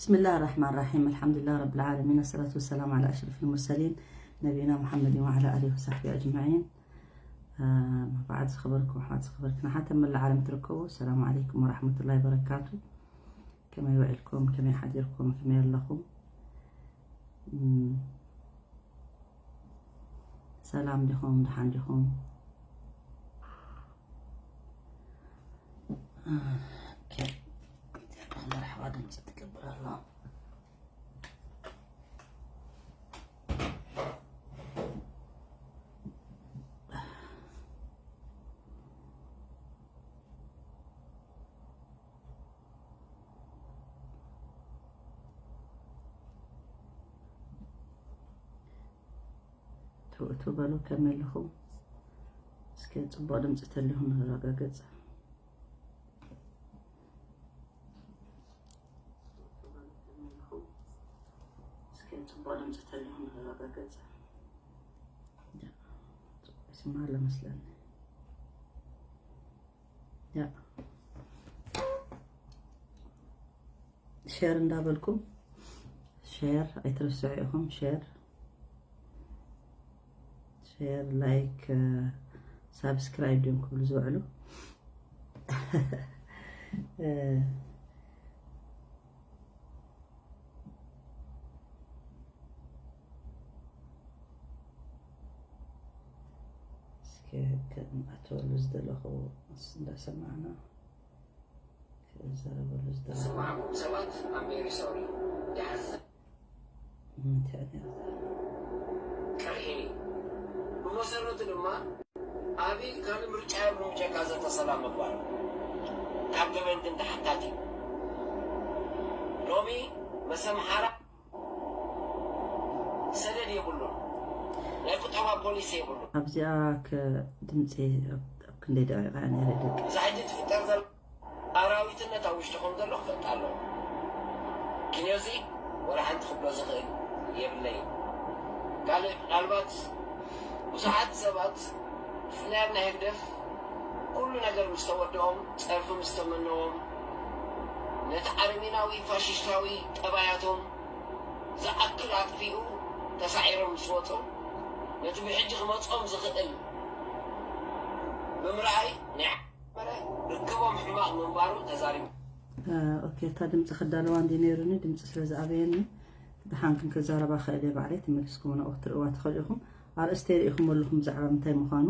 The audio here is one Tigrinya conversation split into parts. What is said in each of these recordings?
بسم الله الرحمن الرحيم. الحمد لله رب العالمين. الصلاة والسلام على أشرف المرسلين نبينا محمد وعلى آله وصحبه أجمعين. بعد ዝኸበርኩም ኣሕዋት ዝኸበርክን ሓተ መላእ ዓለም ትርከቡ ሰላም عليكم ورحمة الله وبركاته. ከመይ ውዒልኩም? ከመይ ሓዲርኩም? ከመይ ኣለኹም? ሰላም ዲኹም? ደሓን ዲኹም? መርሓባ ድምፂ ትገብር ኣሎ። ትውእቱ በሉ ከመይ ኣለኹም? እስከ ፅቡቕ ድምፂ ተሊኹም ንረጋገፅ። እስከ ፅቡቕ ድምፂ ተሊኹም ንረጋገፅ። ስማ ለመስለኒ ያ ሼር እንዳበልኩም ሼር ኣይትረስዑ ኢኹም። ሼር ሼር ላይክ ሳብስክራይብ ድዮም ክብሉ ዝውዕሉ። እስከ ከኣተወሉ ዝደለኹ እንዳሰማዕና ክዘረበሉ ዝደለኹ ዝሰማዕኩም ሰባት I'm very sorry ይሓዝን። ቅርሒ ብመሰረቱ ድማ ኣብይ ካልእ ምርጫ የብሉን ብጀካ ዘተ ሰላም ምግባር። ካብ ገበን ግን ተሓታቲ እዩ። ሎሚ መሰምሓራ ሰደድ የብሉን። ናይ ቁጠባ ፖሊሲ የብሉን። ኣብዚኣ ከ ድምፂ ኣብ ክንደይ ደቂቃ እያ ነይረ ደቂ? እዛ ሕጂ ትፍጠር ዘላ ኣራዊትነት ኣብ ውሽጥኹም ዘሎ ክፈልጥ ኣለዎ። ግን እዚ ወላ ሓንቲ ክብሎ ዝኽእል የብለይን። ካልእ ምናልባት ብዙሓት ሰባት ብፍላይ ኣብ ናይ ህግደፍ ኩሉ ነገር ምስ ተወደኦም፣ ጸርፊ ምስ ተመነዎም፣ ነቲ ኣረሜናዊ ፋሽሽታዊ ጠባያቶም ዝኣክል ኣጥፊኡ ተሳዒሮም ምስ ወጹ፣ ነቲ ብሕጂ ክመጾም ዝኽእል ብምርኣይ ናይ ዓመረ ርክቦም ሕማቕ ምንባሩ ተዛሪቡ። ኦኬ፣ እታ ድምፂ ክዳለዋ እንዲ ነይሩኒ፣ ድምፂ ስለ ዝኣበየኒ ደሓን ክንክዛረባ ክእል እየ ባዕለይ። ተመሊስኩም እውን ኣብኡ ክትርእዋ ትኽእሉ ኢኹም። ኣርእስተ ርኢኹም ኣለኹም ብዛዕባ ምንታይ ምዃኑ።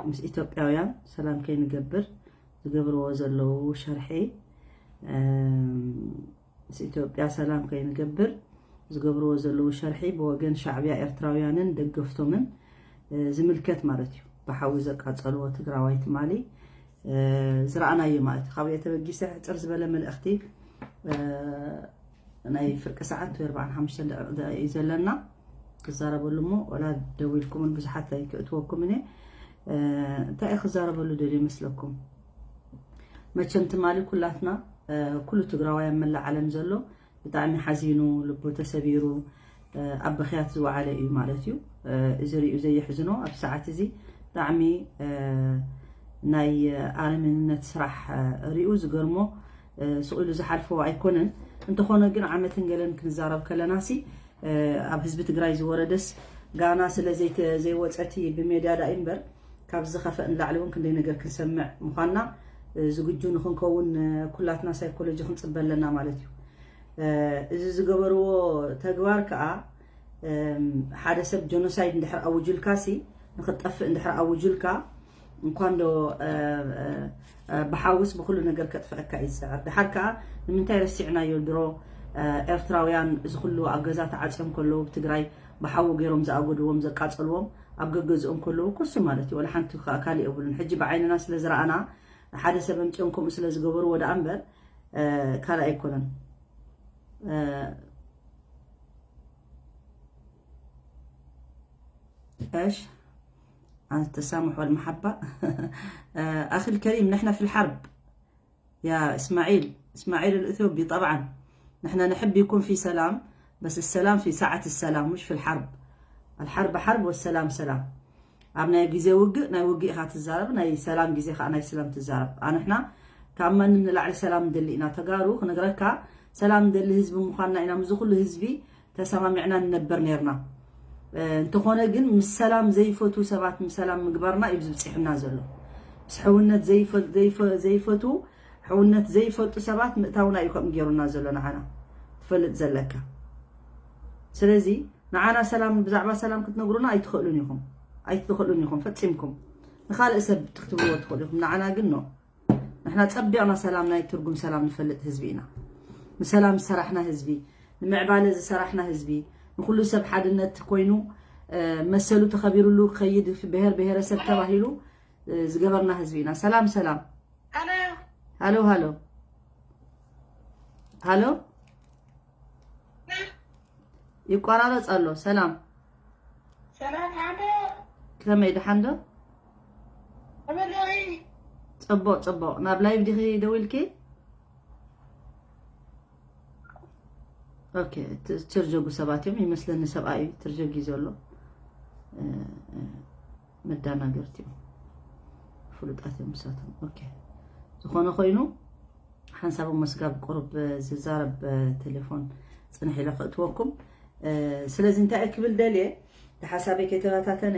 ምስ ኢትዮጵያውያን ሰላም ከይንገብር ዝገብርዎ ዘለዉ ሸርሒ፣ ምስ ኢትዮጵያ ሰላም ከይንገብር ዝገብርዎ ዘለዉ ሸርሒ ብወገን ሻዕብያ ኤርትራውያንን ደገፍቶምን ዝምልከት ማለት እዩ። ብሓዊ ዘቃጸልዎ ትግራዋይ ትማሊ ዝረኣናዮ ማለት እዩ። ካብኡ ተበጊሰ ሕጽር ዝበለ መልእኽቲ፣ ናይ ፍርቂ ሰዓት ወይ ኣርባዓን ሓሙሽተን ደቂቕ እዩ ዘለና። ክዛረበሉ እሞ ወላ ደዊልኩምን ብዙሓት ኣይክእትወኩምን እየ። እንታይ እየ ክዛረበሉ ደልዩ ይመስለኩም? መቸም ትማሊ ኩላትና፣ ኩሉ ትግራዋይ ኣብ መላእ ዓለም ዘሎ ብጣዕሚ ሓዚኑ፣ ልቡ ተሰቢሩ፣ ኣብ ብኽያት ዝወዓለ እዩ ማለት እዩ። እዚ ሪኡ ዘየሕዝኖ ኣብ ሰዓት እዚ ብጣዕሚ ናይ ኣረሜንነት ስራሕ ሪኡ ዝገርሞ ስቕ ኢሉ ዝሓልፎ ኣይኮነን። እንተኾነ ግን ዓመትን ገለን ክንዛረብ ከለናሲ ኣብ ህዝቢ ትግራይ ዝወረደስ ጋና ስለ ዘይተ-፣ ዘይወፀቲ ብሜድያ ዳኢ እምበር ካብ ዝኸፈእ ንላዕሊ እውን ክንደይ ነገር ክንሰምዕ ምዃንና ዝግጁ ንኽንከውን ኩላትና ሳይኮሎጂ ክንፅበ ኣለና ማለት እዩ። እዚ ዝገበርዎ ተግባር ከዓ ሓደ ሰብ ጀኖሳይድ እንድሕር ኣውጁልካ ሲ ንክትጠፍእ እንድሕር ኣውጁልካ እንኳን ዶ ብሓውስ ብኩሉ ነገር ከጥፍአካ እዩ ዝፅዕር። ድሓር ከዓ ንምንታይ ረሲዕናዮ ድሮ ኤርትራውያን እዚ ኩሉ ኣብ ገዛ ተዓፅዮም ከለዉ ብትግራይ ብሓዊ ገይሮም ዝኣገድዎም ዘቃፀልዎም ኣብ ገገዝኦም ከለዉ ኩሱ ማለት እዩ። ወላ ሓንቲ ከዓ ካሊእ የብሉን። ሕጂ ብዓይንና ስለ ዝረኣና ሓደ ሰብ ኣምፅኦም ከምኡ ስለ ዝገበርዎ ደኣ እምበር ካልእ ኣይኮነን። ايش عن التسامح والمحبة؟ أخي الكريم، نحن في الحرب يا إسماعيل، إسماعيل الإثيوبي، طبعا نحن نحب يكون في سلام، بس السلام في ساعة السلام مش في الحرب. الحرب حرب والسلام سلام. ኣብ ናይ ግዜ ውግእ ናይ ውግእ ኢኻ ትዛረብ፣ ናይ ሰላም ግዜ ከዓ ናይ ሰላም ትዛረብ። ኣንሕና ካብ ማንም ንላዕሊ ሰላም ንደሊ ኢና። ተጋሩ ክነግረካ ሰላም ንደሊ ህዝቢ ምዃንና ኢና። ምስዚ ኩሉ ህዝቢ ተሰማሚዕና ንነበር ነርና። እንተኾነ ግን ምስ ሰላም ዘይፈቱ ሰባት ምስ ሰላም ምግባርና እዩ ዝብፅሕና ዘሎ። ምስ ሕውነት ዘይፈ- ዘይፈ- ዘይፈቱ ሕውነት ዘይፈልጡ ሰባት ምእታውና እዩ ከምኡ ገይሩና ዘሎ ንዓና ትፈልጥ ዘለካ። ስለዚ ንዓና ሰላም ብዛዕባ ሰላም ክትነግሩና ኣይትኽእሉን ኢኹም ኣይትኽእሉን ኢኹም ፈፂምኩም። ንኻልእ ሰብ ክትብልዎ ትኽእሉ ኢኹም፣ ንዓና ግን ኖ። ንሕና ጸቢቕና ሰላም ናይ ትርጉም ሰላም ንፈልጥ ህዝቢ ኢና። ንሰላም ዝሰራሕና ህዝቢ፣ ንምዕባለ ዝሰራሕና ህዝቢ፣ ንኹሉ ሰብ ሓድነት ኮይኑ መሰሉ ተኸቢሩሉ ክኸይድ ብሄር ብሄረሰብ ተባሂሉ ዝገበርና ህዝቢ ኢና። ሰላም ሰላም። ሃሎ ሃሎ ሃሎ። ይቋራረጽ ኣሎ። ሰላም። ሰላም ሓንዶ። ከመይ ደሓን ዶ? ከመይ ኣለኺ? ጽቡቕ ጽቡቕ። ናብ ላይቭ ዲኺ ደዊልኪ? ኦኬ። ት- ትርጀጉ ሰባት እዮም ይመስለኒ። ሰብኣይ እዩ ትርጀጊ ዘሎ። እ፣ እ፣ መዳናገርቲ እዮም። ፍሉጣት እዮም ንሳቶም። ኦኬ። ዝኾነ ኮይኑ ሓንሳብ እሞ ስጋብ ቁሩብ ዝዛረብ ቴሌፎን ጽንሕ ኢለ ከእትወኩም። ስለዚ እንታይ እየ ክብል ደልየ፣ እቲ ሓሳበይ ከይተበታተነ፣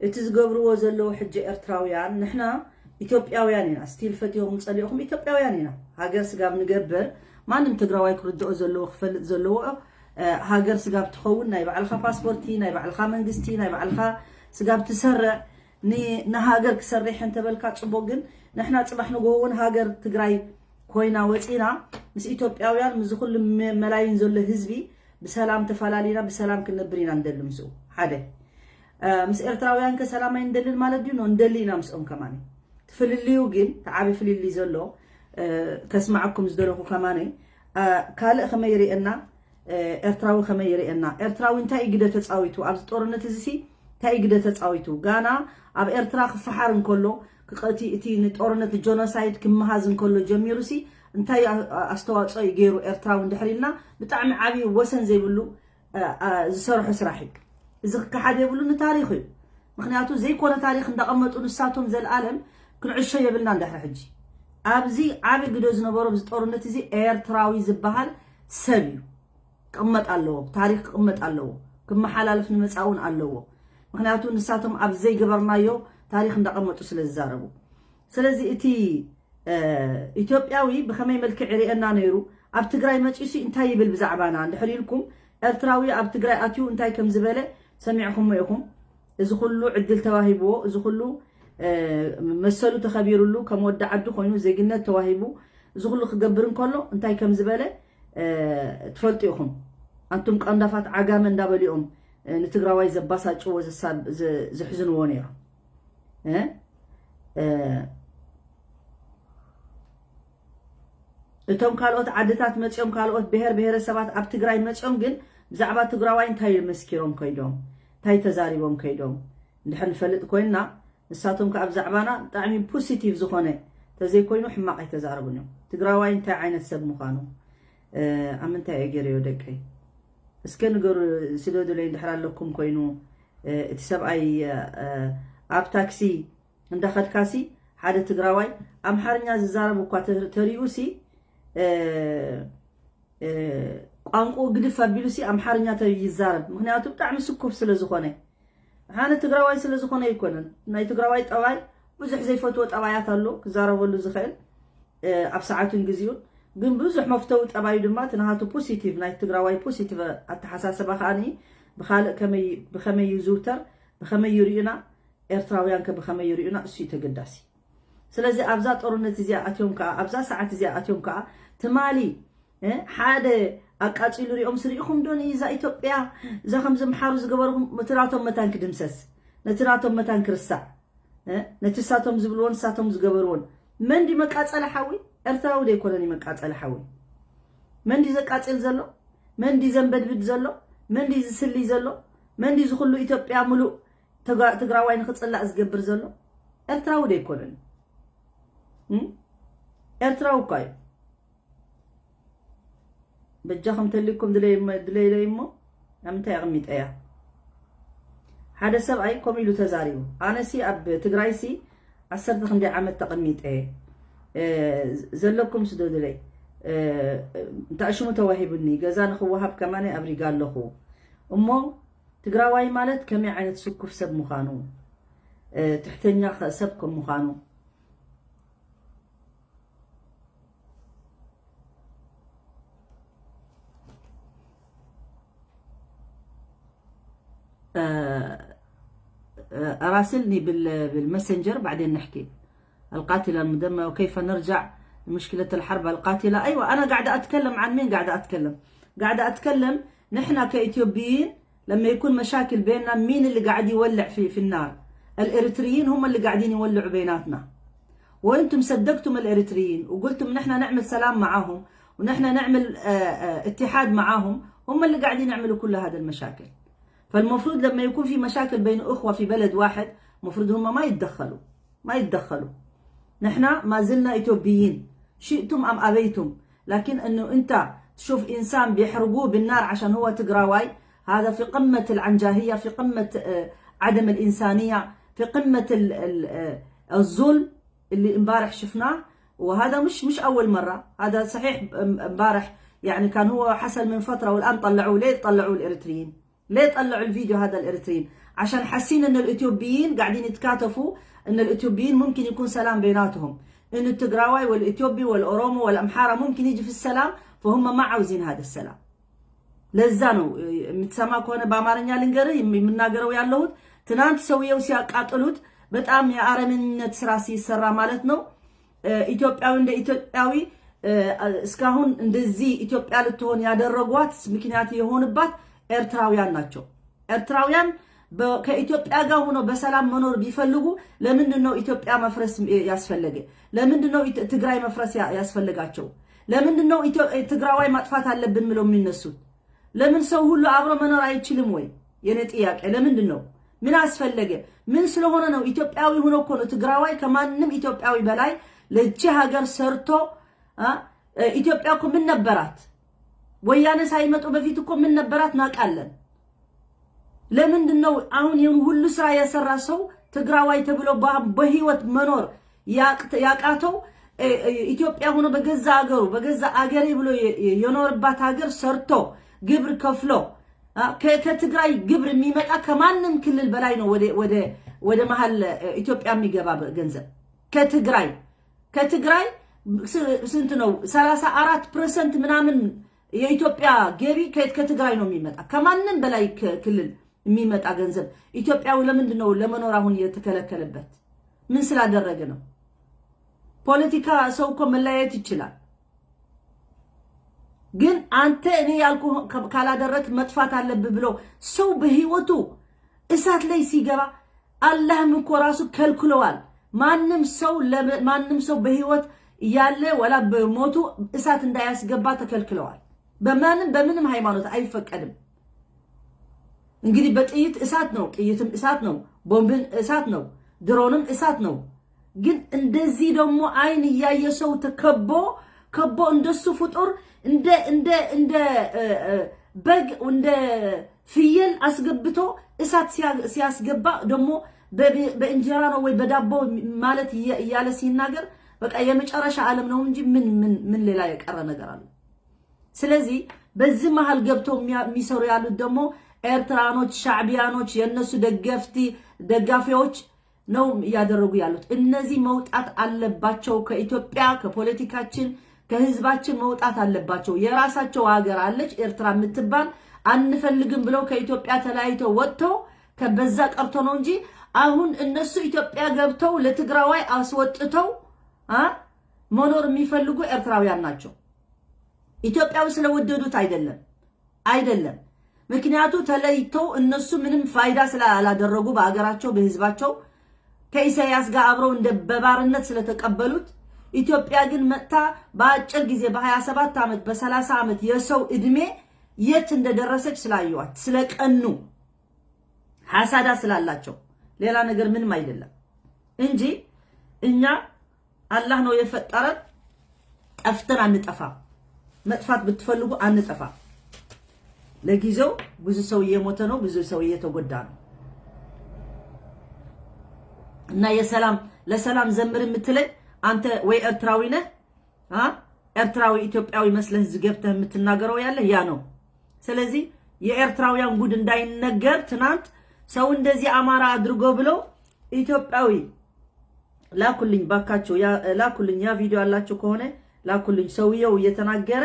እቲ ዝገብርዎ ዘለዉ ሕጂ ኤርትራውያን፣ ንሕና ኢትዮጵያውያን ኢና፣ ስቲል ፈትኹም ጸሊእኹም ኢትዮጵያውያን ኢና። ሃገር ስጋብ ንገብር ማንም ትግራዋይ ክርድኦ ዘለዎ ክፈልጥ ዘለዎ ሃገር ስጋብ ትኸውን ናይ ባዕልኻ ፓስፖርቲ ናይ ባዕልኻ መንግስቲ ናይ ባዕልኻ ስጋብ ትሰርዕ ንሃገር ክሰርሕ እንተበልካ ጽቡቅ፣ ግን ንሕና ጽባሕ ንግሆ እውን ሃገር ትግራይ ኮይና ወፂና ምስ ኢትዮጵያውያን ምስዚ ኩሉ መላይን ዘሎ ህዝቢ ብሰላም ተፈላሊና ብሰላም ክንነብር ኢና ንደሊ። ምስኡ ሓደ ምስ ኤርትራውያን ከ ሰላም ኣይንደልን ማለት ድዩ? ንደሊ ኢና ምስኦም ከማን። ትፍልልዩ ግን ተዓቢ ፍልልይ ዘሎ ከስማዓኩም ዝደለኹ ከማን ካልእ ከመይ ይርእየና ኤርትራዊ ከመይ ይርእየና? ኤርትራዊ እንታይ ግደ ተጻዊቱ ኣብዚ ጦርነት እዚ ሲ እንታይ ግደ ተጻዊቱ? ጋና ኣብ ኤርትራ ክፈሓር እንከሎ ክቀቲ እቲ ንጦርነት ጀኖሳይድ ክመሃዝ እንከሎ ጀሚሩ ሲ እንታይ ኣስተዋጽኦ እዩ ገይሩ ኤርትራዊ እንድሕር ኢልና ብጣዕሚ ዓብዪ ወሰን ዘይብሉ ዝሰርሖ ስራሕ እዩ። እዚ ክከሓድ የብሉ ንታሪኽ እዩ። ምክንያቱ ዘይኮነ ታሪኽ እንዳቐመጡ ንሳቶም ዘልኣለም ክንዕሾ የብልና እንድሕር ሕጂ ኣብዚ ዓቢ ግደ ዝነበሮ ኣብዚ ጦርነት እዚ ኤርትራዊ ዝበሃል ሰብ እዩ። ክቕመጥ ኣለዎ፣ ታሪኽ ክቕመጥ ኣለዎ፣ ክመሓላለፍ ንመጻእ እውን ኣለዎ። ምክንያቱ ንሳቶም ኣብ ዘይገበርናዮ ታሪኽ እንዳቐመጡ ስለ ዝዛረቡ። ስለዚ እቲ ኢትዮጵያዊ ብኸመይ መልክዕ ይርእየና ነይሩ? ኣብ ትግራይ መፂኡሲ እንታይ ይብል ብዛዕባና? እንድሕር ኢልኩም ኤርትራዊ ኣብ ትግራይ ኣትዩ እንታይ ከም ዝበለ ሰሚዕኩሞ ኢኹም። እዚ ኩሉ ዕድል ተዋሂብዎ፣ እዚ ኩሉ መሰሉ ተኸቢሩሉ ከም ወዲ ዓዱ ኮይኑ ዜግነት ተዋሂቡ እዚ ኩሉ ክገብር እንከሎ እንታይ ከም ዝበለ ትፈልጡ ኢኹም። ኣንቱም ቀንዳፋት ዓጋመ እንዳበሊኦም ንትግራዋይ ዘባሳጭዎ ዘሕዝንዎ ነይሮም። እቶም ካልኦት ዓድታት መፂኦም ካልኦት ብሄር ብሄረሰባት ኣብ ትግራይ መፂኦም ግን ብዛዕባ ትግራዋይ እንታይ መስኪሮም ከይዶም እንታይ ተዛሪቦም ከይዶም እንድሕር ንፈልጥ ኮይንና ንሳቶም ከዓ ብዛዕባና ብጣዕሚ ፖሲቲቭ ዝኾነ ተዘይኮይኑ ሕማቕ ኣይተዛረቡን እዮም። ትግራዋይ እንታይ ዓይነት ሰብ ምዃኑ ኣብ ምንታይ እየ ገይረዮ ደቀይ እስከ ንገሩ ስደዱለይ እንድሕር ኣለኩም ኮይኑ እቲ ሰብኣይ ኣብ ታክሲ እንዳኸድካሲ ሓደ ትግራዋይ ኣምሓርኛ ዝዛረብ እኳ ተሪኡ ሲ ቋንቁ ግድፍ ኣቢሉ ሲ ኣምሓርኛ ይዛረብ ምክንያቱ ብጣዕሚ ስኩፍ ስለ ዝኾነ ሓነ ትግራዋይ ስለ ዝኾነ ኣይኮነን ናይ ትግራዋይ ጠባይ ብዙሕ ዘይፈትዎ ጠባያት ኣሎ ክዛረበሉ ዝኽእል ኣብ ሰዓቱን ግዜኡን ግን ብዙሕ መፍተዊ ጠባዩ ድማ እቲ ናሃቱ ፖሲቲቭ ናይ ትግራዋይ ፖሲቲቭ ኣተሓሳሰባ ከዓኒ ብኻልእ ብኸመይ ይዝውተር ብኸመይ ይርእዩና ኤርትራውያን ከ ብኸመይ ይርእዩና እሱ ተገዳሲ ስለዚ ኣብዛ ጦርነት እዚኣ ኣትዮም ከዓ ኣብዛ ሰዓት እዚኣ ኣትዮም ከዓ ትማሊ ሓደ ኣቃፂሉ ሪኦም ስሪኢኹም ዶ ንዛ ኢትዮጵያ እዛ ከም ዝምሓሩ ዝገበርኹም እቲ ናቶም መታን ክድምሰስ ነቲ ናቶም መታን ክርስዕ ነቲ ሳቶም ዝብልዎን ሳቶም ዝገበርዎን መን ድዩ መቃፀሊ ሓዊ ኤርትራዊ ዘይኮነን እዩ መቃፀሊ ሓዊ መን ድዩ ዘቃፅል ዘሎ መን ድዩ ዘንበድብድ ዘሎ መን ድዩ ዝስልይ ዘሎ መን ድዩ ዝኩሉ ኢትዮጵያ ሙሉእ ትግራዋይ ንክፅላእ ዝገብር ዘሎ ኤርትራዊ ዘይኮነን ኤርትራዊ እኳ እዩ በጃኹም ተልኩም ድለይለይ እሞ ኣብ ምንታይ ኣቕሚጠያ ሓደ ሰብኣይ ከምኡ ኢሉ ተዛሪቡ ኣነሲ ኣብ ትግራይሲ ዓሰርተ ክንደይ ዓመት ተቐሚጠ ዘለኩም ስደዱለይ እ፣ እንታይ ሽሙ ተዋሂቡኒ፣ ገዛ ንኽወሃብ ከማን ኣብሪጋ ኣለኹ። እሞ ትግራዋይ ማለት ከመይ ዓይነት ስኩፍ ሰብ ምዃኑ፣ እ፣ ትሕተኛ ኸ-፣ ሰብ ከም ምዃኑ፣ እ፣ እ፣ أراسلني بال-، بالماسنجر، بعدين نحكي. القاتلة المدمرة، وكيف نرجع لمشكلة الحرب القاتلة؟ أيوة، أنا قاعدة أتكلم عن مين؟ قاعدة أتكلم، قاعدة أتكلم، نحن كإثيوبيين لما يكون مشاكل بيننا، مين اللي قاعد يولع في، في النار؟ الإريتريين هم اللي قاعدين يولعوا بيناتنا. وانتم صدقتم الإريتريين وقلتم: "نحن نعمل سلام معاهم، ونحن نعمل، آه، آه، اتحاد معاهم"، هم اللي قاعدين يعملوا كل هذا المشاكل. فالمفروض لما يكون في مشاكل بين أخوة في بلد واحد، مفروض هم ما يتدخلوا، ما يتدخلوا. نحن ما زلنا إثيوبيين، شئتم أم أبيتم. لكن إنه أنت تشوف إنسان بيحرقوه بالنار عشان هو تجراواي، هذا في قمة العنجهية، في قمة، آه، عدم الإنسانية، في قمة ال-، ال-، آه، الظلم اللي امبارح شفناه. وهذا مش، مش أول مرة، هذا صحيح. ام-، امبارح يعني كان هو حصل من فترة، والآن طلعوه. ليه طلعوه الإريتريين؟ ليه طلعوا الفيديو هذا الإريتريين؟ عشان حاسين إن الإثيوبيين قاعدين يتكاتفوا، إن الإثيوبيين ممكن يكون سلام بيناتهم، إن التجراواي والإثيوبي والأورومو والأمحارة ممكن يجي في السلام، فهم ما عاوزين هذا السلام. ለዛ ነው፣ እ፣ የምትሰማ ከሆነ በአማርኛ ልንገርህ፣ የም-፣ የምናገረው ያለሁት ትናንት ሰውየው ሲያቃጥሉት በጣም የአረመኔነት ስራ ሲሰራ ማለት ነው። እ፣ ኢትዮጵያዊ እንደ ኢትዮጵያዊ፣ እ፣ እስካሁን እንደዚህ ኢትዮጵያ ልትሆን ያደረጓት ምክንያት የሆንባት ኤርትራውያን ናቸው። ኤርትራውያን በ-፣ ከኢትዮጵያ ጋር ሆነው በሰላም መኖር ቢፈልጉ ለምንድን ነው ኢትዮጵያ መፍረስ ያስፈለገ? ለምንድን ነው ኢት-፣ ትግራይ መፍረስ ያ-፣ ያስፈለጋቸው? ለምንድን ነው ኢትዮ-፣ ትግራዋይ ማጥፋት አለብን ብለው የሚነሱት? ለምን ሰው ሁሉ አብሮ መኖር አይችልም ወይ? የኔ ጥያቄ ለምንድን ነው? ምን አስፈለገ? ምን ስለሆነ ነው? ኢትዮጵያዊ ሆኖ እኮ ነው ትግራዋይ ከማንም ኢትዮጵያዊ በላይ ለቺ ሀገር ሰርቶ፣ አ፣ ኢትዮጵያ እኮ ምን ነበራት? ወያኔ ሳይመጡ በፊት እኮ ምን ነበራት እናውቃለን። ለምንድን ነው አሁን ይህን ሁሉ ስራ የሰራ ሰው ትግራዋይ ተብሎ በ-፣ በህይወት መኖር ያቅ-፣ ያቃተው? እ፣ እ፣ ኢትዮጵያ ሆኖ በገዛ አገሩ፣ በገዛ አገሬ ብሎ የ-፣ የ-፣ የኖርባት ሀገር ሰርቶ ግብር ከፍሎ፣ አ፣ ከ-፣ ከትግራይ ግብር የሚመጣ ከማንም ክልል በላይ ነው ወደ፣ ወደ፣ ወደ መሀል፣ እ፣ ኢትዮጵያ የሚገባ በ-፣ ገንዘብ ከትግራይ፣ ከትግራይ ስ-፣ ስንት ነው? ሠላሳ አራት ፐርሰንት ምናምን የኢትዮጵያ ገቢ ከ-፣ ከትግራይ ነው የሚመጣ። ከማንም በላይ ከ-፣ ክልል የሚመጣ ገንዘብ። ኢትዮጵያዊ ለምንድን ነው ለመኖር አሁን የተከለከለበት? ምን ስላደረገ ነው? ፖለቲካ ሰው እኮ መለያየት ይችላል። ግን አንተ እኔ ያልኩ ከ-፣ ካላደረግ መጥፋት አለብህ ብሎ ሰው በህይወቱ እሳት ላይ ሲገባ አላህም እኮ ራሱ ከልክለዋል። ማንም ሰው ለበ-፣ ማንም ሰው በህይወት እያለ ወላ በሞቱ እሳት እንዳያስገባ ተከልክለዋል። በማንም በምንም ሃይማኖት አይፈቀድም። እንግዲህ በጥይት እሳት ነው፣ ጥይትም እሳት ነው፣ ቦምብን እሳት ነው፣ ድሮንም እሳት ነው። ግን እንደዚህ ደግሞ አይን እያየ ሰው ተከቦ ከቦ እንደሱ ፍጡር እንደ፣ እንደ፣ እንደ፣ እ፣ እ፣ በግ እንደ ፍየል አስገብቶ እሳት ሲያ-፣ ሲያስገባ ደግሞ በ-፣ በእንጀራ ነው ወይ በዳቦ ማለት እያ-፣ እያለ ሲናገር በቃ የመጨረሻ ዓለም ነው እንጂ ምን፣ ምን፣ ምን ሌላ የቀረ ነገር አለ? ስለዚህ በዚህ መሀል ገብተው የሚያ-፣ የሚሰሩ ያሉት ደግሞ ኤርትራኖች፣ ሻዕቢያኖች፣ የእነሱ ደገፍቲ፣ ደጋፊዎች ነው እያደረጉ ያሉት። እነዚህ መውጣት አለባቸው። ከኢትዮጵያ፣ ከፖለቲካችን፣ ከህዝባችን መውጣት አለባቸው። የራሳቸው ሀገር አለች ኤርትራ የምትባል፣ አንፈልግም ብለው ከኢትዮጵያ ተለያይተው ወጥተው ከበዛ ቀርቶ ነው እንጂ አሁን እነሱ ኢትዮጵያ ገብተው ለትግራዋይ አስወጥተው፣ አ፣ መኖር የሚፈልጉ ኤርትራውያን ናቸው። ኢትዮጵያዊ ስለወደዱት አይደለም፣ አይደለም። ምክንያቱ ተለይተው እነሱ ምንም ፋይዳ ስላላደረጉ በሀገራቸው፣ በህዝባቸው ከኢሳያስ ጋር አብረው እንደ በባርነት ስለተቀበሉት፣ ኢትዮጵያ ግን መጥታ በአጭር ጊዜ በሃያ ሰባት ዓመት፣ በሰላሳ ዓመት የሰው እድሜ የት እንደደረሰች ስላዩዋት፣ ስለቀኑ፣ ሐሳዳ ስላላቸው፣ ሌላ ነገር ምንም አይደለም እንጂ እኛ አላህ ነው የፈጠረን። ጠፍተን አንጠፋ። መጥፋት ብትፈልጉ አንጠፋ። ለጊዜው ብዙ ሰው እየሞተ ነው፣ ብዙ ሰው እየተጎዳ ነው። እና የሰላም፣ ለሰላም ዘምር የምትለኝ አንተ ወይ ኤርትራዊ ነህ፣ አ? ኤርትራዊ ኢትዮጵያዊ መስለህ ዝገብተህ የምትናገረው ያለህ ያ ነው። ስለዚህ የኤርትራውያን ጉድ እንዳይነገር ትናንት ሰው እንደዚህ አማራ አድርጎ ብለው ኢትዮጵያዊ ላኩልኝ ባካችሁ፣ ያ- ላኩልኝ። ያ ቪዲዮ አላችሁ ከሆነ ላኩልኝ። ሰውየው እየተናገረ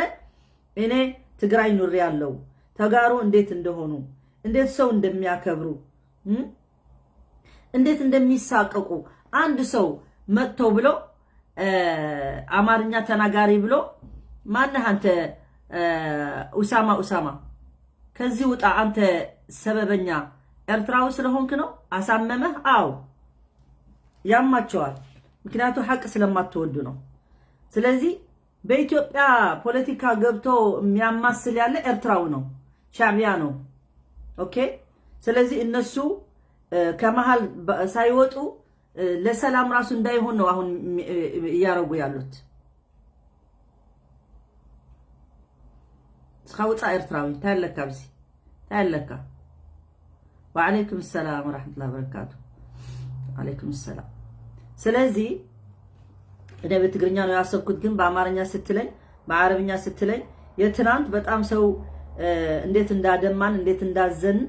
እኔ ትግራይ ኑሬ ያለው ተጋሩ እንዴት እንደሆኑ እንዴት ሰው እንደሚያከብሩ እም? እንዴት እንደሚሳቀቁ አንድ ሰው መጥቶ ብሎ እ፣ አማርኛ ተናጋሪ ብሎ ማነህ አንተ እ፣ ኡሳማ ኡሳማ ከዚህ ውጣ አንተ ሰበበኛ ኤርትራዊ ስለሆንክ ነው አሳመመህ። አው ያማቸዋል። ምክንያቱ ሀቅ ስለማትወዱ ነው። ስለዚህ በኢትዮጵያ ፖለቲካ ገብቶ የሚያማስል ያለ ኤርትራዊ ነው፣ ሻዕቢያ ነው። ኦኬ። ስለዚህ እነሱ እ፣ ከመሀል በ- ሳይወጡ እ፣ ለሰላም ራሱ እንዳይሆን ነው አሁን እያረጉ ያሉት። እስኻ ውፃእ ኤርትራዊ እንታይ ኣለካ ኣብዚ እንታይ ኣለካ? ወዓለይኩም ሰላም ወራሕመቱላ በረካቱ። ዓለይኩም ሰላም። ስለዚ እኔ በትግርኛ ነው ያሰብኩት፣ ግን በአማርኛ ስትለኝ በአረብኛ ስትለኝ የትናንት በጣም ሰው እ፣ እንዴት እንዳደማን እንዴት እንዳዘን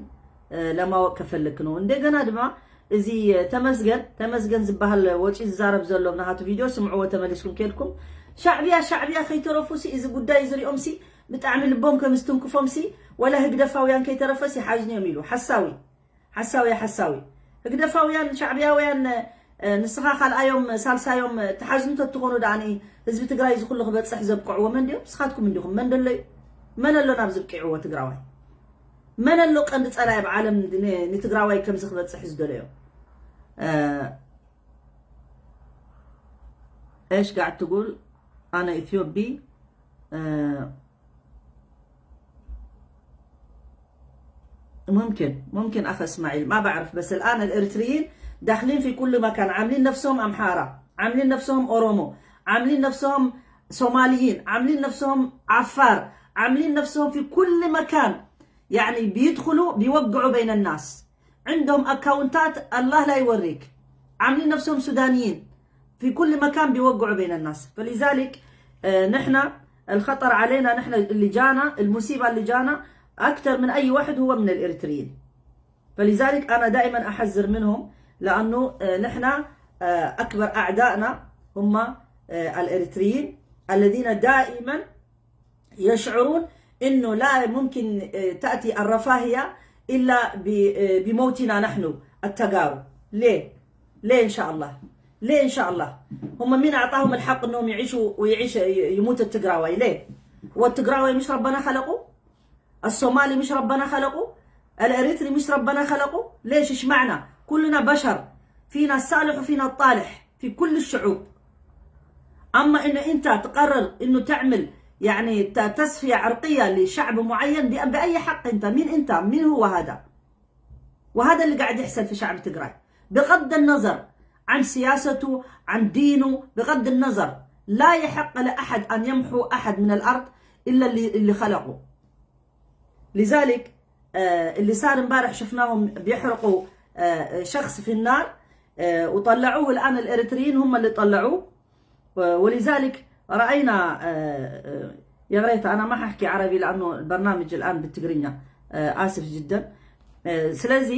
እ፣ ለማወቅ ከፈልክ ነው። እንደገና ድማ እዚ ተመስገን ተመስገን ዝበሃል ወፂ ዝዛረብ ዘሎ ናሃቱ ቪድዮ ስምዕዎ ተመሊስኩም ከድኩም ሻዕብያ ሻዕብያ ከይተረፉ ሲ እዚ ጉዳይ ዝሪኦም ሲ ብጣዕሚ ልቦም ከም ዝትንክፎም ሲ ወላ ህግደፋውያን ከይተረፈ ሲ ሓዝንዮም ኢሉ ሓሳዊ ሓሳዊ ሓሳዊ ህግደፋውያን ሻዕብያውያን እ፣ ንስኻ ካልኣዮም ሳልሳዮም ተሓዝኑ ተትኾኑ ደኣኒ ህዝቢ ትግራይ እዚ ኩሉ ክበፅሕ ዘብቅዕዎ መን ድዮም ንስኻትኩም እንዲኹም መን ደሎ እዩ መን ኣሎ ናብ ዝብቅዕዎ ትግራዋይ መን ኣሎ ቀንዲ ጸላኢ ኣብ ዓለም ንትግራዋይ ከምዚ ክበጽሕ ዝደለዮ? እሽ ጋዕ ትጉል ኣነ ኢትዮጵይ ممكن ممكن أخ إسماعيل ما بعرف بس الآن الإريتريين داخلين في كل مكان عاملين نفسهم أمحارة عاملين نفسهم أورومو عاملين نفسهم صوماليين عاملين نفسهم عفار عاملين نفسهم في كل مكان يعني بيدخلوا بيوقعوا بين الناس عندهم أكاونتات الله لا يوريك عاملين نفسهم سودانيين في كل مكان بيوقعوا بين الناس فلذلك آه، نحن الخطر علينا نحن اللي جانا المصيبة اللي جانا أكثر من أي واحد هو من الإريتريين فلذلك أنا دائما أحذر منهم لأنه آه، نحن آه، أكبر أعدائنا هم آه، الإريتريين الذين دائما يشعرون إنه لا ممكن آه، تأتي الرفاهية إلا ب- آه، بموتنا نحن التجارب ليه؟ ليه إن شاء الله؟ ليه إن شاء الله؟ هم مين أعطاهم الحق إنهم يعيشوا ويعيش يموت التجراوي ليه؟ والتجراوي مش ربنا خلقه؟ الصومالي مش ربنا خلقه؟ الإريتري مش ربنا خلقه؟ ليش إيش معنى؟ كلنا بشر فينا الصالح وفينا الطالح في كل الشعوب أما إنه أنت تقرر إنه تعمل يعني تصفية عرقية لشعب معين بأي حق أنت مين أنت مين هو هذا وهذا اللي قاعد يحصل في شعب تجراي بغض النظر عن سياسته عن دينه بغض النظر لا يحق لأحد أن يمحو أحد من الأرض إلا اللي, اللي خلقه لذلك آه، اللي صار امبارح شفناهم بيحرقوا آه، شخص في النار آه، وطلعوه الآن الإريتريين هم اللي طلعوه ولذلك رأينا آه، آه، يا غريت أنا ما ححكي عربي لأنه البرنامج الآن بالتقرينيا آه، آسف جدا آه، ስለዚ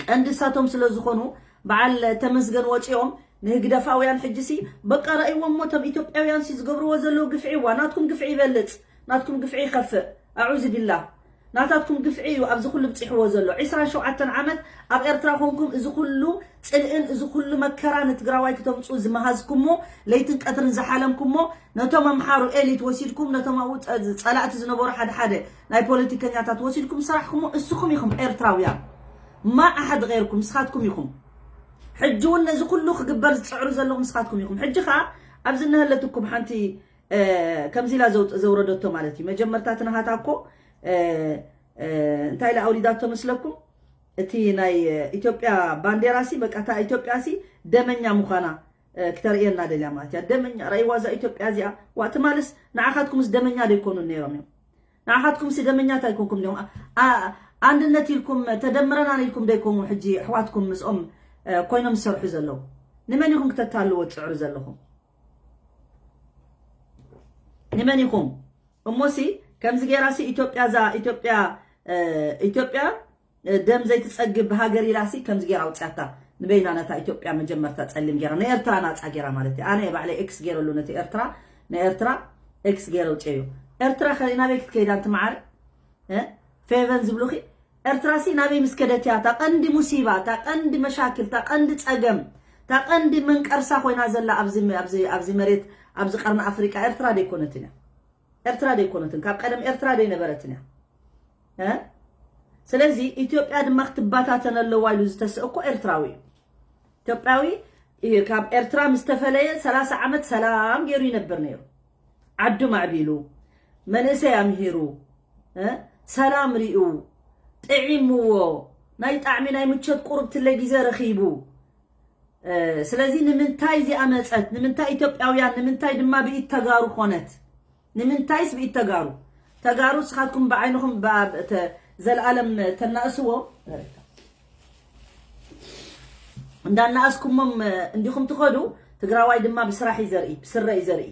ቀንዲ እሳቶም ስለ ዝኾኑ በዓል ተመስገን ወፂኦም ንህግደፋውያን ሕጂ ሲ በቃ ረእይዎም ሞ ቶም ኢትዮጵያውያን ሲ ዝገብርዎ ዘለዉ ግፍዒ ዋ ናትኩም ግፍዒ ይበልፅ ናትኩም ግፍዒ ይኸፍእ ኣዑዝ ቢላህ ናታትኩም ግፍዒ እዩ ኣብዚ ኩሉ ብፂሕዎ ዘሎ ዒስራን ሸውዓተን ዓመት ኣብ ኤርትራ ኮንኩም እዚ ኩሉ ፅልእን እዚ ኩሉ መከራ ንትግራዋይ ክተምፁ ዝመሃዝኩሞ ለይትን ቀትርን ዝሓለምኩሞ ነቶም ኣምሓሩ ኤሊት ወሲድኩም ነቶም ኣብኡ ፀላእቲ ዝነበሩ ሓደ ሓደ ናይ ፖለቲከኛታት ወሲድኩም ዝሰራሕኩሞ እስኹም ኢኹም ኤርትራውያን ማ ኣሓድ غيرኩም ንስኻትኩም ኢኹም ሕጂ እውን ነዚ ኩሉ ክግበር ዝፅዕሩ ዘለኹም ንስኻትኩም ኢኹም ሕጂ ከዓ ኣብዚ እነሀለትኩም ሓንቲ ከምዚ ኢላ ዘውረደቶ ማለት እዩ መጀመርታ ትናሃታ እኮ እንታይ ኢላ ኣውሪዳቶ መስለኩም እቲ ናይ ኢትዮጵያ ባንዴራ ሲ በቃ እታ ኢትዮጵያ ሲ ደመኛ ምዃና ክተርእየና ደልያ ማለት እያ ደመኛ ረእይዋ እዛ ኢትዮጵያ እዚኣ ዋ ትማልስ ንዓኻትኩምስ ደመኛ ደይኮኑን ነይሮም እዮም ንዓኻትኩም ሲ ደመኛት ኣይኮንኩም ዲኹም ኣንድነት ኢልኩም ተደምረናን ኢልኩም ደይኮኑ ሕጂ ኣሕዋትኩም ምስኦም ኮይኖም ዝሰርሑ ዘለዉ ንመን ኢኹም ክተታልዎ ትፅዕሩ ዘለኹም ንመን ኢኹም እሞሲ ከምዚ ገይራሲ ኢትዮጵያ እዛ ኢትዮጵያ ኢትዮጵያ ደም ዘይትጸግብ ሃገር ኢላሲ ከምዚ ገይራ ኣውጽያታ። ንበይና ነታ ኢትዮጵያ መጀመርታ ጸሊም ገይራ ንኤርትራ ናጻ ገይራ ማለት እዩ። ኣነ ባዕለይ ኤክስ ገይረሉ ነቲ ኤርትራ ንኤርትራ ኤክስ ገይረ ኣውጽዮ። ኤርትራ ከ ናበይ ክትከይዳ ኣንቲ መዓረ? ፌቨን ዝብሉኺ ኤርትራሲ ናበይ ምስ ከደት እያ እታ ቀንዲ ሙሲባ፣ እታ ቀንዲ መሻክል፣ እታ ቀንዲ ጸገም፣ እታ ቀንዲ መንቀርሳ ኮይና ዘላ ኣብዚ መሬት፣ ኣብዚ ቀርኒ ኣፍሪቃ ኤርትራ ደይኮነትን እያ። ኤርትራ ደይኮነትን፣ ካብ ቀደም ኤርትራ ደይነበረትን እያ። ስለዚ ኢትዮጵያ ድማ ክትባታተን ኣለዋ ኢሉ ዝተስእ እኮ ኤርትራዊ እዩ። ኢትዮጵያዊ ካብ ኤርትራ ምስ ተፈለየ ሰላሳ ዓመት ሰላም ገይሩ ይነብር ነይሩ። ዓዱ ማዕቢሉ፣ መንእሰይ ኣምሂሩ፣ ሰላም ሪኡ፣ ጥዒምዎ፣ ናይ ጣዕሚ ናይ ምቾት ቁሩብ ትለ ግዜ ረኺቡ። ስለዚ ንምንታይ እዚኣ መጸት? ንምንታይ ኢትዮጵያውያን? ንምንታይ ድማ ብኢድ ተጋሩ ኾነት? ንምንታይስ ብኢድ ተጋሩ? ተጋሩ ንስኻትኩም ብዓይንኹም ዘለኣለም ተናእስዎ እንዳናእስኩሞም እንዲኹም ትኸዱ። ትግራዋይ ድማ ብስራሕ እዩ ዘርኢ፣ ብስረ እዩ ዘርኢ።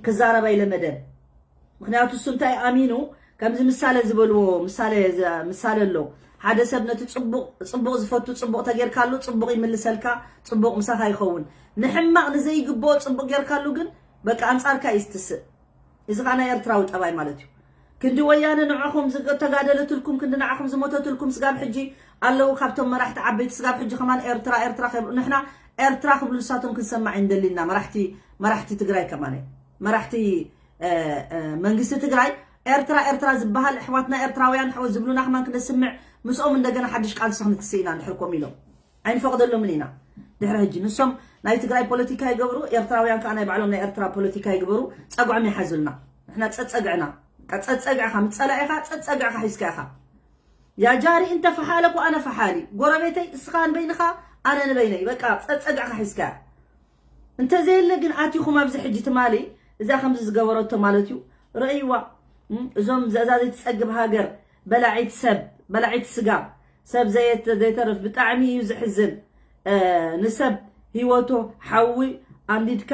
ክዛረብ ኣይለመደን። ምክንያቱ እሱ እንታይ ኣሚኑ ከምዚ ምሳሌ ዝበልዎ ምሳሌ ምሳሌ ኣሎ። ሓደ ሰብ ነቲ ጽቡቕ ጽቡቕ ዝፈቱ ጽቡቕ ተጌርካሉ ጽቡቕ ይምልሰልካ፣ ጽቡቕ ምሳኻ ይኸውን። ንሕማቕ ንዘይግብኦ ጽቡቕ ጌርካሉ ግን በቃ ኣንጻርካ እዩ ዝትስእ። እዚ ኸዓ ናይ ኤርትራዊ ጠባይ ማለት እዩ። ክንዲ ወያነ ንዓኹም ዝተጋደለትልኩም፣ ክንዲ ንዓኹም ዝሞተትልኩም ስጋብ ሕጂ ኣለዉ። ካብቶም መራሕቲ ዓበይቲ ስጋብ ሕጂ ከማን ኤርትራ ኤርትራ ከይብሉ፣ ንሕና ኤርትራ ክብሉ ንሳቶም ክንሰማዕ እንደሊና። መራሕቲ መራሕቲ ትግራይ ከማን መራሕቲ መንግስቲ ትግራይ ኤርትራ ኤርትራ ዝበሃል ኣሕዋትና ኤርትራውያን ሕወ ዝብሉና ከማን ክነስምዕ ምስኦም እንደገና ሓድሽ ቃልሲ ክንትስእ ኢና እንድሕር ኮም ኢሎም ኣይንፈቕደሎምን ኢና። ድሕሪ ሕጂ ንሶም ናይ ትግራይ ፖለቲካ ይገብሩ፣ ኤርትራውያን ከዓ ናይ ባዕሎም ናይ ኤርትራ ፖለቲካ ይግበሩ። ጸግዖም ይሓዙልና። ንሕና ጸጸግዕና። ጸጸግዕኻ ምስ ጸላኢኻ ጸጸግዕኻ ሒዝካ ኢኻ። ያ ጃሪ እንተ ፈሓለ እኮ ኣነ ፈሓሊ፣ ጎረቤተይ እስኻ ንበይንኻ ኣነ ንበይነይ። በቃ ጸጸግዕኻ ሒዝካ። እንተዘየለ ግን ኣቲኹም ኣብዚ ሕጂ ትማሊ እዛ ከምዚ ዝገበረቶ ማለት እዩ። ረእይዋ እዞም ዘእዛ ዘይትጸግብ ሃገር በላዒት ሰብ በላዒት ስጋ ሰብ ዘይተርፍ ብጣዕሚ እዩ ዝሕዝን። ንሰብ ህይወቱ ሓዊ ኣንዲድካ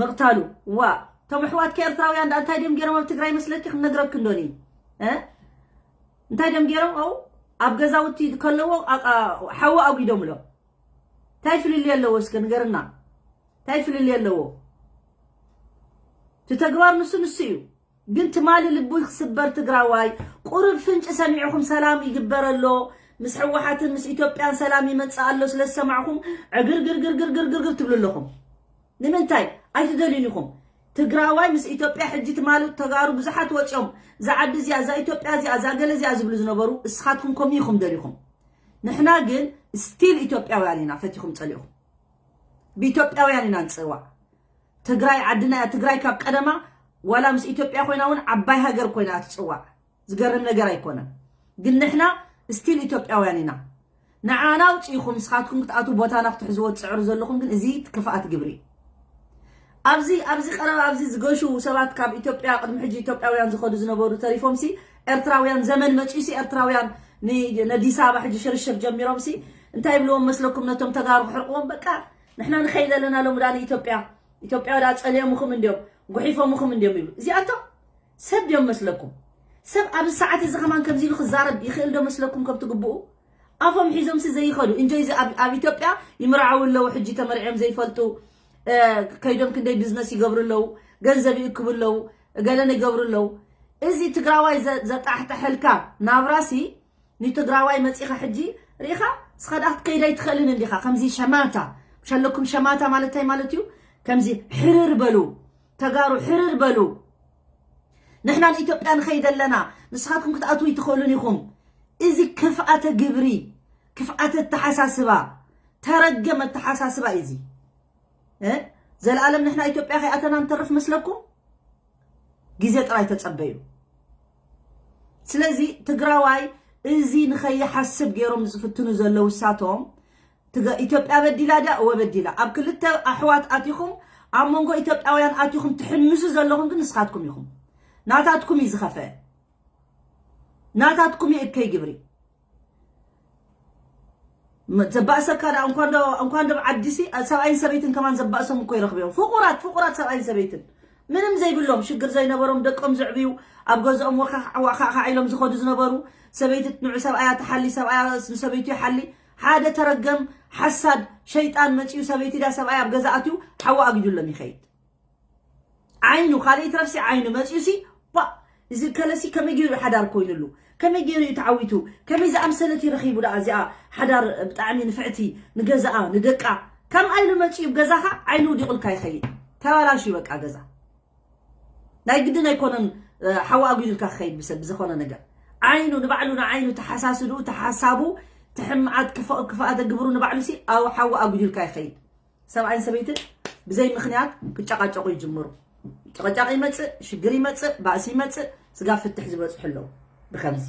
ምቕታሉ። ዋ እቶም ኣሕዋትካ ኤርትራውያን ዳ እንታይ ድዮም ገይሮም ኣብ ትግራይ መስለኪ? ክንነግረኪ እንዶኒ እንታይ ድዮም ገይሮም? ኣው ኣብ ገዛውቲ ከለዎ ሓዊ ኣጒዶም ሎም እንታይ ፍልልይ ኣለዎ እስከ ንገርና? እንታይ ፍልልይ ኣለዎ? እቲ ተግባር ንሱ ንሱ እዩ። ግን ትማሊ ልቡ ክስበር ትግራዋይ ቁሩብ ፍንጭ ሰሚዕኹም ሰላም ይግበር ኣሎ ምስ ሕወሓትን ምስ ኢትዮጵያን ሰላም ይመፅእ ኣሎ ስለ ዝሰማዕኹም ዕግርግርግርግርግርግር ትብሉ ኣለኹም። ንምንታይ ኣይትደልዩን ኢኹም? ትግራዋይ ምስ ኢትዮጵያ ሕጂ ትማሊ ተጋሩ ብዙሓት ወፂኦም እዛ ዓዲ እዚኣ እዛ ኢትዮጵያ እዚኣ እዛ ገለ እዚኣ ዝብሉ ዝነበሩ እስኻትኩም ከምኡ ኢኹም ደሊኹም። ንሕና ግን ስቲል ኢትዮጵያውያን ኢና ፈቲኹም ፀሊእኹም ብኢትዮጵያውያን ኢና ንፅዋዕ። ትግራይ ዓድና እያ። ትግራይ ካብ ቀደማ ዋላ ምስ ኢትዮጵያ ኮይና እውን ዓባይ ሃገር ኮይና እያ ትፅዋዕ። ዝገርም ነገር ኣይኮነን። ግን ንሕና ስቲል ኢትዮጵያውያን ኢና። ንዓና ኣውፂእኹም ንስኻትኩም ክትኣትዉ ቦታና ክትሕዝዎ ትፅዕሩ ዘለኹም ግን እዚ ክፍኣት ግብሪ እዩ። ኣብዚ ኣብዚ ቀረባ ኣብዚ ዝገሹ ሰባት ካብ ኢትዮጵያ ቅድሚ ሕጂ ኢትዮጵያውያን ዝኸዱ ዝነበሩ ተሪፎምሲ ኤርትራውያን ዘመን መፂኡሲ ኤርትራውያን ነዲስ ኣበባ ሕጂ ሽርሽር ጀሚሮምሲ እንታይ ይብልዎም መስለኩም ነቶም ተጋሩ ክሕርቅዎም በቃ ንሕና ንኸይድ ኣለና ሎም ዳ ንኢትዮጵያ ኢትዮጵያ ዳ ፀሊኦምኹም እንዲዮም ጉሒፎምኹም እንዲዮም ይብሉ እዚኣቶም ሰብ ድዮም መስለኩም ሰብ ኣብዚ ሰዓት እዚ ከማን ከምዚ ኢሉ ክዛረብ ይኽእል ዶ መስለኩም ከም ትግብኡ ኣፎም ሒዞምሲ ዘይኸዱ እንጆይ ኣብ ኢትዮጵያ ይምርዓው ኣለዉ ሕጂ ተመርዕዮም ዘይፈልጡ ከይዶም ክንደይ ቢዝነስ ይገብሩ ኣለዉ ገንዘብ ይእክቡ ኣለዉ ገለን ይገብሩ ኣለዉ እዚ ትግራዋይ ዘጣሕጠሐልካ ናብራሲ ንትግራዋይ መፂኻ ሕጂ ርኢኻ እስኻ ደኣ ክትከይድ ኣይትኽእልን እንዲኻ ከምዚ ሸማታ ምሸለኩም ሸማታ ማለት እንታይ ማለት እዩ ከምዚ ሕርር በሉ ተጋሩ ሕርር በሉ ንሕና ንኢትዮጵያ ንኸይድ ኣለና ንስኻትኩም ክትኣትዉ ኣይትኽእሉን ኢኹም እዚ ክፍኣተ ግብሪ ክፍኣተ ኣተሓሳስባ ተረገም ኣተሓሳስባ እዩ እዚ ዘለኣለም ንሕና ኢትዮጵያ ከይኣተና ንተርፍ መስለኩም ግዜ ጥራይ ተጸበዩ ስለዚ ትግራዋይ እዚ ንኸይሓስብ ገይሮም ዝፍትኑ ዘለዉ እሳቶም ኢትዮጵያ በዲላ ድያ እወ በዲላ ኣብ ክልተ ኣሕዋት ኣቲኹም ኣብ መንጎ ኢትዮጵያውያን ኣቲኹም ትሕምሱ ዘለኹም ግን ንስኻትኩም ኢኹም ናታትኩም እዩ ዝኸፈ ናታትኩም እዩ እከይ ግብሪ ዘባእሰካ ደኣ እንኳን ዶ እንኳን ዶ ዓዲሲ ሰብኣይን ሰበይትን ከማን ዘባእሶም እኮ ይረኽብዮም። ፍቑራት ፍቑራት ሰብኣይን ሰበይትን ምንም ዘይብሎም ሽግር ዘይነበሮም ደቆም ዘዕብዩ ኣብ ገዝኦም ወኻዕ ዓዋዕ ኢሎም ዝኸዱ ዝነበሩ ሰበይቲ ንዑ ሰብኣያ ትሓሊ ሰብኣያ ንሰበይቱ ይሓሊ ሓደ ተረገም ሓሳድ ሸይጣን መፂኡ ሰበይቲ ዳ ሰብኣይ ኣብ ገዛ ኣትዩ ሓዋ ኣግዱሎም ይኸይድ። ዓይኑ ካልእ ይትረፍሲ ዓይኑ መፂኡሲ ባ እዚ ከለሲ ከመይ ገይሩ እዩ ሓዳር ኮይኑሉ ከመይ ገይሩ እዩ ተዓዊቱ ከመይ ዝኣምሰለት እዩ ረኺቡ ደኣ እዚኣ ሓዳር ብጣዕሚ ንፍዕቲ ንገዛኣ ንደቃ ከምኣ ኢሉ መፂኡ ገዛኻ ዓይኑ ውዲቑልካ ይኸይድ ተባላሹ በቃ ገዛ ናይ ግድን ኣይኮነን ሓዋ ኣጉድልካ ክኸይድ ብሰብ ብዝኾነ ነገር ዓይኑ ንባዕሉ ንዓይኑ ተሓሳስዱ ተሓሳቡ ትሕምዓት ክፍኣት ግብሩ ንባዕሉ ሲ ሓዋ ኣጉድልካ ይኸይድ ሰብኣይን ሰበይትን ብዘይ ምኽንያት ክጨቃጨቁ ይጅምሩ። ጨቀጫቂ ይመጽእ፣ ሽግር ይመጽእ፣ ባእሲ ይመጽእ፣ ስጋብ ፍትሕ ዝበጽሑ ኣለዉ። ብከምዚ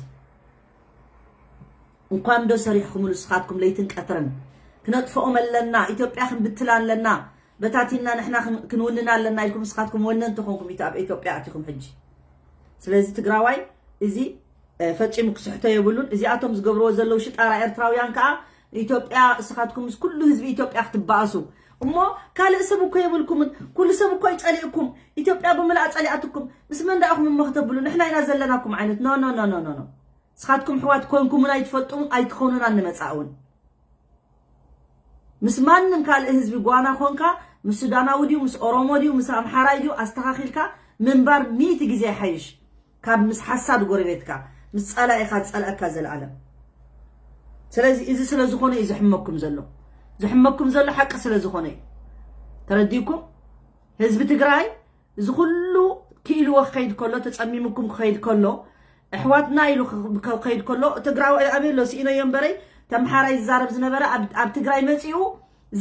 እንኳን ዶ ሰሪሕኩምሉ ስኻትኩም ለይትን ቀትርን ክነጥፍኦም ኣለና፣ ኢትዮጵያ ክንብትላ ኣለና፣ በታቲና ንሕና ክን- ክንውንና ኣለና ኢልኩም ስኻትኩም ወነንቲ ኮንኩም ኢቲ ኣብ ኢትዮጵያ ኣቲኹም ሕጂ። ስለዚ ትግራዋይ እዚ ፈጺሙ ክስሕቶ የብሉን። እዚኣቶም ዝገብርዎ ዘለዉ ሽጣራ ኤርትራውያን ከኣ ኢትዮጵያ እስኻትኩም ምስ ኩሉ ህዝቢ ኢትዮጵያ ክትበኣሱ እሞ ካልእ ሰብ እኮ የብልኩምን። ኩሉ ሰብ እኮ ይጸሊእኩም። ኢትዮጵያ ብምልኣ ጸሊኣትኩም። ምስ መን ዳእኹም እሞ ክተብሉ ንሕና ኢና ዘለናኩም ዓይነት no no no no no no። እስኻትኩም ሕዋት ኮንኩምን ኣይትፈልጡን ኣይትኾኑን ኣንመጻእውን። ምስ ማንም ካልእ ህዝቢ ጓና ኾንካ ምስ ሱዳናዊ ድዩ ምስ ኦሮሞ ድዩ ምስ ኣምሓራይ ድዩ ኣስተኻኺልካ ምንባር ሚእቲ ግዜ ይሓይሽ ካብ ምስ ሓሳድ ጎረቤትካ ምስ ጸላኢኻ ዝጸልኣካ ዘለኣለም ስለዚ እዚ ስለ ዝኾነ እዩ ዝሕመኩም ዘሎ ዝሕመኩም ዘሎ ሓቂ ስለ ዝኾነ እዩ ተረዲኩም ህዝቢ ትግራይ እዚ ኩሉ ክኢልዎ ክኸይድ ከሎ ተጸሚምኩም ክኸይድ ከሎ ኣሕዋትና ኢሉ ክኸይድ ከሎ ትግራዊ ኣበይ ኣሎ ስኢነዮ እምበረይ ተምሓራይ ዝዛረብ ዝነበረ ኣብ ትግራይ መፂኡ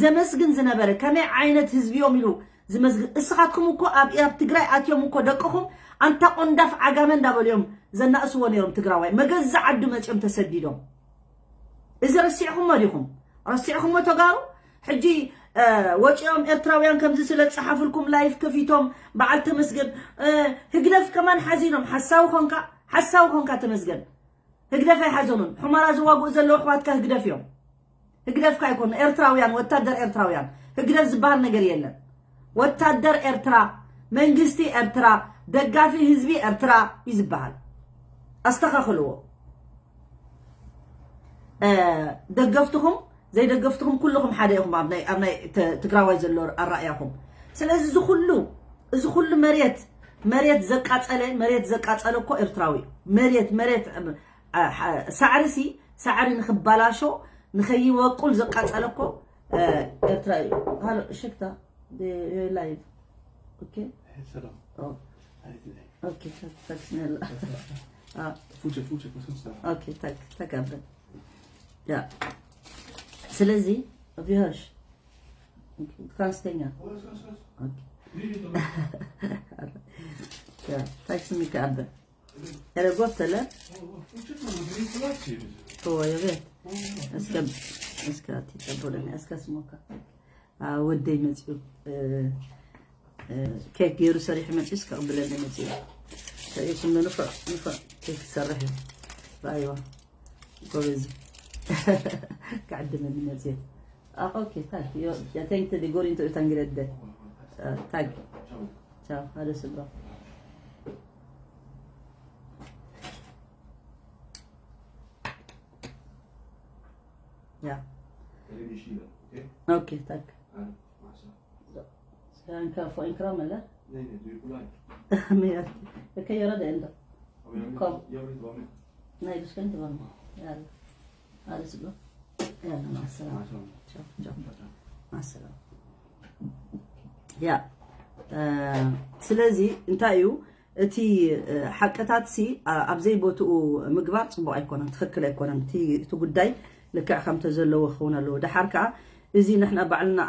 ዘመስግን ዝነበረ ከመይ ዓይነት ህዝቢ እዮም ኢሉ ዝመስግን እስኻትኩም እኮ ኣብ ኣብ ትግራይ ኣትዮም እኮ ደቅኹም ኣንታ ቆንዳፍ ዓጋመ እንዳበሉ እዮም ዘናእስዎ ነይሮም ትግራዋይ መገዛ ዓዱ መፂኦም ተሰዲዶም እዚ ረሲዕኹሞ ዲኹም ረሲዕኹሞ ተጋሩ ሕጂ ወፂኦም ኤርትራውያን ከምዚ ስለ ዝፀሓፉልኩም ላይፍ ከፊቶም በዓል ተመስገን ህግደፍ ከማን ሓዚኖም ሓሳዊ ኾንካ ሓሳዊ ኾንካ ተመስገን ህግደፍ ኣይሓዘኑን ሑመራ ዝዋግኡ ዘለዉ ኣሕዋትካ ህግደፍ እዮም ህግደፍካ ኣይኮኑ ኤርትራውያን ወታደር ኤርትራውያን ህግደፍ ዝበሃል ነገር የለን ወታደር ኤርትራ መንግስቲ ኤርትራ ደጋፊ ህዝቢ ኤርትራ እዩ ዝበሃል ኣስተኻኽልዎ ደገፍትኹም ዘይደገፍትኹም ኩልኹም ሓደ ኢኹም ኣብ ናይ ኣብ ናይ ትግራዋይ ዘሎ ኣራእያኹም ስለዚ እዚ ኩሉ እዚ ኩሉ መሬት መሬት ዘቃጸለ መሬት ዘቃጸለ እኮ ኤርትራዊ መሬት መሬት ሳዕሪ ሲ ሳዕሪ ንኽባላሾ ንኸይበቁል ዘቃጸለ እኮ ኤርትራ እዩ ሃሎ ሽክታ ላይቭ ኦኬ ሰላም ኦኬ ታክስ ነላ Future, future, Christmas time. Okay, tack, tack Abbe. Ja. ስለዚ ቪሃሽ ካንስተኛ ታክስ ሚካ ኣበ ያለ ጎተለ ተወየቤ እስከ እስከ ትጠቦለኒ እስከ ስሞካ ወደይ መፅኡ ኬክ ገይሩ ሰሪሑ መፂኡስ ከቕብለኒ መፂኡ ሰሪሱ ንፉዕ ንፉዕ ኬክ ዝሰርሕ እዩ ረኣይዋ ጎበዝ ክዕድመኒ መፅኡ ኦኬ ታግ ተንክት ዲጎሪንቶ እታንግረደ ታግ ቻው ሓደ ስብራ Ja. Okej, tack. Ska jag ha en kaffe och en kram eller? Nej, nej, du är på live. Men jag, jag kan göra det ändå. Kom. Jag vill inte vara med. Nej, du ska inte vara med. Ja. Ha det så bra. Ja, massa. Ciao, ciao. Massa. Ja. ስለዚ እንታይ እዩ እቲ ሓቅታት ሲ ኣብ ዘይቦትኡ ምግባር ፅቡቅ ኣይኮነን ትክክል ኣይኮነን እቲ ጉዳይ ልክዕ ከምተ ዘለዎ ክኸውን ኣለዎ ድሓር ከዓ እዚ ንሕና ባዕልና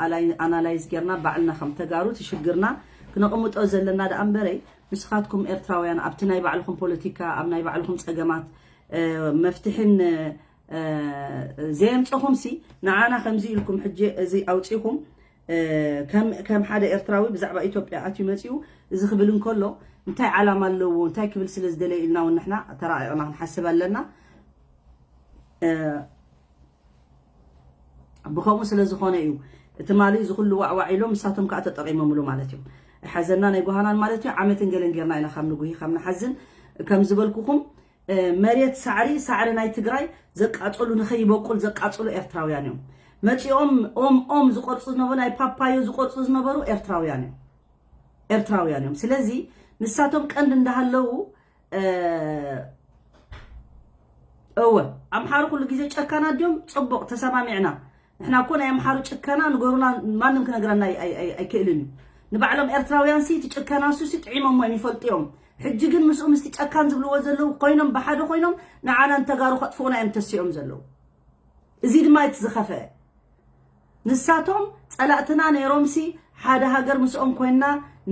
ኣናላይዝ ጌርና ባዕልና ከም ተጋሩ ትሽግርና ክነቕምጦ ዘለና ደኣ እምበረይ ንስኻትኩም ኤርትራውያን ኣብቲ ናይ ባዕልኹም ፖለቲካ ኣብ ናይ ባዕልኹም ፀገማት መፍትሕን ዘየምፀኹም ሲ ንዓና ከምዚ ኢልኩም ሕጂ እዚ ኣውፂኹም ከም ሓደ ኤርትራዊ ብዛዕባ ኢትዮጵያ ኣትዩ መፂኡ እዚ ክብል እንከሎ እንታይ ዓላማ ኣለዎ እንታይ ክብል ስለ ዝደለየ ኢልና እውን ንሕና ተራቂቕና ክንሓስብ ኣለና ብኸምኡ ስለ ዝኾነ እዩ እቲ ማሊ እዚ ኩሉ ዋዕዋዕ ኢሎም ንሳቶም ከዓ ተጠቒሞምሉ ማለት እዮም። ኣይሓዘና ናይ ጓሃናን ማለት እዩ። ዓመትን ገለን ጌርና ኢና ካብ ንጉሂ ካብ ንሓዝን። ከም ዝበልኩኹም መሬት ሳዕሪ ሳዕሪ ናይ ትግራይ ዘቃፀሉ ንኸይበቁል ዘቃፀሉ ኤርትራውያን እዮም። መፂኦም ኦም ኦም ዝቆርፁ ዝነበሩ ናይ ፓፓዮ ዝቆርፁ ዝነበሩ ኤርትራውያን እዮም። ኤርትራውያን እዮም። ስለዚ ንሳቶም ቀንዲ እንዳሃለዉ እወ ኣምሓሩ ኩሉ ግዜ ጨካናት ድዮም? ፅቡቕ ተሰማሚዕና። ንሕና እኮ ናይ ኣምሓሩ ጭከና ንገሩና ማንም ክነግረና ኣይክእልን እዩ። ንባዕሎም ኤርትራውያን ሲ እቲ ጭከና ሱሲ ጥዒሞሞ እዮም ይፈልጡ እዮም። ሕጂ ግን ምስኡ ምስቲ ጨካን ዝብልዎ ዘለዉ ኮይኖም ብሓደ ኮይኖም ንዓና ንተጋሩ ከጥፍኡና እዮም ተሲኦም ዘለዉ። እዚ ድማ እቲ ዝኸፍአ ንሳቶም ጸላእትና ነይሮምሲ ሓደ ሃገር ምስኦም ኮይና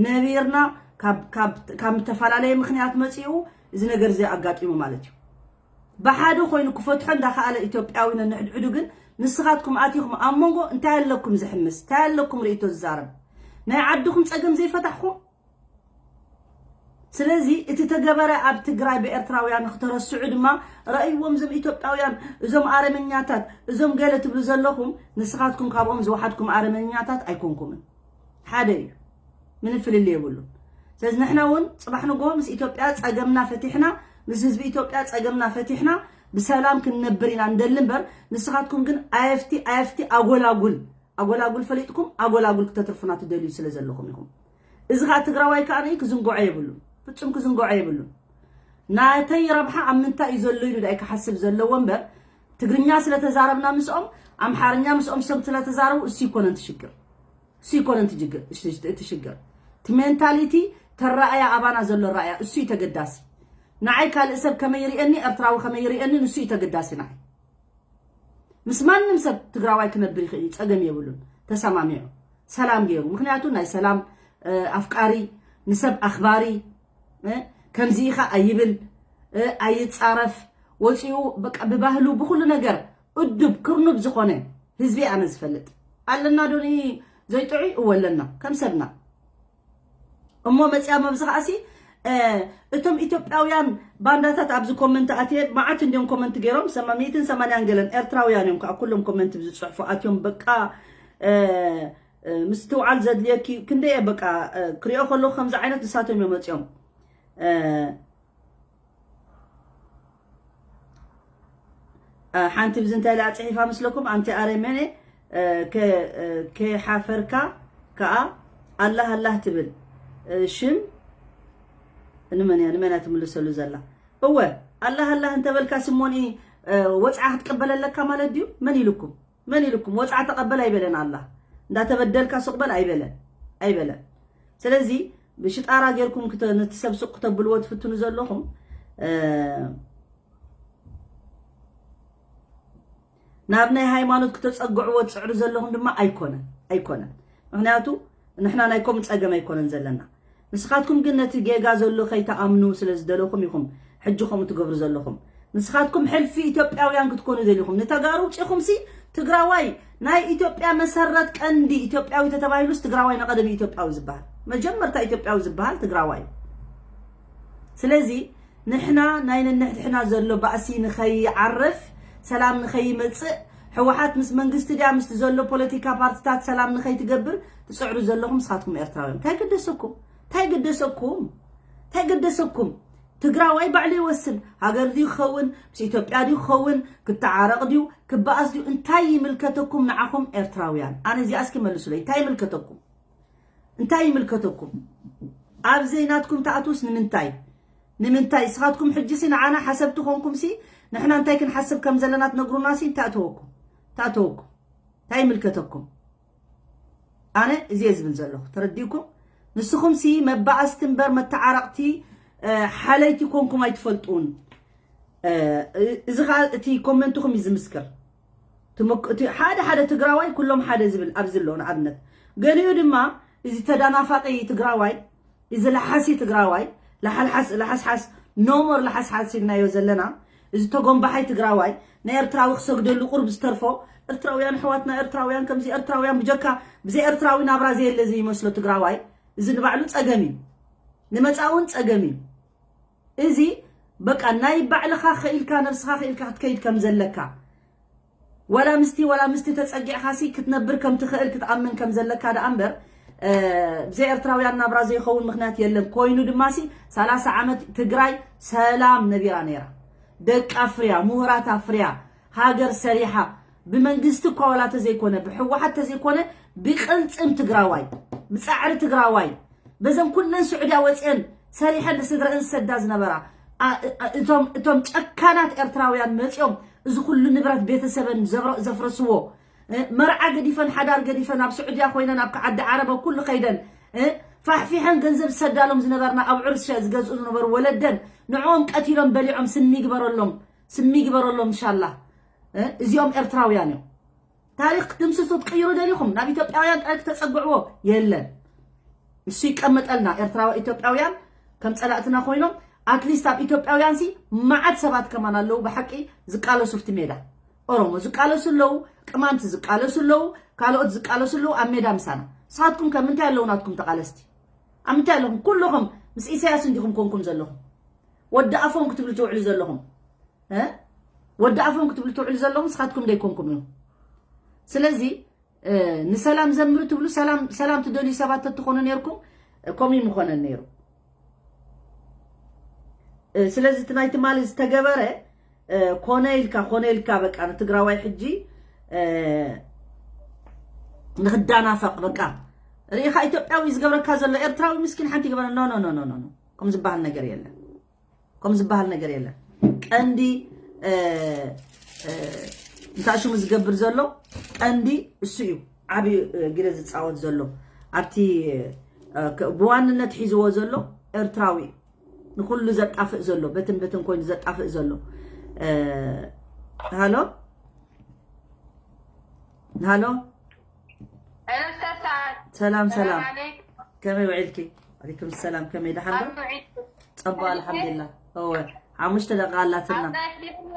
ነቢርና ካብ ዝተፈላለየ ምክንያት መጺኡ እዚ ነገር እዚ ኣጋጢሙ ማለት እዩ። ብሓደ ኮይኑ ክፈትሖ እንዳኸኣለ ኢትዮጵያዊ ነንሕድሕዱ ግን ንስኻትኩም ኣቲኹም ኣብ መንጎ እንታይ ኣለኩም ዝሕምስ እንታይ ኣለኩም ርእቶ ዝዛረብ ናይ ዓድኹም ጸገም ዘይፈታሕኩም ስለዚ እቲ ተገበረ ኣብ ትግራይ ብኤርትራውያን ንክተረስዑ ድማ ረእይዎም እዞም ኢትዮጵያውያን እዞም ኣረመኛታት እዞም ገለ ትብሉ ዘለኹም ንስኻትኩም ካብኦም ዝወሓድኩም ኣረመኛታት ኣይኮንኩምን ሓደ እዩ ምንም ፍልል የብሉን ስለዚ ንሕና እውን ፅባሕ ንጎ ምስ ኢትዮጵያ ፀገምና ፈቲሕና ምስ ህዝቢ ኢትዮጵያ ፀገምና ፈቲሕና ብሰላም ክንነብር ኢና እንደሊ እምበር ንስኻትኩም ግን ኣየፍቲ ኣየፍቲ ኣጎላጉል ኣጎላጉል ፈሊጥኩም ኣጎላጉል ክተትርፉና ትደልዩ ስለ ዘለኹም ኢኹም እዚ ከዓ ትግራዋይ ከዓ ክዝንጎዖ የብሉን ፍፁም ክዝንጎዖ የብሉን ናተይ ረብሓ ኣብ ምንታይ እዩ ዘሎ ኢሉ ዳይ ክሓስብ ዘለዎ እምበር ትግርኛ ስለተዛረብና ምስኦም ኣምሓርኛ ምስኦም ሰብ ስለተዛረቡ እሱ ይኮነን ትሽግር እሱ ይኮነን ትጅግር እቲ ሽግር እቲ ሜንታሊቲ ተረኣያ ኣባና ዘሎ ረኣያ እሱ እዩ ተገዳሲ ንዓይ ካልእ ሰብ ከመይ ይርእየኒ ኤርትራዊ ከመይ ይርእየኒ ንሱ እዩ ተገዳሲ ንዓይ ምስ ማንም ሰብ ትግራዋይ ክነብር ይኽእል እዩ፣ ፀገም የብሉን። ተሰማሚዑ ሰላም ገይሩ፣ ምኽንያቱ ናይ ሰላም ኣፍቃሪ፣ ንሰብ ኣኽባሪ፣ ከምዚ ኢኻ ኣይብል፣ ኣይፃረፍ፣ ወፂኡ በቃ ብባህሉ ብኩሉ ነገር እዱብ ክርኑብ ዝኾነ ህዝቢ ኣነ ዝፈልጥ ኣለና ዶ ዘይጥዑይ እወ ኣለና ከም ሰብና እሞ መፅያ መብዚ ከዓሲ እቶም ኢትዮጵያውያን ባንዳታት ኣብዚ ኮመንት ኣትየ መዓት እንዲዮም ኮመንት ገይሮም ሰማ ሚእትን ሰማንያን ገለን ኤርትራውያን እዮም ከዓ ኩሎም ኮመንት ብዝፅሕፉ ኣትዮም በቃ ምስትውዓል ዘድልየኪ ክንደየ በቃ ክሪኦ ከለኩ ከምዚ ዓይነት ንሳቶም እዮም መፅዮም ሓንቲ ብዚ እንታይ ኢላ ፅሒፋ ምስለኩም ኣንቲ ኣረመኔ ከይሓፈርካ ከዓ ኣላህ ኣላህ ትብል ሽም ንመን እያ ንመን እያ ትምልሰሉ ዘላ እወ ኣላህ ኣላህ እንተበልካ ስሞኒ ወፅዓ ክትቀበለለካ ማለት ድዩ መን ኢልኩም መን ኢልኩም ወፅዓ ተቐበል ኣይበለን ኣላህ እንዳተበደልካ ስቕበል ኣይበለን ኣይበለን ስለዚ ብሽጣራ ጌርኩም ነቲ ሰብ ሱቕ ክተብልዎ ትፍትኑ ዘለኹም ናብ ናይ ሃይማኖት ክተፀግዕዎ ትፅዕሩ ዘለኹም ድማ ኣይኮነን ኣይኮነን ምክንያቱ ንሕና ናይ ከምኡ ፀገም ኣይኮነን ዘለና ንስኻትኩም ግን ነቲ ጌጋ ዘሎ ከይተኣምኑ ስለ ዝደለኹም ኢኹም ሕጂ ከምኡ ትገብሩ ዘለኹም ንስኻትኩም ሕልፊ ኢትዮጵያውያን ክትኮኑ ደሊኹም ንተጋሩ ውፂኹም ሲ ትግራዋይ ናይ ኢትዮጵያ መሰረት ቀንዲ ኢትዮጵያዊ ተተባሂሉስ ትግራዋይ ንቐደሚ ኢትዮጵያዊ ዝበሃል መጀመርታ ኢትዮጵያዊ ዝበሃል ትግራዋይ ስለዚ ንሕና ናይ ነንሕድሕና ዘሎ ባእሲ ንኸይዓርፍ ሰላም ንኸይመፅእ ሕወሓት ምስ መንግስቲ ድያ ምስቲ ዘሎ ፖለቲካ ፓርትታት ሰላም ንኸይትገብር ትፅዕሩ ዘለኹም ንስኻትኩም ኤርትራውያን እንታይ ገደሰኩም እንታይ ገደሰኩም እንታይ ገደሰኩም ትግራዋይ ባዕሉ ይወስን ሃገር ድዩ ክኸውን ምስ ኢትዮጵያ ድዩ ክኸውን ክተዓረቕ ድዩ ክበኣስ ድዩ እንታይ ይምልከተኩም ንዓኹም ኤርትራውያን ኣነ እዚኣ እስኪ መልሱለይ እንታይ ይምልከተኩም እንታይ ይምልከተኩም ኣብ ዘይናትኩም ተኣትውስ ንምንታይ ንምንታይ ስኻትኩም ሕጂ ሲ ንዓና ሓሰብቲ ኮንኩም ሲ ንሕና እንታይ ክንሓስብ ከም ዘለና ትነግሩና ሲ እንታይ ኣተወኩም እንታይ ኣተወኩም እንታይ ይምልከተኩም ኣነ እዚ ዝብል ዘለኹ ተረዲኩም ንስኹም ሲ መባኣስቲ እምበር መተዓረቕቲ ሓለይቲ ኮንኩም ኣይትፈልጡን እዚ ከዓ እቲ ኮመንትኹም እዩ ዝምስክር ሓደ ሓደ ትግራዋይ ኩሎም ሓደ ዝብል ኣብዚ ኣሎ ንኣብነት ገሊኡ ድማ እዚ ተዳናፋቂ ትግራዋይ እዚ ለሓሲ ትግራዋይ ለሓልሓስ ለሓስሓስ ኖሞር ለሓስሓስ ኢልናዮ ዘለና እዚ ተጎንባሓይ ትግራዋይ ንኤርትራዊ ክሰግደሉ ቁርብ ዝተርፎ ኤርትራውያን ኣሕዋትና ኤርትራውያን ከምዚ ኤርትራውያን ብጀካ ብዘይ ኤርትራዊ ናብራ ዘየለ ዘይመስሎ ትግራዋይ እዚ ንባዕሉ ፀገም እዩ ንመፃ እውን ፀገም እዩ እዚ በቃ ናይ ባዕልኻ ኽኢልካ ነብስኻ ኽኢልካ ክትከይድ ከም ዘለካ ወላ ምስቲ ወላ ምስቲ ተጸጊዕካሲ ክትነብር ከም ትኽእል ክትኣምን ከም ዘለካ ደኣ እምበር፣ እ፣ ብዘይ ኤርትራውያን ናብራ ዘይኸውን ምኽንያት የለን። ኮይኑ ድማሲ ሰላሳ ዓመት ትግራይ ሰላም ነቢራ ነይራ። ደቂ ኣፍርያ፣ ምሁራት ኣፍርያ፣ ሃገር ሰሪሓ፣ ብመንግስቲ እኳ ወላ ተዘይኮነ፣ ብህወሓት ተዘይኮነ፣ ብቅልጽም ትግራዋይ፣ ብጻዕሪ ትግራዋይ፣ በዘን ኩለን ስዑድያ ወፅየን ሰሪሐን ንስድረአን ዝሰዳ ዝነበራ፣ አ-፣ እ-፣ እቶም፣ እቶም ጨካናት ኤርትራውያን መፂኦም እዚ ኩሉ ንብረት ቤተሰበን ዘብረ-፣ ዘፍረስዎ፣ እ፣ መርዓ ገዲፈን፣ ሓዳር ገዲፈን፣ ኣብ ስዑድያ ኮይነን፣ ኣብ ዓዲ ዓረብ፣ ኣብ ኩሉ ከይደን፣ እ፣ ፋሕፊሐን ገንዘብ ዝሰዳሎም ዝነበርና፣ ኣብ ዑርስ ዝገዝኡ ዝነበሩ ወለደን፣ ንዕኦም ቀቲሎም በሊዖም ስሚ ግበረሎም፣ ስሚ ግበረሎም፣ ኢንሻላህ። እ፣ እዚኦም ኤርትራውያን እዮም። ታሪኽ ክትድምስሱ ክትቅይሩ ደሊኹም፣ ናብ ኢትዮጵያውያን ጥራይ ክተጸግዕዎ የለን። እሱ ይቀመጠልና። ኤርትራዊ ኢትዮጵያውያን ከም ጸላእትና ኮይኖም፣ ኣትሊስት ኣብ ኢትዮጵያውያን ሲ መዓት ሰባት ከማን ኣለዉ ብሓቂ ዝቃለሱ ኣብቲ ሜዳ። ኦሮሞ ዝቃለሱ ኣለዉ፣ ቅማንት ዝቃለሱ ኣለዉ፣ ካልኦት ዝቃለሱ ኣለዉ ኣብ ሜዳ ምሳና። ንስኻትኩም ከ ምንታይ ኣለዉ ናትኩም ተቃለስቲ? ኣብ ምንታይ ኣለኹም? ኩልኹም ምስ ኢሳያስ እንዲኹም ኮንኩም ዘለኹም። ወዲ ኣፎም ክትብሉ ትውዕሉ ዘለኹም። እ? ወዲ ኣፎም ክትብሉ ትውዕሉ ዘለኹም ንስኻትኩም ደይኮንኩም እዩ። ስለዚ፣ እ፣ ንሰላም ዘምሩ ትብሉ፣ ሰላም፣ ሰላም ትደልዩ ሰባት ተትኾኑ ነይርኩም፣ እ፣ ከምኡ ምኾነን ነይሩ። እ፣ ስለዚ እቲ ናይ ትማሊ ዝተገበረ፣ እ፣ ኮነ ኢልካ፣ ኮነ ኢልካ በቃ ንትግራዋይ ሕጂ፣ እ፣ ንኽዳናፈቕ በቃ። ርኢኻ ኢትዮጵያዊ ዝገብረካ ዘሎ ኤርትራዊ ምስኪን ሓንቲ ይገበረ። ኖ፣ ኖ፣ ኖ፣ ኖ፣ ኖ፣ ኖ። ከም ዝበሃል ነገር የለን። ከም ዝበሃል ነገር የለን። ቀንዲ፣ እ፣ እ፣ እንታይ ሽሙ ዝገብር ዘሎ ቀንዲ እሱ እዩ። ዓብዪ፣ እ፣ ግደ ዝፃወት ዘሎ ኣብቲ፣ እ፣ ከ-፣ ብዋንነት ሒዝዎ ዘሎ ኤርትራዊ እዩ። ንኩሉ ዘጣፍእ ዘሎ፣ በትን በትን ኮይኑ ዘጣፍእ ዘሎ። እ፣ ሃሎ? ሃሎ? ሰላም፣ ሰላም። ሰላም ዓለይኩም። ከመይ ውዒልኪ? ዓለይኩም ሰላም። ከመይ ደሓን ዶ? ኣብ ውዒልኩም። ጸባ፣ ኣልሓምዱሊላህ። እወ፣ ሓሙሽተ ደቂቃ ኣላትና። ኣብ ላይፍ ዲኹም?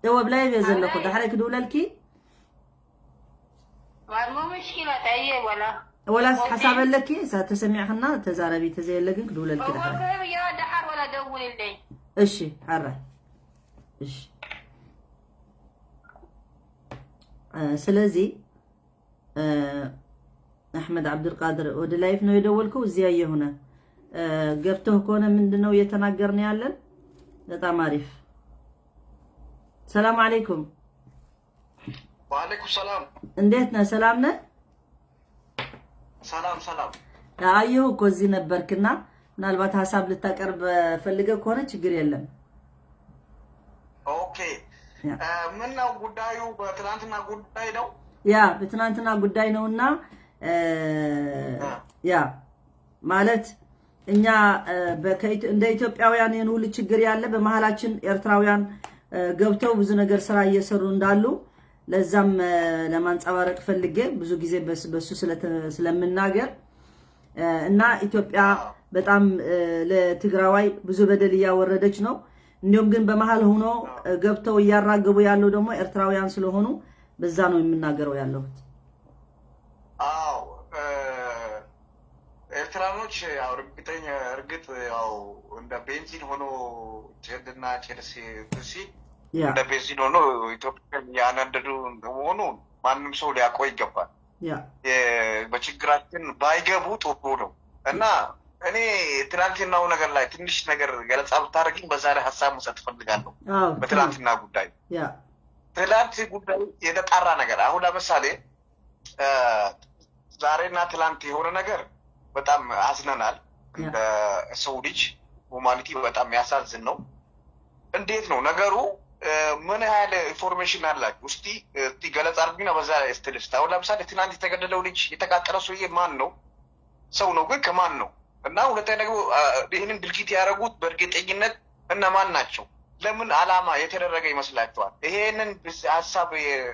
እወ፣ ብላይቭ እየ ኣብ ዘለኹ። ላይፍ። ዳሕራይ ክድውለልኪ? ማርሞ ምሽኪላት፣ ኣየ፣ ወላ። ወላስ ኦኬ። ሓሳብ ኣለኪ? እሳ ተሰሚዕኽና ተዛረቢ፣ ተዘየለ ግን ክድውለልኪ እወ፣ ዳሕራይ። ክህብ እያ፣ ደሓር ወላ ደውልለይ። እሺ፣ ሓራይ። እሺ። እ፣ ስለዚ፣ እ፣ ኣሕመድ ዓብዱልቃድር፣ ወደ ላይፍ ነው የደወልከው? እዚያ የሆነ፣ እ፣ ገብተህ ከሆነ ምንድን ነው እየተናገርን ያለን? በጣም አሪፍ። ሰላም አለይኩም። ወአለይኩም ሰላም። እንዴት ነህ? ሰላም ነህ? ሰላም፣ ሰላም። አየሁ እኮ እዚህ ነበርክና፣ ምናልባት ሀሳብ ልታቀርብ ፈልገህ ከሆነ ችግር የለም። ኦኬ። ያ። እ፣ ምን ነው ጉዳዩ? በትናንትና ጉዳይ ነው? ያ፣ በትናንትና ጉዳይ ነውና፣ እ፣ እ። ያ፣ ማለት እኛ፣ እ፣ በ-፣ ከኢትዮ-፣ እንደ ኢትዮጵያውያን ይህን ሁሉ ችግር ያለ፣ በመሀላችን ኤርትራውያን፣ እ፣ ገብተው ብዙ ነገር ስራ እየሰሩ እንዳሉ፣ ለዛም፣ እ፣ ለማንጸባረቅ ፈልጌ ብዙ ጊዜ በስ-፣ በሱ ስለተ-፣ ስለምናገር፣ እ፣ እና ኢትዮጵያ አዎ። በጣም፣ እ፣ ለትግራዋይ ብዙ በደል እያወረደች ነው። እንዲሁም ግን በመሀል ሆኖ፣ አዎ። እ፣ ገብተው እያራገቡ ያለው ደግሞ ኤርትራውያን ስለሆኑ በዛ ነው የምናገረው ያለሁት። አዎ፣ እ፣ ኤርትራኖች ያው እርግጠኛ፣ እርግጥ ያው እንደ ቤንዚን ሆኖ ጭድና ጭድ ሲ-፣ ሲል ያ። እንደ ቤንዚን ሆኖ ኢትዮጵያን ያነደዱ እንደመሆኑ ማንም ሰው ሊያውቀው ይገባል። ያ። የ-፣ በችግራችን ባይገቡ ጥሩ ነው። እና እኔ ትናንትናው ነገር ላይ ትንሽ ነገር ገለጻ ብታደርግኝ በዛ ላይ ሀሳብ መስጠት እፈልጋለሁ። አዎ፣ በትናንትና ጉዳይ። ያ። ትናንት ጉዳይ የተጣራ ነገር። አሁን ለምሳሌ፣ እ፣ ዛሬና ትላንት የሆነ ነገር በጣም አዝነናል። ያ። እንደ ሰው ልጅ ሁማኒቲ በጣም የሚያሳዝን ነው። እንዴት ነው ነገሩ? እ፣ ምን ያህል ኢንፎርሜሽን አላችሁ? እስቲ፣ እስቲ ገለጻ አድርጉና በዛ ላይ እስቲ ልስጥ። አሁን ለምሳሌ ትናንት የተገደለው ልጅ፣ የተቃጠለው ሰውዬ ማን ነው? ሰው ነው፣ ግን ከማን ነው? እና ሁለተኛ ደግሞ፣ አ፣ ይህንን ድርጊት ያደረጉት በእርግጠኝነት እነማን ናቸው? ለምን ዓላማ የተደረገ ይመስላችኋል? ይሄንን ብስ-፣ ሀሳብ የ-፣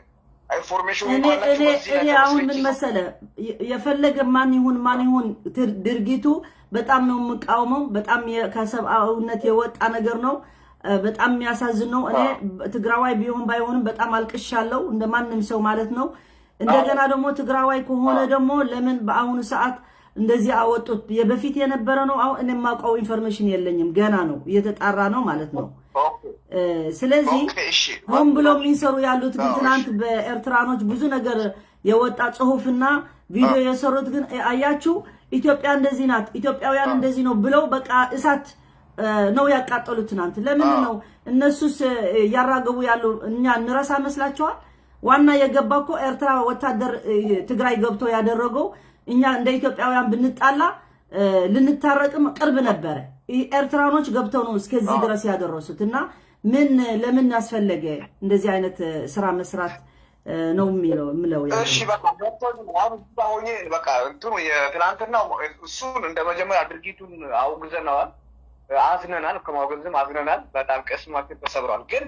ኢንፎርሜሽኑ እኔ፣ እንኳን እኔ፣ በዚህ ላይ እኔ አሁን ምን ተመስርቼ መሰለ፣ የ-፣ የፈለገ ማን ይሁን ማን ይሁን ድር-፣ ድርጊቱ በጣም ነው የምቃወመው። በጣም የ-፣ ከሰብአዊነት የወጣ ነገር ነው። እ፣ በጣም የሚያሳዝን ነው። እኔ አዎ። ትግራዋይ ቢሆን ባይሆንም በጣም አልቅሻለሁ፣ እንደ ማንም ሰው ማለት ነው። እንደገና አዎ። ደግሞ ትግራዋይ ከሆነ አዎ። ደግሞ ለምን በአሁኑ ሰዓት እንደዚህ አወጡት? የበፊት የነበረ ነው። አሁን እኔ የማውቀው ኢንፎርሜሽን የለኝም፣ ገና ነው፣ እየተጣራ ነው ማለት ነው። ኦኬ። ስለዚህ ሆን ብሎ የሚሰሩ ያሉት ግን ትናንት በኤርትራኖች ብዙ ነገር የወጣ ጽሁፍና ቪዲዮ የሰሩት ግን አያችሁ፣ ኢትዮጵያ እንደዚህ ናት፣ ኢትዮጵያውያን እንደዚህ ነው ብለው በቃ እሳት ነው ያቃጠሉት ትናንት። ለምን ነው እነሱስ እያራገቡ ያሉ? እኛ እንረሳ መስላችኋል? ዋና የገባ እኮ ኤርትራ ወታደር ትግራይ ገብቶ ያደረገው። እኛ እንደ ኢትዮጵያውያን ብንጣላ ልንታረቅም ቅርብ ነበረ። ኤርትራኖች ገብተው ነው እስከዚህ ድረስ ያደረሱት። እና ምን ለምን አስፈለገ እንደዚህ አይነት ስራ መስራት ነው የሚለው የምለው። እሺ በቃ ገብቶኝ አሁን እዛ ሆኜ በቃ እንትኑ የትናንትናው እሱን እንደ መጀመሪያ ድርጊቱን አውግዘነዋል፣ አዝነናል። ከማውገዝም አዝነናል። በጣም ቅስማችን ተሰብሯል። ግን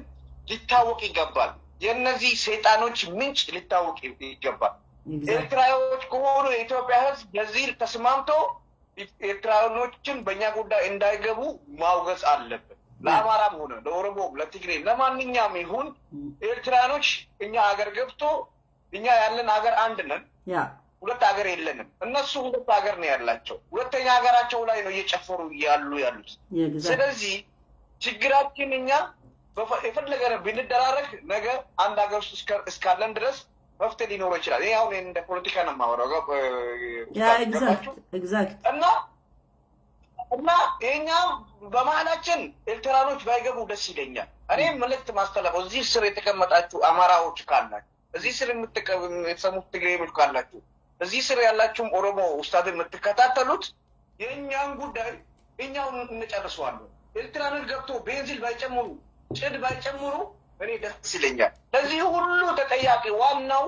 ሊታወቅ ይገባል። የእነዚህ ሰይጣኖች ምንጭ ሊታወቅ ይገባል። ኤርትራዎች ከሆኑ የኢትዮጵያ ሕዝብ በዚህ ተስማምቶ ኤርትራኖችን በእኛ ጉዳይ እንዳይገቡ ማውገዝ አለብን። ለአማራም ሆነ ለኦሮሞም ለትግሬም ለማንኛውም ይሁን ኤርትራኖች እኛ ሀገር ገብቶ እኛ ያለን ሀገር አንድ ነን። ሁለት ሀገር የለንም። እነሱ ሁለት ሀገር ነው ያላቸው። ሁለተኛ ሀገራቸው ላይ ነው እየጨፈሩ ያሉ ያሉት። ስለዚህ ችግራችን እኛ የፈለገ ብንደራረግ ነገ አንድ ሀገር ውስጥ እስካለን ድረስ መፍትሄ ሊኖረው ይችላል። ይሄ አሁን እንደ ፖለቲካ ነው የማወራው። እና እና የኛ በመሀላችን ኤርትራኖች ባይገቡ ደስ ይለኛል። እኔ መልእክት ማስተላለፈው እዚህ ስር የተቀመጣችሁ አማራዎች ካላችሁ፣ እዚህ ስር የምትሰሙት ትግሬዎች ካላችሁ፣ እዚህ ስር ያላችሁም ኦሮሞ ኡስታዝ የምትከታተሉት የእኛን ጉዳይ እኛው እንጨርሰዋለን። ኤርትራኖች ገብቶ ቤንዚል ባይጨምሩ ጭድ ባይጨምሩ እኔ ደስ ይለኛል። ለዚህ ሁሉ ተጠያቂ ዋናው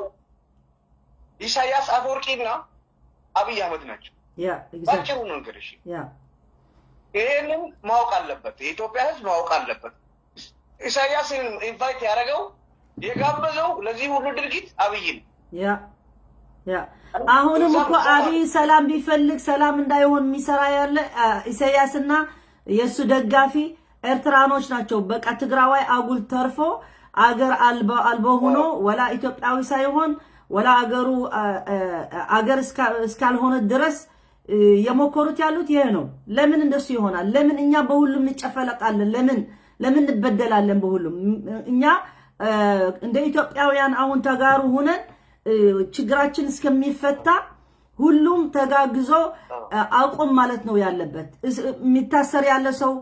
ኢሳያስ አፈወርቂና አብይ አህመድ ናቸው። ባጭሩ ነው እንግዲህ ይሄንን ማወቅ አለበት፣ የኢትዮጵያ ሕዝብ ማወቅ አለበት። ኢሳያስን ኢንቫይት ያደረገው የጋበዘው ለዚህ ሁሉ ድርጊት አብይ ነው። አሁንም እኮ አብይ ሰላም ቢፈልግ ሰላም እንዳይሆን የሚሰራ ያለ ኢሳያስና የእሱ ደጋፊ ኤርትራኖች ናቸው። በቃ ትግራዋይ አጉል ተርፎ አገር አልቦ ሆኖ ወላ ኢትዮጵያዊ ሳይሆን ወላ አገሩ አገር እስካልሆነ ድረስ የሞከሩት ያሉት ይሄ ነው። ለምን እንደሱ ይሆናል? ለምን እኛ በሁሉም እንጨፈለቃለን? ለምን ለምን እንበደላለን? በሁሉም እኛ እንደ ኢትዮጵያውያን አሁን ተጋሩ ሆነን ችግራችን እስከሚፈታ ሁሉም ተጋግዞ አቁም ማለት ነው ያለበት። የሚታሰር ያለ ሰው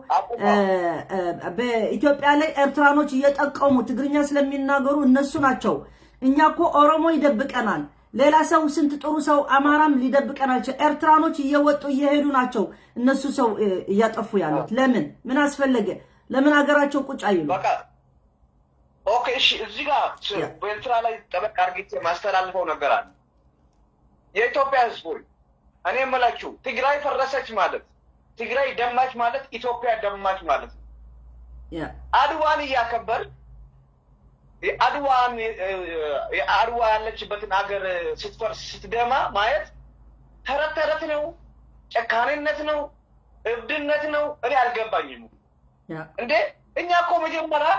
በኢትዮጵያ ላይ ኤርትራኖች እየጠቀሙ ትግርኛ ስለሚናገሩ እነሱ ናቸው። እኛ እኮ ኦሮሞ ይደብቀናል፣ ሌላ ሰው ስንት ጥሩ ሰው አማራም ሊደብቀን አልቻለም። ኤርትራኖች እየወጡ እየሄዱ ናቸው እነሱ ሰው እያጠፉ ያሉት። ለምን ምን አስፈለገ? ለምን ሀገራቸው ቁጭ አይሉ? ኦኬ እሺ፣ እዚህ ጋር በኤርትራ ላይ ጠበቅ አርግቼ ማስተላልፈው ነገር አለ። የኢትዮጵያ ሕዝብ ሆይ እኔ የምላችሁ ትግራይ ፈረሰች ማለት ትግራይ ደማች ማለት ኢትዮጵያ ደማች ማለት ነው። አድዋን እያከበር አድዋን የአድዋ ያለችበትን አገር ስትፈርስ ስትደማ ማየት ተረት ተረት ነው፣ ጨካኔነት ነው፣ እብድነት ነው። እኔ አልገባኝም። እንዴ እኛ እኮ መጀመሪያ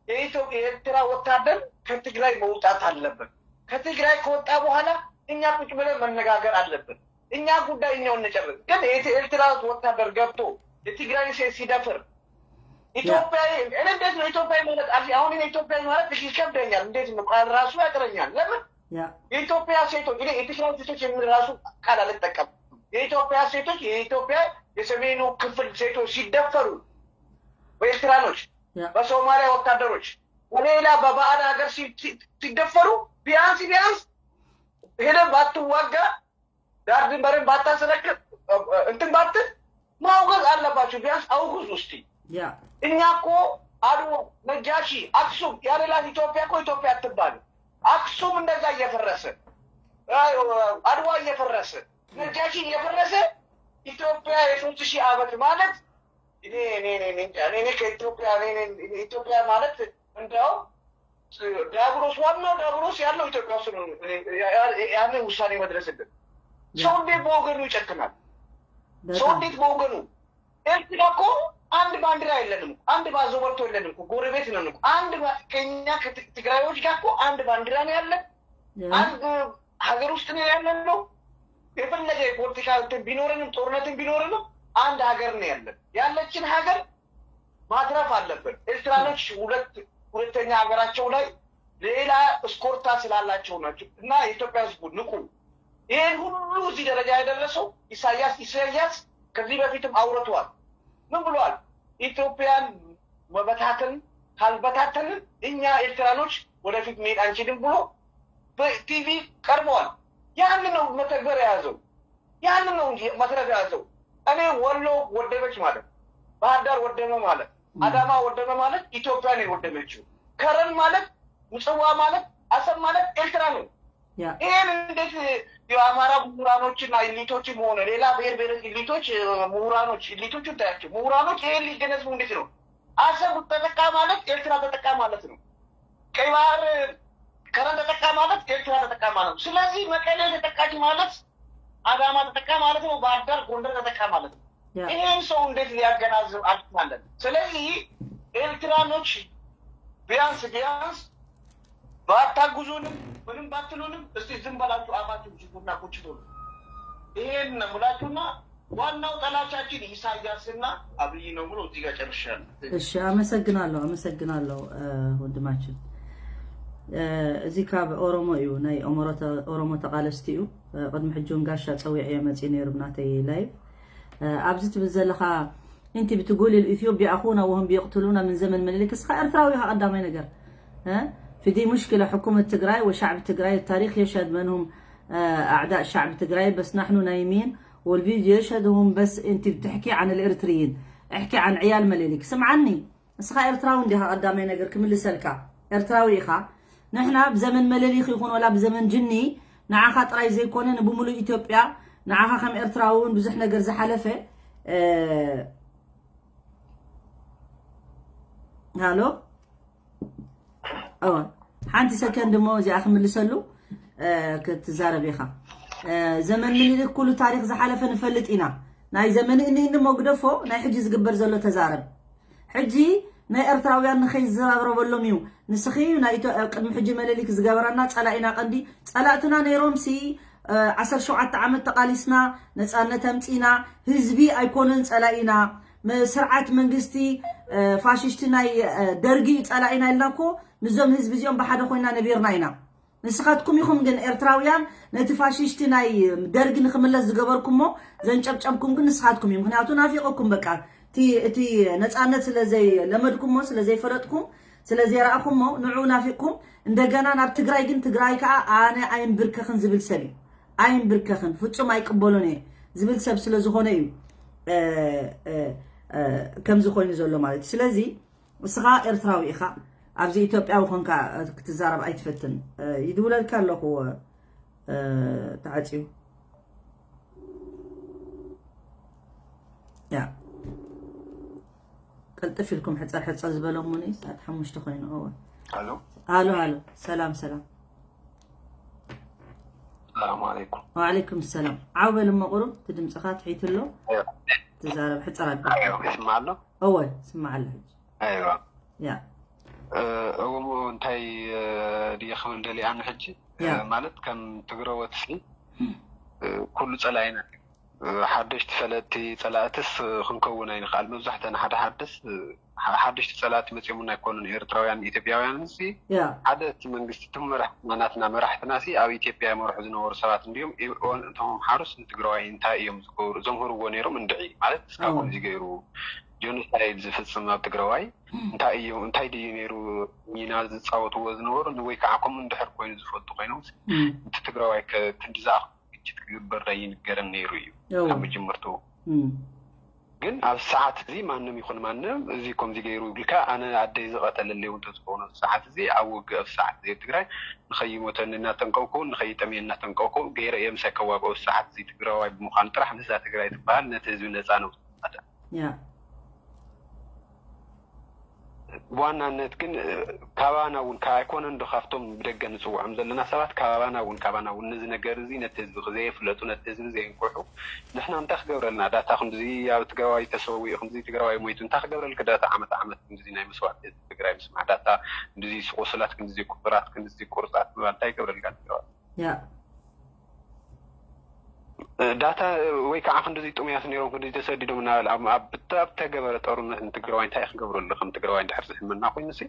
የኤርትራ ወታደር ከትግራይ መውጣት አለበት። ከትግራይ ከወጣ በኋላ እኛ ቁጭ ብለን መነጋገር አለብን። እኛ ጉዳይ እኛው እንጨርስ። ግን የኤርትራ ወታደር ገብቶ የትግራይ ሴት ሲደፍር ኢትዮጵያዊ እኔ እንዴት ነው ኢትዮጵያዊ ማለት? አሁን እኔ ኢትዮጵያዊ ማለት ይከብደኛል። እንዴት ነው ቃል ራሱ ያጥረኛል። ለምን የኢትዮጵያ ሴቶች እኔ የትግራይ ሴቶች የሚል ራሱ ቃል አልጠቀምም። የኢትዮጵያ ሴቶች የኢትዮጵያ የሰሜኑ ክፍል ሴቶች ሲደፈሩ በኤርትራኖች በሶማሊያ ወታደሮች በሌላ በባዕድ ሀገር ሲደፈሩ ቢያንስ ቢያንስ ሄደህ ባትዋጋ ዳር ድንበርን ባታስረክብ እንትን ባትል ማውገዝ አለባችሁ። ቢያንስ አውግዙ እስቲ። እኛ እኮ አድዋ፣ ነጃሺ፣ አክሱም ያሌላት ኢትዮጵያ እኮ ኢትዮጵያ አትባልም። አክሱም እንደዛ እየፈረሰ አድዋ እየፈረሰ ነጃሺ እየፈረሰ ኢትዮጵያ የሶስት ሺህ ዓመት ማለት እኔ እኔ እኔ እኔ እንጃ። እኔ እኔ ከኢትዮጵያ እኔ እኔ እኔ ኢትዮጵያ ማለት እንደው ዲያብሎስ ዋናው ዲያብሎስ ያለው ኢትዮጵያ ውስጥ ነው። እኔ ያ- ያ- ያንን ውሳኔ መድረስልን ሰው እንዴት በወገኑ ይጨክናል? ሰው እንዴት በወገኑ ኤርትራ እኮ አንድ ባንዲራ የለንም፣ አንድ ባዞ በርቶ የለንም፣ ጎረቤት ነን። አንድ ከኛ ትግራዮች ጋር እኮ አንድ ባንዲራ ነው ያለን። አንድ ሀገር ውስጥ ነው ያለን ነው የፈለገ የፖለቲካ እንትን ቢኖረንም ጦርነትን ቢኖረንም አንድ ሀገር ነው ያለን። ያለችን ሀገር ማትረፍ አለብን። ኤርትራኖች ሁለት ሁለተኛ ሀገራቸው ላይ ሌላ እስኮርታ ስላላቸው ናቸው። እና የኢትዮጵያ ህዝቡ ንቁ። ይህን ሁሉ እዚህ ደረጃ የደረሰው ኢሳያስ ኢሳያስ ከዚህ በፊትም አውርቷል። ምን ብሏል? ኢትዮጵያን መበታተን ካልበታተንን እኛ ኤርትራኖች ወደፊት መሄድ አንችልም ብሎ በቲቪ ቀርበዋል። ያንን ነው መተግበር የያዘው። ያንን ነው እንጂ መስራት የያዘው። እኔ ወሎ ወደመች ማለት፣ ባህር ዳር ወደመ ማለት፣ አዳማ ወደመ ማለት ኢትዮጵያ ነው የወደመችው። ከረን ማለት፣ ምጽዋ ማለት፣ አሰብ ማለት ኤርትራ ነው። ይሄን እንዴት የአማራ ምሁራኖችና ኢሊቶችም ሆነ ሌላ ብሔር ብሔር ኢሊቶች፣ ምሁራኖች ኢሊቶች ታያቸው ምሁራኖች ይሄን ሊገነዝቡ እንዴት ነው? አሰብ ተጠቃ ማለት ኤርትራ ተጠቃ ማለት ነው። ቀይ ባህር ከረን ተጠቃ ማለት ኤርትራ ተጠቃ ማለት ነው። ስለዚህ መቀሌ ተጠቃች ማለት አዳማ ተጠቃ ማለት ነው። ባህር ዳር፣ ጎንደር ተጠቃ ማለት ነው። ይሄን ሰው እንዴት ሊያገናዝብ አልቻለም? ስለዚህ ኤርትራኖች ቢያንስ ቢያንስ ባታግዙንም ምንም ባትሉንም እስቲ ዝም በላችሁ አፋችሁ ዝጉና ቁጭ በሉ። ይሄን ነው ብላችሁና ዋናው ጠላቻችን ኢሳያስና አብይ ነው ብሎ እዚህ ጋር ጨርሻለሁ። እሺ፣ አመሰግናለሁ፣ አመሰግናለሁ ወንድማችን። እዚ ካብ ኦሮሞ እዩ፣ ናይ ኦሮሞ ተቃለስቲ እዩ። ቅድሚ ሕጂ እውን ጋሻ ፀዊዐ መፂ ነይሩ ናተይ ላይቭ። ኣብዚ ትብል ዘለኻ እንቲ ብትጉል ኢትዮጵያ ኣኹና ወህም ቢቅትሉና ምን ዘመን ምኒልክ። እስኻ ኤርትራዊ ኢኻ ቀዳማይ ነገር። في دي مشكلة حكومة تجراي وشعب تجراي التاريخ يشهد من هم أعداء شعب تجراي بس نحن نايمين والفيديو يشهد هم بس انت بتحكي عن الاريتريين احكي عن عيال مليلك سمعني. እስኻ ኤርትራዊ እንዲኻ ቀዳማይ ነገር ክምልሰልካ ኤርትራዊ ኢኻ። ንሕና ብዘመን መለሊኽ ይኹን ወላ ብዘመን ጅኒ ንዓኻ ጥራይ ዘይኮነ ንብምሉእ ኢትዮጵያ ንዓኻ ከም ኤርትራዊ እውን ብዙሕ ነገር ዝሓለፈ ሃሎ ሓንቲ ሰከንድ እሞ እዚኣ ክምልሰሉ ክትዛረብ ኢኻ። ዘመን ምኒልክ ኩሉ ታሪክ ዝሓለፈ ንፈልጥ ኢና። ናይ ዘመን እኒ እሞ ግደፎ ናይ ሕጂ ዝግበር ዘሎ ተዛረብ። ሕጂ ናይ ኤርትራውያን ንኸይዝረብረበሎም እዩ። ንስኺ ናይ ኢትዮ ኣብ ቅድሚ ሕጂ መለሊክ ዝገበራና ጸላኢና ቀንዲ ጸላእትና ነይሮም ሲ ዓሰርተ ሸውዓተ ዓመት ተቓሊስና ነጻነት ኣምጺና ህዝቢ ኣይኮነን ጸላኢና ስርዓት መንግስቲ ፋሽሽቲ ናይ ደርጊ ጸላኢና ኢልና እኮ ምስዞም ህዝቢ እዚኦም ብሓደ ኮይና ነቢርና ኢና። ንስኻትኩም ኢኹም ግን ኤርትራውያን ነቲ ፋሽሽቲ ናይ ደርጊ ንክምለስ ዝገበርኩሞ ዘንጨብጨብኩም ግን ንስኻትኩም እዩ። ምክንያቱ ናፊቕኩም በቃ እቲ ነፃነት ስለዘይለመድኩሞ ስለዘይፈለጥኩም ስለዘይረኣኹሞ ንዑ ናፊቕኩም እንደገና ናብ ትግራይ ግን ትግራይ ከዓ ኣነ ኣይንብርከኽን ዝብል ሰብ እዩ። ኣይንብርከኽን ፍፁም ኣይቅበሎን እየ ዝብል ሰብ ስለዝኾነ እዩ ከምዚ ኮይኑ ዘሎ ማለት እዩ። ስለዚ እስኻ ኤርትራዊ ኢኻ ኣብዚ ኢትዮጵያዊ ኮንካ ክትዛረብ ኣይትፈትን። ይድውለልካ ኣለኹ ተዓፅዩ ያ ቅልጥፍ ኢልኩም ሕፀር ሕፀር ዝበለሙኒ ሰዓት ሓሙሽተ ኮይኑ እወ ኣሎ ኣሎ ኣሎ ሰላም ሰላም ሰላም ዓለይኩም ወዓለይኩም ሰላም ዓው በል እሞ ቁሩብ እቲ ድምፅኻ ትሒቱ ኣሎ ትዛረብ ሕፀር ኣቢልካ ይስማዕ ኣሎ እወ ይስማዕ ኣሎ ሕጂ ኣይዋ ያ እወ እንታይ ድየ ክብል ደሊኣኒ ሕጂ ማለት ከም ትግረወትሲ ኩሉ ፀላኢና ሓደሽቲ ፈለጥቲ ፀላእትስ ክንከውን ኣይንኽኣል መብዛሕተና ሓደ ሓደስ ሓደሽቲ ፀላእቲ መፅኦምና ኣይኮኑን ኤርትራውያን ኢትዮጵያውያን ሲ ሓደ እቲ መንግስቲ እቶም መራሕትና ናትና መራሕትና ሲ ኣብ ኢትዮጵያ ይመርሑ ዝነበሩ ሰባት እንዲዮም እቶም ኣምሓሩስ ንትግራዋይ እንታይ እዮም ዝገብሩ ዘምህርዎ ነይሮም እንድዒ ማለት እስካብ ከምዚ ገይሩ ጆኖሳይድ ዝፍፅም ኣብ ትግራዋይ እንታይ እዩ እንታይ ድዩ ነይሩ ሚና ዝፃወትዎ ዝነበሩ ወይ ከዓ ከምኡ እንድሕር ኮይኑ ዝፈልጡ ኮይኖም እቲ ትግራዋይ ክንዲ ዝኣኽሉ ግጭት ክግበር ኣይንገርን ነይሩ እዩ ካብ መጀመርትኡ ግን ኣብ ሰዓት እዚ ማንም ይኹን ማንም እዚ ከምዚ ገይሩ ይብልካ ኣነ ኣደይ ዝቐተለለይ እውን ተዝኸውን ኣብዚ ሰዓት እዚ ኣብ ውግእ ኣብ ሰዓት እዚ ኣብ ትግራይ ንኸይሞተኒ እናተንቀውኩ ንኸይጠምየ እናተንቀውኩ ገይረ እየ ምሳይ ከዋግኦ ሰዓት እዚ ትግራዋይ ብምዃኑ ጥራሕ ምስዛ ትግራይ ትበሃል ነቲ ህዝቢ ነፃ ነውፅእ ብዋናነት ግን ካባና እውን ኣይኮነን ዶ ካብቶም ብደገ ንፅውዖም ዘለና ሰባት ካባና እውን ካባና እውን ነዚ ነገር እዚ ነቲ ህዝቢ ዘየፍለጡ ነቲ ህዝቢ ዘየንቅሑ ንሕና እንታይ ክገብረልና ዳታ ክንድዚ ኣብ ትግራዋይ ተሰዊኡ ክንድዚ ትግራዋይ ሞይቱ እንታይ ክገብረልክ ዳታ ዓመት ዓመት ክንድዚ ናይ መስዋእቲ ህዝቢ ትግራይ ምስማዕ ዳታ ክንድዚ ቁስላት ክንድዚ ክቡራት ክንድዚ ቁርፃት ምባል እንታይ ይገብረልካ ትግራዋይ ዳታ ወይ ከዓ ክንድዚ ጥሙያት ነይሮም፣ ክንድዚ ተሰዲዶም እናበለ ኣብ ኣብ ብታ- ኣብ ተገበረ ጦርነት ንትግራዋይ እንታይ ክገብረሉ? ከም ትግራዋይ እንድሕር ዝሕመና ኮይኑሲ፣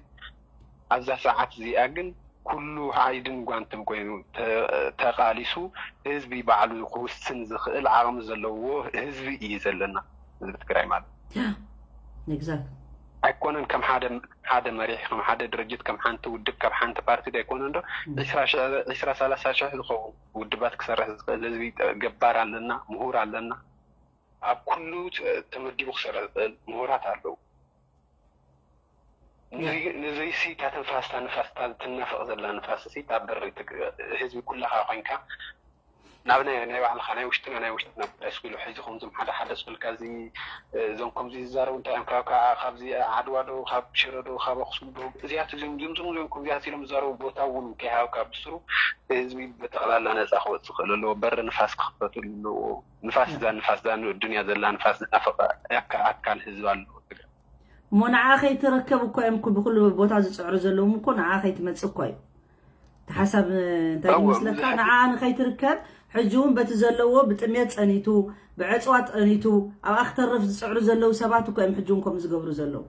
ኣብዛ ሰዓት እዚኣ ግን ኩሉ ሓይድን ጓንትን ኮይኑ ተ- ተቓሊሱ ህዝቢ ባዕሉ ክውስን ዝኽእል ዓቕሚ ዘለዎ ህዝቢ እዩ ዘለና። ህዝቢ ትግራይ ማለት exact ኣይኮነን ከም ሓደ ሓደ መሪሕ፣ ከም ሓደ ድርጅት፣ ከም ሓንቲ ውድብ፣ ከም ሓንቲ ፓርቲ ኣይኮነን ዶ? ዒስራ ሽሕ ዒስራ ሰላሳ ሽሕ ዝኸውን ውድባት ክሰርሕ ዝኽእል ህዝቢ ገባር ኣለና፣ ምሁር ኣለና። ኣብ ኩሉ ተ- ተመዲቡ ክሰርሕ ዝኽእል ምሁራት ኣለዉ። ንዚ- ንዚሲ እታ ትንፋስ፣ እታ ንፋስ፣ እታ ትናፈቕ ዘላ ንፋስ እሲ እታ በሪ ትግ- ህዝቢ ኩላኻ ኮይንካ ናብ ናይ ናይ ባዕልኻ ናይ ውሽጥና ናይ ውሽጥና ጉዳይ ስኪሉ ሕዚ ከምዞም ሓደ ሓደ ስኪልካ እዚ እዞም ከምዚ ዝዛረቡ እንታይ እዮም ካብ ካብ- ካብዚ ዓድዋ ዶ ካብ ሽረ ዶ ካብ ኣክሱም ዶ እዚኣት እዚኦም ዝምዝሙ እዚኦም ከምዚኣት ኢሎም ዝዛረቡ ቦታ እውን ከይሃብካ ብስሩ ህዝቢ ብጠቕላላ ነፃ ክወፅእ ክእል ኣለዎ። በሪ ንፋስ ክኽፈትሉ ኣለዎ። ንፋስ እዛ ንፋስ እዛ ዱንያ ዘላ ንፋስ ዝናፈቐ ኣካ- ኣካል ህዝቢ ኣለዎ ትግራይ። እሞ ንዓ ከይትረከብ እኮ እዮም እኮ ብኩሉ ቦታ ዝፅዕሩ ዘለዎም እኮ ንዓ ከይትመፅእ እኮ እዩ። እቲ ሓሳብ እንታይ እወ፣ ይመስለካ? ብዙሕ ንዓ ንከይትርከብ ሕጂ እውን በቲ ዘለዎ ብጥሜት ፀኒቱ ብዕፅዋት ፀኒቱ ኣብኣ ክተርፍ ዝፅዕሩ ዘለዉ ሰባት እኮ እዮም ሕጂ እውን ከምኡ ዝገብሩ ዘለዉ።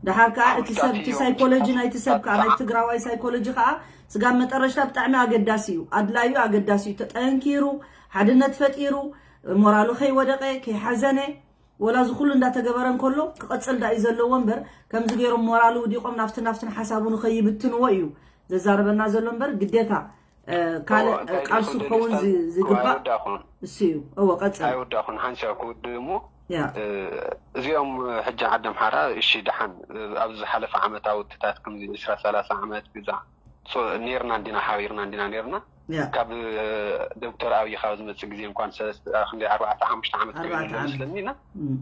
ደሓር ከዓ እቲ ሰብ እቲ ኣወዳት እዮም። ሳይኮሎጂ ናይቲ ሰብ ከዓ ናይ ትግራዋይ ሳይኮሎጂ ከዓ ስጋብ መጠረሽታ ብጣዕሚ ኣገዳሲ እዩ፣ ኣድላዩ ኣገዳሲ እዩ። ተጠንኪሩ ሓድነት ፈጢሩ ሞራሉ ከይወደቀ ከይሓዘነ ወላ እዚ ኩሉ እንዳተገበረ እንከሎ ክቐፅል ዳ እዩ ዘለዎ እምበር ከምዚ ገይሮም ሞራሉ ውዲቆም ናፍቲ ናፍትን ሓሳቡ ንኸይብትንዎ እዩ ዘዛረበና ዘሎ እምበር ግዴታ እ፣ ካልእ እዎ፣ እንታይ ቃልሱ ደኣ ክኸውን ክደልስታ ዝ- ዝግባእ ኣይወዳእኹን። እሱ እዩ። እዎ ቀፅል። ኣይወዳእኹን ሓንሻ ክውድእ እሞ ያ እ፣ እዚኦም ሕጂ ዓዲ ኣምሓራ እሺ ደሓን እ፣ ኣብ ዝሓለፈ ዓመት ኣውትታት ከምዚ ዒስራ ሰላሳ ዓመት ግዛ ሶ- ኔርና እንዲና ሓቢርና እንዲና ኔርና ያ ካብ እ፣ ዶክተር ኣብይ ካብ ዝመፅእ ግዜ እንኳን ሰለስተ ክንደይ ኣርባዕተ ሓሙሽተ ዓመት ኮይኑ ኣርባዕተ ኣሎ ዓመት። መስለኒ ኢና እም፣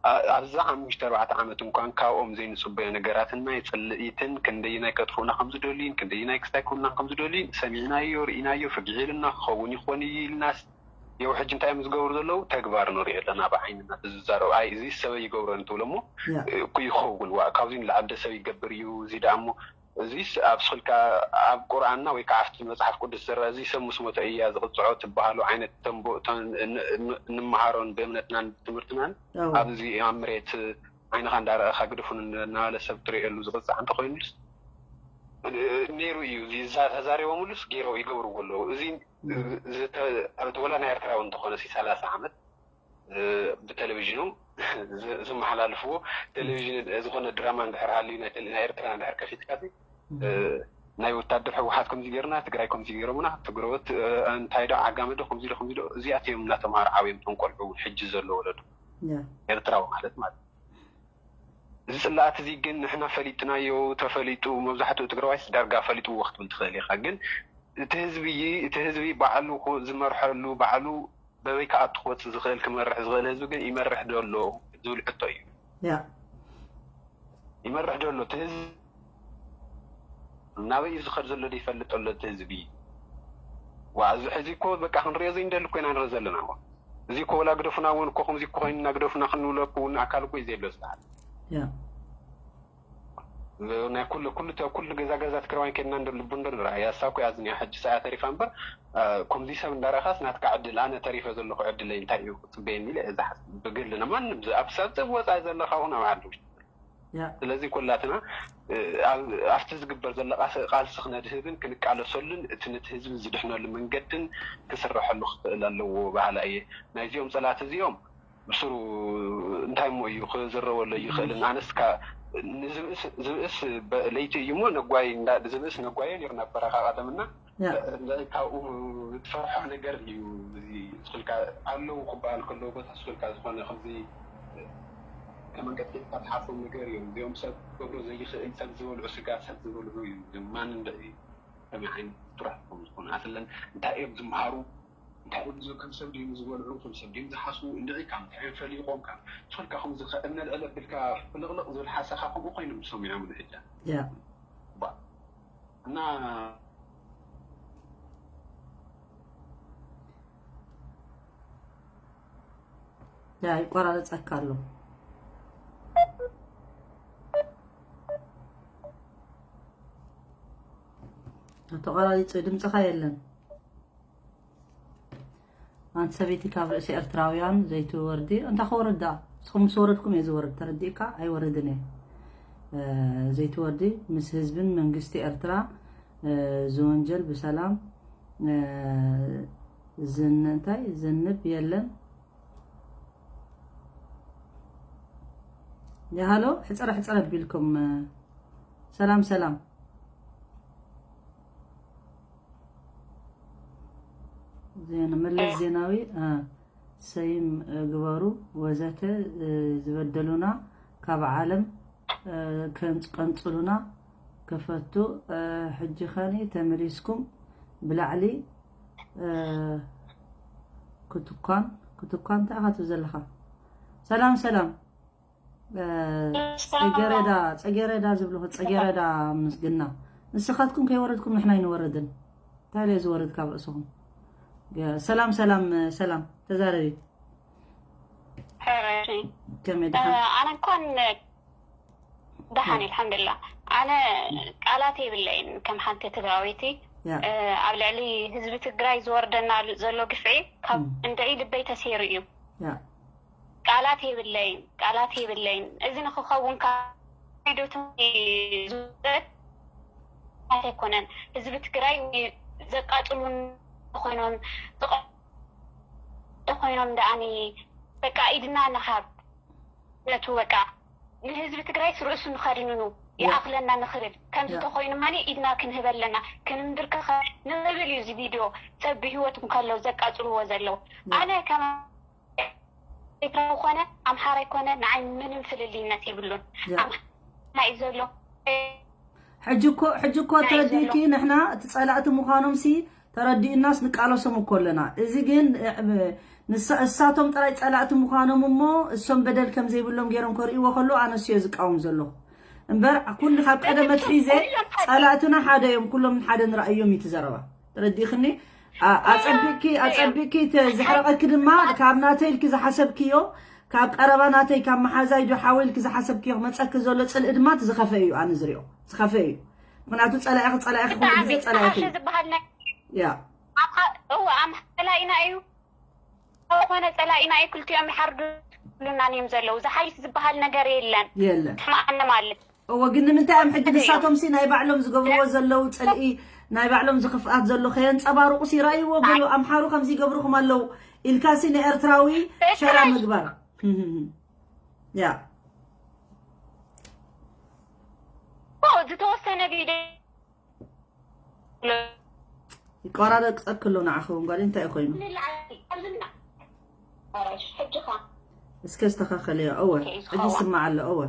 ኣ- ኣብዚ ሓሙሽተ ኣርባዕተ ዓመት እንኳን ካብኦም ዘይንፅበዮ ነገራትን ናይ ፅልኢትን ክንደይናይ ከጥፍኡና ከም ዝደልዩን ክንደይናይ ክስታይ ክብሉና ከም ዝደልዩን ሰሚዕናዮ ርኢናዮ ፍግዕ ኢልና ክኸውን ይኾን እዩ ኢልናስ የው ሕጂ እንታይ እዮም ዝገብሩ ዘለዉ ተግባር ንሪኦ ኣለና ብዓይንና ዝዛረቡ ኣይ እዚ ሰበይ ይገብሮ እንትብሎ እሞ ያ እኩ ይኸውን ዋ ካብዚ ንላዕሊ ደሰብ ይገብር እዩ እዚ ደኣ እሞ እዚስ ኣብ ስልካ ኣብ ቁርኣንና ወይ ከዓ ኣብቲ መፅሓፍ ቅዱስ ዝረአ እዚ ሰብ ምስ ሞተ እያ ዝቕፅዖ ትበሃሉ ዓይነት ተንቦ ተን- ን- ን- እንመሃሮን ብእምነትናን ትምህርትናን ያው ኣብዚ ኣብ መሬት ዓይንኻ እንዳረኣኻ ግደፉን እናበለ ሰብ ትርእየሉ ዝቕፃዕ እንተኮይኑስ ነይሩ እዩ እዚ እዛ ተዛሪቦምሉስ ገይሮ ይገብርዎ ኣለዉ እዚ ዝተ- ወላ ናይ ኤርትራዊ እንተኾነ ሲ ሰላሳ ዓመት እ፣ ብቴሌቪዥኖም ዝ- ዝመሓላልፍዎ ቴሌቪዥን ዝኾነ ድራማ እንድሕር ሃልዩ ናይ ቴሌ- ናይ ኤርትራ እንድሕር ከፊትካ ሲ፣ እ፣ ናይ ወታደር ህወሓት ከምዚ ገይርና ትግራይ ከምዚ ገይሮምና ትግረወት እ፣ እንታይ ዶ ዓጋመ ዶ ከምዚ ዶ ከምዚ ዶ እዚኣት እዮም እናተምሃሩ ዓብዮም ቶም ቆልዑ እውን ሕጂ ዘሎ ወለዶ ያ ኤርትራዊ ማለት ማለት እዚ ፅላኣት እዚ ግን ንሕና ፈሊጥናዮ ተፈሊጡ መብዛሕትኡ ትግራዋይስ ዳርጋ ፈሊጥዎ ክትብል ትኽእል ኢኻ ግን እቲ ህዝቢ እቲ ህዝቢ ባዕሉ ክወ- ዝመርሐሉ ባዕሉ በበይ ክኣቱ ክወፅእ ዝኽእል ክመርሕ ዝኽእል ህዝቢ ግን ይመርሕ ዶ ኣሎ ዝብል ሕቶ እዩ ያ ይመርሕ ዶ ኣሎ እቲ ህዝቢ ናበይ እዩ ዝኸድ ዘሎ ዶ ይፈልጥ ኣሎ እቲ ህዝቢ ዋ እዚ ሕዚ እኮ በቃ ክንሪኦ ዘይንደሊ እኮ ኢና ንርኢ ዘለና እኮ እዚ እኮ ወላ ግደፉና እውን እኮ ከምዚ እኮ ኮይንና ግደፉና ክንብሎ እኮ እውን ኣካል እኮ እዩ ዘይብሎ ስርዓት ያ ናይ ኩሉ ኩሉ ተ- ኩሉ ገዛ ገዛ ትግራዋይ ከድና እንደ ልቡ እንደ ንርኣ ያሳ እኮ ያዝን ያ ሕጂ ሰኣ ተሪፋ እምበር አ፣ ከምዚ ሰብ እንዳረኻስ ናትካ ዕድል ኣነ ተሪፈ ዘለኹ ዕድለይ እንታይ እዩ ክፅበየኒ ኢለ እዛ ሓስ ብግልና ማንም ዝ- ኣብ ሰብ ሰብ ወፃኢ ዘለኻ እውን ኣብ ዓዲ ውሽጢ ያ ስለዚ ኩላትና እ፣ ኣብ- ኣብቲ ዝግበር ዘሎ ቃስ- ቃልሲ ክነድህብን ክንቃለሰሉን እቲ ነቲ ህዝቢ ዝድሕነሉ መንገድን ክስረሐሉ ክኽእል ኣለዎ ባህላ እየ ናይዚኦም ፀላት እዚኦም ብስሩ እንታይ እሞ እዩ ክዝረበሎ ይኽእልን ኣነስ ካ- ንዝብእስ ዝብእስ በ- ለይቲ እዩ እሞ ነጓይ እንዳ- ዝብእስ ነጓየ ነይሩ ናብ በረኻ ቀደምና ያ እንዳ- ካብኡ ትፈርሖ ነገር እዩ እዚ ስልካ ኣለዉ ክበሃል ከለዉ ቦታ ስልካ ዝኾነ ከምዚ ከመንቀጥቀጥካ ትሓቶም ነገር እዮም እዚኦም ሰብ ክገብሮ ዘይኽእል ሰብ ዝበልዑ ስጋ ሰብ ዝበልዑ እዩ ማን እንደ ከመይ ዓይነት ፍጡራት ከም ዝኾኑ ኣስለን እንታይ እዮም ዝምሃሩ እንታይ እዮም ዝ- ከም ሰብ ድዮም ዝበልዑ ከም ሰብ ድዮም ዝሓስቡ እንድዒ ካብ እንታይ እዮም ፈሊቖም ካብ ሶልካ ከም ዝኸ እምነ ልዕለ ብልካ ፍልቕልቕ ዝብል ሓሳኻ ከምኡ ኮይኖም ዝሰሚዖም ንሕጃ ያ ባ እና ያ ይቆራረፀካ ኣሎ ተቆራሪፁ ድምፅኻ የለን ሰበይቲ ካብ ርእሲ ኤርትራውያን ዘይትወርዲ። እንታ ክወርድ ደኣ? ንስኹም ምስ ወረድኩም እየ ዝወርድ። ተረዲእካ? ኣይወርድን እየ። እ፣ ዘይትወርዲ ምስ ህዝብን መንግስቲ ኤርትራ፣ እ፣ ዝወንጀል ብሰላም፣ እ፣ ዝን-፣ እንታይ ዝንብ የለን። የሃሎ፣ ሕጽረ ሕጽረ ቢልኩም፣ እ፣ ሰላም ሰላም። ዜና፣ መለስ ዜናዊ፣ እ፣ ሰይም፣ እ፣ ግበሩ ወዘተ፣ እ፣ ዝበደሉና ካብ ዓለም፣ እ፣ ከንጽ-፣ ቀንጽሉና ክፈቱ፣ እ፣ ሕጂ ኸኒ ተመሊስኩም ብላዕሊ፣ እ፣ ክትኳን፣ ክትኳን እንታይ ኢኻ ትብል ዘለኻ? ሰላም ሰላም። እ፣ ጸጌረዳ፣ ጸጌረዳ ዝብልኹ፣ ጸጌረዳ ምስግና። ንስኻትኩም ከይወረድኩም ንሕና ኣይንወርድን። እንታይ ኢለ ዝወርድ ካብ ርእስኹም? የ-፣ ሰላም ሰላም ሰላም፣ ተዛረቢ። ሕራይ። ከመይ እ፣ ደሓን? ኣነ እንኳን ደሓን፣ ኣልሓምዱሊላህ። ኣነ ቃላት የብለይን ከም ሓንቲ ትግራወይቲ። ያ። እ፣ ኣብ ልዕሊ ህዝቢ ትግራይ ዝወርደና ዘሎ ግፍዒ ካብ ም። እንድዒ ልበይ ተሰይሩ እዩ። ያ። ቃላት የብለይን፣ ቃላት የብለይን። እዚ ንክኸውን ካብ ዶት ዝውሰድ ኣይኮነን። ህዝቢ ትግራይ ዘቃጽሉን ኮይኖም፣ ዝቐ-፣ ኮይኖም ደኣኒ በቃ ኢድና ንሃብ። ነቱ በቃ ንህዝቢ ትግራይ ርእሱ ንኸድንኑ ያ። ይኣኽለና ንኽብል። ከምዚ ያ። ተኾይኑ ማኒ ኢድና ክንህብ ኣለና፣ ክንንብርከኸ ንኽብል እዩ እዚ ቪድዮ ሰብ ብህይወት እንከሎ ዘቃጽልዎ ዘለዉ። ያ። ኣነ ከም ኤርትራዊ ኮነ ኣምሓራይ ኮነ ንዓይ ምንም ፍልልይነት የብሉን። ያ። ኣምሓራይ ዘሎ ሕጂ እኮ፣ ሕጂ እኮ ናይ ተረዲእኪ፣ ዘሎ ንሕና እቲ ጸላእቲ ምዃኖም ሲ ተረዲእናስ ንቃለሶም እኮ ኣለና። እዚ ግን፣ እ፣ ንሳ-፣ እሳቶም ጥራይ ጸላእቲ ምዃኖም እሞ እሶም በደል ከም ዘይብሎም ገይሮም ከርእይዎ ከለዉ ኣነስ እየ ዝቃወም ዘለኹ። እምበር ኩሉ ካብ ቀደም ኣትሒዘ ኩሎም ሓደ ጸላእትና ሓደ እዮም፣ ኩሎም ሓደ ንረኣዮም እዩ እቲ ዘረባ። ተረዲእኽኒ? ኣ-፣ ኣጸቢቕኪ፣ ኣጸቢቕኪ ተ-፣ ዘሕረቐኪ ድማ ካብ ናተይ ኢልኪ ዝሓሰብክዮ፣ ካብ ቀረባ ናተይ፣ ካብ መሓዛይ ዶ ሓወይ ኢልኪ ዝሓሰብክዮ ክመጸኪ ዘሎ ጽልኢ ድማ እቲ ዝኸፈ እዩ፣ ኣነ ዝሪኦ። ዝኸፈ እዩ። ምኽንያቱ ጸላኢኺ፣ ጸላኢኺ ኩሉ ግዜ ጸላኢኺ እዩ። ዝበሃል ነገር ያ። ኣምሓ-፣ እወ፣ ኣምሓ-፣ ጸላኢና እዩ። ዝኾነ ጸላኢና እዩ፣ ክልቲኦም ይሓርዱ ይብሉናን እዮም ዘለዉ። ዝሓይሽ ዝበሃል ነገር የለን። የለን። ስማዕና ማለት። እወ፣ ግን ንምንታይ እዮም ሕጂ ንሳቶም ሲ ናይ ባዕሎም ዝገብርዎ ዘለዉ ጽልኢ፣ ናይ ባዕሎም ዝኽፍኣት ዘሎ ከየንጸባርቑ ሲ ይረኣይዎ? ገሉ ኣምሓሩ ከምዚ ይገብሩኹም ኣለዉ ኢልካ ሲ ንኤርትራዊ ሸራ ምግባር። ያ። ኦ፣ ዝተወሰነ ቪድዮ ይቆራረጸኪ ኣሎ ንዓኺ እውን ጓል፣ እንታይ ኮይኑ? ንላዕሊ፣ ኣብዚ ንላዕሊ። ሕጂ ኸ? እስከ ኣስተኻኸልዮ። እወ፣ ኦኬ፣ ሕጂ ዝኸውን። ይስማዕ ኣሎ። እወ።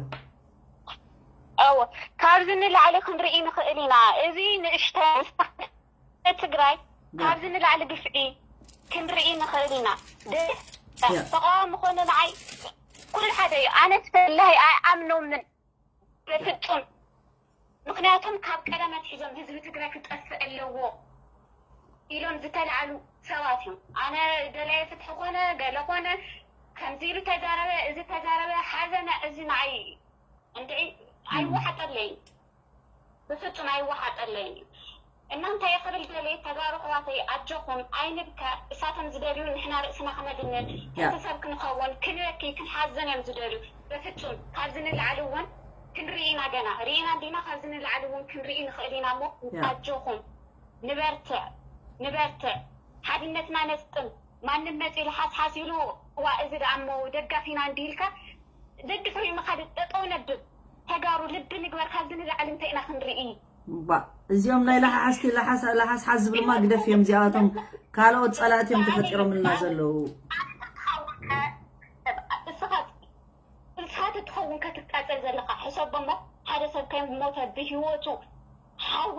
እወ፣ ካብዚ ንላዕሊ ክንርኢ ንኽእል ኢና። እዚ ንእሽተን ትግራይ ያ። ካብዚ ንላዕሊ ግፍዒ ክንርኢ ንኽእል ኢና። ደ-፣ ያ። ተቃዋሚ ኮነ ንዓይ ኩሉ ሓደ እዩ። ኣነ ተላይ ኣይኣምኖምን። በፍጹም። ምኽንያቱም ካብ ቀደም ኣትሒዞም ህዝቢ ትግራይ ክጠፍእ ኣለዎ ኢሎም ዝተልዓሉ ሰባት እዮም። ኣነ ደላይ ፍትሒ ኮነ፣ ገለ ኮነ፣ ከምዚ ኢሉ ተዛረበ፣ እዚ ተዛረበ፣ ሓዘነ፣ እዚ ንዓይ እንድዒ ኣይወሓጠለይን። ብፍጹም ኣይወሓጠለይን። እና እንታይ ክብል ደልየ፣ ተጋሩ ኣሕዋተይ፣ ኣጆኹም፣ ኣይንብከ። እሳቶም ዝደልዩ ንሕና ርእስና ክነድንን፣ ያ። እቲ ሰብ ክንኸውን፣ ክንበኪ፣ ክንሓዝን እዮም ዝደልዩ። በፍጹም ካብዚ ንላዕሊ እውን ክንርኢ ኢና ገና። ርኢና እንዲና፣ ካብዚ ንላዕሊ እውን ክንርኢ ንኽእል ኢና እሞ፣ ያ። ኣጆኹም፣ ንበርትዕ፣ ንበርትዕ። ሓድነትና ነስጥም። ማንም መጺኡ ልሓስሓስ ኢሉ፣ "እዋ፣ እዚ ደኣ እሞ ደጋፊና እንዲ" ኢልካ፣ ደድሕሪኡ ምኻድ ጠጠው ነብል። ተጋሩ ልቢ ንግበር፣ ካብዚ ንላዕሊ እንታይ ኢና ክንርኢ? ባ፣ እዚኦም ናይ ለሓሓስቲ፣ ለሓስ-፣ ለሓስሓስ ዝብልማ ግደፍ እዮም። እዚኣቶም ካልኦት ጸላእቲ እዮም ተፈጢሮምልና ዘለዉ። እስኻ፣ እስኻ ተትኸውን ከትቃጸል ዘለኻ፣ ሕሰቦ እሞ፣ ሓደ ሰብ ከም ሞተ ብህይወቱ ሓዊ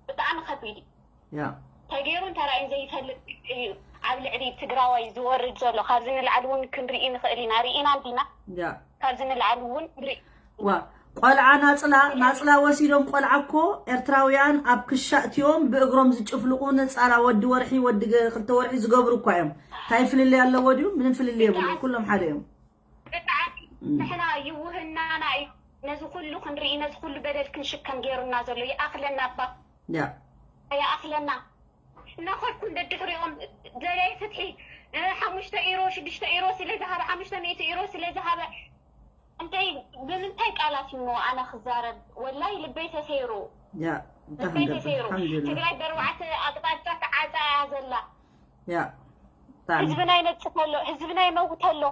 ብጣዕሚ ከቢድ እዩ። ያ። ተገይሩ እንተራእዩ ዘይፈልጥ እዩ። ኣብ ልዕሊ ትግራዋይ ዝወርድ ዘሎ፣ ካብዚ ንላዕሊ እውን ክንርኢ ንኽእል ኢና። ርኢና እንዲና? ያ። ካብዚ ንላዕሊ እውን ንርኢ። ዋ፣ ቆልዓ ናጽላ፣ ናጽላ ወሲዶም ቆልዓ እኮ ኤርትራውያን ኣብ ክሻ እትዮም ብእግሮም ዝጭፍልቑ ነጻላ ወዲ ወርሒ፣ ወዲ ገ-፣ ክልተ ወርሒ ዝገብሩ እኳ እዮም። እንታይ ፍልልይ ኣለዎ ድዩ? ምንም ፍልልይ የብሉን። ኩሎም ሓደ እዮም። ብጣዕሚ እም። ንሕና ይውህናና እዩ። ነዚ ኩሉ ክንርኢ፣ ነዚ ኩሉ በደል ክንሽከም ገይሩና ዘሎ። ይኣኽለና እባ። ያ። ይኣኽለና። እናኸድኩ እንደ ድሕሪኦም ደለየ ፍትሒ ሓሙሽተ ኢሮ ሽዱሽተ ኢሮ ስለ ዝሃበ ሓሙሽተ ሚእቲ ኢሮ ስለ ዝሃበ እንታይ ብምንታይ ቃላት እዩ ኣነ ክዛረብ? ወላይ ልበይ ተሰይሩ። ያ ልበይ ተሰይሩ። ትግራይ በርባዕተ ኣቅጣጫ ተዓፃ እያ ዘላ። ያ ብጣዕሚ ህዝብና ይነፅፍ ኣሎ፣ ህዝብና ይመውት ኣሎ።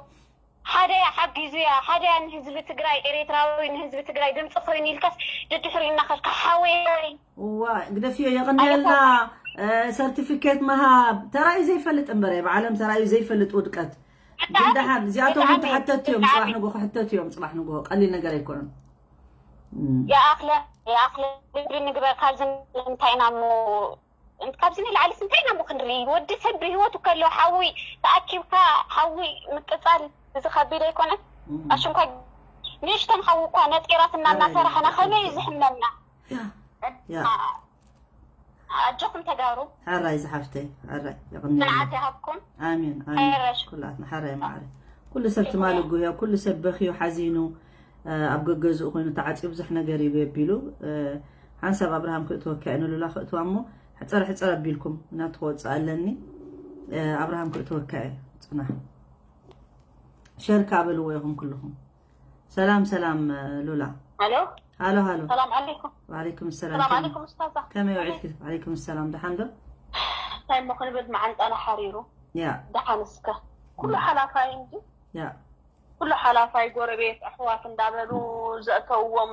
ሓደ እያ ሓጊዙ እያ፣ ሓደ እያ ንህዝቢ ትግራይ ኤርትራዊ ንህዝቢ ትግራይ ድምፂ ኮይኑ ኢልካስ ድድሕሪ እናኸድካ ሓወይ እዋ ግደፍዮ የቐንየልና። ሰርቲፊኬት ምሃብ ተራእዩ ዘይፈልጥ እምበረ ብዓለም ተራእዩ ዘይፈልጥ ውድቀት። ግን ደሓን እዚኣቶም እውን ተሓተት እዮም። ፅባሕ ንጎ ክሕተት እዮም። ፅባሕ ንጎ ቀሊል ነገር ኣይኮነን። ይኣኽለ ይኣኽለ ግብሪ ንግበር። ካብዚ እንታይ ኢና እሞ ካብዚ ንላዕሊ እንታይ ኢና እሞ ክንርኢ? ወዲ ሰብ ብህይወቱ ከሎ ሓዊ ተኣኪብካ ሓዊ ምቅፃል እዚ ከቢድ ኣይኮነን? ኣሽንኳይ ንእሽተን ሓዊ እኳ ነጢራትና እናሰራሕና ከመይ እዩ ዝሕመና? ያ ያ ኣጆኹም ተጋሩ። ሕራይ ዝሓፍተይ ሕራይ የቕንየልና። ጽንዓት ይሃብኩም። ኣሜን ኣሜን። ሕረሽ። ኩላትና ሕራይ ማዕረ ኩሉ ሰብ ትማሊ ጉህዮ ኩሉ ሰብ በኽዩ ሓዚኑ ኣብ ገገዝኡ ኮይኑ ተዓፅዩ ብዙሕ ነገር ይብየቢሉ። ሓንሳብ ኣብርሃም ክእትወካ እየ ንሉላ ክእትዋ እሞ ሕፀር ሕፀር ኣቢልኩም እናትወፅእ ኣለኒ። ኣብርሃም ክእትወካ እየ ፅናሕ ሸር ከዓ በልዎ ኢኹም ኩልኹም። ሰላም ሰላም ሉላ። ኣሎ ሃሎ ሃሎ። ሰላም ዓለይኩም። ወዓለይኩም ሰላም። ሰላም ዓለይኩም ኡስታዛ። ከመይ ውዒልኪ? ወዓለይኩም ሰላም። ደሓን ዶ? እንታይ እሞ ክንብል መዓንጣና ሓሪሩ። ያ ደሓን እስከ ኩሉ ሓላፋይ እንጂ ያ ኩሉ ሓላፋይ ጎረቤት ኣሕዋት እንዳበሉ ዘእተውዎም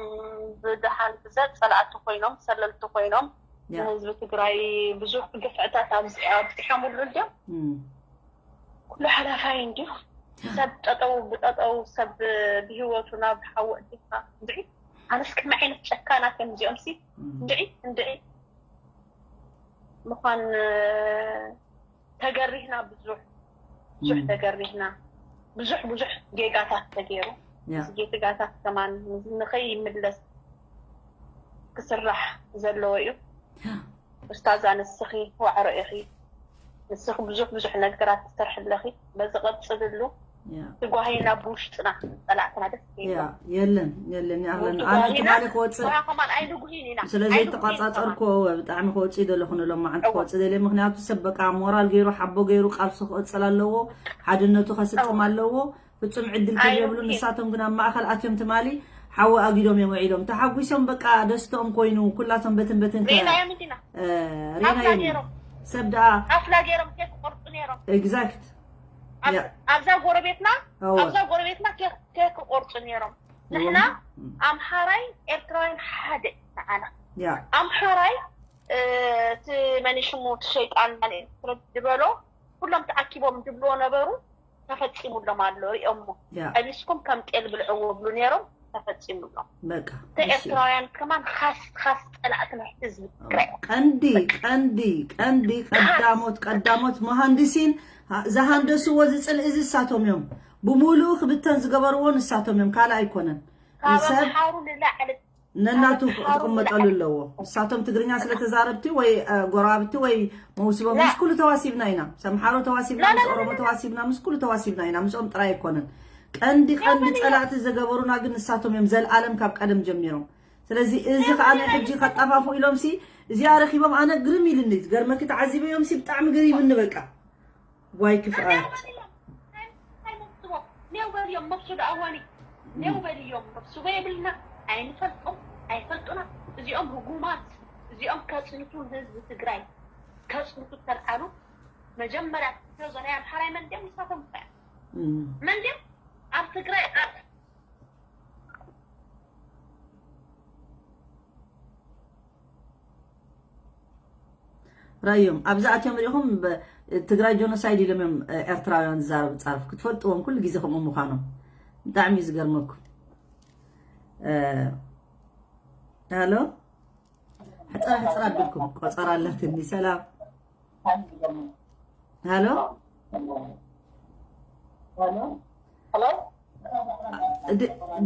ብደሓን ብዘት ፀላእቲ ኮይኖም ሰለልቲ ኮይኖም ያ ንህዝቢ ትግራይ ብዙሕ ግፍዕታት ኣብዚ ኣብፂሖምሉ እንዲዮም። እም፣ ኩሉ ሓላፋይ እንዲዩ። ሰብ ጠጠው ብጠጠው ሰብ ብህይወቱ ናብ ሓዊ ኣዲኻ እንድዒ። ኣነስ ከመይ ዓይነት ጨካናት እዮም እዚኦም ሲ እም፣ እንድዒ እንድዒ ምዃን ተገሪህና ብዙሕ ብዙሕ እም፣ ተገሪህና ብዙሕ ብዙሕ ጌጋታት ተገይሩ ያ እዚ ጌጋታት ከማን ንኸይምለስ ክስራሕ ዘለዎ እዩ። ኡስታዛ ንስኺ ዋዕሮ ኢኺ። ንስኺ ብዙሕ ብዙሕ ነገራት ትሰርሒ ኣለኺ። በዚ ቀፅልሉ። ያ ትጓሂና ብውሽጥና ፀላእትና ደስ ያ ይብሎም። የለን የለን ይኣኽለን ኣነ ትጓሂና ትማሊ ክወፅእ ንስኻ ከማን ኣይንጉሂን ኢና። ስለ ኣይንጉሂን ዘይተቋፃፀርኩዎ እወ ብጣዕሚ ክወፅእ ይደለኹ ንሎም መዓንቲ እወ። ክወፅእ ደልየ ምክንያቱ ሰብ በቃ ሞራል ገይሩ ሓቦ ገይሩ ቃልሱ ክቕፅል ኣለዎ። ሓድነቱ ከስጥም ኣለዎ። ፍፁም ዕድል ከም የብሉ ኣይንጉሂን። ንሳቶም ግን ኣብ ማእኸል ኣትዮም ትማሊ ሓዊ ኣጊዶም እዮም ውዒሎም ተሓጒሶም በቃ ደስተኦም ኮይኑ ኩላቶም በትን በትን ከ- ሪእናዮም እንዲና። እ፣ ሪእናዮም ገይሮም። ሰብ ደኣ ኣፍላ ገይሮም ኬክ ቆርጡ ነይሮም። ኤግዛክት ኣብ- ያ። ኣብዛ ጎረቤትና እወ። ኣብዛ ጎረቤትና ኬክ ኬክ ቆርጡ ነይሮም። ንሕና ኣምሓራይ ኤርትራውያን ሓደ ንዓና ያ ኣምሓራይ እ፣ እቲ መን ሽሙ እቲ ሸይጣን ማለት ዝበሎ ኩሎም ተኣኪቦም ዝብልዎ ነበሩ። ተፈፂሙሎም ኣሎ ሪኦሞ ያ ቀቢስኩም ከም ጤል ብልዕዎ ብሉ ነይሮም። ተፈፂሙሎም በቃ እቲ ኤርትራውያን ከማን ካስ ካስ ፀላእቲ ናይ ህዝቢ ትግራይ ቀንዲ ቀንዲ ቀንዲ ቀዳሞት ቀዳሞት መሃንዲሲን ዝሃንደስዎ ዝፅልኢ እዚ እሳቶም እዮም። ብሙሉኡ ክብተን ዝገበርዎ ንሳቶም እዮም ካልእ ኣይኮነን። ካብ ንሰብ ኣምሓሩ ንላዕሊ ነናቱ ክቕመጠሉ ኣለዎ። ንሳቶም ትግርኛ ስለተዛረብቲ ወይ ጎረባብቲ ወይ መውስቦም ምስ ኩሉ ተዋሲብና ኢና። ምስ ኣምሓሮ ተዋሲብና፣ ምስ ኦሮሞ ተዋሲብና፣ ምስ ኩሉ ተዋሲብና ኢና። ምስኦም ጥራይ ኣይኮነን። ቀንዲ ቀንዲ ፀላእቲ ዝገበሩና ግን ንሳቶም እዮም። ዘልኣለም ካብ ቀደም ጀሚሮም። ስለዚ እዚ ከዓ ናይ ሕጂ ከጣፋፉ ኢሎም ሲ እዚኣ ረኪቦም ኣነ ግርም ኢልኒ። ትገርመኪ ተዓዚበዮም ሲ ብጣዕሚ ገሪምኒ በቃ። ዋይ ክፍኣት። ኔው በልዮም መብሱ ደኣዋኒ ኔው በልዮም መብሱ በየብልና ኣይንፈልጦም ኣይፈልጡና። እዚኦም ህጉማት እዚኦም ከፅንቱ ንህዝቢ ትግራይ ከፅንቱ ተልዓሉ መጀመርያ ዞ ናይ ኣምሓራይ መንድዮም ንሳቶም ያ መንድዮም ኣብ ትግራይ ኣብ ራዮም ኣብዚ ኣትዮም ሪኢኹም ትግራይ ጆኖሳይድ ኢሎም እዮም ኤርትራውያን ዝዛረቡ ፃርፍ ክትፈልጥዎም ኩሉ ግዜ ከምኡ ምዃኖም ብጣዕሚ እዩ ዝገርመኩም። ሃሎ ሕፅራ ሕፅራ ኣቢልኩም ቆፀራ ኣለትኒ ሰላም ሃሎ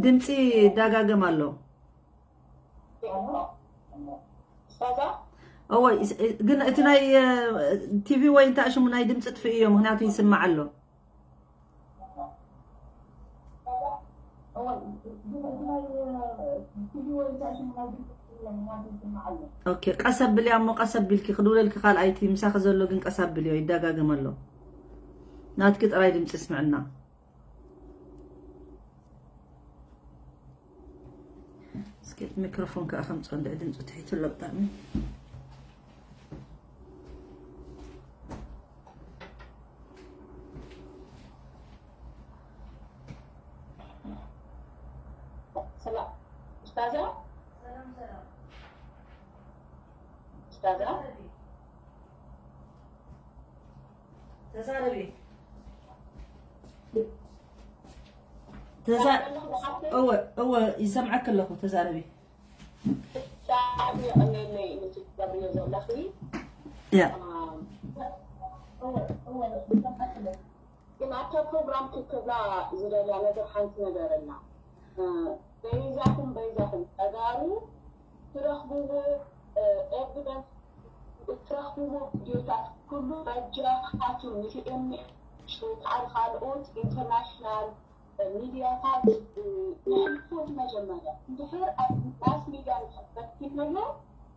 ድምፂ ይዳጋገም ኣሎ። እወ ግን እቲ ናይ ቲቪ ወይ እንታይ ሽሙ ናይ ድምፂ ጥፍእ እዮ ምክንያቱ ይስማዕ ኣሎ። ኦኬ፣ ቀስ ኣብልያ እሞ፣ ቀስ ኣቢልኪ ክድውለልኪ ካልኣይቲ ምሳኺ ዘሎ ግን ቀስ ኣብልዮ፣ ይደጋገም ኣሎ። ናትኪ ጥራይ ድምፂ ስምዕና። እስኪ እቲ ሚክሮፎን ከኣ ከም ጸንድዕ ድምፂ ትሒቱ ኣሎ ብጣዕሚ። ሰላም ኡስታዛ። ሰላም ሰላም ኡስታዛ። ተዛረቢ። ተዛ- እወ እወ፣ ይሰምዓክ ኣለኹ። ተዛረቢ። ብጣዕሚ የቐንየለይ ነቲ ትገብርዮ ዘለኺ። ያ ግን ኣብታ ፕሮግራም ክትብላ ዝደልያ ነገር ሓንቲ ነገር ኣላ። በይዛኹም በይዛኹም ተጋሩ ትረኽብዎ ኤቪደንስ፣ እትረኽብዎ ቪድዮታት ኩሉ በጃኻትም ንቲኤምኤች ወይ ከዓ ካልኦት ኢንተርናሽናል ሚድያታት ንሕልፎት መጀመርያ እንድሕር ኣብ ማስ ሚድያ ንሕበት ኪድነሎ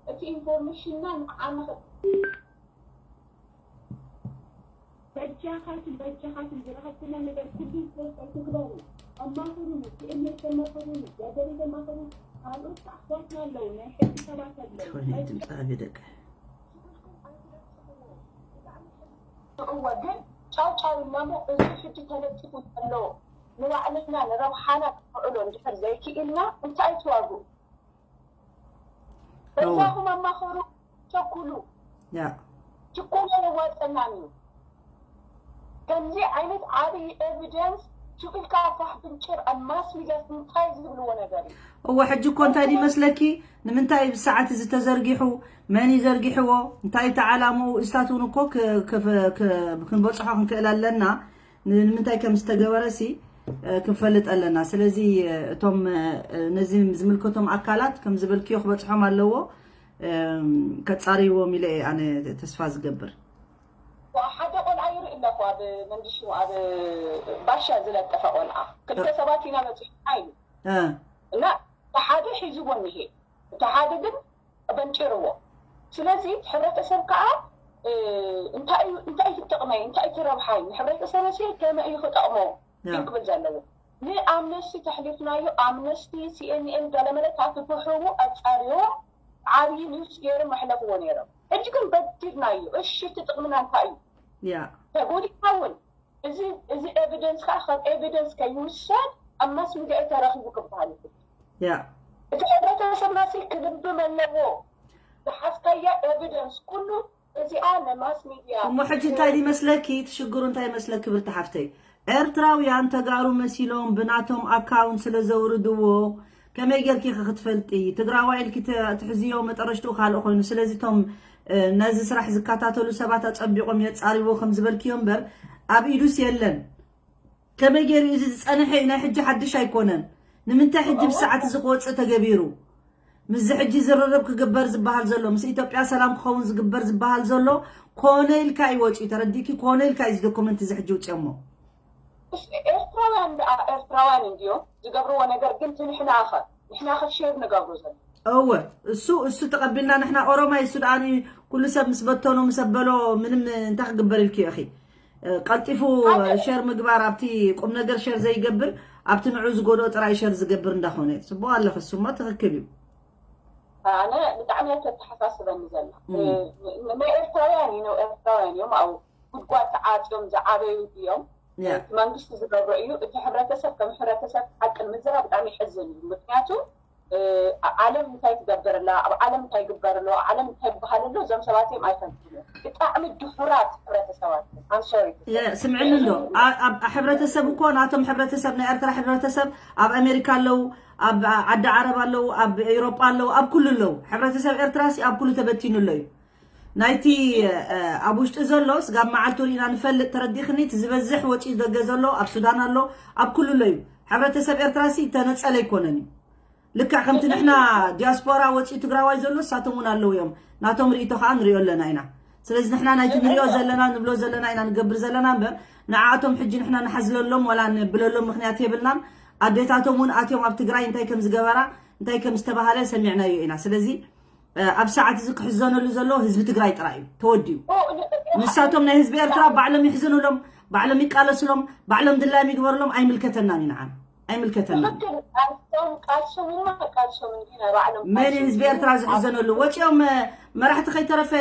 እቲ ኢንፎርሜሽንና ንዓና በጃኻትን በጃኻትን ዝረኸብኩሞ ነገር ኩሉ ፖስት ኣይትግበሩ። ኣማኽሩኒ፣ ቲኤምኤች ኣማኽሩኒ፣ ገደል ዘማኽሩ ካልኦት ኣሕዋትና ኣለዉ፣ ናይ ሕጊ ሰባት ኣለዉ። ወይኔ ድምፂ ዓብየ ደቂ። እወ ግን ጫው ጫው ኢልና እሞ እዚ ሕጂ ተለጢፉ ዘሎ ንባዕልና ንረብሓና ክውዕሎ እንድሕር ዘይክኢልና እንታይ ትዋግኡ? በጃኹም ኣማኸሩ፣ ቸኩሉ። ያ ችኮላ የዋፀናን እዩ። ከምዚ ዓይነት ዓብዪ ኤቪደንስ ሱቅ ኢልካ ፋሕ ብንጭር ኣብ ማስ ሚድያ እንታይ ዝብልዎ ነገር እዩ? እወ ሕጂ እኮ እንታይ ይመስለኪ? ንምንታይ ብሰዓት እዚ ተዘርጊሑ? መን እዩ ዘርጊሕዎ? እንታይ እቲ ዓላምኡ? እስታት እውን እኮ ክ- ክፍ- ክ- ክንበፅሖ ክንክእል ኣለና። ን- ንምንታይ ከም ዝተገበረ ሲ እ፣ ክንፈልጥ ኣለና። ስለዚ እ፣ እቶም እ፣ ነዚ ዝምልከቶም ኣካላት ከም ዝበልክዮ ክበፅሖም ኣለዎ። እም፣ ከፃርይዎም ኢለ እየ ኣነ ተስፋ ዝገብር። ሓደ ቆልዓ ይርኢ ኣለኹ ኣብ መንዲሹ ኣብ ባሻ ዝለጠፈ ቆልዓ ክልተ ሰባት ኢና መፂኡ ኢሉ እ፣ እና እቲ ሓደ ሒዝዎ እኒሄ እቲ ሓደ ግን በንጭርዎ። ስለዚ እቲ ሕብረተሰብ ከዓ እ፣ እንታይ እዩ እንታይ እዩ ትጥቕመይ እንታይ እዩ ትረብሓይ ንሕብረተሰበ ከመይ እዩ ክጠቕሞ ያ። እዩ ክብል ዘለዎ። ንኣምነስቲ ተሕሊፍናዮ ኣምነስቲ ሲኤንኤን ገለመለ ታትብሕቡ ኣፃርዮም ዓብዪ ኒውስ ገይሩ መሕለፍዎ ነይሮም። ሕጂ ግን በዲርናዮ። እሺ እቲ ጥቕምና እንታይ እዩ? ያ ተጎዲና እውን እዚ እዚ ኤቪደንስ ከዓ ከም ኤቪደንስ ከይውሰድ ኣብ ማስ ሚድያ እዩ ተረኺቡ ክበሃል ይኽእል። ያ እቲ ሕብረተሰብና ሲ ክልብም ኣለዎ። ዝሓዝካያ ኤቪደንስ ኩሉ እዚኣ ንማስ ሚድያ እሞ ሕጂ እንታይ ይመስለኪ እቲ ሽግሩ እንታይ ይመስለኪ ክብርቲ ሓፍተይ? ኤርትራውያን ተጋሩ መሲሎም ብናቶም ኣካውንት ስለ ዘውርድዎ ከመይ ጌርኪ ኸ ክትፈልጢ? ትግራዋይ ኢልኪ ተ- ትሕዝዮ መጠረሽትኡ ካልእ ኮይኑ። ስለዚ እቶም እ፣ ነዚ ስራሕ ዝከታተሉ ሰባት ኣጸቢቖም የጻርይዎ ከም ዝበልክዮ እምበር ኣብ ኢዱስ የለን። ከመይ ገይሩ እዩ እዚ ዝጸንሐ እዩ ናይ ሕጂ ሓድሽ ኣይኮነን። ንምንታይ ሕጂ ብሰዓት እዚ ክወጽእ ተገቢሩ? ምስዚ ሕጂ ዝርርብ ክግበር ዝበሃል ዘሎ ምስ ኢትዮጵያ ሰላም ክኸውን ዝግበር ዝበሃል ዘሎ ኮነ ኢልካ እዩ ወፂኡ ተረዲእኪ ኮነ ኢልካ እዩ እዚ ዶኩመንት እዚ ሕጂ ውፅኦሞ። ኤርትራውያን ደኣ ኤርትራውያን እንድዮም ዝገብርዎ ነገር ግን ንሕና ኸ ንሕና ኸ ሼር ንገብሮ ዘሎ እወ እሱ እሱ ተቐቢልና ንሕና ኦሮማይ እሱ ደኣ ኩሉ ሰብ ምስ በተኖ ምስ ኣበሎ ምንም እንታይ ክግበር ኢልኪ ኢኺ ቀልጢፉ ሸር ምግባር ኣብቲ ቁም ነገር ሸር ዘይገብር ኣብቲ ንዑ ዝጎድኦ ጥራይ ሸር ዝገብር እንዳኾነ ጽቡቕ ኣለኺ እሱማ ትኽክል እዩ ኣነ ብጣዕሚ እያ ተተሓሳስበኒ ዘላ ናይ ኤርትራውያን እዩ ነው ኤርትራውያን እዮም ኣብኡ ጉድጓድ ተዓፅዮም ዝዓበዩ እዮም መንግስቲ ዝገብሮ እዩ እቲ ሕብረተሰብ ከም ሕብረተሰብ ሓቂ ንምዝራብ ብጣዕሚ ይሕዝን እዩ ምክንያቱ ዓለም እንታይ ትገብር ኣላ ኣብ ዓለም እንታይ ይግበር ኣሎ ዓለም እንታይ ይበሃል ኣሎ እዞም ሰባት እዮም ኣይፈልጥን እዮም ብጣዕሚ ድሑራት ሕብረተሰባት እዮም I'm sorry ስምዕኒ እንዶ ኣብ ሕብረተሰብ እኮ ናቶም ሕብረተሰብ ናይ ኤርትራ ሕብረተሰብ ኣብ ኣሜሪካ ኣለዉ ኣብ ዓዲ ዓረብ ኣለዉ ኣብ ኤውሮጳ ኣለዉ ኣብ ኩሉ ኣለዉ ሕብረተሰብ ኤርትራ ሲ ኣብ ኩሉ ተበቲኑ ኣሎ እዩ ናይቲ ኣብ ውሽጢ ዘሎ ስጋብ መዓልቱ ርኢና ንፈልጥ ተረዲኽኒ እቲ ዝበዝሕ ወፂኡ ደገ ዘሎ ኣብ ሱዳን ኣሎ ኣብ ኩሉ ኣሎ እዩ ሕብረተሰብ ኤርትራ ሲ ተነፀለ ኣይኮነን እዩ ልክዕ ከምቲ ንሕና ዲያስፖራ ወፂኡ ትግራዋይ ዘሎ እሳቶም እውን ኣለዉ እዮም ናቶም ርእቶ ከዓ ንሪኦ ኣለና ኢና ስለዚ ንሕና ናይቲ ንሪኦ ዘለና ንብሎ ዘለና ኢና ንገብር ዘለና እምበር ንዓኣቶም ሕጂ ንሕና ንሓዝለሎም ዋላ ንብለሎም ምክንያት የብልናን ኣዴታቶም እውን ኣትዮም ኣብ ትግራይ እንታይ ከም ዝገበራ እንታይ ከም ዝተባሃለ ሰሚዕናዮ ኢና። ስለዚ ኣብ ሰዓት እዚ ክሕዘነሉ ዘለዎ ህዝቢ ትግራይ ጥራይ እዩ ተወዲኡ። ንሳቶም ናይ ህዝቢ ኤርትራ ባዕሎም ይሕዘኑሎም፣ ባዕሎም ይቃለስሎም፣ ባዕሎም ድላዮም ይግበርሎም። ኣይምልከተናን እዩ ንዓና ኣይምልከተናን። መን ህዝቢ ኤርትራ ዝሕዘነሉ ወፂኦም መራሕቲ ከይተረፈ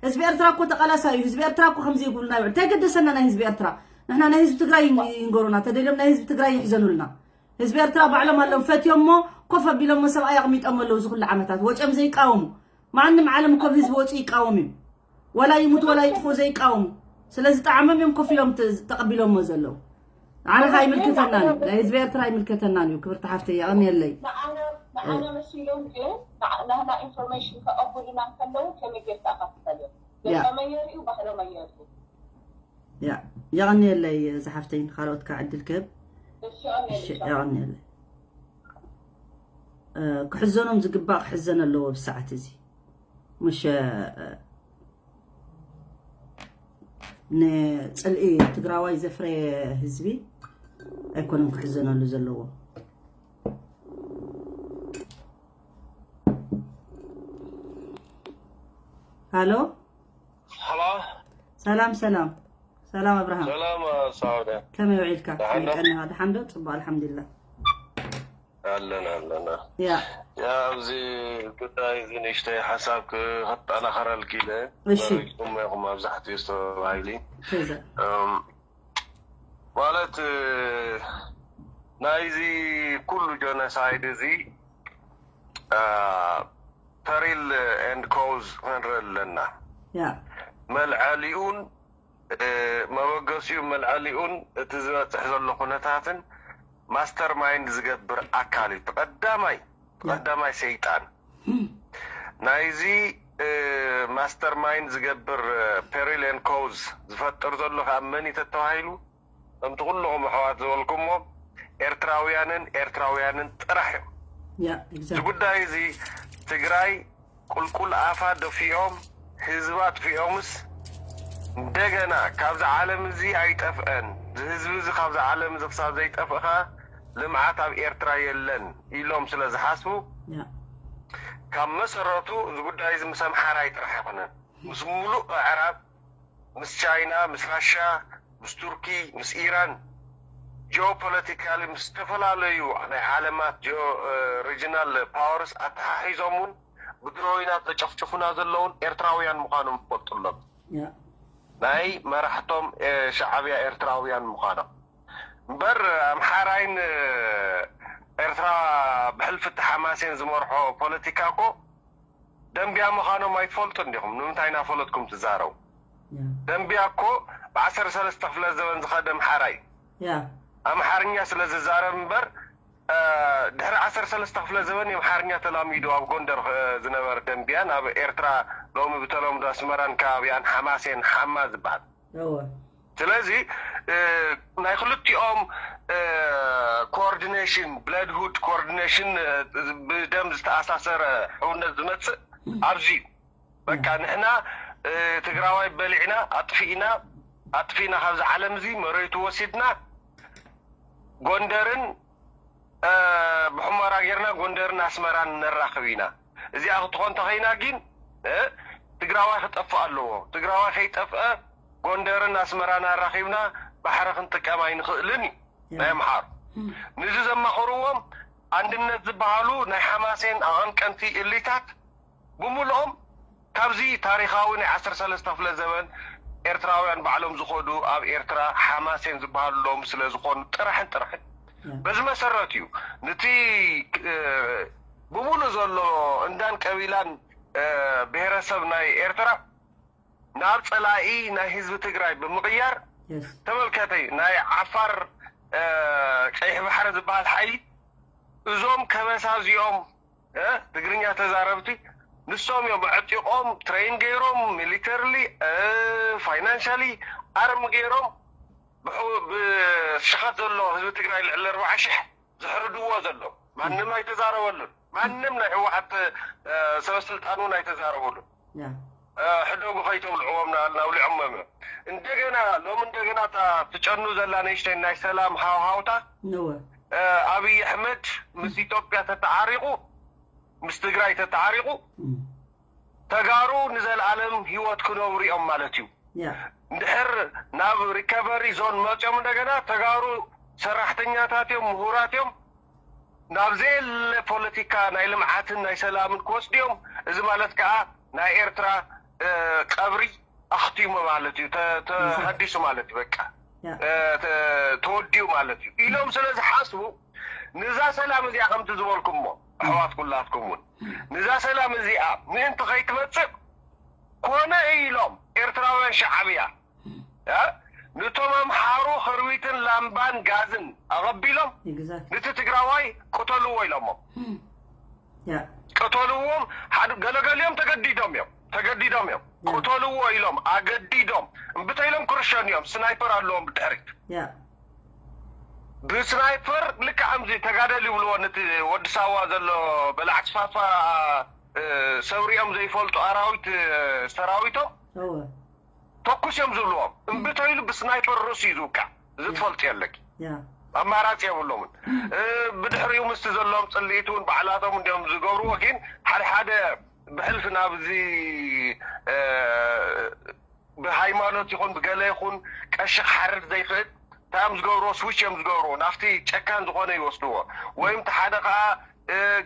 ህዝቢ ኤርትራ እኮ ተቃላሳይ እዩ። ህዝቢ ኤርትራ እኮ ከምዚ ይብሉና ይውዕል። እንታይ ገደሰና ናይ ህዝቢ ኤርትራ? ንሕና ናይ ህዝቢ ትግራይ ይንገሩና ተደልዮም ናይ ህዝቢ ትግራይ ይሕዘኑልና። ህዝቢ ኤርትራ ባዕሎም ኣለዉ ፈትዮሞ ኮፍ ኣቢሎሞ ሰብኣይ ኣቕሚጦሞ ኣለዉ። እዚ ኩሉ ዓመታት ወፂኦም ዘይቃወሙ ማንም ዓለም እኮ ህዝቢ ወፂኡ ይቃወም እዩ። ወላ ይሙት ወላ ይጥፉ ዘይቃወሙ። ስለዚ ጣዕሞም እዮም ኮፍ ኢሎም ተቐቢሎሞ ዘለዉ። ንዓና ከ ኣይምልከተናን ናይ ህዝቢ ኤርትራ ኣይምልከተናን እዩ። ክብርቲ ሓፍተይ የቐንየለይ። ንዓና መሲሎም ግን ናህና ኢንፎርሜሽን ከቐብሉና ከለዉ ከመይ ጌርካ ኢኻ ትፈልጥ? ገጾም ኣየርእዩ ባህሎም ኣየርእዩ። ያ የቐንየለይ ዝሓፍተይ። ንኻልኦት ከዓ ዕድል ክህብ። እሺ የቐንየለይ። ክሕዘኖም ዝግባእ ክሕዘን ኣለዎ ብሰዓት እዚ። ምሽ ንፅልኢ ትግራዋይ ዘፍረየ ህዝቢ ኣይኮነን ክሕዘነሉ ዘለዎ። ሃሎ ሃሎ ሰላም ሰላም ሰላም ኣብርሃም ሰላም ሳውዳ ከመይ ውዒልካ? ደሓን ዶ? ቀኒኻ ደሓን ዶ? ፅቡቅ ኣልሓምዱሊላ። ኣለና ኣለና ያ ያ ኣብዚ ጉዳይ እዚ ንእሽተይ ሓሳብ ክጠናኸረልኪ ኢለ እሺ። መሪፅኩም ኢኹም ኣብዛሕትኡ ዝተባሂሊ ከይዛ እም፣ ማለት እ፣ ናይዚ ኩሉ ጀኖሳይድ እዚ እ፣ ፐሪል ኤንድ ኮዝ ክንርኢ ኣለና ያ መልዐሊኡን እ፣ መበገሲኡ መልዐሊኡን እቲ ዝበፅሕ ዘሎ ኩነታትን ማስተር ማይንድ ዝገብር ኣካል እዩ ቀዳማይ ቀዳማይ ሰይጣን ናይዚ ማስተር ማይንድ ዝገብር ፐሪል ኤንድ ኮዝ ዝፈጥር ዘሎ ከዓ መን እዩ ተተባሂሉ ከምቲ ኩልኹም ኣሕዋት ዝበልኩሞ ኤርትራውያንን ኤርትራውያንን ጥራሕ እዮም ያ እዚ exactly ጉዳይ እዚ ትግራይ ቁልቁል ኣፋ ደፊኦም ህዝባ ኣጥፊኦምስ እንደገና ካብዚ ዓለም እዚ ኣይጠፍአን እዚ ህዝቢ እዚ ካብዚ ዓለም እዚ ክሳብ ዘይጠፍእ ከዓ ልምዓት ኣብ ኤርትራ የለን ኢሎም ስለ ዝሓስቡ ያ ካብ መሰረቱ እዚ ጉዳይ እዚ ምስ ኣምሓራይ ጥራሕ ኣይኮነን ምስ ሙሉእ ኣዕራብ ምስ ቻይና ምስ ራሻ ምስ ቱርኪ ምስ ኢራን ጂኦፖለቲካሊ ምስ ዝተፈላለዩ ናይ ዓለማት ሪጂናል ፓወርስ ኣተሓሒዞም እውን ብድሮይናት ዘጨፍጭፉና ዘለውን ኤርትራውያን ምዃኖም ዝፈልጡ ኣለዉ ያ ናይ መራሕቶም እ፣ ሻዕብያ ኤርትራውያን ምዃኖም እምበር ኣምሓራይን እ፣ ኤርትራ ብሕልፍቲ ሓማሴን ዝመርሖ ፖለቲካ እኮ ደንብያ ምዃኖም ኣይትፈልጡ እንዲኹም ንምንታይ እናፈለጥኩም ትዛረቡ ያ ደንብያ እኮ ብዓሰርተ ሰለስተ ክፍለ ዘበን ዝኸደ ኣምሓራይ ያ ኣምሓርኛ ስለ ዝዛረብ እምበር እ፣ ድሕሪ ዓሰርተ ሰለስተ ክፍለ ዘበን ኣምሓርኛ ተላሚዱ ኣብ ጎንደር እ፣ ዝነበረ ደንብያ ናብ ኤርትራ ሎሚ ብተለምዶ ኣስመራን ከባቢኣን ሓማሴን ሓማ ዝበሃል እወ ስለዚ እ፣ ናይ ክልቲኦም ኮኦርዲኔሽን ብለድሁድ ኮኦርዲኔሽን ብደም ዝተኣሳሰረ ሕውነት ዝመፅእ ኣብዚ እዩ በቃ ንሕና እ፣ ትግራዋይ በሊዕና ኣጥፊእና ኣጥፊእና ካብዚ ዓለም እዚ መሬቱ ወሲድና ጎንደርን እ፣ ብሑመራ ጌርና ጎንደርን ኣስመራን ነራኽብ ኢና እዚኣ ክትኾን ተኸይና ግን እ፣ ትግራዋይ ክጠፍእ ኣለዎ ትግራዋይ ከይጠፍአ ጎንደርን ኣስመራን ኣራኺብና ባሕሪ ክንጥቀም ኣይንኽእልን እዩ ናይ ኣምሓሩ ንዚ ዘማኽርዎም ኣንድነት ዝበሃሉ ናይ ሓማሴን ኣቐንቀንቲ እሊታት ብምልኦም ካብዚ ታሪኻዊ ናይ ዓሰርተ ሰለስተ ክፍለ ዘበን ኤርትራውያን ባዕሎም ዝኸዱ ኣብ ኤርትራ ሓማሴን ዝበሃሉ ሎም ስለ ዝኾኑ ጥራሕን ጥራሕን በዚ መሰረት እዩ ነቲ እ፣ ብምሉእ ዘሎ እንዳን ቀቢላን እ፣ ብሄረሰብ ናይ ኤርትራ ናብ ፀላኢ ናይ ህዝቢ ትግራይ ብምቕያር የስ ተመልከተይ ናይ ዓፋር እ፣ ቀይሕ ባሕሪ ዝበሃል ሓይሊ እዞም ከበሳ እዚኦም እ፣ ትግርኛ ተዛረብቲ ንሶም እዮም ኣዕጢቖም ትሬን ገይሮም ሚሊተርሊ ፋይናንሻሊ ኣርም ገይሮም ብሕው- ብሽኻት ዘሎ ህዝቢ ትግራይ ልዕሊ ኣርባዓ ሽሕ ዘሕርድዎ ዘሎ ማንም ኣይተዛረበሉን ማንም ናይ ህወሓት እ፣ ሰበስልጣን እውን ኣይተዛረበሉን ያ እ፣ ሕደጉ ከይተውልዕዎም ና- ናውሊዖሞም እዮም እንደገና ሎም እንደገና እታ ትጨኑ ዘላ ንእሽተይ ናይ ሰላም ሃውሃውታ ነወ ኣብይ ኣሕመድ ምስ ኢትዮጵያ ተተዓሪቑ፣ ምስ ትግራይ ተተዓሪቑ፣ ተጋሩ ንዘለኣለም ህይወት ክነብሩ እዮም ማለት እዩ። እንድሕር ናብ ሪከቨሪ ዞን መፅኦም እንደገና ተጋሩ ሰራሕተኛታት እዮም፣ ምሁራት እዮም፣ ናብ ዘየለ ፖለቲካ ናይ ልምዓትን ናይ ሰላምን ክወስዱ እዮም። እዚ ማለት ከዓ ናይ ኤርትራ ቀብሪ ኣኽቲሙ ማለት እዩ፣ ተሃዲሱ ማለት እዩ፣ በቃ ተወዲኡ ማለት እዩ ኢሎም ስለ ዝሓስቡ፣ ንዛ ሰላም እዚኣ ከምቲ ዝበልኩሞ ኣሕዋት ኩላትኩም እውን፣ ንዛ ሰላም እዚኣ ምእንቲ ከይትመፅእ ኮነ ኢሎም ኤርትራውያን ሻዕብያ ነቶም ኣምሓሩ ክርቢትን ላምባን ጋዝን ኣቐቢሎም፣ ንቲ ትግራዋይ ቅተልዎ ኢሎሞ። ቅተልዎም። ገለገሊኦም ተገዲዶም እዮም፣ ተገዲዶም እዮም። ቅተልዎ ኢሎም ኣገዲዶም እምብተ ኢሎም ክርሸኑ እዮም። ስናይፐር ኣለዎም ብድሕሪት። ብስናይፐር ልክዕ ከምዚ ተጋደል ይብልዎ፣ ነቲ ወዲ ሳዋ ዘሎ በላዕቲ ፋፋ ሰውሪኦም ዘይፈልጡ ኣራዊት ሰራዊቶም ተኩስ እዮም ዝብልዎም። እምብተይሉ ብስናይፐር ርእሱ እዩ ዝውቃዕ። እዚ ትፈልጡ ኣለኪ። ኣማራፂ የብሎምን። ብድሕሪኡ ምስቲ ዘለዎም ፅልኢት እውን ባዕላቶም እንዲኦም ዝገብርዎ። ግን ሓደ ሓደ ብሕልፊ ናብዚ ብሃይማኖት ይኹን ብገለ ይኹን ቀሺ ክሓርድ ዘይክእል እንታይ እዮም ዝገብርዎ? ስዊች እዮም ዝገብርዎ ናብቲ ጨካን ዝኾነ ይወስድዎ። ወይም እቲ ሓደ ከዓ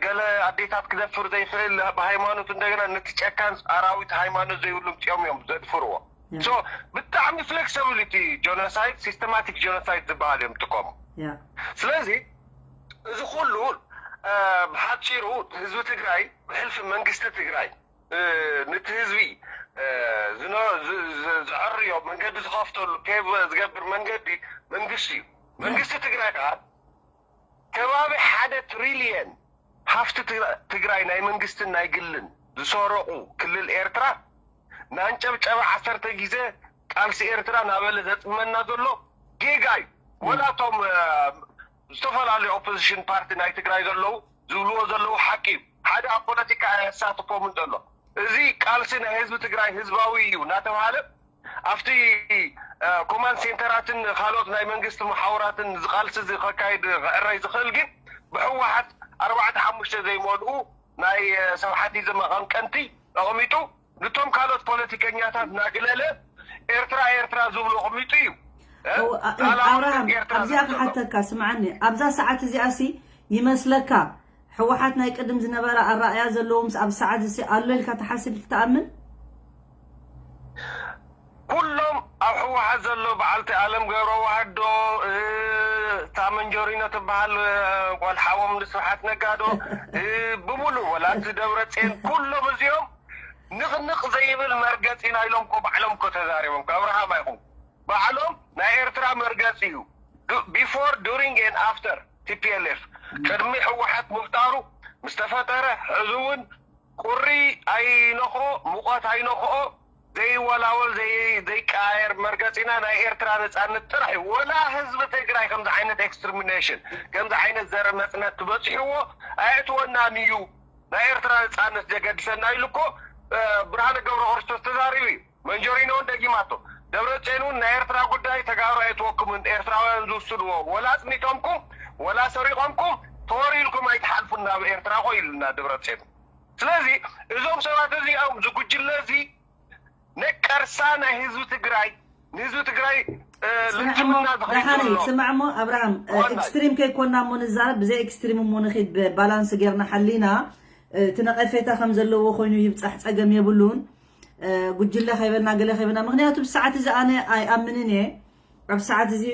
ገለ ኣዴታት ክደፍር ዘይክእል ብሃይማኖት እንደገና ነቲ ጨካን ኣራዊት ሃይማኖት ዘይብሉ ምፅኦም እዮም ዘድፍርዎ። ሶ ብጣዕሚ ፍሌክሲቢሊቲ ጆኖሳይድ፣ ሲስተማቲክ ጆኖሳይድ ዝበሃል እዮም ዝጥቀሙ። ስለዚ እዚ ኩሉ ብሓፂሩ ህዝቢ ትግራይ ብሕልፊ መንግስቲ ትግራይ ንቲ ህዝቢ ዘዕርዮ መንገዲ ዝኸፍተሉ ፔቭ ዝገብር መንገዲ መንግስቲ እዩ። መንግስቲ ትግራይ ከዓ ከባቢ ሓደ ትሪልየን ሃፍቲ ትግራይ ናይ መንግስትን ናይ ግልን ዝሰረቑ ክልል ኤርትራ ናንጨብጨበ ዓሰርተ ግዜ ቃልሲ ኤርትራ ናበለ ዘፅመና ዘሎ ጌጋ እዩ። ወላ እቶም ዝተፈላለዩ ኦፖዚሽን ፓርቲ ናይ ትግራይ ዘለዉ ዝብልዎ ዘለዉ ሓቂ እዩ። ሓደ ኣብ ፖለቲካ ኣየሳትፎምን ዘሎ። እዚ ቃልሲ ናይ ህዝቢ ትግራይ ህዝባዊ እዩ እናተባሃለ ኣብቲ ኮማንድ ሴንተራትን ካልኦት ናይ መንግስቲ መሓውራትን ዝቃልሲ እዚ ከካይድ ክዕረይ ዝኽእል ግን ብህወሓት ኣርባዕተ ሓሙሽተ ዘይመልኡ ናይ ሰብሓቲዝም ኣቐንቀንቲ ኣቐሚጡ ንቶም ካልኦት ፖለቲከኛታት እናግለለ ኤርትራ ኤርትራ ዝብሉ ኣቐሚጡ እዩ። ኣብርሃም ኣብዚኣ ክሓተካ ስምዓኒ ኣብዛ ሰዓት እዚኣ ሲ ይመስለካ ህወሓት ናይ ቅድም ዝነበረ ኣረኣእያ ዘለዎም ኣብ ሰዓት እዚ ኣሎ ኢልካ ትሓስብ ትኣምን? ኩሎም ኣብ ህወሓት ዘሎ በዓልቲ ኣለም ገብረዋህዶ እታ መንጆሪኖ ትበሃል ጓል ሓዎም ንስብሓት ነጋዶ ብምሉ ወላ እቲ ደብረፅዮን ኩሎም እዚኦም ንቕንቕ ዘይብል መርገፂ ናይሎም ኮ ባዕሎም ኮ ተዛሪቦም ኣብርሃም ኣይኹን ባዕሎም ናይ ኤርትራ መርገፂ እዩ before during and after TPLF ቅድሚ ህወሓት ምፍጣሩ ምስ ተፈጠረ ሕዚ እውን ቁሪ ኣይነኽኦ ሙቐት ኣይነኽኦ ዘይወላወል ዘይቀያየር መርገፂና ናይ ኤርትራ ነፃነት ጥራሕ እዩ። ወላ ህዝቢ ትግራይ ከምዚ ዓይነት extermination ከምዚ ዓይነት ዘረ መፅነት ትበፅሕዎ ኣየእትወናን እዩ። ናይ ኤርትራ ነፃነት ዘገድሰና ኢሉ እኮ ብርሃነ ገብረ ክርስቶስ ተዛሪቡ እዩ። መንጀሪኖ እውን ደጊማቶ ደብረፅዮን እውን ናይ ኤርትራ ጉዳይ ተጋሩ ኣየትወኩምን ኤርትራውያን ዝውስድዎ ወላ ኣፅኒቶምኩም ወላ ሰሪቆምኩም ተወሪልኩም ኣይትሓልፉን ናብ ኤርትራ እኮ ኢሉና ደብረፅዮን። ስለዚ እዞም ሰባት እዚኦም ዝጉጅለ እዚ ነቀርሳ ናይ ህዝቢ ትግራይ ንህዝቢ ትግራይ ልዕልና ዝኸይድ ዘሎ ስማዕሞ ኣብርሃም ኤክስትሪም ከይኮና እሞ ንዛረብ ብዘይ ኤክስትሪም እሞ ንኺድ ባላንስ ጌርና ሓሊና እቲ ነቐፌታ ከም ዘለዎ ኮይኑ ይብፃሕ ፀገም የብሉን ጉጅለ ከይበልና ገለ ከይበልና ምክንያቱ ብሰዓት እዚ ኣነ ኣይኣምንን እየ ኣብ ሰዓት እዚ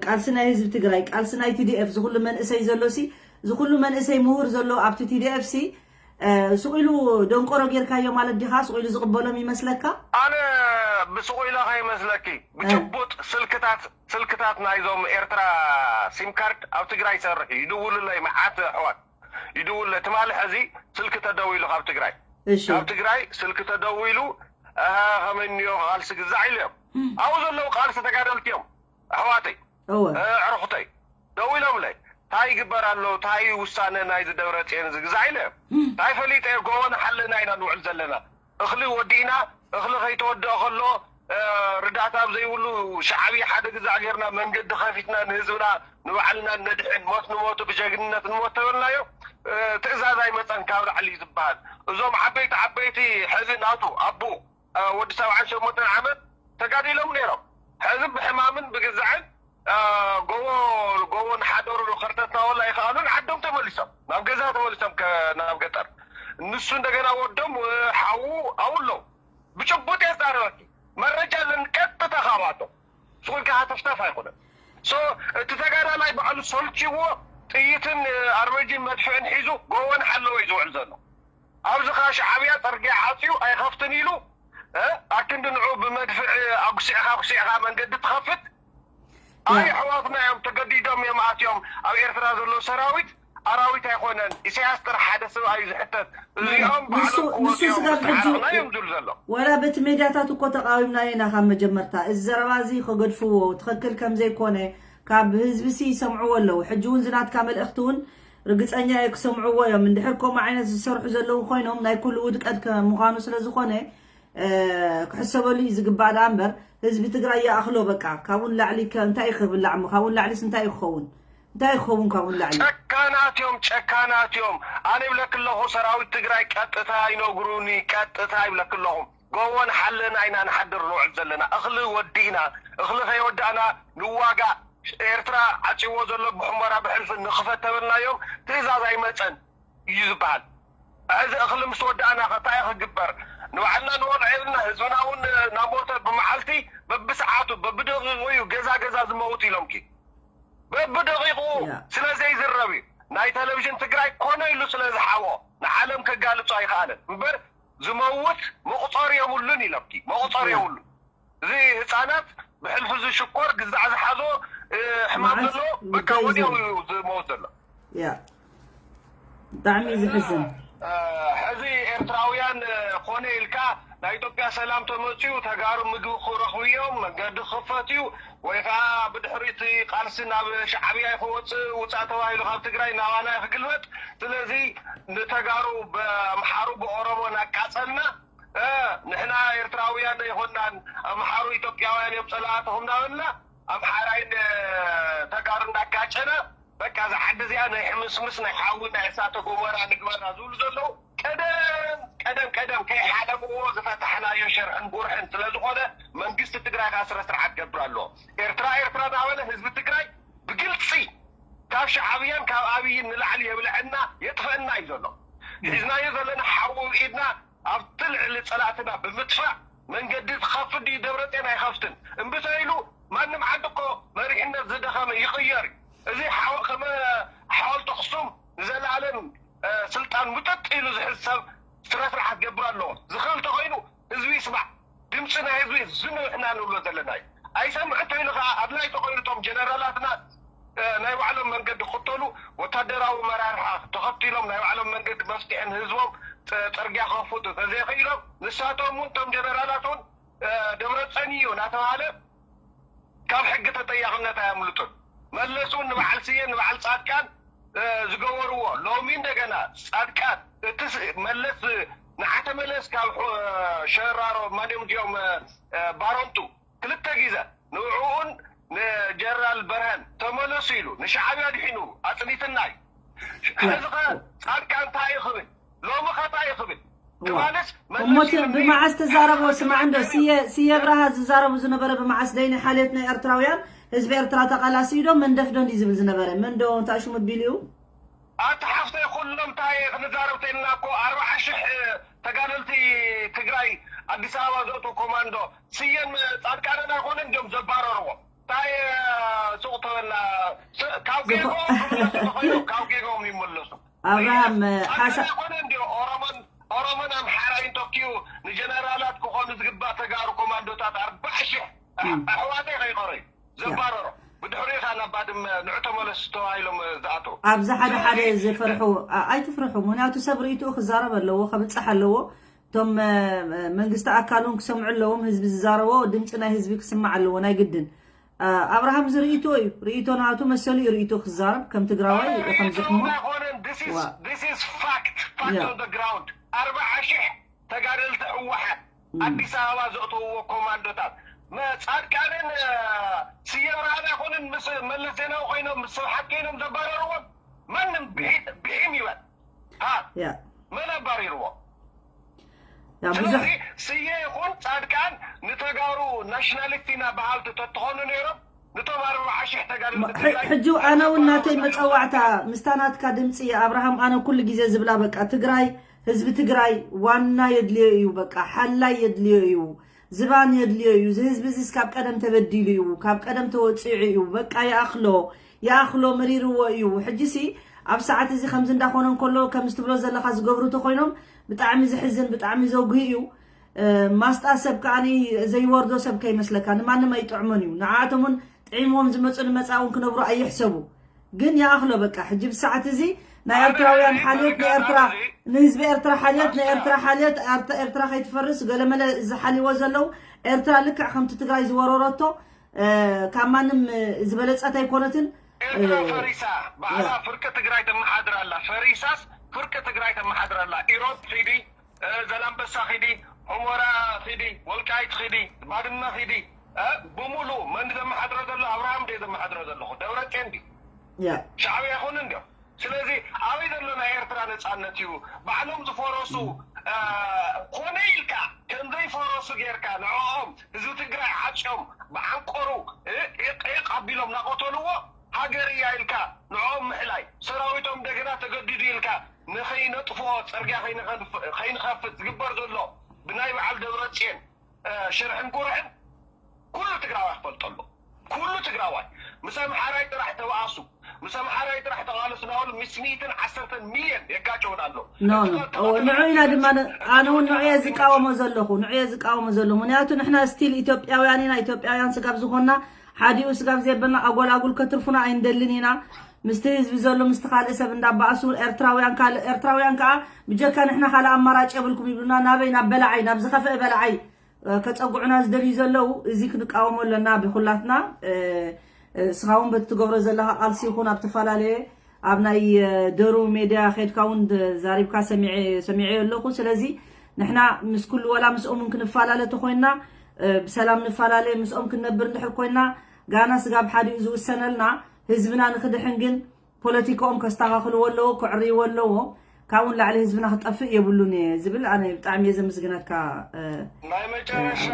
ቃልሲ ናይ ህዝቢ ትግራይ ቃልሲ ናይ ቲዲኤፍ ዝኩሉ መንእሰይ ዘሎ ሲ ዝኩሉ መንእሰይ ምሁር ዘሎ ኣብቲ ቲዲኤፍ ሲ ስቕ ኢሉ ደንቆሮ ጌርካዮ ማለት ዲኻ ስቕ ኢሉ ዝቕበሎም ይመስለካ ኣነ ብስቕ ኢለ ከይመስለኪ ብጭቡጥ ስልክታት ስልክታት ናይዞም ኤርትራ ሲም ካርድ ኣብ ትግራይ ይሰርሕ እዩ ይድውሉለይ መዓት ኣሕዋት ይድውለ ትማሊ ሕዚ ስልኪ ተደዊሉ ካብ ትግራይ ካብ ትግራይ ስልኪ ተደዊሉ ከመይ እኒኦ ቃልሲ ግዛዕ ኢሉ እዮም ኣብኡ ዘለዉ ቃልሲ ተጋደልቲ እዮም ኣሕዋተይ ኣዕርኹተይ ደው ኢሎምለይ እንታይ ይግበር ኣሎ እንታይ ውሳነ ናይዚ ደብረ ፅዮን እዚ ግዛዕ ኢለ እንታይ ፈሊጠ ጎቦ ንሓለና ኢና ንውዕል ዘለና እኽሊ ወዲእና እኽሊ ከይተወደአ ከሎ ርዳእታ ኣብ ዘይብሉ ሻዕብያ ሓደ ግዛዕ ጌርና መንገዲ ከፊትና ንህዝብና ንባዕልና ነድሕን፣ ሞት ንሞቱ ብጀግንነት ንሞት ተበልናዮ። ትእዛዝ ኣይመፀን ካብ ላዕሊ ዝበሃል። እዞም ዓበይቲ ዓበይቲ ሕዚ ናቱ ኣቦ ወዲ ሰብዓን ሸሞንተን ዓመት ተጋዲሎም ነይሮም። ሕዚ ብሕማምን ብግዛዕን ጎቦ ጎቦ ንሓደሩ ከርተትና ወላ ይኸኣሉን ዓዶም ተመሊሶም ናብ ገዛ ተመሊሶም ናብ ገጠር። ንሱ እንደገና ወዶም ሓዉ ኣብኡ ኣለዉ። ብጭቡጥ እየ ዝዛረበኪ። መረጃ ኣለኒ ቀጥታ ካብኣቶም። ስቕ ኢልካ ሃተፍተፍ ኣይኮነን። ሶ እቲ ተጋዳላይ ባዕሉ ሰልችዎ ጥይትን ኣርበጂን መድፍዕን ሒዙ ጎቦ ንሓለወ እዩ ዝውዕል ዘሎ። ኣብዚ ኸዓ ሻዕብያ ፅርግያ ዓፅዩ ኣይኸፍትን ኢሉ ኣክንዲ ንዑ ብመድፍዕ ኣጉሲዕኻ ኣጉሲዕኻ መንገዲ ትኸፍት። ኣይ ኣሕዋትና እዮም ተገዲዶም እዮም ኣትዮም ኣብ ኤርትራ ዘሎ ሰራዊት ኣራዊት ኣይኮነን። ኢሳያስ ጥራሕ ሓደ ሰብ እዩ ዝሕተት። እዚኦም ባዕሎም ክወፅኦም ስጋብ ሕጂ እዮም ዝብሉ ዘሎ። ወላ በቲ ሜድያታት እኮ ተቃዊምናዮ ኢና ካብ መጀመርታ። እዚ ዘረባ እዚ ከገድፍዎ ትኽክል ከም ዘይኮነ ካብ ህዝቢ ሲ ይሰምዕዎ ኣለዉ። ሕጂ እውን ዝናትካ መልእኽቲ እውን ርግፀኛ እየ ክሰምዕዎ እዮም። እንድሕር ከምኡ ዓይነት ዝሰርሑ ዘለዉ ኮይኖም ናይ ኩሉ ውድቀት ምዃኑ ስለ ዝኾነ ክሕሰበሉ እዩ ዝግባእ ደኣ እምበር ህዝቢ ትግራይ ይኣኽሎ በቃ። ካብኡ ንላዕሊ ከ እንታይ እዩ ክብላዕ እሞ ካብኡ ንላዕሊስ እንታይ እዩ ክኸውን? እንታይ እዩ ክኸውን ካብኡ ንላዕሊ? ጨካናት እዮም ጨካናት እዮም። ኣነ ይብለክ ኣለኹ ሰራዊት ትግራይ ቀጥታ ይነግሩኒ ቀጥታ ይብለክ ኣለኹ። ጎቦ ንሓለና ኢና ንሓድር ንውዕል ዘለና። እኽሊ ወዲእና እኽሊ ከይወዳእና ንዋጋእ። ኤርትራ ዓፂዎ ዘሎ ብሑመራ ብሕልፊ ንኽፈት ተበልናዮም ትእዛዝ ኣይመፀን እዩ ዝበሃል። ሕዚ እኽሊ ምስ ወዳእና ከ እንታይ ክግበር? ንባዕልና ንወልዖ የብልና። ህዝብና እውን እናሞተ ብመዓልቲ በብሰዓቱ በብደቂቑ እዩ ገዛ ገዛ ዝመውት ኢሎምኪ። በብደቂቑ ስለ ዘይዝረብ እዩ። ናይ ቴሌቪዥን ትግራይ ኮነ ኢሉ ስለ ዝሓቦ ንዓለም ከጋልጾ ኣይኸኣለን እምበር ዝመውት መቑፀሪ የብሉን ኢሎምኪ። መቑፀሪ የብሉን። እዚ ህፃናት ብሕልፊ እዚ ሽኮር ግዛዕ ዝሓዞ ሕማም ዘሎ በቃ ወዲያው እዩ ዝመውት ዘሎ። ያ ብጣዕሚ እዩ ዝሕዝን። ሕዚ ኤርትራውያን ኮነ ኢልካ ናይ ኢትዮጵያ ሰላም ተመፅዩ ተጋሩ ምግቢ ክረኽቡ እዮም፣ መንገዲ ክኽፈት እዩ ወይ ከዓ ብድሕሪ እቲ ቃልሲ ናብ ሻዕብያ ክወፅእ ውፃእ ተባሂሉ ካብ ትግራይ ናባና ክግልበጥ። ስለዚ ንተጋሩ ብኣምሓሩ ብኦሮሞ እናቃፀልና ንሕና ኤርትራውያን ኣይኮናን ኣምሓሩ ኢትዮጵያውያን እዮም ፀላእትኹም እናበልና ኣምሓራይን ተጋሩ እናጋጨና በቃ እዛ ዓዲ እዚኣ ናይ ሕምስምስ ናይ ሓዊ ናይ እሳተ ጎመራ ንግበራ ዝብሉ ዘለዉ ቀደም ቀደም ቀደም ከይሓለምዎ ዝፈታሕናዮ ሸርሕን ጉርሕን ስለዝኾነ መንግስቲ ትግራይ ከዓ ስረ ስርዓት ገብር ኣለዎ። ኤርትራ ኤርትራ እናበለ ህዝቢ ትግራይ ብግልፂ ካብ ሻዕብያን ካብ ኣብይን ንላዕሊ የብልዐና የጥፈአና እዩ ዘሎ። ሒዝናዮ ዘለና ሓዊ ኢድና ኣብቲ ልዕሊ ፀላእትና ብምጥፋእ መንገዲ ዝኸፍት ድዩ? ደብረፅዮን ኣይኸፍትን። እምብተ ኢሉ ማንም ዓዲ እኮ መሪሕነት ዝደኸመ ይቕየር እዩ። እዚ ሓወ- ከመ ሓወልቲ ኣኽሱም ንዘለኣለም ስልጣን ሙጥጥ ኢሉ ዝሕዝ ሰብ ስነ ስርዓት ገብር ኣለዎ። ዝኽእል ተኾይኑ ህዝቢ ይስማዕ። ድምፂ ናይ ህዝቢ ዝንውሕና ንብሎ ዘለና እዩ። ኣይሰምዕ እንተይሉ ከዓ ኣድላይ ተኾይኑ እቶም ጀነራላትና ናይ ባዕሎም መንገዲ ክኽተሉ ወታደራዊ መራርሓ ተኸቲሎም ናይ ባዕሎም መንገዲ መፍትሒ ንህዝቦም ፅርግያ ክኸፍቱ ተዘይኽኢሎም ንሳቶም እውን እቶም ጀነራላት እውን ደብረፀን እዩ እናተባሃለ ካብ ሕጊ ተጠያቕነት ኣየምልጡን። መለስ እውን ንበዓል ስየ ንበዓል ፃድቃን ዝገበርዎ ሎሚ እንደገና ፃድቃን እቲ መለስ ንዓተ መለስ ካብ ሸራሮ ማንዮም ዲኦም ባሮንቱ ክልተ ግዘ ንዕኡን ንጀነራል በርሀን ተመለሱ ኢሉ ንሻዕብያ ድሒኑ ኣፅኒትና እዩ። ሕዚ ኸ ፃድቃን እንታይ እዩ ክብል? ሎሚ ኸ እንታይ እዩ ክብል? ትማልስ እሞቲ ብመዓስ ተዛረቦ ስማዕ እንዶ ስየ ስየ ብርሃ ዝዛረቡ ዝነበረ ብመዓስ ደይኒ ሓልየት ናይ ኤርትራውያን ህዝቢ ኤርትራ ተቃላሲ ዶ መንደፍ ዶ እንዲ ዝብል ዝነበረ መን ዶ እንታይ ሽሙ ቢልዩ ኣቲ ሓፍተይ ኩሎም እንታይ ክንዛረብ ተልና እኮ ኣርባዓ ሽሕ ተጋደልቲ ትግራይ ኣዲስ ኣበባ ዘእቱ ኮማንዶ ስየን ፃድቃንን ኣይኮነ እንዲዮም ዘባረርዎ እንታይ ሱቅ ተበላ ካብ ጌጎም ክምለሱ ተኸይሉ ካብ ጌጎም ይመለሱ ኣብርሃም ሓሳ ኦሮሞን ኣምሓራይን ተኪኡ ንጀነራላት ክኾኑ ዝግባእ ተጋሩ ኮማንዶታት ኣርባዓ ሽሕ ኣሕዋተይ ከይቀረዩ ዘባረሮ ብድሕሪኡ ከዓ ናብ ባድመ ንዑ ተመለሱ ተባሂሎም ዝኣተው ኣብዚ ሓደ ሓደ ዝፈርሑ ኣይትፍርሑ ምክንያቱ ሰብ ርእይትኡ ክዛረብ ኣለዎ ከብፅሕ ኣለዎ እቶም መንግስቲ ኣካል እውን ክሰምዑ ኣለዎም ህዝቢ ዝዛረቦ ድምፂ ናይ ህዝቢ ክስማዕ ኣለዎ ናይ ግድን ኣብርሃም እዚ ርእይቶ እዩ ርእይቶ ናቱ መሰሉ እዩ ርእይቶ ክዛረብ ከም ትግራዋይ ከም ዝሕሞ ፋክት ፋክት ኦን ግራውንድ ኣርባዓ ሽሕ ተጋደልቲ ህወሓት ኣዲስ ኣበባ ዘእተውዎ ኮማንዶታት መ- ጻድቃንን እ፣ ስየ ብርሃነ ኣይኮኑን ምስ መለስ ዜናዊ ኮይኖም ምስ ስብሓት ኮይኖም ዘባረርዎም። ማንም ብሒ- ብሒም ይበል ሃ ያ መን ኣባሪርዎ? ያ ብዙሕ ስለዚ ስየ ይኹን ጻድቃን ንተጋሩ ናሽናሊስት ኢና በሃልቲ ተትኾኑ ነይሮም ንቶም ኣርባዓ ሽሕ ተጋደልቲ ሕ- ትግራይ ሕጂ ኣነ እውን ናተይ መፀዋዕታ ምስታ ናትካ ድምፂ ኣብርሃም ኣነ ኩሉ ግዜ ዝብላ በቃ ትግራይ ህዝቢ ትግራይ ዋና የድልዮ እዩ በቃ ሓላይ የድልዮ እዩ ዝባን የድልዮ እዩ እዚ ህዝቢ እዚ ካብ ቀደም ተበዲሉ እዩ ካብ ቀደም ተወፂዑ እዩ በቃ ይኣኽሎ ይኣኽሎ መሪርዎ እዩ ሕጂሲ ኣብ ሰዓት እዚ ከምዚ እንዳኾነ እንከሎ ከምዚ ትብሎ ዘለካ ዝገብሩ ተኮይኖም ብጣዕሚ ዝሕዝን ብጣዕሚ ዘጉሂ እዩ ማስጣ ሰብ ከዓ ዘይወርዶ ሰብ ከይመስለካ ንማንም ኣይጥዕሞን እዩ ንዓኣቶም እውን ጥዒምዎም ዝመፁ ንመፃ እውን ክነብሩ ኣይሕሰቡ ግን ይኣኽሎ በቃ ሕጂ ብሰዓት እዚ ናይ ኤርትራውያን ሓልዮት ናይ ኤርትራ ንህዝቢ ኤርትራ ሓልዮት ናይ ኤርትራ ሓልዮት ኤርትራ ከይትፈርስ ገለመለ ዝሓልዎ ዘለዉ ኤርትራ ልክዕ ከምቲ ትግራይ ዝወረረቶ ካብ ማንም ዝበለፀት ኣይኮነትን ኤርትራ ፈሪሳ ባዕላ ፍርቂ ትግራይ ተመሓድር ኣላ ፈሪሳስ ፍርቂ ትግራይ ተመሓድር ኣላ ኢሮብ ሒዲ ዘላንበሳ ኺዲ፣ ሑመራ ኺዲ፣ ወልቃይት ኺዲ፣ ባድመ ኺዲ፣ እ፣ ብሙሉ መን ዘመሓድሮ ዘሎ ኣብርሃም ድየ ዘመሓድሮ ዘለኹ ደብረፅዮን ድዩ ያ ሻዕብያ ይኹን እንድዮም። ስለዚ ኣበይ ዘሎ ናይ ኤርትራ ነፃነት እዩ? ባዕሎም ዝፈረሱ እ፣ ኮነ ኢልካ ከምዘይፈረሱ ጌርካ ንዕኦም ህዝቢ ትግራይ ዓፅዮም ብዓንቆሩ እ፣ ዒቕ ዒቕ ኣቢሎም ናቆተልዎ ሃገር እያ ኢልካ ንዕኦም ምሕላይ ሰራዊቶም እንደገና ተገዲዱ ኢልካ ንኸይነጥፍኦ ፅርግያ ከይንኸንፍ- ከይንኸፍት ዝግበር ዘሎ ብናይ በዓል ደብረፅዮን እ፣ ሽርሕን ኩርሕን ኩሉ ትግራዋይ ክፈልጠሉ ኩሉ ትግራዋይ ምስ ኣምሓራይ ጥራሕ ተባኣሱ ምስ ኣምሓራይ ጥራሕ ተቓለሱ ናበሉ ምስ ሚእትን ዓሰርተን ሚልዮን የጋጨውን ኣሎ ኖ ኖ ንዑ ኢና ድማ ኣነ እውን ንዑ እየ ዝቃወሞ ዘለኹ ንዑ እየ ዝቃወሞ ዘለኹ ምክንያቱ ንሕና ስቲል ኢትዮጵያውያን ኢና ኢትዮጵያውያን ስጋብ ዝኾንና ሓዲኡ ስጋብ ዘየበልና ኣጎል ኣጉል ከትርፉና ኣይንደልን ኢና ምስቲ ህዝቢ ዘሎ ምስቲ ካልእ ሰብ እንዳባእሱ ኤርትራውያን ካልእ ኤርትራውያን ከዓ ብጀካ ንሕና ካልእ ኣማራጭ የብልኩም ይብሉና ናበይ ናብ በላዓይ ናብ ዝኸፍአ በላዓይ ከፀጉዑና ዝደልዩ ዘለዉ እዚ ክንቃወሞ ኣለና ብኩላትና እስኻ እውን በቲ ትገብሮ ዘለካ ቃልሲ ይኹን ኣብ ተፈላለየ ኣብ ናይ ደሩ ሜድያ ከድካ እውን ዛሪብካ ሰሚዐ ኣለኹ ስለዚ ንሕና ምስ ኩሉ ወላ ምስኦም እውን ክንፈላለ ተኮይንና ብሰላም ንፈላለ ምስኦም ክንነብር እንድሕር ኮይንና ጋና ስጋብ ሓዲኡ ዝውሰነልና ህዝብና ንክድሕን ግን ፖለቲካኦም ከስተኻኽልዎ ኣለዎ ክዕርይዎ ኣለዎ ካብኡ ንላዕሊ ህዝብና ክጠፍእ የብሉን እየ ዝብል ኣነ ብጣዕሚ እየ ዘመስግነካ ናይ መጨረሻ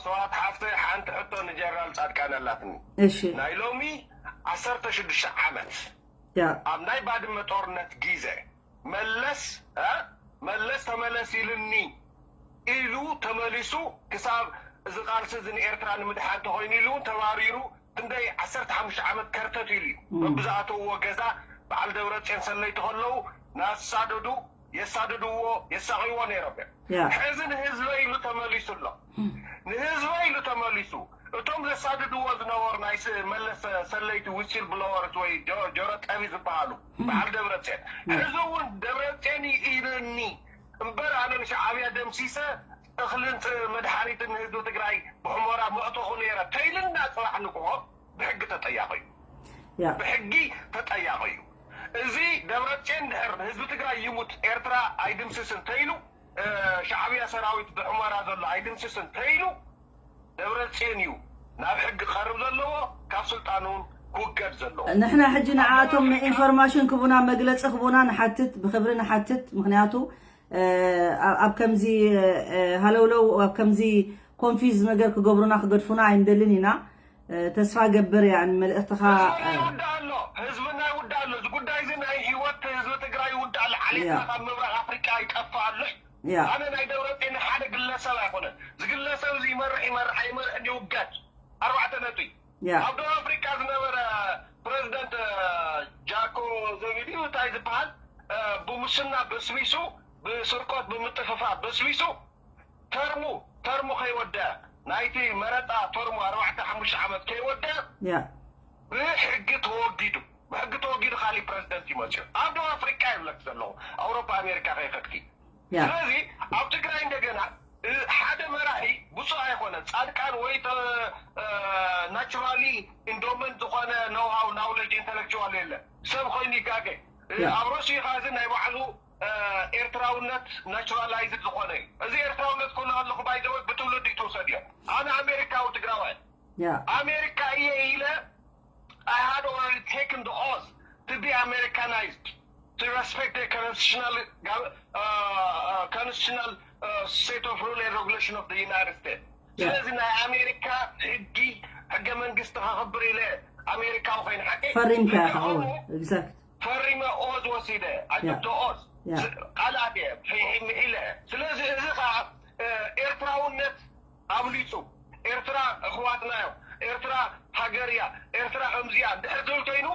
ሰዋት ሓፍተ ሓንቲ ሕቶ ንጀነራል ፃድቃን ኣላትኒ እሺ ናይ ሎሚ ዓሰርተ ሽዱሽተ ዓመት ያ ኣብ ናይ ባድመ ጦርነት ግዜ መለስ እ? መለስ ተመለስ ኢልኒ ኢሉ ተመሊሱ ክሳብ እዚ ቃልሲ እዚ ንኤርትራ ንምድሓን ተኮይኑ ኢሉ እውን ተባሪሩ ክንደይ ዓሰርተ ሓሙሽተ ዓመት ከርተት ኢሉ እዩ በብዝኣተውዎ ገዛ በዓል ደብረፅዮን ሰለይቲ ከለዉ ናሳደዱ የሳድድዎ የሳቅይዎ ነይሮም እዮም ያ ሕዚ ንህዝበ ኢሉ ተመሊሱ ኣሎ ንህዝበ ኢሉ ተመሊሱ እቶም ዘሳድድዎ ዝነበሩ ናይ ስ- መለስ ሰለይቲ ውሲል ብለወርት ወይ ጆ- ጆሮ ጠቢ ዝበሃሉ በዓል ደብረፅዮን ሕዚ እውን ደብረፅዮን ይኢርኒ እምበር ኣነ ንሻዕብያ ደምሲሰ እኽልን ፅ- መድሓኒትን ንህዝቢ ትግራይ ብሑመራ መእተኹ ነይረ ተይልና ፅባሕ ንግሆ ብሕጊ ተጠያቂ እዩ ያ ብሕጊ ተጠያቂ እዩ እዚ ደብረፅዮን ድሕር ንህዝቢ ትግራይ ይሙት ኤርትራ ኣይድምስስን ተይሉ እ፣ ሻዕብያ ሰራዊት ብሑመራ ዘሎ ኣይድምስስን ተይሉ ደብረፅዮን እዩ ናብ ሕጊ ክቐርብ ዘለዎ ካብ ስልጣኑ እውን ክውገድ ዘለዎ ንሕና ሕጂ ንዓኣቶም ኢንፎርማሽን ክቡና መግለፂ ክቡና ንሓትት ብክብሪ ንሓትት ምክንያቱ እ፣ ኣብ ኣብ ከምዚ እ፣ ሃለውለው ኣብ ከምዚ ኮንፊዝ ነገር ክገብሩና ክገድፉና ኣይንደልን ኢና እ፣ ተስፋ ገብር እያ ንመልእኽትኻ ህዝብና እ፣ ይውዳእ ኣሎ ህዝብና ይውዳእ ኣሎ እዚ ጉዳይ እዚ ናይ ህይወት ህዝቢ ትግራይ ይውዳእ ኣሎ ዓሌትና ያ። ካብ ምብራቅ ኣፍሪቃ ይጠፍእ ኣሎ ያ ኣነ ናይ ደብረፅዮን ሓደ ግለሰብ ኣይኮነን እዚ ግለሰብ እዚ ይመርሕ ይመርሕ ኣይመርሕን ይውገድ ኣርባዕተ ነጥቢ ያ ኣብ ደቡብ ኣፍሪካ ዝነበረ ፕሬዚደንት እ፣ ጃኮ ዘቢዲ እንታይ ዝበሃል እ፣ ብሙስና በስቢሱ ብስርቆት ብምጥፍፋ በስቢሱ ተርሙ ተርሙ ከይወደአ ናይቲ መረፃ ተርሙ ኣርባዕተ ሓሙሽተ ዓመት ከይወደአ ያ ብሕጊ ተወጊዱ ብሕጊ ተወጊዱ ካሊእ ፕሬዚደንት ይመፅኡ ኣብ ደቡብ ኣፍሪካ ይብለክ ዘለኹ ኣውሮፓ ኣሜሪካ ከይከድኪ ያ ስለዚ ኣብ ትግራይ እንደገና እ፣ ሓደ መራሒ ብፁዕ ኣይኮነ ፃድቃን ወይ ናቹራሊ ኢንዶመንት ዝኾነ ኖውሃው ናውለጅ ኢንተሌክቹዋል የለ ሰብ ኮይኑ ይጋገ እ፣ ያ። ኣብ ሩሲካ እዚ ናይ ባዕሉ ኤርትራውነት ናቹራላይዝድ ዝኾነ እዩ። እዚ ኤርትራውነት ኮነ ኣለኹ ባይዘወ ብትውልዲ ትውሰድ እዮ። ኣነ ኣሜሪካዊ ትግራዋይ Yeah. ኣሜሪካ እየ ኢለ I had already taken the oath to be Americanized, to respect the constitutional, uh, uh, constitutional uh, set of rule and regulation of the United States. Yeah. ስለዚ ናይ ኣሜሪካ ሕጊ ሕገ መንግስቲ ከኽብር ኢለ ኣሜሪካዊ ኮይነ ሓቂ ፈሪምካ ኢኻ ሕጂ እወ ከምኡ exact ፈሪመ ኦዝ ወሲደ Yeah. ኣጆቶ ኦዝ Yeah. ቃላት እየ ምሒለ። ስለዚ እዚ ከዓ ኤርትራውነት ኣብሊፁ ኤርትራ እኽዋትና እዮም፣ ኤርትራ ሃገር እያ፣ ኤርትራ ከምዚያ ድሕር ዝብል ኮይኑ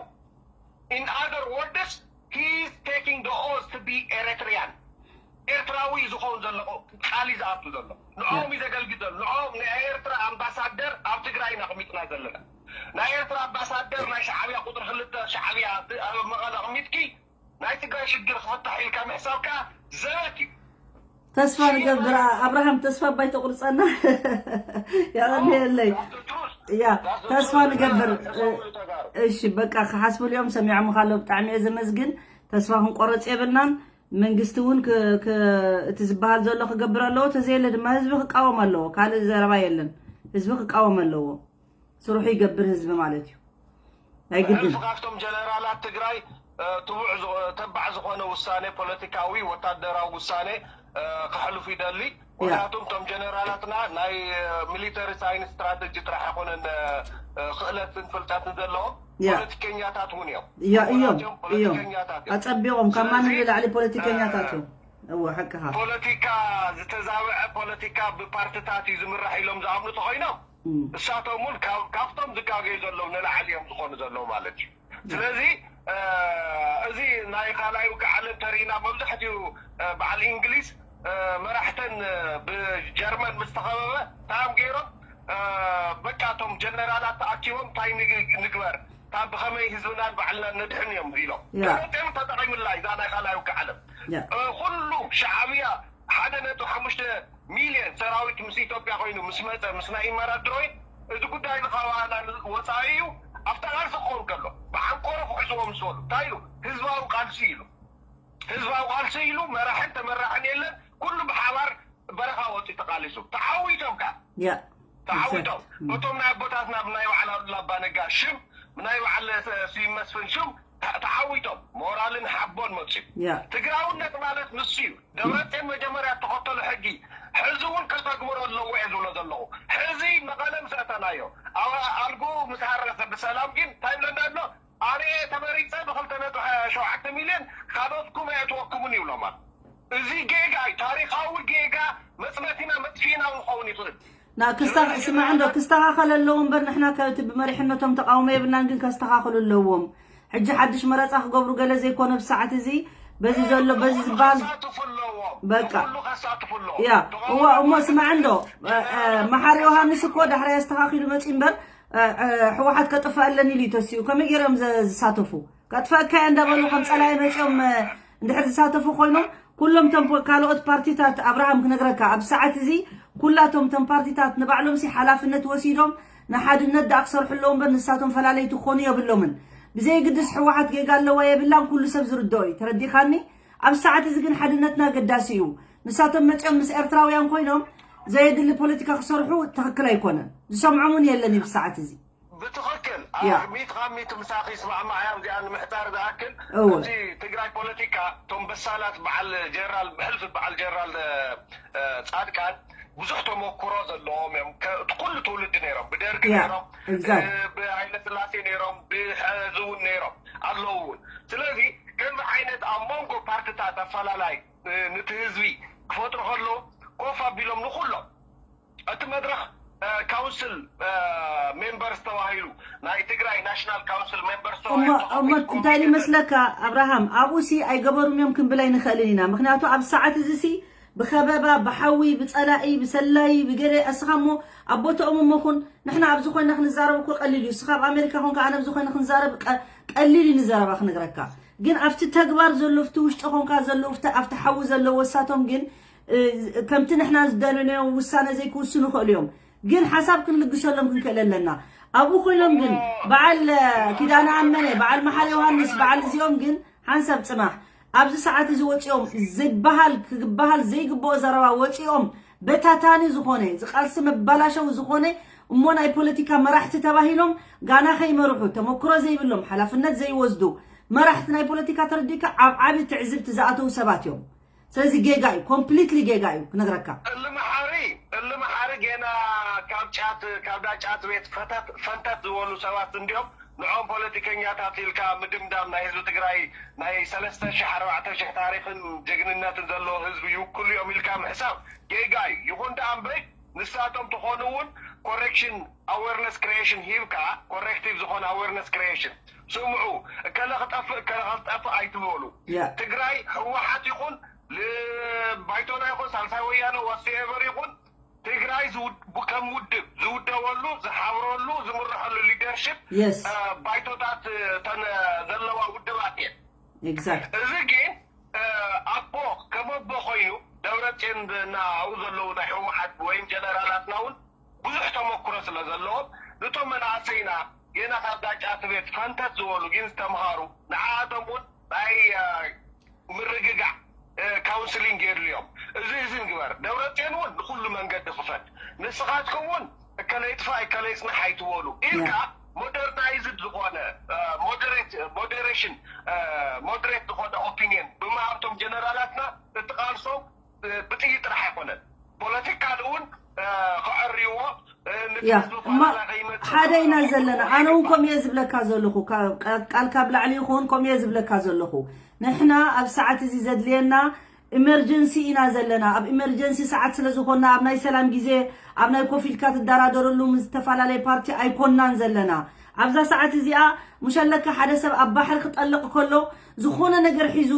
in other words he is taking the oath to be Eritrean ኤርትራዊ ዝኸውን ዘሎ ቃል እዩ ዝኣቱ ዘሎ ንዕኦም እዩ ዘገልግል ዘሎ ንዕኦም ናይ ኤርትራ ኣምባሳደር ኣብ ትግራይ ኢና ኣቕሚጥና ዘለና ናይ ኤርትራ ኣምባሳደር ናይ ሻዕብያ ቁፅሪ ክልተ ሻዕብያ ኣብ መቐለ ኣቕሚጥኪ ናይ ትግራይ ሽግር ክፍታሕ ኢልካ ምሕሳብካ ዘበት እዩ ተስፋ ንገብር ኣብርሃም ተስፋ ባይተቁርፀና ያቀንየለይ ያ ተስፋ ንገብር እሺ በቃ ክሓስብሉ እዮም ሰሚዖም ካሎ ብጣዕሚ እየ ዘመስግን ተስፋ ክንቆረፅ የብልናን መንግስቲ እውን እቲ ዝበሃል ዘሎ ክገብር ኣለዎ ተዘየለ ድማ ህዝቢ ክቃወም ኣለዎ ካልእ ዘረባ የለን ህዝቢ ክቃወም ኣለዎ ስርሑ ይገብር ህዝቢ ማለት እዩ ናይ ግድን ካብቶም ጀነራላት ትግራይ ትቡዕ ተባዕ ዝኾነ ውሳኔ ፖለቲካዊ ወታደራዊ ውሳኔ ከሕልፉ ይደሊ ምክንያቱም እቶም ጀነራላትና ናይ ሚሊተሪ ሳይንስ ስትራተጂ ጥራሕ ኣይኮነን ክእለትን ፍልጠትን ዘለዎም ፖለቲከኛታት እውን እዮም እዮም እዮም ኣፀቢቆም ካብ ማንም ንላዕሊ ፖለቲከኛታት እዮም እወ ሓቅኻ ፖለቲካ ዝተዛብዐ ፖለቲካ ብፓርትታት እዩ ዝምራሕ ኢሎም ዝኣምኑ ተኮይኖም እሳቶም እውን ካብቶም ዝጋገዩ ዘለዉ ንላዕሊ እዮም ዝኾኑ ዘለዉ ማለት እዩ ስለዚ እዚ ናይ ካልኣይ ውግእ ዓለም ተሪእና መብዛሕትኡ በዓል እንግሊዝ መራሕተን ብጀርመን ምስ ተኸበበ ታም ገይሮም በቃ እቶም ጀነራላት ተኣኪቦም እንታይ ንግበር ካብ ብኸመይ ህዝብናን ባዕልናን ነድሕን እዮም ኢሎም ገለፂኦም ተጠቂምላ እዛ ናይ ካልኣይ ውግእ ዓለም ኩሉ ሻዕብያ ሓደ ነጥቢ ሓሙሽተ ሚልዮን ሰራዊት ምስ ኢትዮጵያ ኮይኑ ምስ መፀ ምስ ናይ ኢማራት ድሮይን እዚ ጉዳይ ንካባና ወፃኢ እዩ ኣብታ ቃልሲ ክኸውን ከሎ ብዓንቆሮ ክሕዝዎ ምስ በሉ እንታይ ኢሉ ህዝባዊ ቃልሲ ኢሉ ህዝባዊ ቃልሲ ኢሉ መራሕን ተመራሕን የለን ኩሉ ብሓባር በረኻ ወፂ ተቃሊሱ ተዓዊቶም ከዓ ያ ተዓዊቶም በቶም ናይ ኣቦታትና ብናይ በዓል ኣሉላ ኣባነጋ ሽም ብናይ በዓል ስዩም መስፍን ሽም ተዓዊቶም ሞራልን ሓቦን መፅኡ ያ ትግራውነት ማለት ንሱ እዩ ደብረፅዮን መጀመርያ ተኸተሉ ሕጊ ሕዚ እውን ከተግብሮ ኣለዎ እየ ዝብሎ ዘለኹ ሕዚ መቐለ ምስ ኣተናዮ ኣልጉ ምስ ሃረሰ ብሰላም ግን እንታይ ይብለና ኣሎ ኣነ ተመሪፀ ብክልተ ነጥቢ ሸውዓተ ሚልዮን ካልኦትኩም ኣየእትወኩምን ይብሎም ኣሎ እዚ ጌጋ እዩ ታሪካዊ ጌጋ መፅነቲና መጥፊእና ንኸውን ይኽእል ና ክስታ ስማዕ እንዶ ክስተኻኸል ኣለዎ እምበር ንሕና ካብቲ ብመሪሕነቶም ተቃውሞ የብልናን ግን ከስተኻኽሉ ኣለዎም ሕጂ ሓድሽ መረፃ ክገብሩ ገለ ዘይኮነ ብሰዓት እዚ በዚ ዘሎ በዚ ዝበሃል ከሳትፉ ኣለዎም በቃ ኩሉ ከሳትፉ ኣለዎም ያ እዋ እሞ ስማዕ እንዶ መሓር ዮሃንስ እኮ ዳሕራይ ኣስተኻኺሉ መፂ እምበር ሕወሓት ከጥፋ ኣለኒ ኢሉ ተሲኡ ከመይ ገይሮም ዝሳተፉ ከጥፈእካ እየ እንዳበሉ ከም ፀላኢ መፂኦም እንድሕር ዝሳተፉ ኮይኖም ኩሎም ቶም ካልኦት ፓርቲታት ኣብርሃም ክነግረካ ኣብ ሰዓት እዚ ኩላቶም ቶም ፓርቲታት ንባዕሎም ሲ ሓላፍነት ወሲዶም ንሓድነት ዳኣ ክሰርሑ ኣለዎም በር ንሳቶም ፈላለይቲ ክኾኑ የብሎምን ብዘይግድስ ሕወሓት ጌጋ ኣለዋ የብላን ኩሉ ሰብ ዝርድኦ እዩ ተረዲኻኒ ኣብ ሰዓት እዚ ግን ሓድነትና ገዳሲ እዩ ንሳቶም መፂኦም ምስ ኤርትራውያን ኮይኖም ዘየድሊ ፖለቲካ ክሰርሑ ትኽክል ኣይኮነን ዝሰምዖም እውን የለን እዩ ብሰዓት እዚ ብትኽክል ያ። ሚት ካብ ሚት ምሳኺ ይስማዕማዕ እያ እዚኣ ንምሕፃር ዝኣክል እወ። እዚ ትግራይ ፖለቲካ እቶም በሳላት በዓል ጀነራል ብሕልፊ በዓል ጀነራል እ፣ ፃድቃን ብዙሕ ተመክሮ ዘለዎም እዮም ከ- እቲ ኩሉ ትውልዲ ነይሮም ብደርጊ ያ፣ ነይሮም exact። እ፣ ብሃይለ ስላሴ ነይሮም ብሕዚ እውን ነይሮም ኣለዉ እውን ስለዚ ከምዚ ዓይነት ኣብ መንጎ ፓርትታት ኣፈላላይ እ፣ ንቲ ህዝቢ ክፈጥሩ ከለዉ ኮፍ ኣቢሎም ንኩሎም እቲ መድረኽ ካውንስል ሜምበርስ ተባሂሉ ናይ ትግራይ ናሽናል ካውንስል ሜምበርስ እሞ እሞ እንታይ ይመስለካ ኣብርሃም ኣብኡ ሲ ኣይገበሩም እዮም ክንብል ኣይንኽእልን ኢና ምክንያቱ ኣብ ሰዓት እዚ ሲ ብኸበባ ብሓዊ ብፀላኢ ብሰላዪ ብገለ እስኻ እሞ ኣብ ቦታኦም እሞ ኹን ንሕና ኣብዚ ኮይና ክንዛረብ እኮ ቀሊል እዩ እስኻ ኣብ ኣሜሪካ ኮንካ ኣነ ኣብዚ ኮይነ ክንዛረብ ቀ- ቀሊል እዩ ንዘረባ ክነግረካ ግን ኣብቲ ተግባር ዘሎ ኣብቲ ውሽጢ ኮንካ ዘሎ ኣብቲ ሓዊ ዘለዎ እሳቶም ግን ከምቲ ንሕና ዝደለናዮ ውሳነ ዘይክውስኑ ይኽእሉ እዮም ግን ሓሳብ ክንልግሰሎም ክንክእል ኣለና ኣብኡ ኮይኖም ግን በዓል ኪዳነ ኣመነ በዓል መሓር ዮሃንስ በዓል እዚኦም ግን ሓንሳብ ፅናሕ ኣብዚ ሰዓት እዚ ወፂኦም ዝበሃል ክበሃል ዘይግብኦ ዘረባ ወፂኦም በታታኒ ዝኾነ ዝቃልሲ መባላሸዊ ዝኾነ እሞ ናይ ፖለቲካ መራሕቲ ተባሂሎም ጋና ከይመርሑ ተመክሮ ዘይብሎም ሓላፍነት ዘይወስዱ መራሕቲ ናይ ፖለቲካ ተረዲካ ኣብ ዓቢ ትዕዝብቲ ዝኣተዉ ሰባት እዮም። ስለዚ ጌጋ እዩ፣ ኮምፕሊትሊ ጌጋ እዩ ክነግረካ። እልምሓሪ እልምሓሪ ጌና ካብ ጫት ካብ ዳ ጫት ቤት ፈንተት ዝበሉ ሰባት እንዲኦም ንዖም ፖለቲከኛታት ኢልካ ምድምዳም ናይ ህዝቢ ትግራይ ናይ ሰለስተ ሺሕ ኣርባዕተ ሺሕ ታሪኽን ጀግንነትን ዘለዎ ህዝቢ ይውክሉ እዮም ኢልካ ምሕሳብ ጌጋ እዩ። ይኹን ደኣ እምበይ ንሳቶም ተኾኑ እውን correction awareness creation ሂብካ corrective ዝኾነ awareness creation ስምዑ እከለ ክጠፍእ እከለ ክጠፍእ ኣይትበሉ። ትግራይ ህወሓት ይኹን ባይቶና ይኹን ሳልሳይ ወያነ whatsoever ይኹን ትግራይ ከም ውድብ ዝውደበሉ ዝሓብረሉ ዝምርሐሉ leadership ባይቶታት ተን ዘለዋ ውድባት እየን። እዚ ግን ኣቦ ከም ኣቦ ኮይኑ ደብረፅዮን እና ኣብኡ ዘለዉ ናይ ህወሓት ወይም ጀነራላትና እውን ብዙሕ ተመክሮ ስለ ዘለዎም ንቶም መናእሰይና ገና ካብ ዳጫ ትቤት ፈንተት ዝበሉ ግን ዝተምሃሩ ንዓኣቶም እውን ናይ ምርግጋዕ counselling የድልዮም። እዚ እዚ ንግበር። ደብረፅዮን እውን ንኩሉ መንገዲ ክፈት። ንስኻትኩም እውን እከለ ይጥፋእ እከለ ይፅናሕ ኣይትበሉ ኢልካ modernized ዝኾነ moderate moderation moderate ዝኾነ opinion ብምሃብቶም ጀነራላትና እቲ ቃልሶም ብጥይት ጥራሕ ኣይኮነን። ፖለቲካል እውን ከዐርይዎ ሓደ ኢና ዘለና። ኣነ እውን ከምኡ እየ ዝብለካ ዘለኹ። ቃል ካብ ላዕሊ ይኹን ከምኡ እየ ዝብለካ ዘለኹ። ንሕና ኣብ ሰዓት እዚ ዘድልየና ኢመርጀንሲ ኢና ዘለና። ኣብ ኢመርጀንሲ ሰዓት ስለ ዝኾንና ኣብ ናይ ሰላም ግዜ ኣብ ናይ ኮፍ ኢልካ ትደራደረሉ ምስ ዝተፈላለየ ፓርቲ ኣይኮንናን ዘለና። ኣብዛ ሰዓት እዚኣ ሙሸለካ ሓደ ሰብ ኣብ ባሕሪ ክጠልቕ ከሎ ዝኾነ ነገር ሒዙ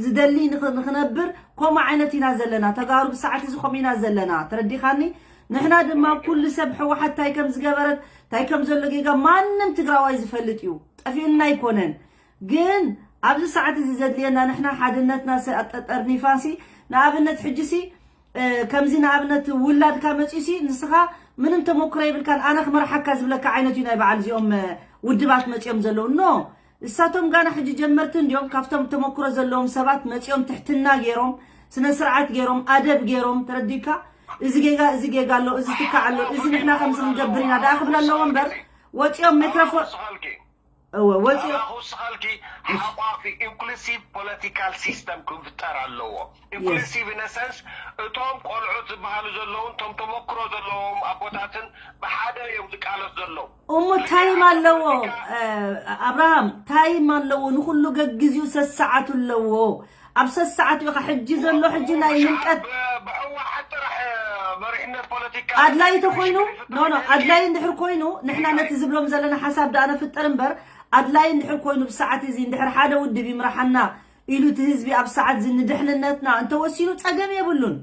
ዝደሊ ንኽነብር ከምኡ ዓይነት ኢና ዘለና። ተጋሩ ብሰዓት እዚ ከምኡ ኢና ዘለና። ተረዲኻኒ? ንሕና ድማ ኩሉ ሰብ ሕወሓት እንታይ ከም ዝገበረት እንታይ ከም ዘሎ ጌጋ ማንም ትግራዋይ ዝፈልጥ እዩ። ጠፊኡልና ኣይኮነን። ግን ኣብዚ ሰዓት እዚ ዘድልየና ንሕና ሓድነትና ሲ ኣጠጠርኒፋሲ ንኣብነት ሕጂ ሲ ከምዚ ንኣብነት ውላድካ መፅዩ ሲ ንስኻ ምንም ተመክሮ የብልካን ኣነ ክመርሓካ ዝብለካ ዓይነት እዩ ናይ በዓል እዚኦም ውድባት መፅዮም ዘለዉ ኖ እሳቶም ጋና ሕጂ ጀመርቲ እንዲዮም ካብቶም ተመክሮ ዘለዎም ሰባት መፅዮም ትሕትና ገይሮም ስነ ስርዓት ገይሮም ኣደብ ገይሮም ተረዲካ እዚ ጌጋ እዚ ጌጋ ኣሎ እዚ ትካዕ ኣሎ እዚ ንሕና ከምዚ ክንገብር ኢና ደኣ ክብለ ኣለዎ እምበር ወፂኦም ሜክሮፎን እወ ወፂኦም ኣባኹ ስኻልኪ ሓቋፊ inclusive political system ክፍጠር ኣለዎ። Inclusive in a sense እቶም ቆልዑት ዝበሃሉ ዘለውን እቶም ተመክሮ ዘለዎም ኣቦታትን ብሓደ እዮም ዝቃለሱ ዘለዉ። እሞ ታይም ኣለዎ ኣብርሃም ታይም ኣለዎ ንኩሉ ገግዚኡ ሰሰዓቱ ኣለዎ ኣብ ሰሰዓቱ ኢኻ ሕጂ ዘሎ ሕጂ ናይ ህንቀት ብሕወሓት ጥራሕ መሪሕነት ፖለቲካ ኣድላይ ተኮይኑ ኖ ኖ ኣድላይ እንድሕር ኮይኑ ንሕና ነቲ ዝብሎም ዘለና ሓሳብ ደኣ ነፍጥር እምበር ኣድላይ እንድሕር ኮይኑ ብሰዓት እዚ እንድሕር ሓደ ውድብ ይምርሓና ኢሉ እቲ ህዝቢ ኣብ ሰዓት እዚ ንድሕንነትና እንተወሲኑ ጸገም የብሉን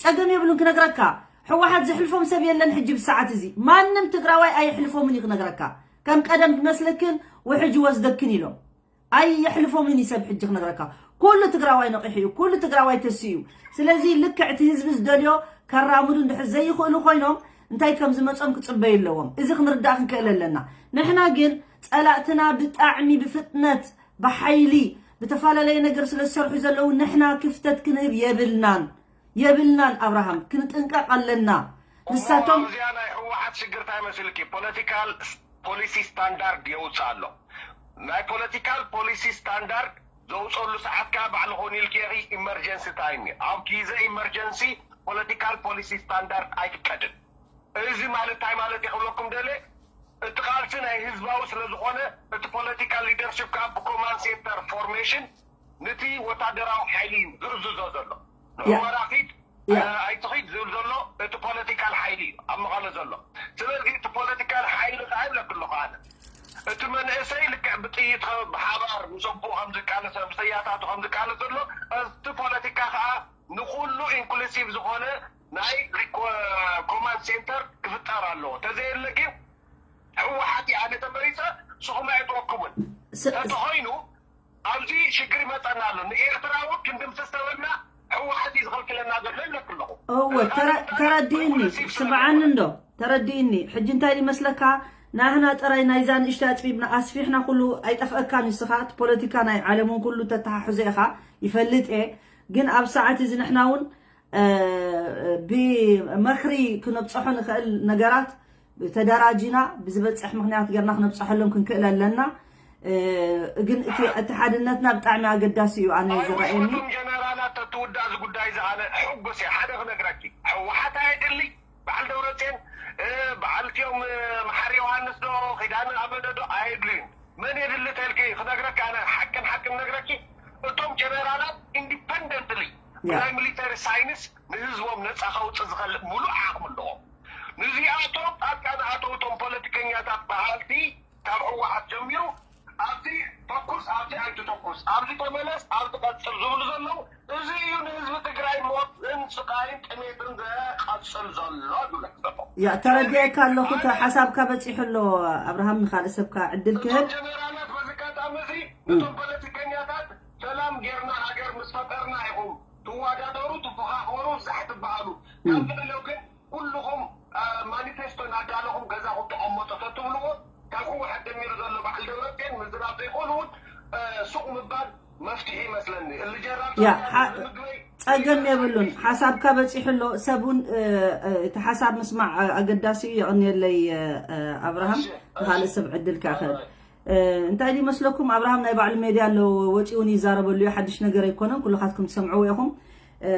ጸገም የብሉን ክነግረካ ሕወሓት ዝሕልፎም ሰብ የለን ሕጂ ብሰዓት እዚ ማንም ትግራዋይ ኣይሕልፎምን እዩ ክነግረካ ከም ቀደም ክመስለክን ውሕጅ ወስደክን ኢሎም ኣየሕልፎምን እዩ ሰብ ሕጂ ክነግረካ ኩሉ ትግራዋይ ነቂሑ እዩ ኩሉ ትግራዋይ ተስኡ እዩ ስለዚ ልክዕ እቲ ህዝቢ ዝደልዮ ከራምዱ እንድሕር ዘይኽእሉ ኮይኖም እንታይ ከም ዝመፆም ክፅበዩ ኣለዎም እዚ ክንርዳእ ክንክእል ኣለና ንሕና ግን ፀላእትና ብጣዕሚ ብፍጥነት ብሓይሊ ብተፈላለየ ነገር ስለ ዝሰርሑ ዘለዉ ንሕና ክፍተት ክንህብ የብልናን የብልናን ኣብርሃም ክንጥንቀቕ ኣለና ንሳቶም ኣብዚኣ ናይ ህወሓት ሽግር እንታይ መሲልኪ political policy standard የውፅእ ኣሎ ናይ political policy standard ዘውፀሉ ሰዓት ከዓ ባዕልኹ ውን ኢልኪ ኢኺ emergency time እዩ ኣብ ጊዘ emergency political policy standard ኣይፍቀድን እዚ ማለት እንታይ ማለት እዩ ክብለኩም ደልየ እቲ ቃልሲ ናይ ህዝባዊ ስለ ዝኾነ እቲ political leadership ከዓ ብ command center formation ንቲ ወታደራዊ ሓይሊ እዩ ዝእዝዞ ዘሎ ንሑመራ ኺድ ኣይትኺድ ዝብል ዘሎ እቲ political ሓይሊ እዩ ኣብ መቐለ ዘሎ ስለዚ እቲ political ሓይሊ ከዓ ይብለክ ኣለኹ ኣነ እቲ መንእሰይ ልክዕ ብጥይት ብሓባር ምስ ኣቦኡ ከም ዝቃለሰ ምስ ኣያታቱ ከም ዝቃለስ ዘሎ እቲ ፖለቲካ ከዓ ንኩሉ inclusive ዝኾነ ናይ command center ክፍጠር ኣለዎ ተዘየለ ግን ህወሓት እየ ኣነ ተመሪፀ ንስኹም ኣይትወክቡን ተተኾይኑ ኣብዚ ሽግር ይመፀና ኣሎ ንኤርትራ እውን ክንድምስስ ተበልና ህወሓት እዩ ዝኸልክለና ዘሎ ይብለክ ኣለኹ እወ ተረዲእኒ ስምዓኒ እንዶ ተረዲእኒ ሕጂ እንታይ ይመስለካ ናህና ጥራይ ናይዛ ንእሽተይ ኣጽቢብና ኣስፊሕና ኩሉ ኣይጠፍአካን እዩ። ንስኻ እቲ ፖለቲካ ናይ ዓለምን ኩሉ ተተሓሕዞ ኢኻ፣ ይፈልጥ እየ። ግን ኣብ ሰዓት እዚ ንሕና እውን፣ እ፣ ብመኽሪ ክነብጽሖ ንኽእል ነገራት ተደራጂና ብዝበጽሕ ምኽንያት ጌርና ክነብጽሐሎም ክንክእል ኣለና። እ፣ ግን እቲ፣ እቲ ሓድነትና ብጣዕሚ ኣገዳሲ እዩ ኣነ ዝረኣየኒ። ጀነራላት ተትውዳእ እዚ ጉዳይ እዚ ኣነ ሕጉስ እየ። ሓደ ክነግረኪ፣ ህወሓት ኣየድሊ፣ በዓል ደብረፅዮን፣ እ፣ በዓል እቲኦም፣ እ፣ መሓሪ ዮሃንስ ዶ ኪዳነ ኣበደ ዶ ኣየድልዩን። መን የድሊ ተልኪ ክነግረኪ፣ ኣነ ሓቅን ሓቅን ነግረኪ፣ እቶም ጀነራላት ኢንዲፐንደንትሊ ያ። ብናይ ሚሊተሪ ሳይንስ ንህዝቦም ነፃ ከውፅእ ዝኸልእ ሙሉእ ዓቕሚ ኣለዎም። ንዚኣቶም ጣልቃ ንኣተው እቶም ፖለቲከኛታት በሃልቲ ካብ ህወሓት ጀሚሩ ኣብዚ ተኩስ፣ ኣብዚ ኣይትተኩስ፣ ኣብዚ ተመለስ፣ ኣብዚ ቀጽል ዝብሉ ዘለዉ፣ እዚ እዩ ንህዝቢ ትግራይ ሞትን ስቃይን ጥሜትን ዘቐጽል ዘሎ ዝብለክ ዘሎ። ያ፣ ተረዲኤካ ኣለኹ። እቲ ሓሳብካ በጺሑ ኣሎ ኣብርሃም፣ ንኻልእ ሰብካ ዕድል ክህብ። እቶም ጀነራላት በዚ ኣጋጣሚ እዚ እም። ነቶም ፖለቲከኛታት ሰላም ጌርና ሃገር ምስ ፈጠርና ኢኹም ትዋዳደሩ፣ ትፈኻኸሩ፣ ዛሕ ትበሃሉ። እም። ካብ ልዕሊኡ ግን ኩልኹም፣ እ፣ ማኒፌስቶ እናዳለኹም ገዛኹም ተቐመጡ ተትብልዎ፣ ካብ ህወሓት ጀሚሩ ዘሎ በዓል ደብረፅዮን ምዝራብ ዘይኮኑ እውን፣ እ፣ ሱቕ ምባል መፍትሒ ይመስለኒ። እሊ ጀራል ያ፣ ፋርያ ሓ-፣ ምግበይ ጸገም የብሉን። ሓሳብካ በጺሑ ኣሎ። ሰብ እውን፣ እ፣ እ፣ እቲ ሓሳብ ምስማዕ፣ እ፣ ኣገዳሲ እዩ። የቐንየለይ፣ እ፣ እ፣ ኣብርሃም፣ እሺ፣ ንኻልእ እሺ። ሰብ ዕድል ክኣኸል። ኣይ። እ፣ እንታይ ድዩ መስለኩም? ኣብርሃም ናይ ባዕሉ ሜድያ ኣለዎ፣ ወጺኡ እውን ይዛረበሉ እዩ። ሓድሽ ነገር ኣይኮነን፣ ኩልኻትኩም ትሰምዕዎ ኢኹም። እ፣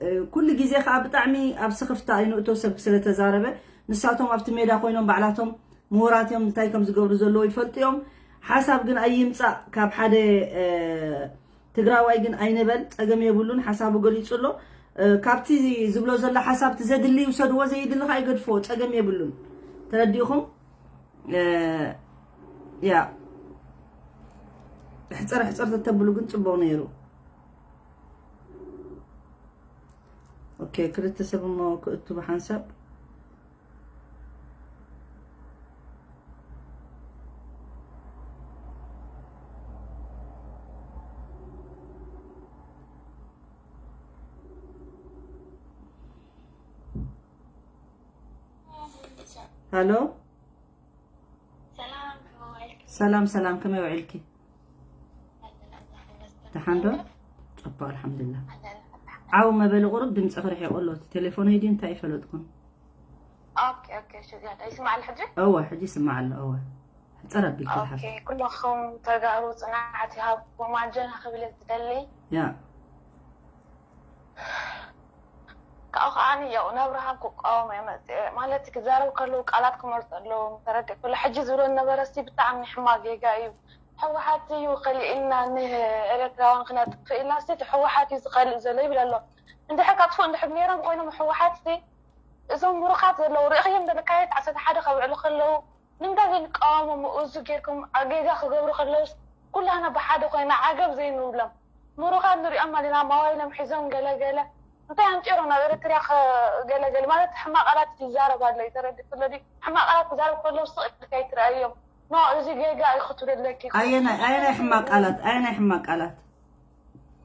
እ፣ ኩሉ ግዜ ከኣ ብጣዕሚ ኣብ ስኽፍታ እዩ ንእቶ ሰብ ስለ ተዛረበ፣ ንሳቶም ኣብቲ ሜዳ ኮይኖም ባዕላቶም ምሁራት እዮም፣ እንታይ ከም ዝገብሩ ዘለዎ ይፈልጡ እዮም። ሓሳብ ግን ኣይምጻእ ካብ ሓደ፣ እ፣ ትግራዋይ ግን ኣይንበል፣ ጸገም የብሉን። ሓሳቡ ገሊጹ ኣሎ። እ፣ ካብቲ ዝብሎ ዘሎ ሓሳብ እቲ ዘድሊ ይውሰድዎ፣ ዘይድሊ ከኣ ይገድፍዎ፣ ጸገም የብሉን። ተረዲእኹም? እ፣ ያ፣ ሕጽር ሕጽር ተተብሉ ግን ጽቡቕ ነይሩ። ኦኬ፣ ክልተ ሰብ እሞ ክእቱ ብሓንሳብ። ሃሎ፣ ሰላም፣ ከመይ ውዒልኪ? ሰላም፣ ሰላም፣ ከመይ ውዒልኪ? ደሓን ዶ? ጽቡቕ፣ ኣልሓምዱሊላህ። ዓው መበሊ ቁሩብ ድምጽኺ ርሒቑ ኣሎ። እቲ ቴሌፎነይ ድዩ እንታይ ኣይፈለጥኩን። ኦኬ፣ ኦኬ፣ ሽግር የለን። ይስማዕ ኣሎ ሕጂ? እወ፣ ሕጂ ይስማዕ ኣሎ። እወ፣ ሕጽር ኣቢልኪ ኦኬ፣ ዝሓፍቲ። ኩለኹም ተጋሩ ጽንዓት ይሃብኩም፣ ኣጀና ክብል ዝደሊ። ያ። ካብኡ ከዓኒ ያው ንኣብርሃም ክቃወሞ እየ መፅአ። ማለት ክዛረብ ከለዉ ቃላት ክመርፁ ኣለዎም። ተረዲእ ኩሉ ሕጂ ዝብሎ ነበረ ሲ ብጣዕሚ ሕማቅ ጌጋ እዩ። ህወሓት እዩ ከሊእልና ንኤረትራውያን ክነጥፍእ ኢልና ሲ ህወሓት እዩ ዝኸልእ ዘሎ ይብል ኣሎ። እንድሕር ከጥፍኡ እንድሕር ነይሮም ኮይኖም ህወሓት ሲ እዞም ምሩኻት ዘለዉ ርእኽዮም ዶ ንካየት ዓሰርተ ሓደ ከብዕሉ ከለዉ ንምንታይ ዘይንቃወሞም? እዚ ጌርኩም ጌጋ ክገብሩ ከለውስ ኩላህና ብሓደ ኮይና ዓገብ ዘይንብሎም ምሩኻት ንሪኦም ኣለና። ማዋይሎም ሒዞም ገለገለ እንታይ ኣምፂሮም ናብ ኤረትርያ ገለገለ ማለት ሕማቅ ቃላት ይዛረብ ኣሎ እዩ። ተረዲእክሎ ድዩ? ሕማቅ ቃላት ክዛረብ ከለውስ ስቕ ኢልካ ኣይትረኣዮም። ኖ እዚ ጌጋ እዩ ክትብል ኣለኪ። ኣየናይ ኣየናይ ሕማቅ ቃላት ኣየናይ ሕማቅ ቃላት?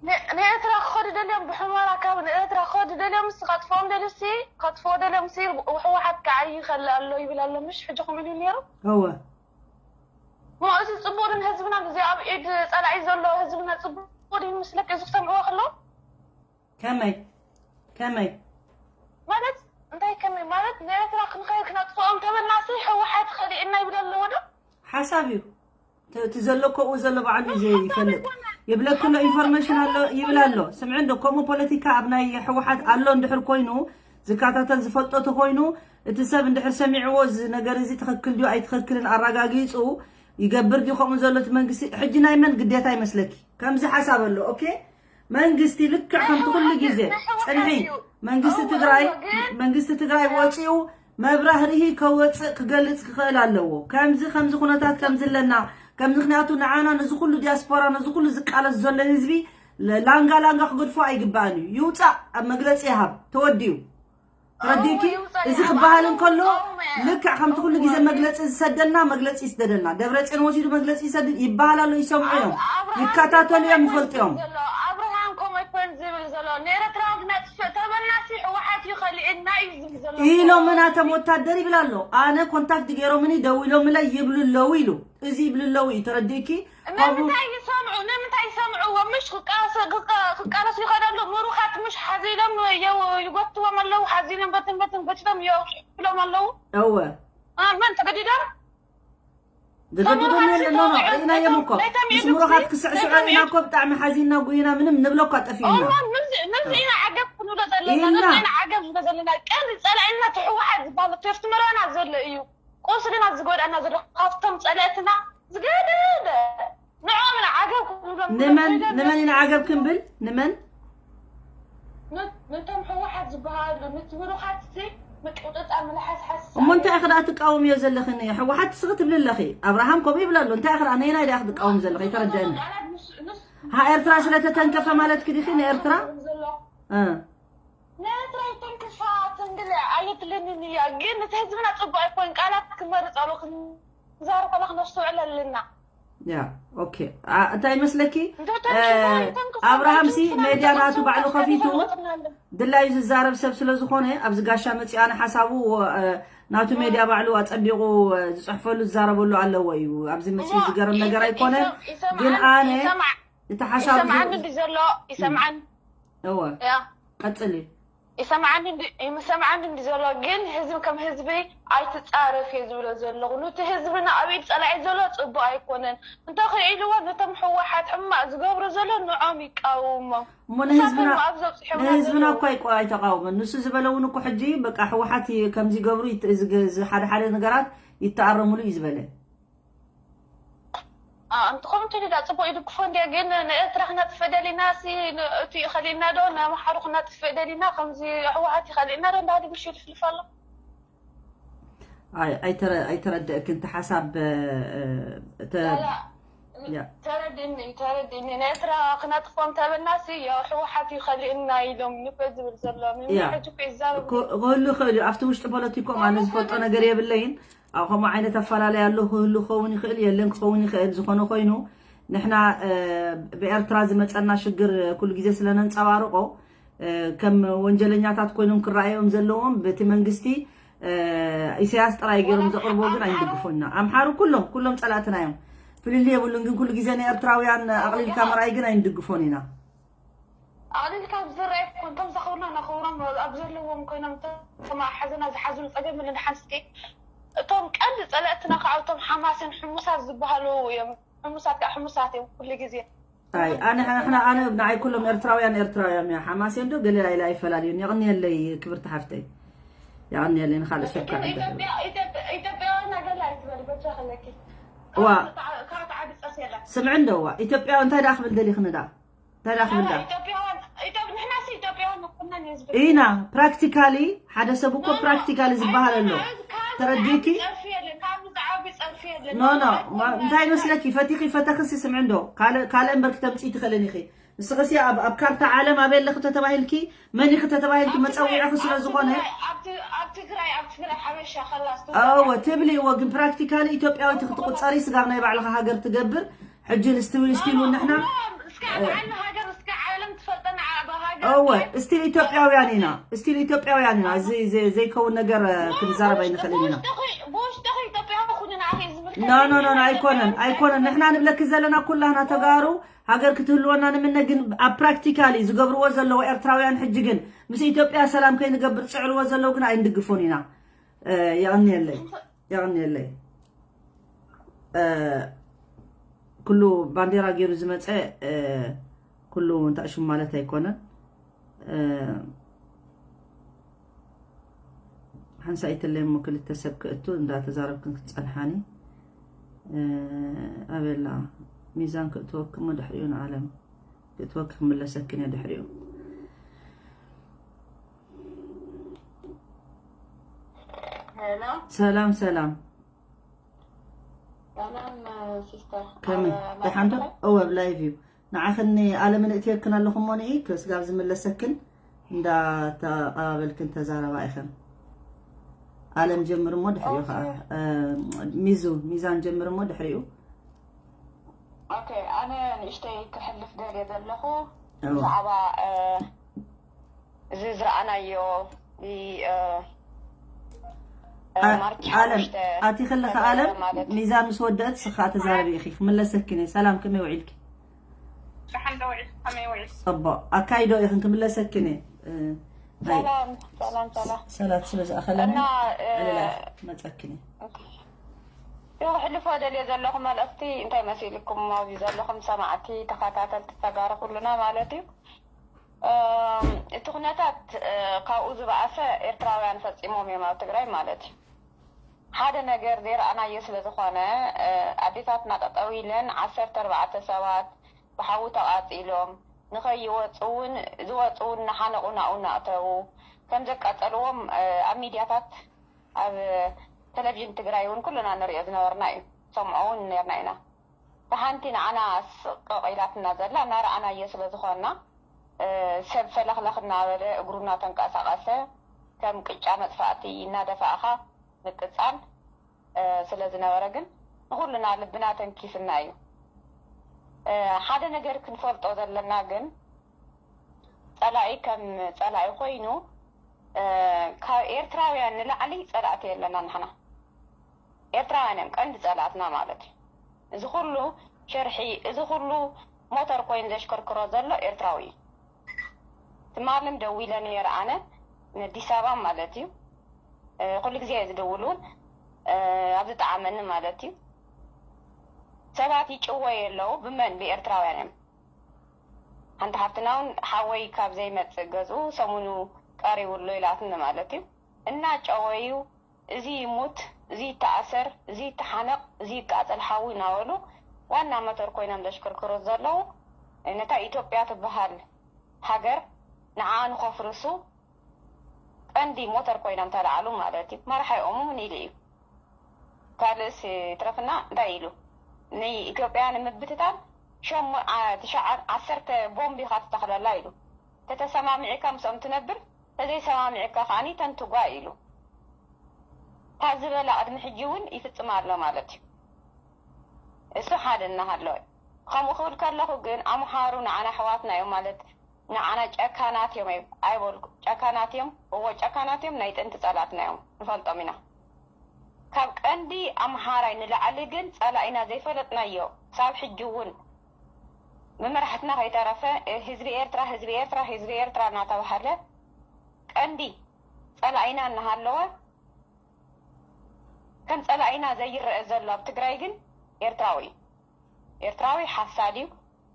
ን- ንኤርትራ ክኸዱ ደልዮም ብሑመራ ካብ ንኤርትራ ክኸዱ ደልዮም ምስ ከጥፍኦም ደልዩ ሲ ከጥፍኦ ደልዮም ሲ ህወሓት ክዓይ ይኸል ኣሎ ይብል ኣሎ ምሽ ሕጂ ከምኡ ኢሉ ነይሩ። እወ። ሞ እዚ ጽቡቅ ን ህዝብና እዚ ኣብ ኢድ ጸላኢ ዘሎ ህዝብና ጽቡቅ ድዩ ምስለክ እዚ ክሰምዕዎ ከለዉ ከመይ ከመይ ማለት እንታይ ከመይ ማለት ንኤርትራ ክንኸይድ ክነጥፍኦም ተበልና ሲ ህወሓት ኸሊእና ይብል ኣለዎ ዶ? ሓሳብ እዩ። እቲ ዘሎ ኮኡ ዘሎ ባዕሉ እዩ ዘይፈልጥ ይብለክሎ ኢንፎርሜሽን ኣሎ ይብል ኣሎ። ስምዒ እንዶ ከምኡ ፖለቲካ ኣብ ናይ ህወሓት ኣሎ እንድሕር ኮይኑ ዝከታተል ዝፈልጦ ተኮይኑ እቲ ሰብ እንድሕር ሰሚዕዎ እዚ ነገር እዚ ትኽክል ድዩ ኣይትኽክልን ኣረጋጊፁ ይገብር ድዩ ከምኡ ዘሎ እቲ መንግስቲ ሕጂ ናይ መን ግዴታ ይመስለኪ? ከምዚ ሓሳብ ኣሎ። ኦኬ መንግስቲ ልክዕ ከምቲ ኩሉ ግዜ ፅንሒ መንግስቲ ትግራይ መንግስቲ ትግራይ ወፂኡ መብራህርሂ ከወፅእ ክገልፅ ክኽእል ኣለዎ። ከምዚ ከምዚ ኩነታት ከምዚ ኣለና ከምዚ ምክንያቱ ንዓና ነዚ ኩሉ ዲያስፖራ ነዚ ኩሉ ዝቃለስ ዘሎ ህዝቢ ላንጋ ላንጋ ክገድፎ ኣይግባእን እዩ። ይውፃእ ኣብ መግለፂ ይሃብ ተወዲኡ። ተረዲእኪ? እዚ ክበሃል እንከሎ ልክዕ ከምቲ ኩሉ ግዜ መግለፂ ዝሰደልና መግለፂ ይስደደልና። ደብረፅዮን ወሲዱ መግለፂ ይሰድድ ይበሃል ኣሎ ይሰምዑ እዮም ይከታተሉ እዮም ይፈልጡ እዮም። ኣብርሃም ከምኡ ኣይኮን ዝብል ዘሎ ንኤረትራዊ ክነጥፍእ ተበልናሲ ህወሓት እዩ ከሊእ ኢሎምና እቶም ወታደር ይብል ኣሎ። ኣነ ኮንታክት ገይሮምኒ ደዊሎምለይ ይብሉ ኣለዉ ኢሉ። እዚ ይብሉ ኣለዉ እዩ፣ ተረዲእኪ? ከምኡ ንምንታይ ይሰምዑ? ንምንታይ ይሰምዑዎ? ምሽ ክቃለሱ ይኸደሉ ምሩኻት ምሽ ሓዚሎም ይጎትዎም ኣለዉ። ሓዚሎም በትን በትን ጎቲቶም ይወቅሎም ኣለዉ። እወ። መን ተገዲዶም? ዝገድዶም የለን። ኖ ኖ፣ ርኢናዮም እኮ። ምስ ምሩኻት ክስዕስዑ ኢና እኮ። ብጣዕሚ ሓዚንና ጉይና ምንም ንብሎ እኳ ጠፊእና። ነዚ ኢና ዓገብ ክንብሎ ዘለና። ነዚ ኢና ዓገብ ንብሎ ዘለና። ቀንዲ ጸላኢና እቲ ህወሓት ዝበሃል እቲ ኣብቲ መረባና ዘሎ እዩ። ቁስልና ዝጎድኣና ዘሎ ካብቶም ጸላእትና ዝገደደ ንዕኦም ኢና ዓገብ ክንብሎም ንመን ንመን ኢና ዓገብ ክንብል? ንመን? ነቶም ህወሓት ዝበሃሉ ነቲ ምሩኻት ምቅጥጣ ምልሓስሓስ። እሞ እንታይ ኢኺ ደኣ ትቃወምዮ ዘለኽን? ህወሓት ስኺ ትብሊ ኣለኺ፣ ኣብርሃም ከምኡ ይብል ኣሎ። እንታይ ኢኺ ደኣ ነየናይ ደኣ ክትቃወሚ ዘለኺ? ኣይተረድአኒ። ሃ፣ ኤርትራ ስለ ተተንከፈ ማለት ክዲኺ ንኤርትራ? እ። ንኤርትራ ይተንክፋ ትንግል ኣየድልንን እያ፣ ግን ነቲ ህዝብና ጽቡቕ ኣይኮን። ቃላት ክመርጽ ኣሎ፣ ክንዛረብ ከለና ክነስተውዕል ኣለና። ያ፣ ኦኬ። ኣ፣ እንታይ ይመስለኪ? ኣብርሃምሲ ሜድያ ናቱ ባዕሉ ከፊቱ ድላዩ ዝዛረብ ሰብ ስለ ዝኾነ ኣብዚ ጋሻ መጺኡ ኣነ ሓሳቡ፣ እ፣ ናቱ ሜድያ ባዕሉ ኣጸቢቑ፣ እ፣ ዝጽሕፈሉ ዝዛረበሉ ኣለዎ እዩ። ኣብዚ መጺኡ ዝገርም ነገር ኣይኮነን። ግን ኣነ እቲ ሓሳብ ይሰምዓኒ እንዲ ዘሎ ይሰምዓኒ። እወ። ያ። ቀጽሊ። ይሰምዓኒ እንዲ-፣ ይሰምዓኒ እንዲ ዘሎ፣ ግን ህዝቢ ከም ህዝቢ ኣይትጻረፍ እየ ዝብሎ ዘለኹ። ኑቲ ህዝብና ኣብ ኢድ ጸላኢ ዘሎ ጽቡቕ ኣይኮነን። እንተኽኢልዎ ነቶም ህወሓት ሕማቕ ዝገብሩ ዘሎ ንዖም ይቃወሞም። እሞ ንህዝብና፣ ንሳቶም ኣብ ዘብጽሖምና ንህዝብና ዘለዉ። እኮ ኣይቆ-፣ ኣይተቃወመን። ንሱ ዝበለ እውን እኮ ሕጂ በቃ ህወሓት ይ-፣ ከምዚ ይገብሩ ይት-፣ ዝገ-፣ ዝ-፣ ሓደ ሓደ ነገራት ይተኣረሙሉ እዩ ዝበለ። ኣ፣ እንተኾነ እንተ ኢሉ ዳ ጽቡቕ ይድግፎ እንድየ፣ ግን ንኤርትራ ክነጥፍእ ደሊና ሲ፣ ን-፣ እቲ ይኸሊእና ዶ፣ ንኣምሓሩ ክነጥፍእ ደሊና፣ ከምዚ ህወሓት ይኸሊእና ዶ፣ እንዳበለ ምሽ ይልፍልፍ ኣሎ። ኣይ፣ ኣይተረ-፣ ኣይተረደእክን፣ እቲ ሓሳብ፣ እ፣ ተ-፣ ላላ፣ ያ። ተረዲእኒ፣ ተረዲእኒ። ንኤርትራ ክነጥፎም ተበልና ሲ፣ ያው ህወሓት ይኸሊእና ኢሎም ንፈ ዝብል ዘሎ። ያ። ሕጂ እኮ ይዛረቡ። ክህሉ ይኽእል እዩ። ኣብቲ ውሽጢ ፖለቲኮም ኣነ ዝፈልጦ ነገር የብለይን። ኣብ ከምኡ ዓይነት ኣፈላለይ ኣሎ ክህሉ ክኸውን ይኽእል፣ የለን ክኸውን ይኽእል። ዝኾነ ኮይኑ ንሕና፣ እ፣ ብኤርትራ ዝመጸና ሽግር ኩሉ ግዜ ስለ ነንጸባርቆ፣ እ፣ ከም ወንጀለኛታት ኮይኖም ክረኣዮም ዘለዎም በቲ መንግስቲ፣ እ፣ ኢሳያስ ጥራይ ገይሮም ዘቕርቦ ግን ኣይንድግፎን ኢና። ኣምሓሩ ኩሎም፣ ኩሎም ጸላእትና እዮም። ፍልልይ የብሉን። ግን ኩሉ ግዜ ንኤርትራውያን ኣቕሊልካ ምርኣይ ግን ኣይንድግፎን ኢና። ኣቕሊልካ ዝረኣይ ኮን፣ እቶም ዘኽብሩና ነኽብሮም፣ ኣብ ዘለዎም ኮይኖም፣ እቶም ኣብ ሓዘና ዝሓዝኑ ጸገም የለን። ሓንስቲ እቶም ቀንዲ ጸላእትና ከዓ እቶም ሓማሴን ሕሙሳት ዝበሃሉ እዮም። ሕሙሳት ከዓ ሕሙሳት እዮም ኩሉ ግዜ። ኣይ፣ ኣነ፣ ንሕና፣ ኣነ፣ ንዓይ ኩሎም ኤርትራውያን፣ ኤርትራውያን እዮም። ሓማሴን ዶ ገለ ኢለ ኣይፈላልዮን። የቕንየለይ ክብርቲ ሓፍተይ። የቕንየለይ ንኻልእ ሰብ ግን ከዓ ኢትዮጵያ፣ ኢትዮጵያ፣ ኢትዮጵያውያን ገለ ኣይትበል፣ በጃ ከለኪ። ዋ። ካብ ተዓ-፣ ካብ ተዓቢ ጸፍ የለን። ስምዒ እንዶ፣ ዋ። ኢትዮጵያ እንታይ ደኣ ክብል ደሊኽኒ ደኣ? እንታይ ደኣ ክብል ደኣ? ኢትዮጵያውያን፣ ኢትዮ-፣ ንሕናሲ ኢትዮጵያውያን ኣይኮናን እየ ዝብል። ኢና፣ ፕራክቲካሊ፣ ሓደ ሰብ እኮ ኖ፣ ኖ። ፕራክቲካሊ ዝበሃል ኣሎ። ካብ ተረዲእኪ? ጸርፊ የለን፣ ካብ ዝዓቢ ጸርፊ የለን። ኖ፣ ኖ፣ ማ-፣ እንታይ ይመስለኪ? ፈቲኺ ፈተኽሲ ስምዒ እንዶ። ካልእ፣ ካልእ እምበር ክተምጽኢ ትኽእልን ኢኺ። ንስኽሲ ኣብ፣ ኣብ ካርታ ዓለም ኣበይ ኣለኺ ተተባሂልኪ፣ መን ኢኺ ተተባሂልኪ ኣብ መጸዊዕኺ ትግራይ፣ ስለ ኣብ ዝኾነ ትግራይ፣ ኣብ ት-፣ ኣብ ትግራይ፣ ኣብ ትግራይ ሓበሻ ከላስ እወ፣ ትብሊ እወ፣ ግን ፕራክቲካሊ ኢትዮጵያዊት ክትቁጸሪ ስጋብ ናይ ባዕልኻ ሃገር ትገብር። ሕጂ ስቲል፣ ስቲል እውን ንሕና፣ እስከ እ፣ ባዕልና ሃገር፣ እስከ ዓለም ትፈልጠና፣ ኣብ ሃገር እወ፣ ትግራይ ስቲል ኢትዮጵያውያን ኢና። ስቲል ኢትዮጵያውያን ኢና። እዚ ዘ-፣ ዘይከውን ነገር፣ እ፣ ክንዛረብ ኣይንኽእልን ኢና። ብውሽጥኺ፣ ብውሽጥኺ ኢትዮጵያዊ ኩኒ ንዓኺ ዝምልከት ኖ፣ ኖ፣ ኖ፣ ኖ፣ ኣይኮነን፣ ኣይኮነን። ንሕና ንብለኪ ዘለና ኩላህና ተጋሩ ሃገር ክትህልወና ንምነ፣ ግን ኣብ ፕራክቲካሊ ዝገብርዎ ዘለዉ ኤርትራውያን ሕጂ ግን ምስ ኢትዮጵያ ሰላም ከይንገብር ዝጽዕርዎ ዘለዉ ግን ኣይንድግፎን ኢና። እ፣ የቐንየለይ፣ የቐንየለይ። እ፣ ኩሉ ባንዴራ ገይሩ ዝመጸ፣ እ፣ ኩሉ እንታይ ሽሙ ማለት ኣይኮነን። እ፣ ሓንሳእ ኣይተለይ እሞ ክልተ ሰብ ክእቱ እንዳተዛረብክን ክትጸንሓኒ። እ፣ ኣበላ ሚዛን ክእትወኪ እሞ ድሕሪኡ ንዓለም ክእትወኪ ክምለሰክን እየ ድሕሪኡ። ሄሎ። ሰላም፣ ሰላም። ሰላም፣ ሲስተር። ከመይ? ኣብ ደሓን ዶ? መጀመርያ እወ፣ ኣብ ላይቭ እዩ። ንዓኽን ኣለምን እእትየክን ኣለኹ እሞ ንኢ፣ ክስጋብ ዝምለሰክን እንዳተቐባበልክን ተዛረባ ኢኽን። ኣለም ጀምር እሞ ድሕሪኡ ኦኬ። ኸዓ፣ እ፣ ሚዙ፣ ሚዛን ጀምር እሞ ድሕሪኡ። ኦኬ፣ ኣነ ንእሽተይ ክሕልፍ ደልየ ዘለኹ እወ። ብዛዕባ፣ እ፣ እዚ ዝረኣናዮ እ፣ እ፣ አ-፣ ማርች ዓለም፣ ሓሙሽተ ኣቲ ከለኻ ዓለም፣ ማለት እዩ። ሚዛን ምስ ወደአት ስኻ ተዛረቢ ኢኺ። ክምለሰኪ ነይ። ሰላም፣ ከመይ ውዒልኪ? ደሓን ዶ ውዒልኪ? ከመይ ውዒልኪ? ጽቡቕ። ኣካይዶ ኢኽን ክምለሰኪ ነይ። እ፣ ናይ ሰላም፣ ሰላም፣ ሰላም። ሰላት ስለ ዝኣኸለኒ እና፣ እ፣ ዕልላ መጸኪ ነይ። ይኸሕልፎ ደልየ ዘለኹ መልእኽቲ እንታይ መሲልኩም ኣብዚ ዘለኹም ሰማዕቲ፣ ተኸታተልቲ ተጋሩ ኩልና ማለት እዩ። እም፣ እቲ ኩነታት፣ እ፣ ካብኡ ዝበኣሰ ኤርትራውያን ፈጺሞም እዮም ኣብ ትግራይ ማለት እዩ። ሓደ ነገር ዘይረኣናዮ ስለ ዝኾነ፣ እ፣ ኣዴታትና ጠጠው ኢለን ዓሰርተ ኣርባዕተ ሰባት ብሓዊ ተቓጺሎም፣ ንኸይወጹ እውን፣ ዝወጹ እውን እናሓነቑ ናብኡ እናእተዉ ከም ዘቃጸልዎም፣ እ፣ ኣብ ሚድያታት፣ ኣብ ቴሌቪዥን ትግራይ እውን ኩልና ንሪኦ ዝነበርና እዩ፣ ሰምዖ እውን ነርና ኢና። እታ ሓንቲ ንዓና ስቕቕ ኢላትና ዘላ እናረኣናዮ ስለ ዝኾንና፣ እ፣ ሰብ ፈለኽለኽ እናበለ እግሩ እናተንቀሳቐሰ ከም ቅጫ መጥፋእቲ እናደፋእኻ ምቅጻል፣ እ፣ ስለ ዝነበረ ግን ንኹልና ልብና ተንኪፍና እዩ። እ፣ ሓደ ነገር ክንፈልጦ ዘለና ግን ጸላኢ ከም ጸላኢ ኮይኑ፣ እ፣ ካብ ኤርትራውያን ንላዕሊ ጸላእቲ የለና ንሕና። ኤርትራውያን እዮም ቀንዲ ጸላእትና ማለት እዩ። እዚ ኩሉ ሸርሒ፣ እዚ ኩሉ ሞተር ኮይኑ ዘሽከርክሮ ዘሎ ኤርትራዊ እዩ። ትማልን ደዊለ ነይረ ኣነ ንኣዲስ ኣበባ ማለት እዩ። እ፣ ኩሉ ግዜ እየ ዝድውል እውን፣ እ፣ ኣብ ዝጠዓመኒ ማለት እዩ። ሰባት ይጭወዩ ኣለዉ። ብመን? ብኤርትራውያን እዮም። ሓንቲ ሓፍትና እውን ሓወይ ካብ ዘይመጽእ ገዝኡ ሰሙኑ ቀሪቡ ኣሎ ኢላትኒ ማለት እዩ። እናጨወዩ፣ እዚ ይሙት፣ እዚ ይተኣሰር፣ እዚ ይተሓነቕ፣ እዚ ይቃጸል ሓዊ እናበሉ ዋና መተር ኮይኖም ዘሽክርክሩ ዘለዉ፣ ነታ ኢትዮጵያ ትበሃል ሃገር ንዓ ንኸፍርሱ ቀንዲ ሞተር ኮይኖም ተላዓሉ ማለት እዩ። መራሒኦም እውን ኢሉ እዩ። ካልእስ ይትረፍና እንታይ ኢሉ? ንኢትዮጵያ ንምብትታን ሸሞ-፣ ዓ-፣ ትሽዓ-፣ ዓሰርተ ቦምብ ኢኻ ትተኽለላ ኢሉ። ተተሰማሚዕካ ምስኦም ትነብር፣ ተዘይሰማሚዕካ ከዓኒ ተንትጓ ኢሉ። ካብ ዝበላ ቅድሚ ሕጂ እውን ይፍጽም ኣሎ ማለት እዩ። እሱ ሓደ እናሃለወ። ከምኡ ክብል ከለኹ ግን ኣምሓሩ ንዓና ኣሕዋትና እዮም ማለት ንዓና ጨካናት እዮም ኣይ-፣ ኣይበልኩ። ጨካናት እዮም፣ እዎ ጨካናት እዮም፣ ናይ ጥንቲ ጸላትና እዮም፣ ንፈልጦም ኢና። ካብ ቀንዲ ኣምሓራይ ንላዕሊ ግን ጸላኢና ዘይፈለጥናዮ፣ ክሳብ ሕጂ እውን ብመራሕትና ከይተረፈ፣ ህዝቢ ኤርትራ፣ ህዝቢ ኤርትራ፣ ህዝቢ ኤርትራ እናተባህለ ቀንዲ ጸላኢና እናሃለወ፣ ከም ጸላኢና ዘይረአ ዘሎ ኣብ ትግራይ ግን ኤርትራዊ እዩ። ኤርትራዊ ሓሳድ እዩ።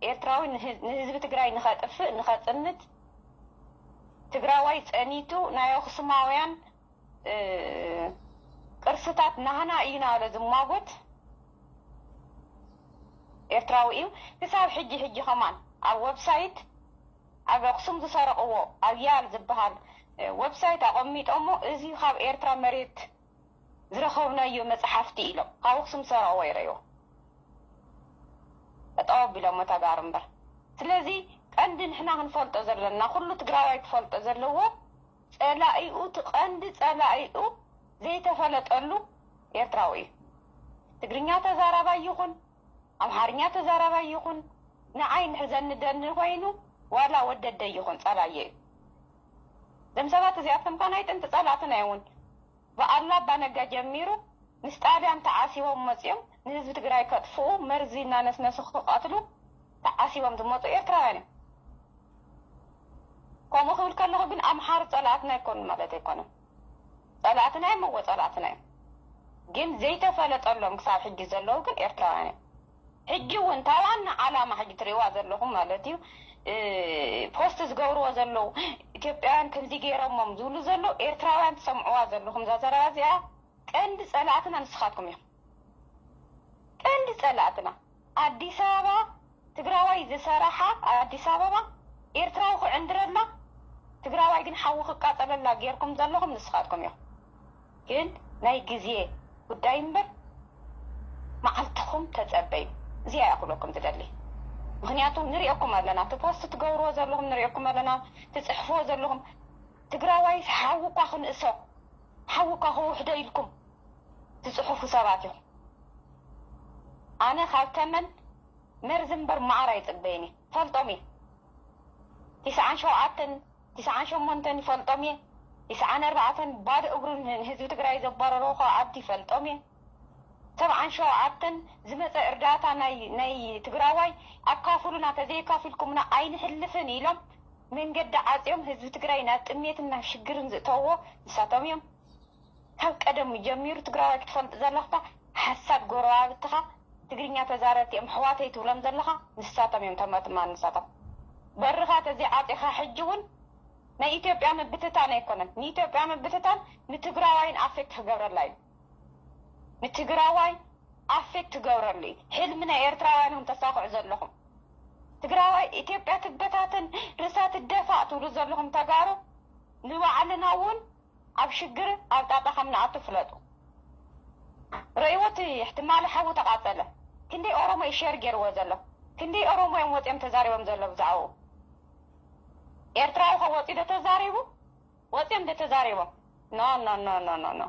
ኤርትራዊ ንህ-፣ ንህዝቢ ትግራይ ንኸጥፍእ፣ ንኸጽንት፣ ትግራዋይ ጸኒቱ ናይ ኣኽሱማውያን፣ እ፣ ቅርስታት ናህና እዩ እናበለ ዝሟጎት ኤርትራዊ እዩ። ክሳብ ሕጂ፣ ሕጂ ከማን ኣብ ወብሳይት፣ ኣብ ኣኽሱም ዝሰረቕዎ፣ ኣብ ያል ዝበሃል፣ እ፣ ወብሳይት ኣቐሚጦሞ፣ እዚ ካብ ኤርትራ መሬት ዝረኸብናዮ መጽሓፍቲ ኢሎም ካብ ኣኽሱም ዝሰረቕዎ ይረእይዎ። ጠጠው ኣቢሎሞ ተጋሩ እምበር። ስለዚ ቀንዲ ንሕና ክንፈልጦ ዘለና፣ ኩሉ ትግራዋይ ክፈልጦ ዘለዎ፣ ጸላኢኡ፣ እቲ ቀንዲ ጸላኢኡ ዘይተፈለጠሉ ኤርትራዊ እዩ። ትግርኛ ተዛራባይ ይኹን፣ ኣምሓርኛ ተዛራባይ ይኹን፣ ንዓይ ንሕዘኒ ደኒ ኮይኑ፣ ዋላ ወደደይ ይኹን ጸላየ እዩ። እዞም ሰባት እዚኣቶም ከ ናይ ጥንቲ ጸላእትና እዮም እውን። ብኣሉላ ኣባነጋ ጀሚሩ ምስ ጣልያን ተዓሲቦም መጺኦም ንህዝቢ ትግራይ ከጥፍኡ፣ መርዚ እናነስነሱ ክቐትሉ ተዓሲቦም ዝመጹ ኤርትራውያን እዮም። ከምኡ ክብል ከለኹ ግን ኣምሓሩ ጸላእትና ኣይኮኑን ማለት ኣይኮነን። ጸላእትና እዮም፣ እወ ጸላእትና እዮም። ግን ዘይተፈለጠሎም ክሳብ ሕጂ ዘለዉ ግን ኤርትራውያን እዮም። ሕጂ እውን እታ ዋና ዓላማ ሕጂ ትርእይዋ ዘለኹም ማለት እዩ፣ እ፣ ፖስት ዝገብርዎ ዘለዉ ኢትዮጵያውያን ከምዚ ገይሮሞም ዝብሉ ዘለዉ ኤርትራውያን ትሰምዕዋ ዘለኹም እዛ ዘረባ እዚኣ፣ ቀንዲ ጸላእትና ንስኻትኩም ኢኹም። ቀንዲ ጸላእትና ኣዲስ ኣበባ ትግራዋይ ዝሰራሓ ኣዲስ ኣበባ ኤርትራዊ ክዕንድረላ ትግራዋይ ግን ሓዊ ክቃጸለላ ጌርኩም ዘለኹም ንስኻትኩም ኢኹም። ግን ናይ ግዜ ጉዳይ እምበር መዓልትኹም ተጸበዩ። እዚኣ እያ ክብለኩም ዝደሊ። ምኽንያቱ ንሪኦኩም ኣለና፣ እቲ ፖስት ትገብርዎ ዘለኹም ንሪኦኩም ኣለና፣ ትጽሕፍዎ ዘለኹም። ትግራዋይስ ሓዊ እኳ ክንእሶ፣ ሓዊ እኳ ክውሕዶ ኢልኩም ትጽሕፉ ሰባት ኢኹም። ኣነ ካብ ተመን መርዚ እምበር መዓር ኣይጽበይን እየ። ፈልጦም እየ። ትስዓን ሸውዓተን፣ ትስዓን ሸሞንተን ይፈልጦም እየ። ይስዓን ኣርባዕተን ባዶ እግሩ ንህዝቢ ትግራይ ዘባረርዎ ከዓ ኣብቲ ይፈልጦም እየ። ሰብዓን ሸውዓተን ዝመፀ እርዳታ ናይ ናይ ትግራዋይ ኣካፍሉና፣ ተዘይካፊልኩምና ኣይንሕልፍን ኢሎም መንገዲ ዓፅዮም ህዝቢ ትግራይ ናብ ጥሜትን ናብ ሽግርን ዝእተውዎ ንሳቶም እዮም። ካብ ቀደሙ ጀሚሩ ትግራዋይ ክትፈልጥ ዘለካ፣ ሓሳድ ጎረባብትኻ ትግርኛ ተዛረብቲ እዮም ኣሕዋተይ ትብሎም ዘለኻ ንሳቶም እዮም። ተመትማ ንሳቶም በርኻ ተዘይዓፂኻ ሕጂ እውን ናይ ኢትዮጵያ ምብትታን ኣይኮነን። ንኢትዮጵያ ምብትታን ንትግራዋይን ኣፌክት ክገብረላ እዩ። ንትግራዋይ ኣፌክት ክገብረሉ እዩ። ሕልሚ ናይ ኤርትራውያን ኢኹም ተሳኽዑ ዘለኹም። ትግራዋይ ኢትዮጵያ ትበታተን፣ ርእሳ ትደፋእ ትብሉ ዘለኹም ተጋሩ፣ ንባዕልና እውን ኣብ ሽግር ኣብ ጣጣ ከም ንኣቱ ፍለጡ። ርእይዎ እቲ ትማሊ ሓዊ ተቓጸለ። ክንደይ ኦሮሞ እዩ ሸር ገይርዎ ዘሎ? ክንደይ ኦሮሞ እዮም ወፂኦም ተዛሪቦም ዘሎ ብዛዕባኡ? ኤርትራዊ ከ ወፂኡ ዶ ተዛሪቡ? ወፂኦም ዶ ተዛሪቦም? ኖ ኖ ኖ ኖ ኖ ኖ።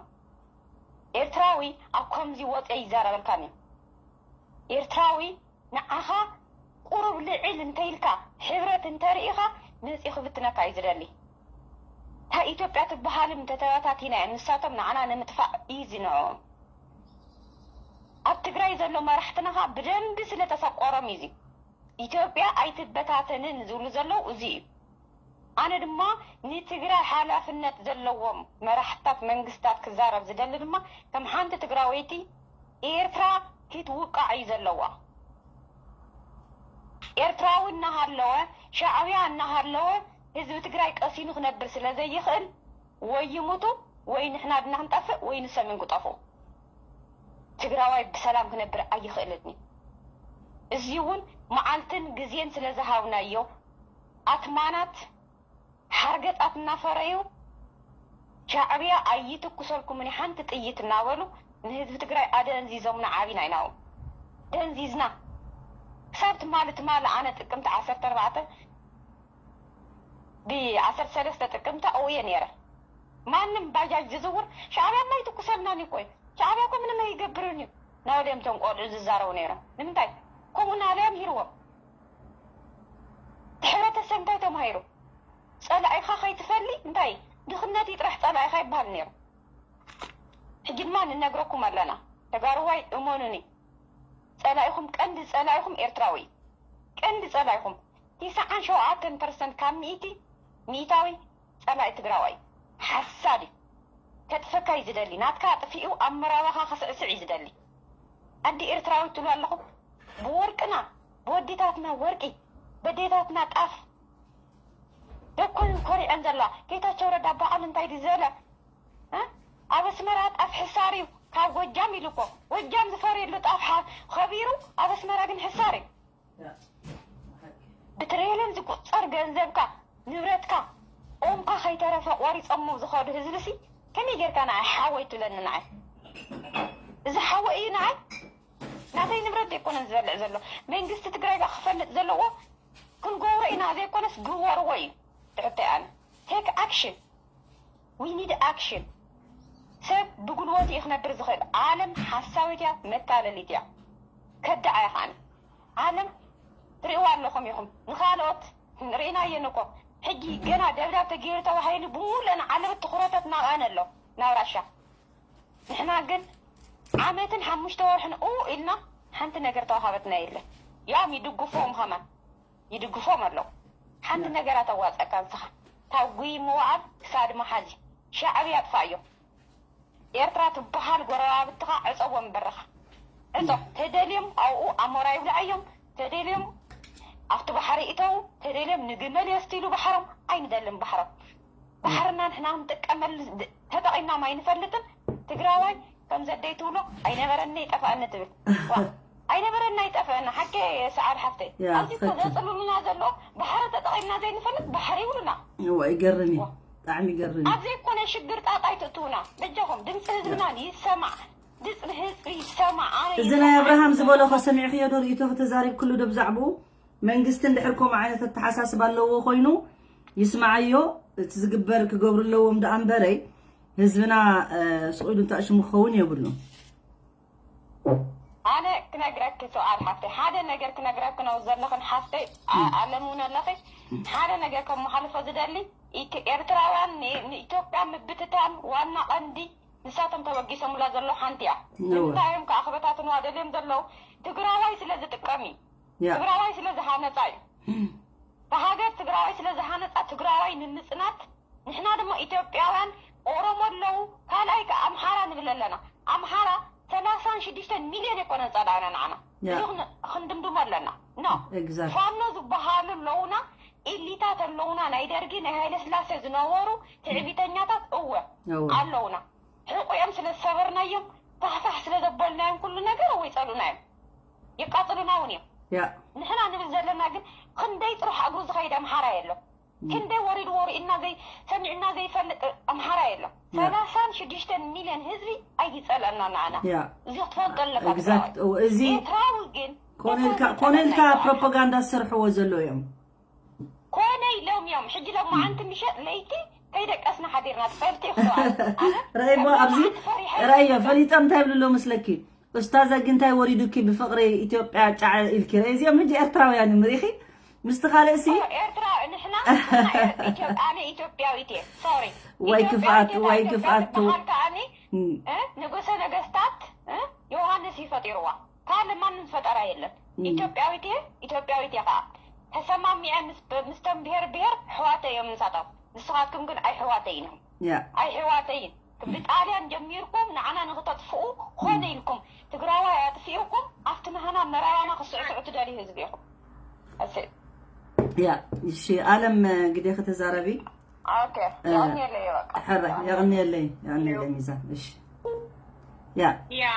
ኤርትራዊ ኣብ ከምዚ ወፂኦ ይዛረበልካን እዩ። ኤርትራዊ ንዓኻ ቁሩብ ልዕል እንተኢልካ፣ ሕብረት እንተርኢኻ፣ መፂኡ ክብትነካ እዩ ዝደሊ። እታ ኢትዮጵያ ትበሃልም ተተበታቲና እያ፣ ንሳቶም ንዓና ንምጥፋእ እዩ ዝንዕኦም። ኣብ ትግራይ ዘሎ መራሕትና ኸዓ ብደንቢ ስለተሰቆሮም እዩ እዚ። ኢትዮጵያ ኣይትበታተንን ዝብሉ ዘለዉ እዚ እዩ። ኣነ ድማ ንትግራይ ሓላፍነት ዘለዎም መራሕታት መንግስታት ክዛረብ ዝደሊ ድማ ከም ሓንቲ ትግራወይቲ ኤርትራ ክትውቃዕ እዩ ዘለዋ። ኤርትራዊ እናሃለወ ሻዕብያ እናሃለወ ህዝቢ ትግራይ ቀሲኑ ክነብር ስለ ዘይኽእል ወይ ይሙቱ ወይ ንሕና ድና ክንጠፍእ ወይ ንሶም እዮም ክጠፍኡ። ትግራዋይ ብሰላም ክነብር ኣይኽእልን እዩ። እዚ እውን መዓልትን ግዜን ስለ ዝሃብናዮ ኣትማናት ሓርገጻት እናፈረዩ ሻዕብያ ኣይትኩሰልኩምን ሓንቲ ጥይት እናበሉ ንህዝቢ ትግራይ ኣደንዚዞምና ዓቢና ኢና። ደንዚዝና ክሳብ ትማሊ ትማሊ ኣነ ጥቅምቲ ዓሰርተ ኣርባዕተ ብ ዓሰርተ ሰለስተ ጥቅምቲ ኣብኡ እየ ነይረ። ማንም ባጃጅ ዝዝውር ሻዕብያ ማ ይትኩሰልናን እዩ። ቆይ ሻዕብያ እኮ ምንም ኣይገብርን እዩ ናበልዮም እቶም ቆልዑ ዝዛረቡ ነይሮም። ንምንታይ ከምኡ እናበለ ኣምሂርዎም? እቲ ሕብረተሰብ እንታይ ተማሂሩ? ጸላኢኻ ከይትፈሊ እንታይ ድኽነት እዩ ጥራሕ ጸላኢኻ ይበሃል ነይሩ። ሕጂ ድማ ንነግረኩም ኣለና ተጋሩዋይ፣ እመኑኒ፣ ጸላኢኹም ቀንዲ ጸላኢኹም ኤርትራዊ እዩ። ቀንዲ ጸላኢኹም ቲስዓን ሸውዓተን ፐርሰንት ካብ ሚእቲ ሚእታዊ ጸላኢ ትግራዋይ ሓሳድ እዩ። ከጥፈካ እዩ ዝደሊ። ናትካ ኣጥፊኡ ኣብ መራባኻ ከስዕስዕ እዩ ዝደሊ። ኣዲ ኤርትራዊ ትብሉ ኣለኹም። ብወርቅና ብወዲታትና ወርቂ በዴታትና ጣፍ ደኮን ኮሪዐን ዘላ ጌታቸው ረዳ በዓል እንታይ ድዩ ዝበለ? እ? ኣብ ኣስመራ ጣፍ ሕሳር እዩ ካብ ጎጃም ኢሉ እኮ። ጎጃም ዝፈርየሉ ጣፍ ሓ- ኸቢሩ ኣብ ኣስመራ ግን ሕሳር እዩ። ብትሪልዮን ዝቁጸር ገንዘብካ ንብረትካ ኦምካ ከይተረፈ ቆሪጾሞ ዝኸዱ ህዝብሲ ከመይ ጌርካ ንዓይ ሓወይ ትብለኒ? ንዓይ እዚ ሓወይ እዩ ንዓይ ናተይ ንብረት ዘይኮነን ዝበልዕ ዘሎ። መንግስቲ ትግራይ ባ ክፈልጥ ዘለዎ ክንገብሮ ኢና ዘይኮነስ ግበርዎ እዩ ትሕተይ። ኣነ ቴክ ኣክሽን we need action። ሰብ ብጉልበቱ እዩ ክነብር ዝኽእል። ዓለም ሓሳዊት እያ፣ መታለሊት እያ። ከዳዓ እያ ከዓነ ዓለም። ትርእይዋ ኣለኹም ኢኹም ንኻልኦት ርኢናየን እኮ። ሕጂ ገና ደብዳብ ተገይሩ ተባሂሉ ብሙሉእ ዓለመት ትኹረተት ናብኣን ኣሎ ናብ ራሻ። ንሕና ግን ዓመትን ሓሙሽተ ወርሕን ኡ ኢልና ሓንቲ ነገር ተዋሃበትና የለን። ያም ይድግፎም ኸማን ይድግፎም ኣለዉ። ሓንቲ ነገር ኣተዋፀካ ንስኻ ታጉይ ምውዓል ክሳድ መሓዚ ሻዕብያ ኣጥፋእዮ። ኤርትራ ትበሃል ጎረባብትኻ ዕፀዎም በርኻ ዕፆ። ተደልዮም ኣብኡ ኣሞራ ይብልዐዮም። ተደልዮም ኣብቲ ባሕሪ ይእተዉ። ተደልዮም ንግመል የስትይሉ ባሕሮም። ኣይንደልን ባሕሮም። ባሕርና ንሕና ክንጥቀመሉ ተጠቒምና ማይ ንፈልጥን። ትግራዋይ ከም ዘደይ ትብሎ ኣይነበረኒ ይጠፍኣኒ ትብል። ዋ ኣይነበረና ይጠፍአና ሓቂ። ሰዓል ሓፍተይ ኣብዚ እኮ ዘፅልሉና ዘሎ ባሕሪ ተጠቒምና ዘይንፈልጥ ባሕሪ ይብሉና። እዋ ይገርም እዩ። ብጣዕሚ ይገርም እዩ። ኣብ ዘይኮነ ሽግር ጣጣ ኣይትእትውና በጃኹም። ድምፂ ህዝብና ይሰማዕ። ድምፂ ህዝቢ ይሰማዕ። ኣነ እዚ ናይ ኣብርሃም ዝበሎ ከ ሰሚዕክዮ ዶ? ርእይቶ ከተዛሪብ ክሉ ዶ ብዛዕባኡ? መንግስቲ እንድሕር ከምኡ ዓይነት ኣተሓሳስባ ኣለዎ ኮይኑ ይስማዓዮ። እቲ ዝግበር ክገብሩ ኣለዎም ደኣ እምበረይ ህዝብና ስቕ ኢሉ እንታይ ሽሙ ክኸውን የብሉን። ኣነ ክነግረኪ ሰውኣል ሓፍተይ ሓደ ነገር ክነግረኪ ነው ዘለኽን ሓፍተይ ኣለምውን ኣለኺ ሓደ ነገር ከመሓልፎ ዝደሊ ኤርትራውያን ንኢትዮጵያ ምብትታን ዋና ቀንዲ ንሳቶም ተበጊሶምላ ዘለዉ ሓንቲ እያ። ንምንታይ እዮም ከዓ ክበታትንዋ ደልዮም ዘለዉ? ትግራዋይ ስለ ዝጥቀም እዩ። ትግራዋይ ስለ ዝሃነፃ እዩ። ብሃገር ትግራዋይ ስለ ዝሃነፃ ትግራዋይ ንምፅናት ንሕና ድማ ኢትዮጵያውያን ኦሮሞ ኣለዉ ካልኣይ ከዓ ኣምሓራ ንብል ኣለና። ኣምሓራ ሰላሳን ሽዱሽተን ሚልዮን የኮነን ፀላእና ንዓና እዚ ክንድምድሞ ኣለና። ኖ ፋኖ ዝበሃሉ ኣለዉና፣ ኢሊታት ኣለዉና፣ ናይ ደርጊ ናይ ሃይለስላሴ ዝነበሩ ትዕቢተኛታት እወ ኣለዉና። ሕቁኦም ስለ ዝሰበርናዮም ፋሕፋሕ ስለ ዘበልናዮም ኩሉ ነገር እወ ይፀሉና እዮም፣ የቃፅሉና እውን እዮም። ንሕና ንብል ዘለና ግን ክንደይ ጥሩሕ እግሩ ዝኸይድ ኣምሓራ የሎ። ክንደይ ወሪድዎ ርኢና ሰሚዕና ዘይፈልጥ ኣምሓራ የሎ። ሰላሳን ሽዱሽተን ሚልዮን ህዝቢ ኣይፀልአና ንዓና። እዚ ክትፈልጦ ኣለካ። እዚ ኤርትራዊ ግን ኮነ ኢልካ ፕሮፓጋንዳ ዝሰርሕዎ ዘሎ እዮም። ኮነ ኢሎም እዮም ሕጂ ሎማዓንቲ ምሸጥ ለይቲ ከይደቀስና ሓዲርና ትፈልቲ ይኽእሉ። ረእይሞ ኣብዚ ረእዮ ፈሊጦም እንታይ ይብሉ ኣለዉ መስለኪ? ኡስታዛ ግን እንታይ ወሪዱኪ ብፍቕሪ ኢትዮጵያ ጫዕ ኢልኪ ረእይ እዚኦም ሕጂ ኤርትራውያን እዮም ርኢኺ ምስቲ ካልእ ሲ ኤርትራ ንሕና ኣነ ኢትዮጵያዊት እየ ሶሪ ወይ ክፍኣት ወይ ክፍኣት በሃል ከዓኒ ንጉሰ ነገስታት ዮሃንስ እዩ ፈጢርዋ ካልእ ማንም ዝፈጠራ የለን ኢትዮጵያዊት እየ ኢትዮጵያዊት እየ ከዓ ተሰማሚዐ ምስቶም ብሄር ብሄር ኣሕዋተይ እዮም ንሳቶም ንስኻትኩም ግን ኣይሕዋተይን እዮም ኣይሕዋተይን ብጣልያን ጀሚርኩም ንዓና ንክተጥፍኡ ኮነ ኢልኩም ትግራዋይ ኣጥፊኡኩም ኣብቲ ምህና መራያና ክስዕስዑ ትደልዩ ህዝቢ ኢኹም። ያ እሺ ኣለም ግዴ ከተዛረቢ ሕራይ የቕንየለይ የቕንየለይ ሚዛን እሺ ያ ያ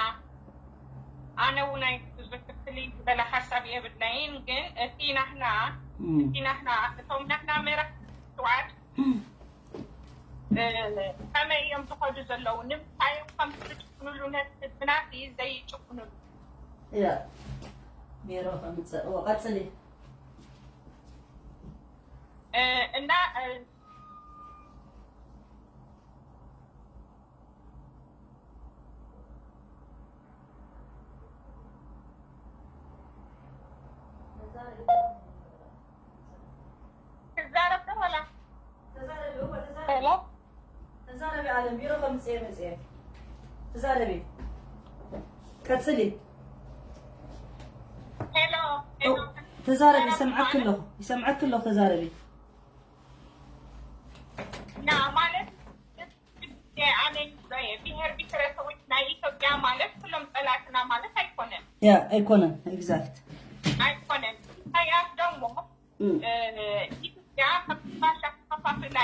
ኣነ እውን ኣይክፍሊ ዝበለ ሓሳብ የብለይን ግን እቲ ናህና እቲ ናህና እቶም ናህና መራ ስዋዕት ከመይ እዮም ዝኸዱ ዘለዉ ንምንታይ እዮም ከም ዝጭቁኑሉ ነቲ ህዝብና ዘይጭቁኑሉ እያ ሜሮ ከምፅእ እዎ ቀፅሊ እና ተዛረቢ ኣለም ቢሮ ከምፅየ መፅየ ተዛረቢ ቀፅሊ ተዛረቢ ይሰምዐኪ ኣለኹ ይሰምዐኪ ኣለኹ ተዛረቢ ማለት ብሄር ብሄረሰቦች ናይ ኢትዮጵያ ማለት ኩሎም ፀላእትና ማለት ኣይኮነን። ያ ኣይኮነን exact ኣይኮነን። ኢሳያስ ደግሞ ኢትዮጵያ ከም ባሻ ከፋፍላ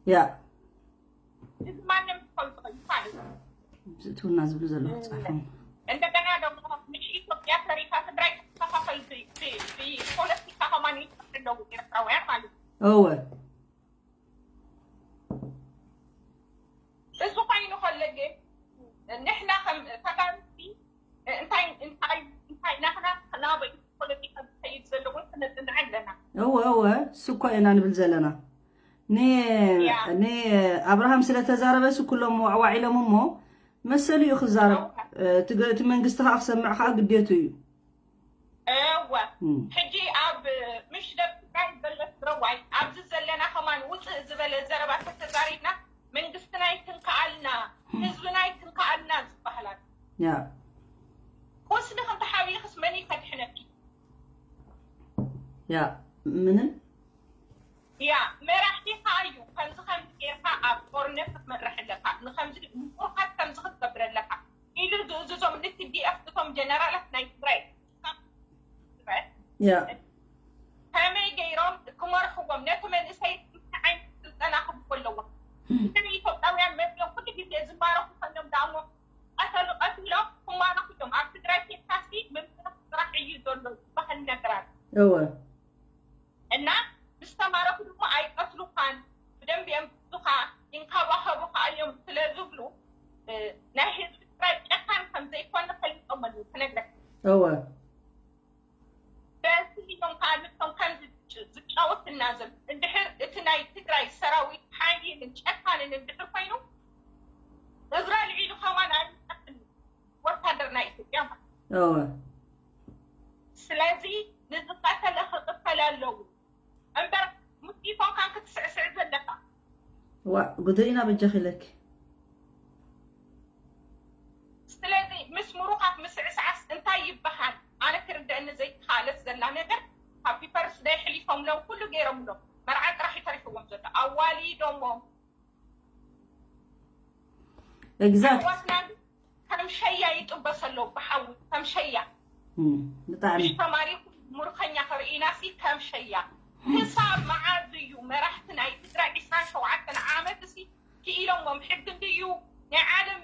ያ እዚ ማንም ዝፈልጦ እዩ ማለት ነው። ዝእትውና ዝብሉ ዘለኹ ፃሕፎም እንደገና ደግሞ ምሽ ኢትዮጵያ ተሪፋ ትግራይ ትከፋፈል ብፖለቲካ ከማን ይጥፍ ኣለዉ ኤርትራውያን ማለት ነው። እወ እዚ ኮይኑ ከሎ ግን ንሕና ከም ተጋሩቲ እንታይ እንታይ እንታይ ናትና ናበይ ፖለቲካ ዝኸይድ ዘሎ እውን ክነፅንዕ ኣለና። እወ እወ እሱ እኮ ኢና ንብል ዘለና። ንኣብርሃም ስለ ተዛረበ እሱ ኩሎም ዋዕዋዕ ኢሎም እሞ መሰሉ እዩ ክዛረብ። እቲ መንግስቲ ከዓ ክሰምዕ ከዓ ግዴቱ እዩ። እወ ሕጂ ኣብ ምሽ ደቂ ትግራይ ዘሎ ትግራዋይ ኣብዚ ዘለና ከማን ውፅእ ዝበለ ዘረባ ተተዛሪብና መንግስትና ይትንከኣልና ህዝብና ይትንከኣልና ዝበሃል ኣሎ። ቁስሊ ከም ተሓቢእክስ መን እዩ ከድሕነኪ? ያ ምንም ያ መራሕቲ ከዓ እዩ ከምዚ ከምዚ ጌርካ ኣብ ጦርነት ክትመርሕ ኣለካ ንከምዚ ምቁርካት ከምዚ ክትገብር ኣለካ ኢሉ ዝእዝዞም ን ቲ ዲ ኤፍ እቶም ጀነራላት ናይ ትግራይ ያ ከመይ ገይሮም ክመርሕዎም ነቲ መንእሰይ እንታይ ዓይነት ስልጠና ክህብዎ ኣለዎም እቶም ኢትዮጵያውያን መፅኦም ኩሉ ግዜ ዝማረኹ ኮይኖም ደኣ እሞ ቀተሉ ቀቲሎም ክማረኹ እዮም ኣብ ትግራይ ኬድካሲ ምምራሕ ጥራሕ እዩ ዘሎ ዝበሃል ነገር ኣሎ እወ እና ምስ ተማረኹ ድማ ኣይቀትሉኻን ብደንቢ እዮም ዝሕዙኻ ይንከባኸቡኻ እዮም ስለ ዝብሉ ናይ ህዝቢ ትግራይ ጨካን ከም ዘይኮነ ፈሊጦም ኣለዉ ክነግረካ እወ በዚ እዮም ከዓ ንሶም ከምዚ ዝጫወትና ዘሎ እንድሕር እቲ ናይ ትግራይ ሰራዊት ሓይልን ጨካንን እንድሕር ኮይኑ እግሩ ኣልዒሉ ከማን ኣይምጠፍን እዩ ወታደር እወ ስለዚ ንዝቀተለ ክቅተል ኣለዎ እምበር፣ ምስ ኢቶንካን ክትስዕስዕ ዘለካ። ዋ ጉድሪና በጃኺ ኢለኪ። ስለዚ ምስ ምሩኻት ምስዕሳዕስ እንታይ ይበሃል? ኣነ ክርደአኒ ዘይተኻእለት ዘላ ነገር፣ ሃፒ በርስ ደይ ሕሊፎምሎም፣ ኩሉ ገይሮምሎም፣ መርዓ ጥራሕ እዩ ተሪፍዎም ዘሎ። ኣዋሊዶሞም። exact ኣሕዋትና ግን ከም ሸያ ይጥበስ ኣለዉ ብሓዊ፣ ከም ሸያ። እም፣ ብጣዕሚ ምሽ ተማሪኹ ሙርከኛ ከርእይና ሲ ከም ሸያ። ክሳብ መዓዝ እዩ መራሕቲ ናይ ትግራይ ዕስራን ሸውዓተን ዓመት ሲ ክኢሎሞም? ሕጊ እንድዩ ናይ ዓለም፣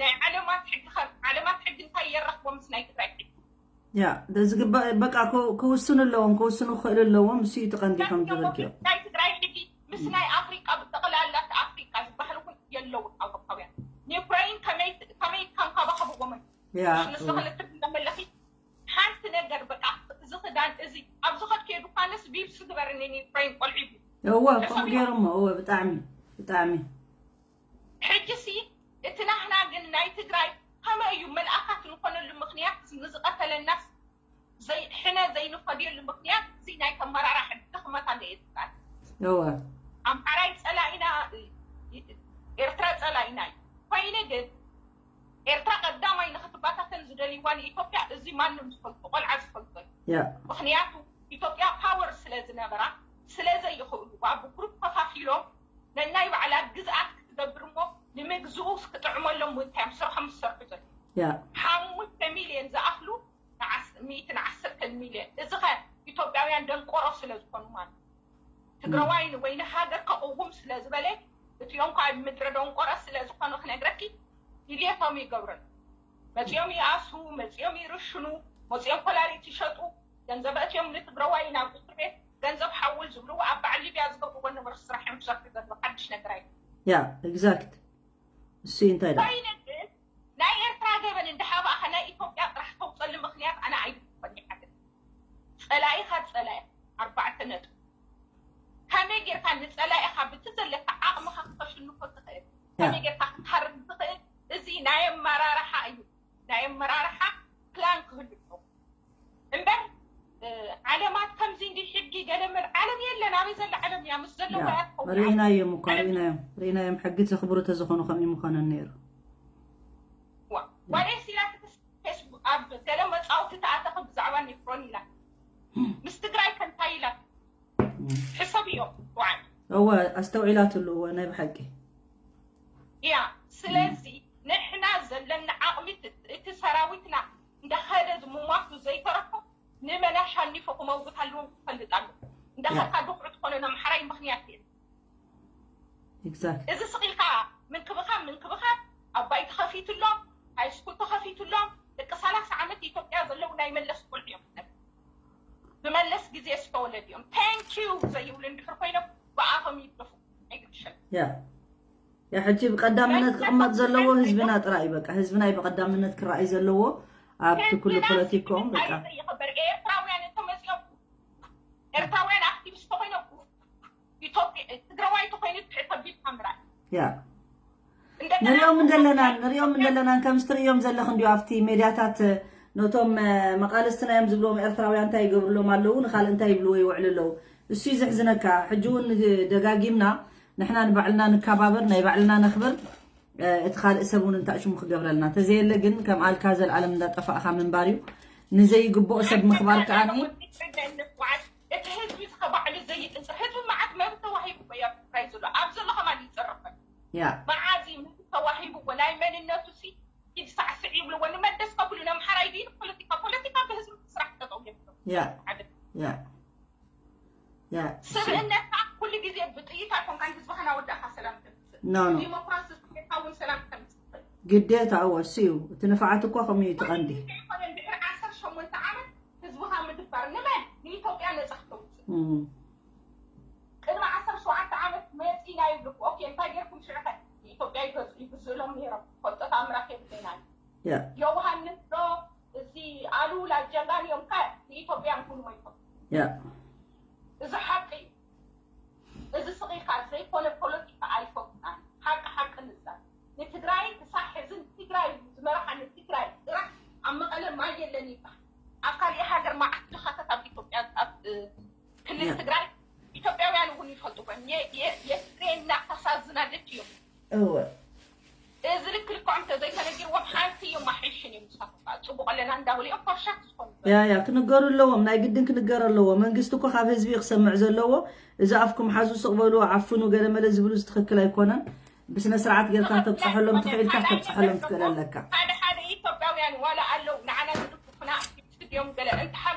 ናይ ዓለማት ሕጊ፣ ከም ዓለማት ሕጊ እንታይ የራኽቦም ምስ ናይ ትግራይ ሕጊ? ያ ዝግባእ በቃ ክው- ክውስኑ ኣለዎም፣ ክውስኑ ክኽእሉ ኣለዎም። እሱ እዩ እቲ ቀንዲ ከም ዝበልክዮ። ናይ ትግራይ ሕጊ ምስ ናይ ኣፍሪቃ ብጠቕላላ፣ እቲ ኣፍሪቃ ዝበሃል እውን የለውን። ኣውሮፓውያን ንዩክሬን ከመይ ከመይ ከንከባኸብዎም ያ ንሱ ክልተ ኣለኺ ሓንቲ ነገር በቃ፣ እዚ ክዳን እዚ ኣብ ዝኸድከዮ ድኳንስ ቢብስ ግበርኒ ንዩክሬን ቆልዒ። እወ ከምኡ ገይሮሞ። እወ ብጣዕሚ ብጣዕሚ ሕጂ ሲ እቲ ናህና ግን ናይ ትግራይ ከመይ እዩ መልኣካት ንኾነሉ ምኽንያት ንዝቐተለናስ ዘይ- ሕነ ዘይንኸድየሉ ምኽንያት እዚ ናይ ተመራራሒ ድኽመት ኣለ እየ ዝብላል። እወ ኣምሓራይ ጸላኢና፣ ኤርትራ ጸላኢና እዩ። ኮይኑ ግን ኤርትራ ቀዳማይ ንክትባታተን ዝደልይዋ ንኢትዮጵያ፣ እዚ ማንም ዝፈልጦ ቆልዓ ዝፈልጦ እዩ። ያ ምኽንያቱ ኢትዮጵያ ፓወር ስለ ዝነበራ ስለ ዘይኽእሉ ብግሩፕ ከፋፊሎም ነናይ ባዕላ ግዝኣት ክትገብር እሞ ንምግዝኡ ክጥዕመሎም እውን እንታይ እዮም ስርሖም ዝሰርሑ ዘለዉ። ያ ሓሙሽተ ሚልዮን ዝኣኽሉ ንዓስ- ሚእትን ዓሰርተን ሚልዮን። እዚ ኸ ኢትዮጵያውያን ደንቆሮ ስለ ዝኾኑ ማለት እዩ። ትግራዋይ ወይ ንሃገር ከቕውም ስለ ዝበለ እቲኦም ካብ ምድረ ደንቆሮ ስለ ዝኾኑ ክነግረኪ ድልየቶም ይገብረሉ። መፂኦም ይኣስሩ፣ መፂኦም ይርሽኑ፣ መፂኦም ኮላሊት ይሸጡ፣ ገንዘብ ኣእትዮም ንትግራዋይ ናብ እስር ቤት ገንዘብ ሓውል ዝብልዎ ኣብ በዓል ሊብያ ዝገብርዎ ነበሩ ስራሕ እዮም ዝሰርሑ ዘለዉ። ሓድሽ ነገር ኣይ ያ exact እሱ እዩ እንታይ ዳ ኮይኑ ግን ናይ ኤርትራ ገበን እንዳሓባእኻ ናይ ኢትዮጵያ ጥራሕ ተውፀሉ ምኽንያት ኣነ ኣይድግፎን ይሓግዝ። ፀላኢኻ ፀላኢ ኣርባዕተ ነጥቢ። ከመይ ጌርካ ንፀላኢኻ ብቲ ዘለካ ዓቕምኻ ክተሽንፎ ትኽእል? ከመይ ጌርካ ክትሃርም ትኽእል? እዚ ናይ ኣመራርሓ እዩ። ናይ ኣመራርሓ ፕላን ክህሉ ኣለዎ እምበር እ፣ ዓለማት ከምዚ እንዲ ሕጊ ገለመል ዓለም የለን። ኣበይ ዘለ ዓለም እያ ምስ ዘለዎ ያ እያ ትኸውን። ርኢናዮም እኳ ርኢናዮም ርኢናዮም ሕጊ ዘኽብሩ ተዝኾኑ ከምኡ ምኾነን ነይሩ። ዋ- ዋላ ሲላ ፌስቡክ ኣብ ገለ መፃወቲ ተኣተኸ ብዛዕባ ኒፍሮን ኢላ ምስ ትግራይ ከንታይ ኢላ ሕሰብ እዮም ዋዓል እወ ኣስተውዒላትሉ እወ ናይ ብሓቂ እያ። ስለዚ ንሕና ዘለና ዓቕሚ እቲ ሰራዊትና እንዳኸደ ዝምሟቱ ዘይተረፎ ንመን ኣሻኒፉ ክመውት ኣለዎም ክፈልጥ ኣሎ። እንዳኸድካ ድኩዕ ትኾነ ኣምሓራይ ምኽንያት የለን። exact እዚ ስቕ ኢልካ ምንክብኻብ ምንክብኻብ ኣባይ ተኸፊትሎም ሃይስኩል ተኸፊትሎም ደቂ ሰላሳ ዓመት ኢትዮጵያ ዘለዉ ናይ መለስ ቆልዑ እዮም። ብመለስ ግዜ ዝተወለዱ እዮም። ታንኪዩ ዘይብሉ እንድሕር ኮይኖም ብኣፎም ይደፉ ኣይግድሸን። ያ ያ ሕጂ ብቀዳምነት ክቕመጥ ዘለዎ ህዝብና ጥራይ እዩ። በቃ ህዝብና እዩ ብቀዳምነት ክረኣይ ዘለዎ ኣብቲ ኩሉ ፖለቲካኦም በቃ ይኸበር ኤርትራውያን እንተመፂኦም ኤርትራውያን ኣክቲቪስት ተኮይኖም ኢትዮጵያ ትግራዋይ ተኮይኑ ትሕተቢልካ ምራይ ያ ንሪኦም እንደለናን ንሪኦም እንደለናን ከምዚ ትርእዮም ዘለኽ እንዲዩ ኣብቲ ሜድያታት ነቶም መቃልስትና እዮም ዝብልዎም ኤርትራውያን እንታይ ይገብርሎም ኣለዉ ንካልእ እንታይ ይብልዎ ይውዕሉ ኣለዉ እሱ እዩ ዘሕዝነካ ሕጂ እውን ደጋጊምና ንሕና ንባዕልና ንከባበር ናይ ባዕልና ነኽብር እቲ ካልእ ሰብ እውን እንታይ ሽሙ ክገብረልና ተዘየለ ግን ከም ኣልካ ዘልኣለም እንዳጠፋእካ ምንባር እዩ ንዘይግብኦ ሰብ ምኽባር ከዓኒ እቲ ህዝቢ እስከ ባዕሉ ዘይጥንፅር ህዝቢ መዓት መብት ተዋሂቡ እኮ እዩ ኣብ ትግራይ ዘሎ ኣብ ዘሎ ከማን ይፅረፈ ያ መዓዝ እዩ መብት ተዋሂብዎ ናይ መንነቱ ሲ ሂድ ሳዕስዕ ይብልዎ ንመለስ ከብሉ ነምሓራይ ድዩ ፖለቲካ ፖለቲካ ብህዝቢ ስራሕ ጠጠው የብሎ ያ ያ ያ ስብእነትካ ኩሉ ግዜ ብጥይት ኣይኮንካን ህዝብኻ ናወዳእካ ሰላም ተምፅእ ኖ ኖ ዲሞክራሲ ስርሕካ እውን ሰላም ተምፅእ ግዴታ እወ እሱ እዩ እቲ ንፍዓት እኳ ከምኡ እዩ እቲ ቀንዲ ይኮነ እንድሕር ዓሰርተ ሸሞንተ ዓመት ህዝብኻ ምድባር ንመን ንኢትዮጵያ ነፃ ክተውፅእ እም። ቅድሚ ዓሰርተ ሸውዓተ ዓመት መፂና ይብልኩ ኦኬ እንታይ ጌርኩም ሽዑኸ ንኢትዮጵያ ይገዝ ይግዝእሎም ነይሮም ፈልጦ ተኣምራት የብለና ያ ዮውሃንስ ዶ እዚ ኣሉላ ጀጋን እዮም ከ ንኢትዮጵያ ንኩሉ መይቶም ያ እዚ ሓቂ እዩ እዚ ስቒልካ ዘይኮነ ፖለቲካ ኣይፈቱን ኣነ ሓቂ ሓቂ ንዛር ንትግራይ ክሳብ ሕዚ ንትግራይ ዝመርሓ ንትግራይ ጥራሕ ኣብ እወ እዚ ልክ ልክዖም ተዘይተነጊርዎም ሓንቲ እዮም ኣሕይሽን እዮም ንሳቶም ከዓ ፅቡቅ ኣለና እንዳበሉ እዮም ፖርሻት ዝኾኑ ያ ያ ክንገሩ ኣለዎም። ናይ ግድን ክንገር ኣለዎ። መንግስቲ እኮ ካብ ህዝቢ እዩ ክሰምዕ ዘለዎ። እዚ ኣፍኩም ሓዙ፣ ስቕ በሉ፣ ዓፍኑ፣ ገለመለ ዝብሉ ትኽክል ኣይኮነን። ብስነ ስርዓት ጌርካ ተብፅሐሎም ትኽእልካ፣ ተብፅሐሎም ትኽእል ኣለካ። ሓደ ሓደ ኢትዮጵያውያን ዋላ ኣለዉ ንዓና ዝድግፉና እዮም ገለ እንተሓር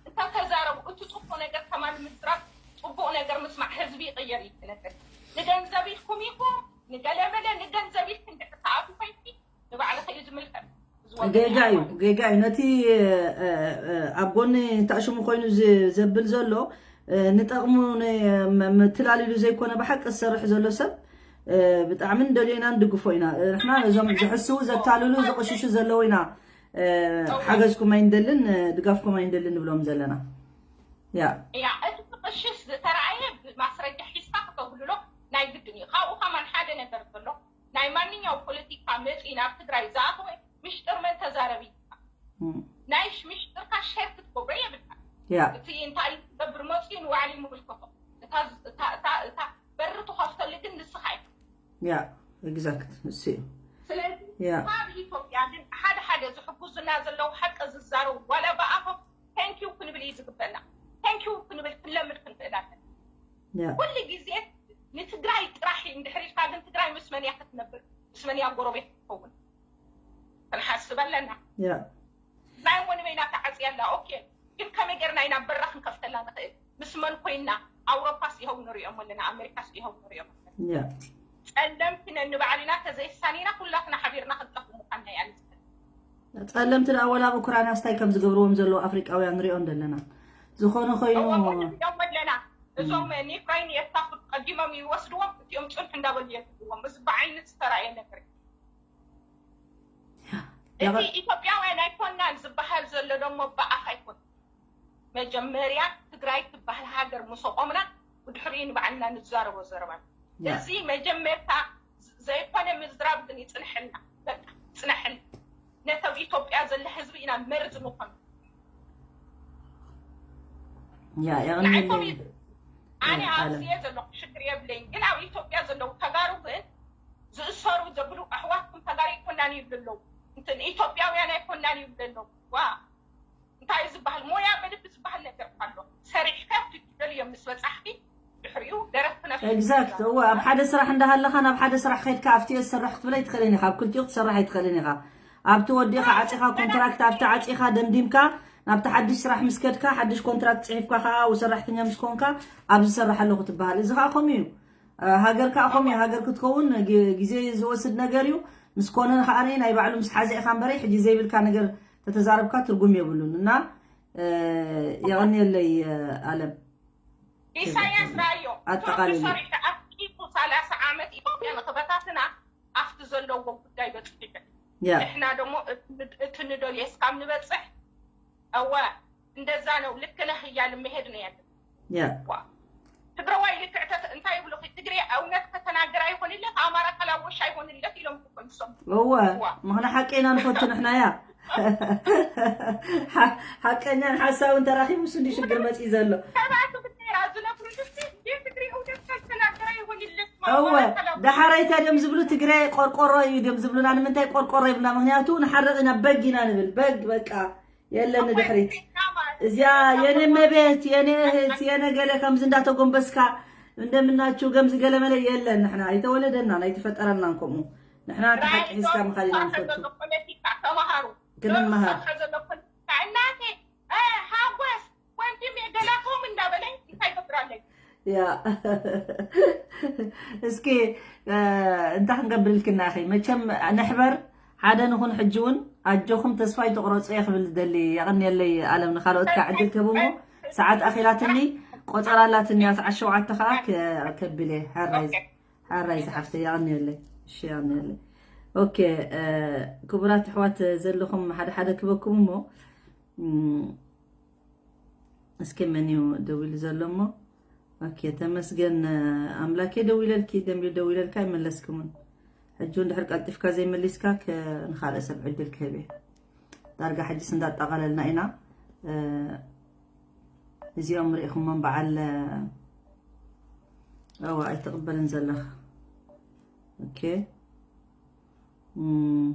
እንተተዛረቡ እቲ ፅቡቅ ነገር ከማን ምዝራብ ፅቡቅ ነገር ምስማዕ ህዝቢ ይቅየር እዩ ነገር ንገንዘብ ኢልኩም ኢኹም ንገለመለ ንገንዘብ ኢልክ እንድሕር ተኣቱ ኮይንኪ ንባዕልኺ እዩ ዝምልከት ዝወገን ጌጋ እዩ ጌጋ እዩ። ነቲ እ፣ እ፣ ኣብ ጎኒ ተኣሽሙ ኮይኑ ዝ- ዘብል ዘሎ እ፣ ንጠቕሙ ን- ም- ምትላል ኢሉ ዘይኮነ ብሓቂ ዝሰርሕ ዘሎ ሰብ እ፣ ብጣዕሚ ንደልዮ ኢና ንድግፎ ኢና። እ፣ ንሕና ነዞም ዝሕስዉ ዘታልሉ ዝቕሽሹ ዘለዉ ኢና እ፣ ሓገዝኩም ኣይንደልን እ፣ ድጋፍኩም ኣይንደልን ንብሎም ዘለና። ያ ያ እቲ ክቕሽሽ ዝተረኣየ ብማስረጃ ሒዝካ ክተጉልሎ ናይ ግድን እዩ ካብኡ ከማን ሓደ ነገር ዘሎ ናይ ማንኛው ፖለቲካ መፂ ናብ ትግራይ ዝኣተወ ምሽጥር መን ተዛረቢ እም፣ ናይ ሽ- ምሽጥርካ ሸር ክትገብሮ የብልካ ያ እቲ እንታይ ዝገብር መፅኡ ንባዕሉ ይምልከቶ እታ እታ እታ እታ በሪ ትኸፍተሉ ግን ንስኻ ኢኻ ያ exact እሱ እዩ። ስለዚ ያ ካብ ኢትዮጵያ ግን ሓደ ሓደ ዝሕጉዙና ዘለዉ ሓቂ ዝዛረቡ ዋላ ብኣፎም thank you ክንብል እዩ ዝግበና thank you ክንብል ክንለምድ ክንክእል ኣለና ያ ኩሉ ግዜ ንትግራይ ጥራሕ እዩ እንድሕር ኢልካ ግን ትግራይ ምስ መን እያ ክትነብር ምስ መን እያ ጎረቤት ክትኸውን ክንሓስብ ኣለና ያ ናይ እሞ ንበይና ተዓፅያ ኣላ ኦኬ ግን ከመይ ገርና ኢና በራ ክንከፍተላ ንኽእል ምስ መን ኮይና ኣውሮፓስ ይኸው ንሪኦም ኣለና ኣሜሪካስ ይኸው ንሪኦም ኣለና ያ ፀለምቲ ነንባዕልና ተዘይሳኒና ኩላትና ሓቢርና ክንጠፍ ምኳንና እያ ንዝፈል ጸለምቲ ደኣ ወላ ኣብ ኡክራይና ስታይ ከም ዝገብርዎም ዘለዉ ኣፍሪቃውያን ንሪኦ እንደለና ዝኾነ ኮይኑ እዎም ኣለና እዞም ኒፍራይን የታፍ ቀዲሞም ይወስድዎም እቲኦም ፅንሑ እንዳበሉ የብልዎም እዚ ብዓይኒ ዝተረኣየ ነገር እዩ። እቲ ኢትዮጵያውያን ኣይኮናን ዝበሃል ዘሎ ደሞ ብኣፍ ኣይኮን መጀመርያ ትግራይ ትበሃል ሃገር ምስ ኣቆምና ብድሕሪኡ ንባዕልና ንዛረቦ ዘረባ እዩ። ያ እዚ መጀመርታ ዘይኮነ ምዝራብ ግን ይፅንሐልና በቃ ይፅንሐልና ነተብ ኢትዮጵያ ዘሎ ህዝቢ ኢና መርዚ ንኾን ያ ንዓይኮም የቕንየለይ ኣነ ኣለ ኣብዚየ ዘለኹ ሽግር የብለይን ግን ኣብ ኢትዮጵያ ዘለዉ ተጋሩ ግን ዝእሰሩ ዘብሉ ኣሕዋትኩም ተጋሩ ኣይኮናን ይብሉ ኣለዉ እንትን ኢትዮጵያውያን ኣይኮናን ይብሉ ኣለዉ ዋ እንታይ እዩ ዝበሃል ሞያ በልቢ ዝበሃል ነገር ኣሎ ሰሪሕካ ትደልዮ ምስ በፃሕኪ ድሕሪኡ ደረፍቲ ነፍሲ exact እወ ኣብ ሓደ ስራሕ እንዳሃለኻ ናብ ሓደ ስራሕ ከድካ ኣብቲ እየ ዝሰርሕ ክትብል ኣይትኽእልን ኢኻ ኣብ ክልቲኡ ክትሰርሕ ኣይትኽእልን ኢኻ ኣብቲ ወዲኻ ዓፂኻ ኮንትራክት ኣብቲ ዓፂኻ ደምዲምካ ናብቲ ሓድሽ ስራሕ ምስ ከድካ ሓድሽ ኮንትራክት ፅሒፍካ ከዓ ኣብኡ ሰራሕተኛ ምስ ኮንካ ኣብዚ ዝሰርሕ ኣለኹ ትበሃል እዚ ከዓ ከምኡ እዩ ሃገር ከዓ ከምኡ እዩ ሃገር ክትከውን ግ- ግዜ ዝወስድ ነገር እዩ ምስ ኮነ ከዓ ናይ ባዕሉ ምስ ሓዘ ኢኻ እምበረይ ሕጂ ዘይብልካ ነገር ተተዛረብካ ትርጉም የብሉን እና የቐንየለይ ኣለም ኢሳያስ ራዮ ኣጠቓልሉ። ሰሪሑ ኣፍቂጡ ሰላሳ ዓመት ኢትዮጵያ ንክበታትና ኣብቲ ዘለዎ ጉዳይ በፂሑ ያ ንሕና ደሞ እቲ ንደልዮ እስካብ ንበፅሕ እወ እንደዛ ነው ልክ ነህ እያልን መሄድ ነው ያለ ያ ትግራዋይ ልክዕ ተተ- እንታይ ይብሉ ትግሬ እውነት ከተናገር ኣይሆንለት ኣማራ ካላወሽ ኣይሆንለት ኢሎም እኮ ንሶም እወ ምኽና ሓቂ ኢና ንፈቱ ንሕና ያ ሓ- ሓቀኛን ሓሳውን ተራኺቡ እሱ እንዲ ሽግር መፂ ዘሎ ሰባት ብትግራ ዝነግሩ ልሲ ትግሬ እውነት ካልተናገረ ኣይሆንለት እወ ዳሓራይ እንታይ ድዮም ዝብሉ ትግረ ቆርቆሮ እዩ ድዮም ዝብሉና ንምንታይ ቆርቆሮ ይብሉና ምክንያቱ ንሓርቕ ኢና በግ ኢና ንብል በግ በቃ የለን ንድሕሪት እዚኣ የኔ መቤት የኔ እህት የነ ገለ ከምዚ እንዳተጎንበስካ እንደምናችሁ ገምዚ ገለመለ የለን ንሕና ኣይተወለደናን ኣይተፈጠረናን ከምኡ ንሕና እቲ ሓቂ ሒዝካ ምኻድ ኢና ንፈቱ ፖለቲካ ተማሃሩ ክንመሃር እናቴ ሓጎስ ወንድም የገላቶም እንዳበለ እንታይ ገብራለይ ያ እስኪ እንታይ ክንገብርልክና ኸ መቸም ንሕበር ሓደ ንኹን ሕጂ እውን ኣጆኹም ተስፋ ይትቑረፁ እየ ክብል ዝደሊ የቐንየለይ ኣለም ንካልኦት ከዓ ዕድል ክህብ እሞ ሰዓት ኣኺላትኒ ቆፀራ ኣላትኒ እያ ሰዓት ሸውዓተ ከዓ ከብል እየ ሓራይ ሓራይ ዝሓፍተ የቐንየለይ እሺ የቐንየለይ ኦኬ ክቡራት ኣሕዋት ዘለኹም ሓደ ሓደ ክበኩም እሞ እስኪ መን እዩ ደዊሉ ዘሎ እሞ ኦኬ ተመስገን ኣምላኬ ደዊለልኪ ደንቢ ደዊለልካ ኣይመለስክሙን ሕጂ እንድሕር ቀልጢፍካ ዘይመሊስካ ንካልእ ሰብ ዕድል ክህብ እየ ዳርጋ ሕጅስ እንዳጠቓለልና ኢና እዚኦም ርኢኹሞም በዓል እዋ ኣይትቕበልን ዘለኻ Okay. Mm.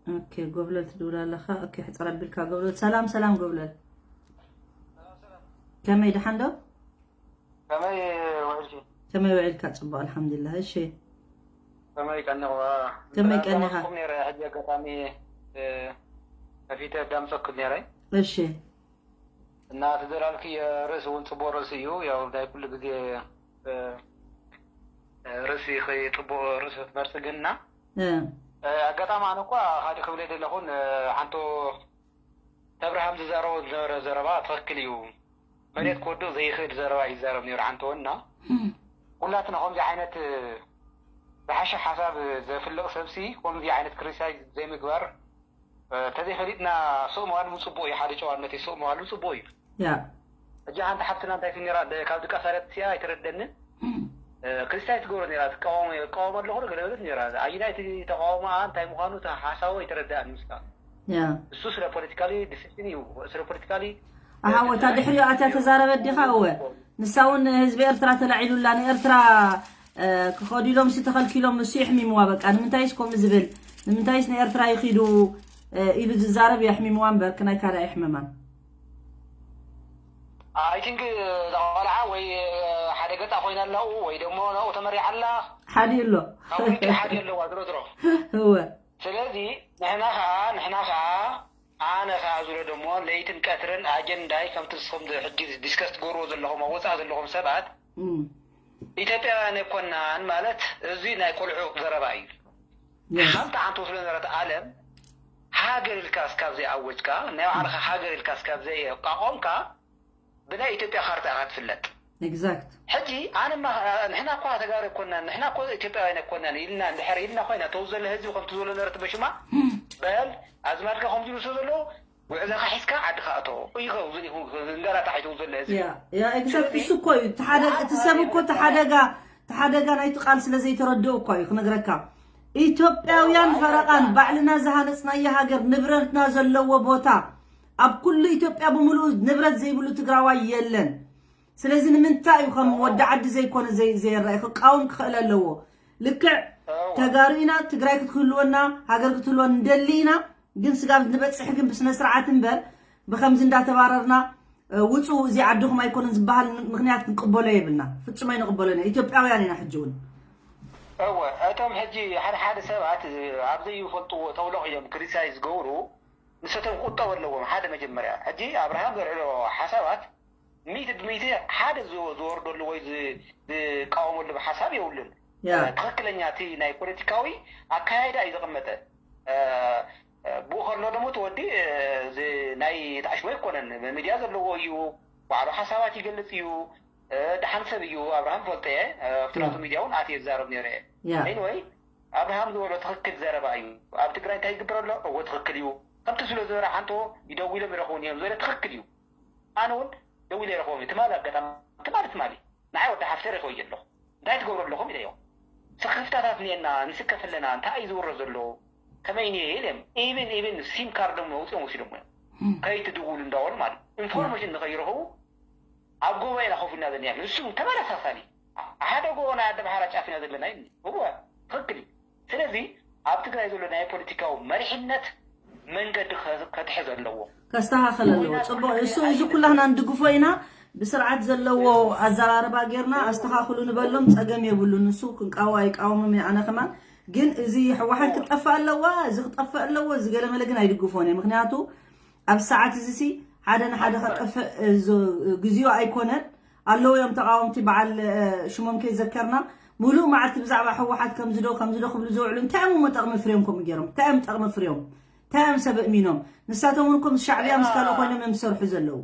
Okay, ጎብለል ትድውል ኣለኻ። Okay፣ ሕጽር ኣቢልካ ጎብለል። ሰላም ሰላም ጎብለል። ከመይ ደሓን ዶ? ከመይ ውዕልኪ? ከመይ ውዕልካ? ጽቡቕ ኣልሓምዱሊላህ። እሺ። ከመይ ቀኒኹ? ከመይ ቀኒኻ? ኩም ነረ ሕጂ ኣጋጣሚ ከፊተ ዳምፀኩ ነረ። እሺ። እና ተዘላልኪ ርእሲ እውን ጽቡቕ ርእሲ እዩ። ያው ናይ ኩሉ ግዜ ርእሲ ጽቡቕ ርእሲ ክትመርጽ ግንና ኣጋጣሚ ኣነ እኳ ሓደ ክብለ ዘለኹን ሓንቶ ተብርሃም ዝዛረቦ ዝነበረ ዘረባ ትኽክል እዩ። መሬት ክወድቕ ዘይኽእል ዘረባ እዩ ዝዛረብ ነይሩ ሓንቶ እና ኩላትና ከምዚ ዓይነት ዝሓሸ ሓሳብ ዘፍልቕ ሰብሲ ከምዚ ዓይነት ክሪቲሳይዝ ዘይምግባር ተዘይፈሊጥና ስቕ ምባል እውን ፅቡቕ እዩ። ሓደ ጨዋነት እዩ፣ ስቕ ምባል እውን ፅቡቕ እዩ። ያ እጃ ሓንቲ ሓፍትና እንታይ ትብል ነይራ? ካብ ድቃስ ኣለት ሲኣ ኣይተረደንን። ክሪቲሳይዝ ትገብሮ ነይራ፣ ትቃወሞ ይቃወሞ ኣለኹ ዶ ገለ በለት ነይራ። ኣየናይ እቲ ተቃውሞኣ እንታይ ምዃኑ እቲ ሓሳቡ ኣይተረደኣን ምስታ ያ እሱ ስለ ፖለቲካሊ ዲሲሽን እዩ፣ ስለ ፖለቲካሊ ኣሃ ወታ ድሕሪኡ ኣትያ ተዛረበት ዲኻ? እወ ንሳ እውን ህዝቢ ኤርትራ ተላዒሉላ ንኤርትራ ክኸዱ ኢሎም ሲ ተኸልኪሎም እሱ የሕሚምዋ። በቃ ንምንታይስ ከምኡ ዝብል ንምንታይስ ንኤርትራ ይኺዱ ኢሉ ዝዛረብ የሕሚምዋ እምበር ክናይ ካልእ የሕመማን። I think እዛ ቆልዓ ወይ ሓደ ገጻ ኮይና ኣለዉ ወይ ደሞ ናብኡ ተመሪዓ ኣላ። ሓዲ ኣሎ ካብ ውልቂ ሓዲ ኣለዋ ዝሮ ዝሮ። እወ ስለዚ ንሕና ኸዓ ንሕና ኸዓ ኣነ ኸዓ ዝብሎ ደሞ ለይትን ቀትርን ኣጀንዳይ ከምቲ ንስኹም ሕጂ ዲስከስ ትገብርዎ ዘለኹም ኣብ ወፃኢ ዘለኹም ሰባት እም፣ ኢትዮጵያውያን ኣይኮናን ማለት እዚ ናይ ቆልዑ ዘረባ እዩ። የስ ሓንቲ ዓንቶ ስለ ነበረት ዓለም ሃገር ኢልካ እስካብ ዘይኣወጅካ ናይ ባዕልኻ ሃገር ኢልካ እስካብ ዘይቋቋምካ ብናይ ኢትዮጵያ ካርታ ኢኻ ትፍለጥ። ኤግዛክት ሕጂ ኣነማ ንሕና እኳ ተጋሩ ኣይኮናን ንሕና እኮ ኢትዮጵያውያን ኣይኮናን ኢልና እንድሕር ኢልና ኮይና ተው ዘሎ ህዝቢ ከምቲ ዝበሎ ነበረ ተበሽማ በል ኣዝማድካ ከምዚ ኢሉ ስለ ዘሎ ጉዕዞኻ ሒዝካ ዓድኻ እቶ እዩ ከው ዝንጋላታ ሒቱ ዘሎ ህዝቢ ያ ያ ኤግዛክት እሱ እኮ እዩ እቲ ሓደ እቲ ሰብ እኮ እቲ ሓደጋ እቲ ሓደጋ ናይቲ ቃል ስለ ዘይተረድኦ እኳ እዩ ክነግረካ። ኢትዮጵያውያን ፈረቓን ባዕልና ዝሃነፅናዮ ሃገር ንብረትና ዘለዎ ቦታ ኣብ ኩሉ ኢትዮጵያ ብምሉኡ ንብረት ዘይብሉ ትግራዋይ የለን። ስለዚ ንምንታይ እዩ ከም ወዲ ዓዲ ዘይኮነ ዘይ- ዘይረኣይ ክቃወም ክኽእል ኣለዎ። ልክዕ ተጋሩ ኢና ትግራይ ክትህልወና ሃገር ክትህልወና ንደሊ ኢና። ግን ስጋብ ንበፅሕ ግን ብስነ ስርዓት እምበር ብከምዚ እንዳተባረርና ውፁ እዚ ዓድኹም ኣይኮነን ዝበሃል ምክንያት ክንቅበሎ የብልና። ፍፁም ኣይንቅበሎን ኢና። ኢትዮጵያውያን ኢና ሕጂ እውን እወ እቶም ሕጂ ሓደ ሓደ ሰባት ኣብ ዘይፈልጥዎ ተውለቕ እዮም ክሪቲሳይዝ ዝገብሩ ንሰቶም ክቁጠቡ ኣለዎም ሓደ መጀመርያ ሕጂ ኣብርሃም ዘልዕሎ ሓሳባት ሚእቲ ብሚእቲ ሓደ ዝወርደሉ ወይ ዝቃወመሉ ሓሳብ የብሉን ያ ትኽክለኛ እቲ ናይ ፖለቲካዊ ኣካያይዳ እዩ ዘቐመጠ ብኡ ከሎ ደሞ እቲ ወዲ ናይ ተኣሽሞ ኣይኮነን ሚድያ ዘለዎ እዩ ባዕሉ ሓሳባት ይገልፅ እዩ ደሓን ሰብ እዩ ኣብርሃም ፈልጠ ፍላቱ ሚድያ እውን ኣትየ ዝዛረብ ነይረ ያ ወይ ኣብርሃም ዝበሎ ትኽክል ዘረባ እዩ ኣብ ትግራይ እንታይ ይግበር ኣሎ እዎ ትኽክል እዩ ከምቲ ስለ ዝበረ ሓንቶ ይደውሎም ይረኽቡን እዮም ዝበለ ትኽክል እዩ ኣነ እውን ደዊለ ይረኽቦም እዩ ትማሊ ኣጋጣሚ ትማሊ ትማሊ ንዓይ ወዲ ሓፍተ ረኽበ ኣለኹ እንታይ ትገብሩ ኣለኹም ኢለዮ ስኽፍታታት እኒአና ንስከፍ ኣለና እንታይ እዩ ዝውረ ዘሎ ከመይ እኒአ ኢለም ኢብን ኢብን ሲም ካርዶም ኣውፅኦም ወሲዶም እዮም ከይትድውሉ እንዳበሉ ማለት ኢንፎርሜሽን ንኸይረኽቡ ኣብ ጎቦ ኢና ኮፍ ኢልና ዘለና ንሱ ተመሳሳሊ ሓደ ጎቦ ናይ ኣደ ባሕራ ጫፍ ኢና ዘለና ይኒ እወ ትኽክል እዩ ስለዚ ኣብ ትግራይ ዘሎ ናይ ፖለቲካዊ መሪሕነት መንገዲ ከትሕዝ ኣለዎ ከስተኻኸል ኣለዎ ፅቡቅ እሱ እዚ ኩላህና ንድግፎ ኢና ብስርዓት ዘለዎ ኣዘራርባ ጌርና ኣስተኻኽሉ ንበሎም ፀገም የብሉን ንሱ ክንቃወ ኣይቃወምም ኣነ ከማን ግን እዚ ህወሓት ክጠፍእ ኣለዋ እዚ ክጠፍእ ኣለዎ እዚ ገለመለ ግን ኣይድግፎን እየ ምክንያቱ ኣብ ሰዓት እዚ ሲ ሓደ ንሓደ ከጠፍእ ግዜኡ ኣይኮነን ኣለዉ እዮም ተቃወምቲ በዓል ሽሞም ከይዘከርና ሙሉእ መዓልቲ ብዛዕባ ህወሓት ከምዚ ዶ ከምዚ ዶ ክብሉ ዝውዕሉ እንታይ እዮም እሞ ጠቕሚ ፍሬም ከምኡ ገይሮም እንታይ እዮም ጠቕሚ ፍሬም እንታይ እዮም ሰብ እሚኖም ንሳቶም እውን ከም ሻዕብያ ምስ ካልኦ ኮይኖም እዮም ዝሰርሑ ዘለዉ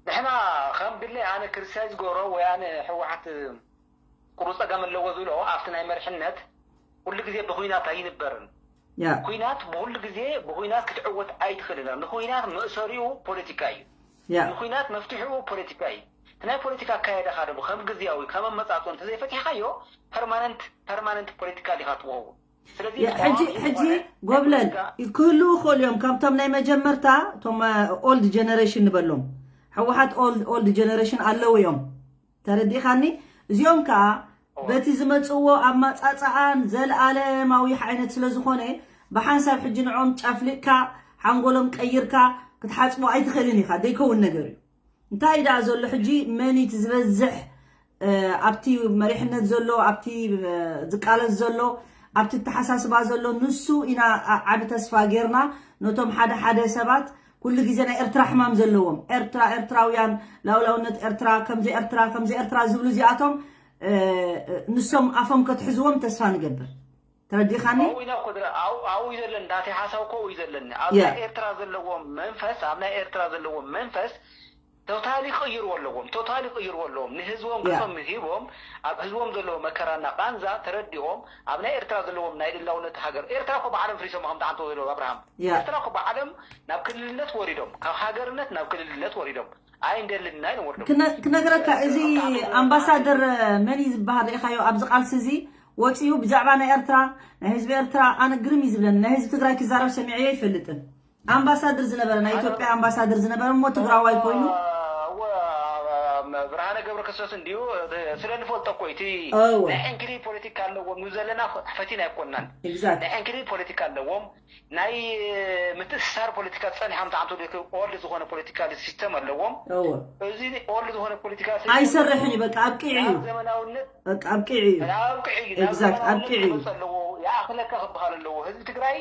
ንሕና ከም ግለይ ኣነ ክርስቲያን ዝገብሮ ወይ ኣነ ህወሓት ቁሩብ ፀገም ኣለዎ ዝብሎ ኣብቲ ናይ መርሕነት ኩሉ ግዜ ብኩናት ኣይንበርን ያ ኩናት ብኩሉ ግዜ ብኩናት ክትዕወት ኣይትኽእልን ንኩናት መእሰሪኡ ፖለቲካ እዩ ያ ንኩናት መፍትሕኡ ፖለቲካ እዩ እቲ ናይ ፖለቲካ ኣካየዳኻ ደሞ ከም ግዜያዊ ከም ኣመፃፅኦ እንተዘይፈቲሕካዮ ፐርማነንት ፐርማነንት ፖለቲካ ዲኻ ትኸውን ሕጂ ሕጂ ጎብለል ክህልዉ ይኽእሉ እዮም። ካብቶም ናይ መጀመርታ እቶም ኦልድ ጀነሬሽን ንበሎም፣ ህወሓት ኦልድ ጀነሬሽን ኣለዉ እዮም። ተረዲእኻኒ? እዚኦም ከዓ በቲ ዝመፅዎ ኣማፃፅኣን ዘለኣለማዊ ዓይነት ስለ ዝኾነ፣ ብሓንሳብ ሕጂ ንዖም ጨፍሊቕካ ሓንጎሎም ቀይርካ ክትሓፅቦ ኣይትኽእልን ኢኻ። ዘይከውን ነገር እዩ። እንታይ ደኣ ዘሎ ሕጂ መን እቲ ዝበዝሕ ኣብቲ መሪሕነት ዘሎ ኣብቲ ዝቃለስ ዘሎ ኣብቲ ተሓሳስባ ዘሎ ንሱ ኢና ዓቢ ተስፋ ጌርና። ነቶም ሓደ ሓደ ሰባት ኩሉ ግዜ ናይ ኤርትራ ሕማም ዘለዎም ኤርትራ ኤርትራውያን ላውላውነት ኤርትራ ከምዚ ኤርትራ ከምዚ ኤርትራ ዝብሉ እዚኣቶም ንሶም ኣፎም ከትሕዝዎም ተስፋ ንገብር። ተረዲኻኒ? ኣብኡ ኢና እኮ ዝረ- ኣብኡ ኣብኡ እዩ ዘለኒ፣ ናተይ ሓሳብ እኮ ኣብኡ እዩ ዘለኒ። ኣብ ያ። ናይ ኤርትራ ዘለዎም መንፈስ ኣብ ናይ ኤርትራ ዘለዎም መንፈስ ቶታሊ ክቕይርዎ ኣለዎም። ቶታሊ ክቕይርዎ ኣለዎም። ንህዝቦም ያ። ገጾም ሂቦም ኣብ ህዝቦም ዘለዎ መከራና ቃንዛ ተረዲኦም ኣብ ናይ ኤርትራ ዘለዎም ናይ ልላውነት ሃገር ኤርትራ እኮ ብዓለም ፍሪሶም ከም ተዓንቶ ዘለዎ ኣብርሃም ያ። ኤርትራ እኮ ብዓለም ናብ ክልልነት ወሪዶም ካብ ሃገርነት ናብ ክልልነት ወሪዶም ኣይ እንደልልና ኢሎም ወርዶም ክነ- ክነግረካ እዚ ኣምባሳደር መን እዩ ዝበሃል ርኢኻዮ ኣብዚ ቃልሲ እዚ ወፂኡ ብዛዕባ ናይ ኤርትራ ናይ ህዝቢ ኤርትራ ኣነ ግርም እዩ ዝብለኒ ናይ ህዝቢ ትግራይ ክዛረብ ሰሚዐዮ ኣይፈልጥን ኣምባሳደር ዝነበረ ናይ ኢትዮጵያ ኣምባሳደር ዝነበረ እሞ ትግራዋይ ኮይኑ ብርሃነ ገብረ ክርስቶስ እንዲዩ ስለ ንፈልጦ እኮ እቲ ናይ ዕንክሊል ፖለቲካ ኣለዎ ኑ ዘለና ፈቲና ኣይኮናን ናይ ዕንክሊል ፖለቲካ ኣለዎም ናይ ምትእስሳር ፖለቲካ ዝፀኒሖም ተዓንቶ ኦልድ ዝኾነ ፖለቲካ ሲስተም ኣለዎም እዚ ኦልድ ዝኾነ ፖለቲካ ኣይሰርሕን እዩ በቃ ኣብቂዑ እዩ ዘመናውነት በቃ ኣብቂዑ እዩ ኣብቂዑ እዩ ናብ Exact፣ ዘመናውነት ኣብቂዑ እዩ። ክመፅ ኣለዎ ይኣኽለካ ክበሃል ኣለዎ ህዝቢ ትግራይ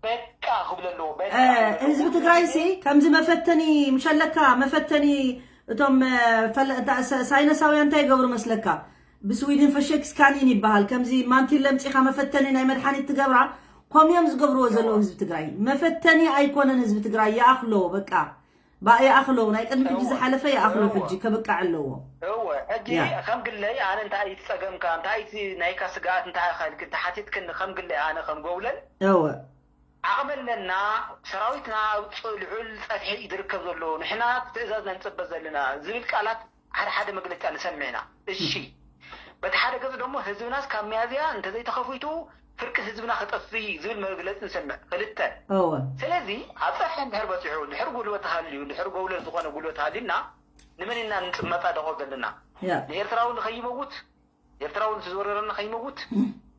በቃ ክብል ኣለዎ በቃ ክብል ኣለዎ። ህዝቢ ትግራይ ሲ ከምዚ መፈተኒ ምሸለካ መፈተኒ እቶም እ፣ ፈለ- እንታ- ሰ- ሳይነሳውያን እንታይ ይገብሩ መስለካ ብስዊድን ፈሸክ ስካኒን ይበሃል ከምዚ ማንቲል ለምፂኻ መፈተኒ ናይ መድሓኒት ትገብራ ከምዮም ዝገብርዎ ዘለዉ ህዝቢ ትግራይ መፈተኒ ኣይኮነን ህዝቢ ትግራይ ይኣኽሎ በቃ ባ ይኣኽሎ ናይ ቅድሚ ሕጂ ዝሓለፈ ይኣኽሎ ሕጂ ከብቃዕ ኣለዎ እወ ሕጂ ያ። ከም ግለይ ኣነ እንታይ እዩ እቲ ፀገምካ እንታይ እዩ እቲ ናይካ ስግኣት እንታይ ኢኻ ኢልክ እንተሓቲትክኒ ከም ግለይ ኣነ ከም ጎብለል እወ ዓቕሚ ኣለና ሰራዊትና ኣብ ፅ- ልዑል ፀፍሒ እዩ ዝርከብ ዘሎ ንሕና ትእዛዝ ነንፅበ ዘለና ዝብል ቃላት ሓደ ሓደ መግለጫ ንሰምዕ ኢና እሺ በቲ ሓደ ገፅ ደሞ ህዝብናስ ካብ ሚያዝያ እንተዘይተኸፊቱ ፍርቂ ህዝብና ክጠፍእ እዩ ዝብል መግለፂ ንሰምዕ ክልተ እወ ስለዚ ኣብ ፀፍሒ እንድሕር በፂሑ እንድሕር ጉልበት ተሃልዩ እንድሕር ጎብለል ዝኾነ ጉልበት ሃልዩና ንመን ኢና ንፅመፃ ደቆ ዘለና ያ ንኤርትራዊ ንኸይመውት ኤርትራዊ ንዝወረረና ከይመውት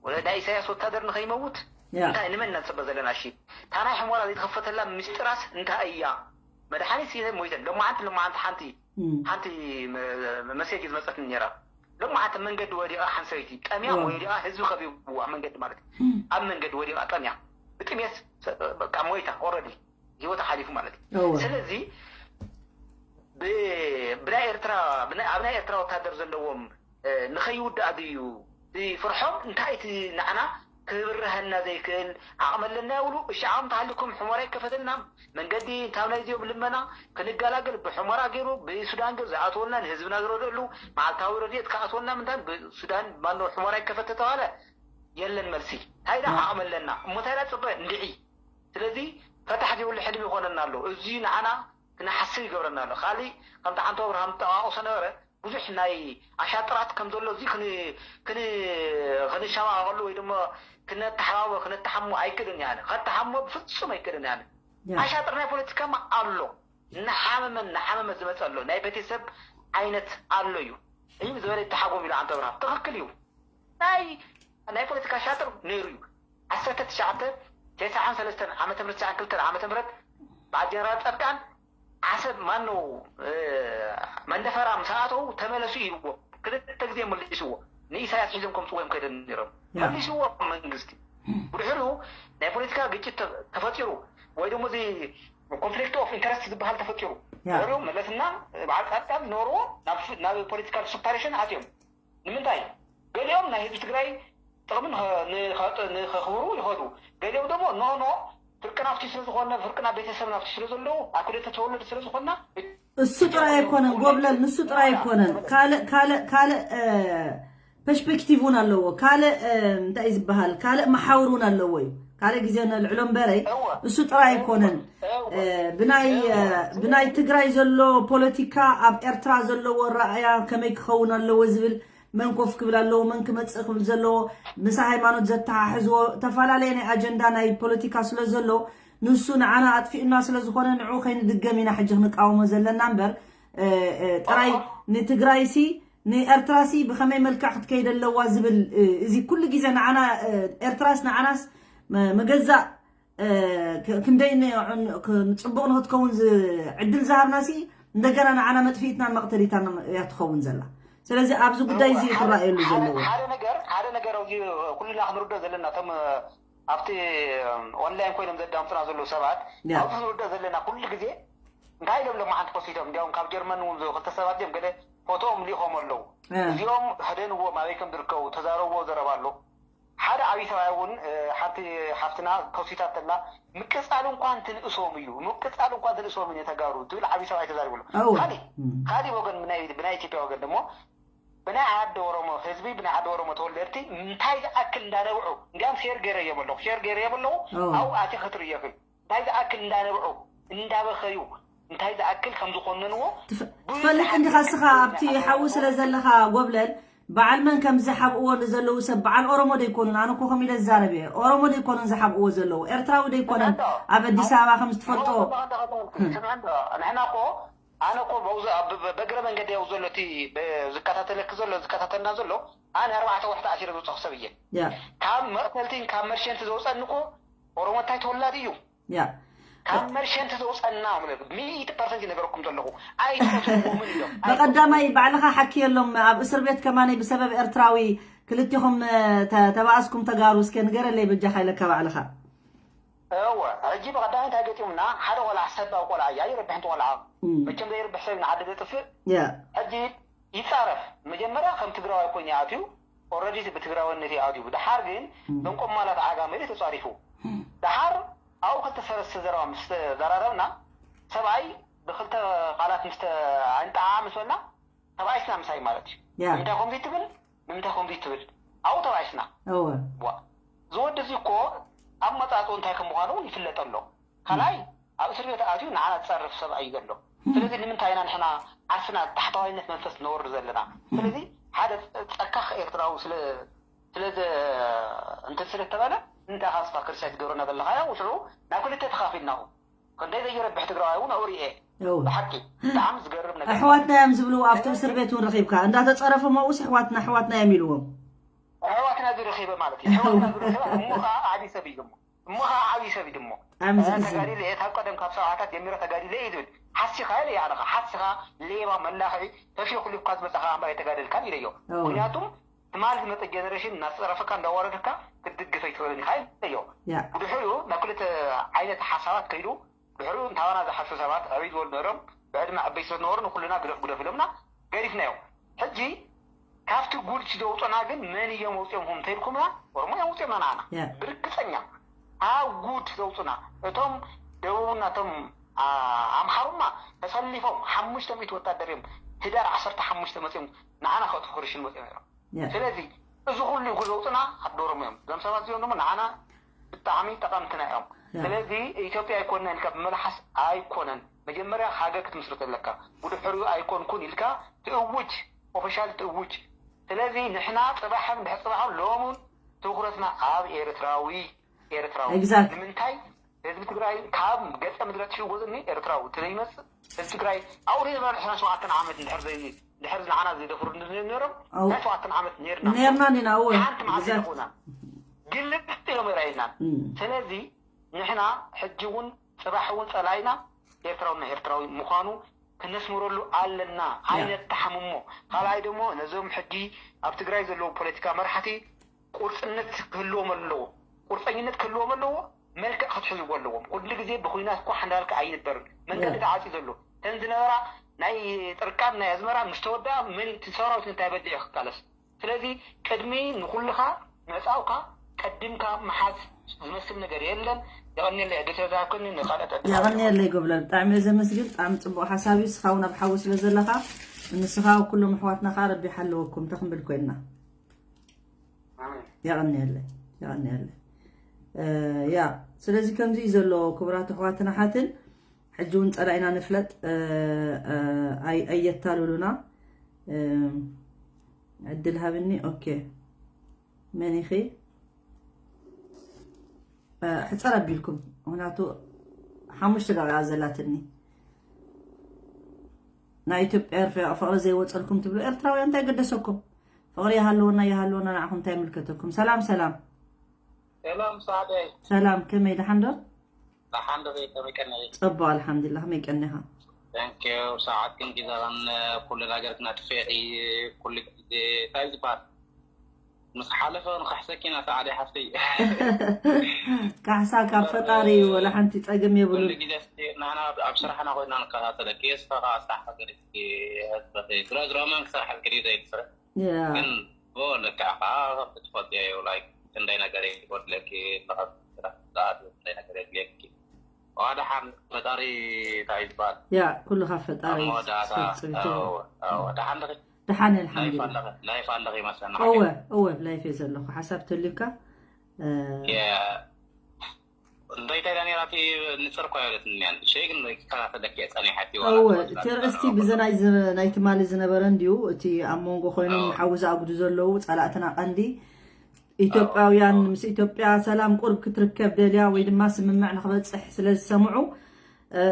ወላ ናይ ኢሳያስ ወታደር ንኸይመውት ያ እንታይ ንመን ኢና ንፅበ ዘለና እሺ እታ ናይ ሕሞራ ዘይተኸፈተላ ምስጢራስ እንታይ እያ መድሓኒት ሲ ሞይተን ሎማዓንቲ ሎማዓንቲ ሓንቲ እም፣ ሓንቲ መ- መሴጅ ዝመፀትኒ ነራ ሎማዓንቲ መንገዲ ወዲቓ ሓንሰይቲ ጠምያ እም። ወዲቓ ህዝቢ ከቢብዋ መንገዲ ማለት እዩ እም፣ ኣብ መንገዲ ወዲቓ ጠምያ ብጥሜት ሰ- በቃ ሞይታ ኦረዲ ህይወታ ሓሊፉ ማለት እዩ እወ፣ ስለዚ ብ- ብናይ ኤርትራ ብናይ- ኣብ ናይ ኤርትራ ወታደር ዘለዎም እ፣ ንኸይውዳእ ድዩ እቲ ፍርሖም እንታይ እቲ ንዓና ክብርሃና ዘይክእል ዓቕሚ ኣለና ይብሉ እሺ ዓቕሚ ተሃልኩም ሕሞራ ይከፈተልና መንገዲ እንታብ ናይ እዚኦም ልመና ክንገላገል ብሕሞራ ገይሩ ብሱዳን ገ ዝኣትወልና ንህዝብና ዝረድእሉ መዓልታዊ ረድኤት ክኣትወልና ምንታን ብሱዳን ማኖ ሕሞራ ይከፈት ተተባለ የለን መልሲ እንታይ ዳ ዓቕሚ ኣለና እሞ እንታይ ዳ ፅበ እንድዒ ስለዚ ፈታሕ ዘይብሉ ሕልሚ ይኾነና ኣሎ እዚ ንዓና ክንሓስብ ይገብረና ኣሎ ካሊእ ከምቲ ዓንቶ ኣብርሃም ጠቃቕሶ ነበረ ብዙሕ ናይ ኣሻጥራት ከም ዘሎ እዚ ክን- ክን- ክንሸማቐሉ ወይ ድማ ክነተሓባበ ክነተሓሞ ኣይክእልን ያለ ከተሓሞ ብፍጹም ኣይክእልን ያለ ኣሻጥር ናይ ፖለቲካማ ኣሎ እናሓመመ እናሓመመ ዝመፀ ኣሎ ናይ ቤተሰብ ዓይነት ኣሎ እዩ እዩ ዝበለ ይተሓጎም ኢሉ ኣንተ ብርሃን ትኽክል እዩ ናይ ናይ ፖለቲካ ሻጥር ነይሩ እዩ ዓሰርተ ትሽዓተ ተስዓን ሰለስተን ዓመተ ምህረት ትስዓን ክልተን ዓመተ ምህረት በዓል ጀነራል ፃድቃን ዓሰብ ማነው መንደፈራ ምስ ኣተው ተመለሱ ኢልዎ ክልተ ግዜ መሊስዎ ንኢሳያስ ሒዞም ከምፅዎ እዮም ከይዶም ነይሮም መሊስዎ መንግስቲ ብድሕሪኡ ናይ ፖለቲካ ግጭት ተፈጢሩ ወይ ደሞ እዚ conflict of interest ዝበሃል ተፈጢሩ ድሕሪኡ መለስና በዓል ፃድቃን ዝነበርዎ ናብ ፖለቲካል separation ኣትዮም ንምንታይ ገሊኦም ናይ ህዝቢ ትግራይ ጥቕሚ ንኸኽብሩ ይኸዱ ገሊኦም ደሞ ኖ ኖ ፍርቅና ኣብቲ ስለዝኾነ ፍርቅና ቤተሰብና ኣብቲ ስለዘለዉ ኣብ ክልተ ተወለዱ ስለዝኾና እሱ ጥራይ ኣይኮነን ጎብለል ንሱ ጥራይ ኣይኮነን ካልእ ካልእ ካልእ ፐሽፔክቲቭ እውን ኣለዎ ካልእ እንታይ እዩ ዝበሃል ካልእ መሓውር እውን ኣለዎ እዩ ካልእ ግዜ ነልዕሎ እምበረይ እሱ ጥራይ ኣይኮነን ብናይ ብናይ ትግራይ ዘሎ ፖለቲካ ኣብ ኤርትራ ዘለዎ ረኣያ ከመይ ክኸውን ኣለዎ ዝብል መን ኮፍ ክብል ኣለዎ፣ መን ክመጽእ ክብል ዘለዎ፣ ምስ ሃይማኖት ዘተሓሕዝዎ ተፈላለየ ናይ ኣጀንዳ ናይ ፖለቲካ ስለ ዘሎ፣ ንሱ ንዓና ኣጥፊኡና ስለ ዝኾነ፣ ንዑ ከይንድገም ኢና ሕጂ ክንቃወሞ ዘለና እምበር፣ እ፣ እ፣ ጥራይ ንትግራይሲ ንኤርትራሲ ብኸመይ መልክዕ ክትከይድ ኣለዋ ዝብል፣ እ፣ እዚ ኩሉ ግዜ ንዓና፣ እ፣ ኤርትራስ ንዓናስ መ-፣ መገዛእ፣ እ፣ ክ-፣ ክንደይ ን-፣ ን-፣ ክ-፣ ጽቡቕ ንክትከውን ዝ-፣ ዕድል ዝሃብናሲ እንደገና ንዓና መጥፊኢትናን መቕተሊታን እያ ትኸውን ዘላ። ስለዚ ኣብዚ ጉዳይ እዚ እዩ ክረኣየሉ ሓደ ዘለዎ። ሓደ ነገር ሓደ ነገር ኣብዚ ኩልና ክንርዶ ዘለና እቶም ኣብቲ ኦንላይን ኮይኖም ዘዳምፁና ዘለዉ ሰባት ያ። ኣብዚ ክንርዶ ዘለና ኩሉ ግዜ እንታይ ኢሎም ሎማዓንቲ ፖስቲቶም እንዲያውም ካብ ጀርመን እውን ክልተ ሰባት እዮም ገለ ፎቶኦም ሊኾም ኣለዉ ያ። እዚኦም ህደንዎም ኣበይ ከም ዝርከቡ ተዛረብዎ ዘረባ ኣሎ ሓደ ዓብዪ ሰብኣይ እውን ሓንቲ ሓፍትና ፖስቲታ ተላ ምቅፃል እንኳን ትንእሶም እዩ ምቅፃል እንኳን ትንእሶም እዩ ተጋሩ ትብል ዓብዪ ሰብኣይ ተዛሪቡ ኣሎ ካሊእ ካሊእ ወገን ብናይ ኢትዮጵያ ወገን ደሞ ብናይ ዓዲ ኦሮሞ ህዝቢ ብናይ ዓዲ ኦሮሞ ተወለድቲ እንታይ ዝኣክል እንዳነብዑ እንዲያም ሼር ገይረ እዮም ኣለኹ ሼር ገይረ እዮም ኣለኹ ኣብኡ ኣቲ ክትርእዮ ክል እንታይ ዝኣክል እንዳነብዑ እንዳበኸዩ እንታይ ዝኣክል ከም ዝኾነንዎ ትፈልጥ እንዲኻ እስኻ ኣብቲ ሓዊ ስለ ዘለኻ ጎብለል በዓል መን ከም ዝሓብእዎ ንዘለዉ ሰብ በዓል ኦሮሞ ዶ ይኮኑን ኣነ እኮ ከም ኢለ ዝዛረብ እየ ኦሮሞ ዶ ይኮኑን ዝሓብእዎ ዘለዉ ኤርትራዊ ዶ ይኮነን ኣብ ኣዲስ ኣበባ ከም ዝትፈልጦ ንሕና እኮ ኣነ እኮ በግረ መንገዲ ያው ዘሎ እቲ ዝከታተለክ ዘሎ ዝከታተልና ዘሎ ኣነ ኣርባዕተ ወርሒ ተኣሲረ ዝወፀኹ ሰብ እየ ካብ መቕተልቲን ካብ መርሸንቲ ዘውፀኒ እኮ ኦሮሞ እንታይ ተወላዲ እዩ ካብ መርሸንቲ ዘውፀና ሚእቲ ፐርሰንት ይነገረኩም ዘለኹ ኣይትፈትዎምን እዮም ብቐዳማይ ባዕልኻ ሓኪየሎም ኣብ እስር ቤት ከማነይ ብሰበብ ኤርትራዊ ክልቲኹም ተባኣስኩም ተጋሩ እስከ ንገረለይ በጃኻ ኢለካ ባዕልኻ እወ ሕጂ ብቐዳማይ እንታይ ገጢሙና ሓደ ቆልዓ ሰባዊ ቆልዓ እያ ይረብሕ እንተ ቆልዓ መቸም ዘይርብሕ ሰብ ንዓዲ ዘጥፍእ ሕጂ ይፃረፍ መጀመርያ ከም ትግራዋይ ኮይኑ ይኣትዩ ኦረዲ ብትግራወነት ይኣትዩ ድሓር ግን እዞም ቆማላት ዓጋመ ተፃሪፉ ድሓር ኣብኡ ክልተ ሰለስተ ዘረባ ምስ ተዘራረብና ሰብኣይ ብክልተ ቃላት ምስ ተኣንጣዓ ምስ በልና ተባኢስና ምሳይ ማለት እዩ ንምንታይ ከምዚ ትብል ንምንታይ ከምዚ ትብል ኣብኡ ተባኢስና ዝወዲ እዚ እኮ ኣብ መፃፅኡ እንታይ ከም ምኳኑ እውን ይፍለጥ ኣሎ ካልኣይ ኣብ እስር ቤት ኣትዩ ንዓና ዝፀርፍ ሰብኣይ እዩ ዘሎ ስለዚ ንምንታይ ኢና ንሕና ዓርስና ታሕተዋይነት መንፈስ ነወርድ ዘለና ስለዚ ሓደ ፀካኽ ኤርትራዊ ስለ እንትን ስለ ተበለ እንታይ ካስፋ ክርስቲያን ትገብረና ዘለኻዮ ውሽዑ ናብ ክልተ ተኻፊልናኹ ክንደይ ዘይረብሕ ትግራዋይ እውን ኣውሪኤ ብሓቂ ብጣዕሚ ዝገርም ነገር ኣሕዋትና እዮም ዝብልዎ ኣብቲ እስር ቤት እውን ረኺብካ እንዳተፀረፉ መውስ ኣሕዋትና ኣሕዋትና እዮም ኢልዎም ኣሕዋትና ዝረኺበ ማለት እዩ ኣሕዋትና ዝረኺበ እሞ ከዓ ዓብዪ ሰብ እዩ እሞ ከዓ ዓብዪ ሰብ እዩ ድሞ ተጋዲለ እየ ካብ ቀደም ካብ ሰብዓታት ጀሚረ ተጋዲለ እዩ ዝብል ሓሲኻ ኢለ ኣነኻ ሓሲኻ ሌባ መላኽዒ ተፊኹ ልካ ዝመፃኻ ኣምበር ኣይተጋደልካን ኢለዮ ምክንያቱም ትማል ዝመፀ ጀነሬሽን እናተፀረፈካ እንዳዋረደካ ክትድግፍ ኣይትኽእልን ኢኻ ኢለዮ ብድሕሪኡ ናብ ክልተ ዓይነት ሓሳባት ከይዱ ድሕሪኡ እንታባና ዝሓሹ ሰባት ዕብይ ዝበሉ ነሮም ብዕድመ ዕበይ ስለ ዝነበሩ ንኩልና ግደፍ ግደፍ ኢሎምና ገዲፍናዮም ሕጂ ካብቲ ጉድ ዘውፅና ግን መን እዮም ወፂኦም ኩም እንተይልኩምና ኦሮሞ እዮም ወፂኦምና ንዓና ብርግፀኛ ኣብ ጉድ ዘውፅና እቶም ደቡብና እቶም ኣምሓሩማ ተሰሊፎም ሓሙሽተ ሚእቲ ወታደር እዮም ህዳር ዓሰርተ ሓሙሽተ መፂኦም ንዓና ከጥፉ ክርሽን መፂኦም ነይሮም ስለዚ እዚ ኩሉ ይጉ ዘውፅና ኣደሮም እዮም እዞም ሰባት እዚኦም ድማ ንዓና ብጣዕሚ ጠቐምትና እዮም ስለዚ ኢትዮጵያ ኣይኮንና ኢልካ ብመልሓስ ኣይኮነን መጀመርያ ሃገር ክትምስርት ኣለካ ብድሕሪኡ ኣይኮንኩን ኢልካ ትእውጅ ኦፊሻል ትእውጅ ስለዚ ንሕና ፅባሕን ድሕሪ ፅባሕን ሎሙን ትኩረትና ኣብ ኤርትራዊ ኤርትራዊ ንምንታይ ህዝቢ ትግራይ ካብ ገፀ ምድሪ ትሽወፅኒ ኤርትራዊ ተዘይመፅእ ህዝቢ ትግራይ ኣብኡ ዘይነበረ ዕስራን ሸውዓተን ዓመት እንድሕር ዘይ እንድሕር ንዓና ዝደፍሩ ነሮም ናይ ሸውዓተን ዓመት ነርና ነርና ዲና እወ ሓንቲ መዓልቲ ይኹና ግልብጥ ኢሎም ኣይራየናን ስለዚ ንሕና ሕጂ እውን ፅባሕ እውን ፀላኢና ኤርትራዊ ናይ ኤርትራዊ ምዃኑ ክነስምረሉ ኣለና ኣይነተሓምሞ ካልኣይ ደግሞ ነዞም ሕጂ ኣብ ትግራይ ዘለዉ ፖለቲካ መራሕቲ ቁርፅነት ክህልዎም ኣለዎ ቁርፀኝነት ክህልዎም ኣለዎ መልክዕ ክትሕዝዎ ኣለዎም ኩሉ ግዜ ብኩናት እኳ ሓንዳልካ ኣይንበርን መንገዲ ተዓፂ ዘሎ ተን ዝነበራ ናይ ጥርቃን ናይ ኣዝመራ ምስ ተወደኣ መን ሰራዊት እንታይ በዲዑ ክቃለስ ስለዚ ቅድሚ ንኩልኻ ምዕፃውካ ቀዲምካ ምሓዝ ዝመስል ነገር የለን የቐንየለይ ዕድል ስለዝሃብክኒ ንካልኦት ዕድል የቐንየለይ ጎብለል ብጣዕሚ እየ ዘመስግን ብጣዕሚ ፅቡቅ ሓሳብ እዩ ንስኻ እውን ኣብ ሓዊ ስለ ዘለኻ ንስኻ ኩሎም ኣሕዋትና ከዓ ረቢ ይሓለወኩም እንታይ ክንብል ኮይንና የቐንየለይ የቐንየለይ ያ ስለዚ ከምዚ እዩ ዘሎ ክቡራት ኣሕዋትን ኣሓትን ሕጂ እውን ፀላኢና ንፍለጥ ኣየታልሉና ዕድል ሃብኒ። ኦኬ፣ መን ኢኺ? ሕፀር ኣቢልኩም፣ ምክንያቱ ሓሙሽተ ደቂቃ ዘላትኒ። ናይ ኢትዮጵያ ፍቅሪ ዘይወፀልኩም ትብሉ ኤርትራውያን እንታይ ገደሰኩም? ፍቅሪ ይሃለወና ይሃለወና ንዓኹም እንታይ ይምልከተኩም? ሰላም ሰላም። ሰላም ሳዕደይ። ሰላም፣ ከመይ ደሓን ዶ? ደሓን ዶ? ከመይ ቀኒኺ? ፀቡቅ ኣልሓምዱሊላህ። ከመይ ቀኒኻ? Thank you። ሰዓት ግን ጊዛን ኩሉ ነገር ክነጥፍእ ኩሉ ግዜ እንታይ ዝበሃል ምስ ሓለፈ ንካሕሰኪ ኢና ሳዕደይ ሓፍተይ። ካሕሳ ካብ ፈጣሪ እዩ፣ ወላ ሓንቲ ፀገም የብሉን። ኩሉ ግዜ እስኪ ንሕና ኣብ ስራሕና ኮይና ንከታተለኪ፣ እስኻ ከዓ ስራሕካ ገዲፍኪ ህዝበኺ ድሮ ድሮ መን ክሰርሐልኪ ድዩ ዘይትስርሕ? ያ ግን ብኡ ልክዕ ከዓ ከምቲ ትፈልጥዮ እዩ፣ like ክንደይ ነገር ይጎድለኪ ኣለኻ፣ ስራሕ ሰዓት ክንደይ ነገር የድልየኪ። ዋ ደሓን ፈጣሪ እንታይ እዩ ዝበሃል? ያ ኩሉ ካብ ፈጣሪ ኣብ መወዳእታ ዝፈፅም እዩ። ኣዎ፣ ኣዎ፣ ደሓን ዲኺ? ደሓን እየ ላይፍ ኣልሓምዱሊላህ። ኣለኺ፣ ላይፍ ኣለኺ ይመስለና። እወ እወ ላይፍ እየ ዘለኹ። ሓሳብ ተልዩካ እ፣ የ- እንታይ እንታይ ነራ እቲ ንፅር እኳ የብለትኒ እያ። ንእሽተይ ግን ክከታተለኪ እየ ፀኒሐ። እቲ ዋላ እወ ትወፅእ እቲ ርእስቲ ትዛረብ ብዚ ከሎ። ናይ ዝ- ናይ ትማሊ ዝነበረ እንድዩ። እቲ ኣብ መንጎ ኮይኖም እወ። ንሓዊ ዝኣጉዱ ዘለዉ ጸላእትና ቀንዲ ኢትዮጵያውያን ምስ ኢትዮጵያ ሰላም ቁርብ ክትርከብ ደልያ ወይ ድማ ስምምዕ ንክበጽሕ ስለ ዝሰምዑ እ፣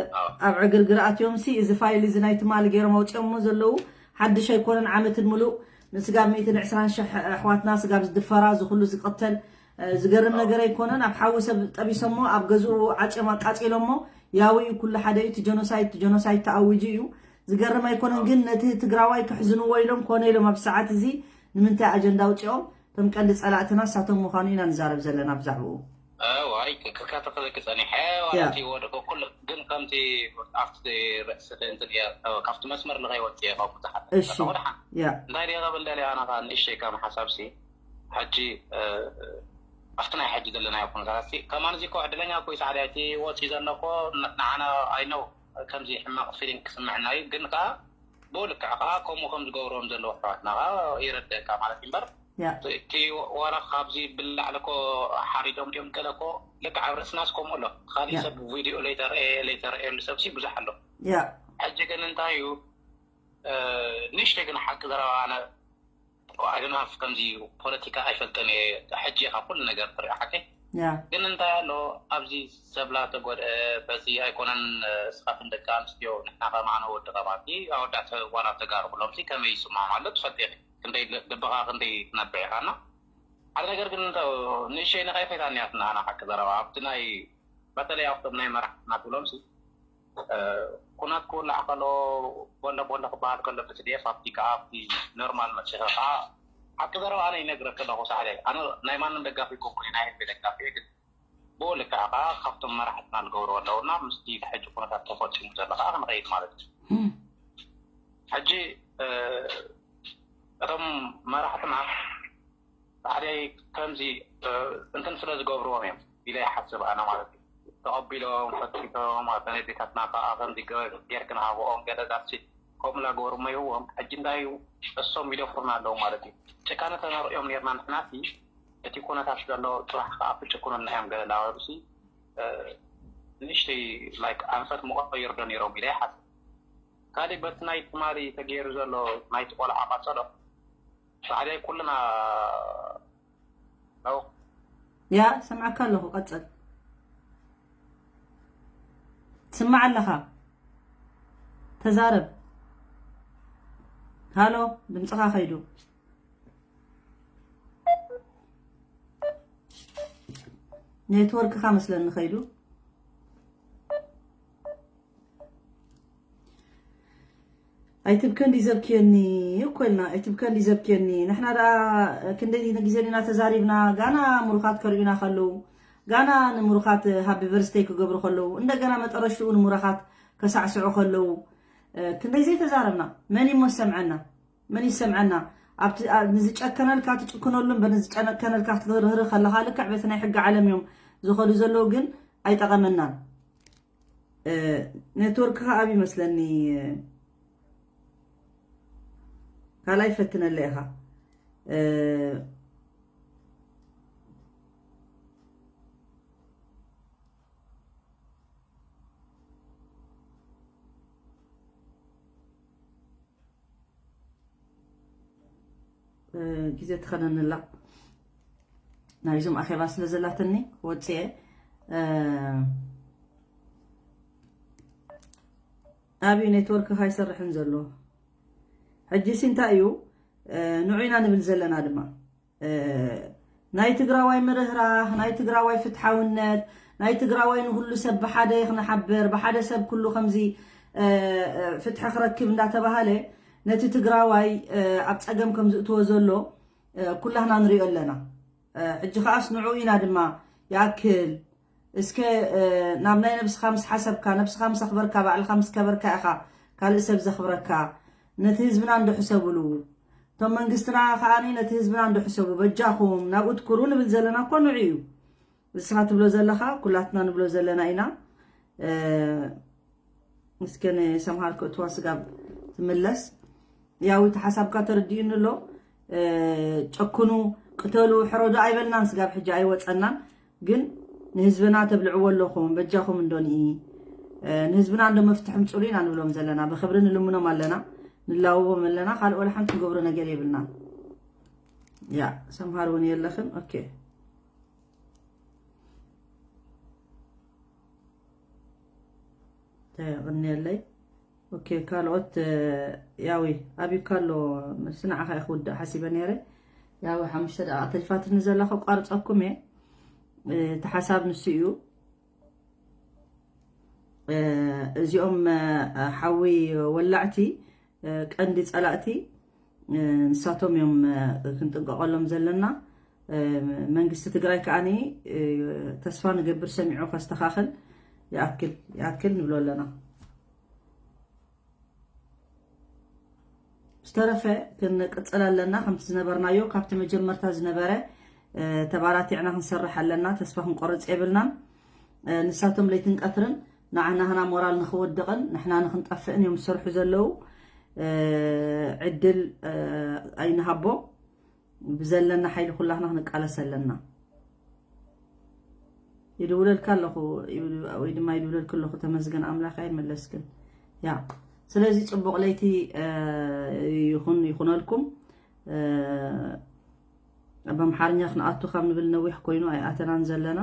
ኣብ ዕግርግር ኣትዮም ሲ እዚ ፋይል እዚ ናይ ትማሊ ገይሮም ኣውፅኦሞ ዘለዉ ሓድሽ ኣይኮነን። ዓመትን ምሉእ ንስጋብ ሚእትን ዕስራን ሽሕ ኣሕዋትና ስጋብ ዝድፈራ ዝኩሉ ዝቅተል እ፣ ዝገርም ነገር ኣይኮነን። ኣብ ሓዊ ሰብ ጠቢሶሞ ኣብ ገዝኡ ዓፅዮም ኣቃፂሎሞ ያው እዩ ኩሉ ሓደ እዩ። እቲ ጀኖሳይድ እቲ ጀኖሳይድ ተኣዊጁ እዩ። ዝገርም ኣይኮነን ግን ነቲ ትግራዋይ ክሕዝንዎ ኢሎም ኮነ ኢሎም ኣብ ሰዓት እዚ ንምንታይ ኣጀንዳ ኣውፅኦም? እቶም ቀንዲ ፀላእትና እሳቶም ምዃኑ ኢና ንዛረብ ዘለና ብዛዕባኡ። ዋይ ክከታተለኪ ፀኒሐ። ያ። ዋላ እቲ ወደቀ ኩሉ ግን ከምቲ ኣብቲ ርእሲ እንትን እየ፣ ካብቲ መስመር ንኸይወፅእ እየ ካብ ብዙሓት እሺ ወድሓን ያ እንታይ ድየ ከብል ደልየ ኣነ ከዓ ንእሽተይ ከም ሓሳብሲ ሕጂ እ፣ ኣብቲ ናይ ሕጂ ዘለናዮ ኩነታት ከማን እዚ እኮ ዕድለኛ እኮ እዩ ሳዕዲ እቲ ወፂ ዘሎ እኮ ን- ንዓና ኣይነው ከምዚ ሕማቕ ፊሊንግ ክስምዐና እዩ ግን ከዓ ብኡ ልክዕ ከዓ ከምኡ ከም ዝገብርዎም ዘለዉ ኣሕዋትና ከዓ ይረድእካ ማለት እዩ እምበር ያ እቲ ዋላ ካብዚ ብላዕሊ እኮ ሓሪዶም ድዮም ገለ እኮ ልክዕ ኣብ ርእስናስ ከምኡ ኣሎ። ካሊእ ያ ሰብ ቪድዮ ለይተረኤ ለይተረኤሉ ሰብሲ ብዙሕ ኣሎ። ያ ሕጂ ግን እንታይ እዩ እ፣ ንእሽተይ ግን ሓቂ ዘረባ ኣነ ኣይደናፍ ከምዚ ፖለቲካ ኣይፈልጥን እየ። ሕጂ ካብ ኩሉ ነገር ትርኢ ሓቂ ያ ግን እንታይ ኣሎ ኣብዚ ሰብላ ተጎድአ በዚ ኣይኮነን። እስኻትን ደቂ ኣንስትዮ ንሕና ከማዕነ ወዲ ቀባቲ ኣወዳት ዋላ ተጋሩ ኩሎም ሲ ከመይ ይስምዖም ኣሎ ትፈልጥ ኢኺ። ክንደይ ል- ልብኻ ክንደይ ትነብዕ ኢኻ እና ሓደ ነገር ግን እንተ ንእሸይ ነኻይ ፈይታ እኒኣትና ኣና ሓቂ ዘረባ ኣብቲ ናይ በተለይ ኣብቶም ናይ መራሕትና ትብሎም ሲ እ፣ ኩናት ክውላዕ ከሎ ጎን ለጎን ክበሃል ከሎ ብስዴፍ ኣብቲ ከዓ ኣብቲ ኖርማል መፂኸ ከዓ ሓቂ ዘረባ ኣነ ይነግረክ ኣለኹ ሳዕደ ኣነ ናይ ማንም ደጋፊ ኮንኩ ናይ ህዝቢ ደጋፊ እየ ግን ብኡ ልክዕ ከዓ ካብቶም መራሕትና ዝገብርዎ ኣለውና ምስቲ ሕጂ ኩነታት ተፈፂሙ ዘሎ ከዓ ክንኸይድ ማለት እዩ ሕጂ እ፣ እቶም መራሕትና ሳዕደይ ከምዚ እ፣ እንትን ስለ ዝገብርዎም እዮም ኢለ ይሓስብ ኣነ ማለት እዩ ተቐቢሎም ፈቲቶም ኣተነዴታትና ከዓ ከምዚ ገ- ጌርክ ንሃብኦም ገለ ዳሲ ከምኡ እናገበሩ መይህዎም ሕጂ እንታይ እዩ እሶም ይደፍሩና ኣለዉ ማለት እዩ ጭካነ ተነርእዮም ነርና ንሕናሲ እቲ ኩነታት ዘሎ ፅባሕ ከዓ ክጭኩኑና እዮም ገለ እናበሉሲ እ፣ ንእሽተይ ላይክ ኣንፈት መቐየር ዶ ነይሮም ኢለ ይሓስብ ካሊእ በቲ ናይ ትማሊ ተገይሩ ዘሎ ናይቲ ቆልዓ ቀፀሎ ሳዕደይ ኩልና ነው ያ ሰምዓካ ኣለኹ። ቀፅል። ትስማዕ ኣለኻ? ተዛረብ። ሃሎ፣ ድምፅኻ ከይዱ። ኔትወርክኻ መስለኒ ከይዱ። ኣይትብከ እንዲ ዘብክየኒ እኮ ኢልና ኣይትብከ እንዲ ዘብክየኒ ንሕና ደኣ ክንደይ ግዜ ዲና ተዛሪብና ጋና ምሩኻት ከርእዩና ከለዉ ጋና ንምሩኻት ሃቢ በርስተይ ክገብሩ ከለዉ እንደገና መጠረሽትኡ ንምሩኻት ከሳዕስዑ ከለዉ ክንደይ ዘይተዛረብና መን እሞ ዝሰምዐና መን ይሰምዐና ኣብቲ ንዝጨከነልካ ትጭክነሉ እምበር ንዝጨከነልካ ክትርህርህ ከለኻ ልክዕ በቲ ናይ ሕጊ ዓለም እዮም ዝኸዱ ዘለዉ ግን ኣይጠቐመናን ኔትወርክኻ ኣብ ይመስለኒ ካልኣይ ፈትነለ ኢኻ ግዜ ትኸነንላ ናይዞም ኣኼባ ስለ ዘላትኒ ወፅኤ ኣብዩ ኔትወርክ ካይሰርሕን ዘሎ ሕጂ ሲ እንታይ እዩ ንዑ ኢና ንብል ዘለና ድማ ናይ ትግራዋይ ምርህራህ ናይ ትግራዋይ ፍትሓውነት ናይ ትግራዋይ ንኩሉ ሰብ ብሓደ ክነሓብር ብሓደ ሰብ ኩሉ ከምዚ ፍትሒ ክረክብ እንዳተባሃለ ነቲ ትግራዋይ ኣብ ፀገም ከም ዝእትዎ ዘሎ ኩላህና ንሪኦ ኣለና። ሕጂ ከዓስ ንዑ ኢና ድማ ይኣክል እስከ ናብ ናይ ነብስኻ ምስ ሓሰብካ ነብስኻ ምስ ኣኽበርካ ባዕልኻ ምስ ከበርካ ኢኻ ካልእ ሰብ ዘኽብረካ። ነቲ ህዝብና እንዶ ሕሰብሉ እቶም መንግስትና ከዓኒ ነቲ ህዝብና እንዶ ሕሰቡ በጃኹም ናብኡ ትኩሩ ንብል ዘለና እኮ ንዑ እዩ። ንስኻ ትብሎ ዘለኻ ኩላትና ንብሎ ዘለና ኢና። እስከ ንሰምሃር ክእትዋ ስጋብ ትምለስ ያው እቲ ሓሳብካ ተረዲኡኒ ኣሎ። ጨክኑ ቅተሉ ሕረዱ ኣይበልናን ስጋብ ሕጂ ኣይወፀናን። ግን ንህዝብና ተብልዕዎ ኣለኹም በጃኹም እንዶ ንኢ ንህዝብና እንዶ መፍትሒ ምፁሉ ኢና ንብሎም ዘለና ብክብሪ ንልምኖም ኣለና። ንላውቦም ኣለና ካልእ ወላ ሓንቲ ንገብሮ ነገር የብልናን። ያ ሰምሃር እውን የለኽን ኦኬ። ተቕንየለይ ኦኬ ካልኦት ያዊ ኣብዩካ ኣሎ። መልሲ ንዓኻ ኢኹ ውዳእ ሓሲበ ነይረ። ያዊ ሓሙሽተ ደቂቃ ተሪፋትኒ ዘላ ከቋርፀኩም እየ። እቲ ሓሳብ ንሱ እዩ። እዚኦም ሓዊ ወላዕቲ ቀንዲ ፀላእቲ ንሳቶም እዮም ክንጥንቀቐሎም ዘለና። መንግስቲ ትግራይ ከዓኒ ተስፋ ንገብር ሰሚዑ ከስተኻኽል ይኣክል ይኣክል ንብሎ ኣለና። ዝተረፈ ክንቅፅል ኣለና ከምቲ ዝነበርናዮ ካብቲ መጀመርታ ዝነበረ ተባራቲዕና ክንሰርሕ ኣለና። ተስፋ ክንቆርፅ የብልናን። ንሳቶም ለይትን ቀትርን ንዓናህና ሞራል ንክወድቕን ንሕና ንክንጠፍእን እዮም ዝሰርሑ ዘለዉ። ዕድል ኣይንሃቦ። ብዘለና ሓይሊ ኩላህና ክንቃለስ ኣለና። ይድውለልካ ኣለኹ ወይ ድማ ይድውለልክ ኣለኹ። ተመስገን ኣምላኽ ኣይመለስክን። ያ ስለዚ ፅቡቕ ለይቲ ይኹን ይኹነልኩም። ኣብ ኣምሓርኛ ክንኣቱ ካብ ንብል ነዊሕ ኮይኑ ኣይኣተናን ዘለና።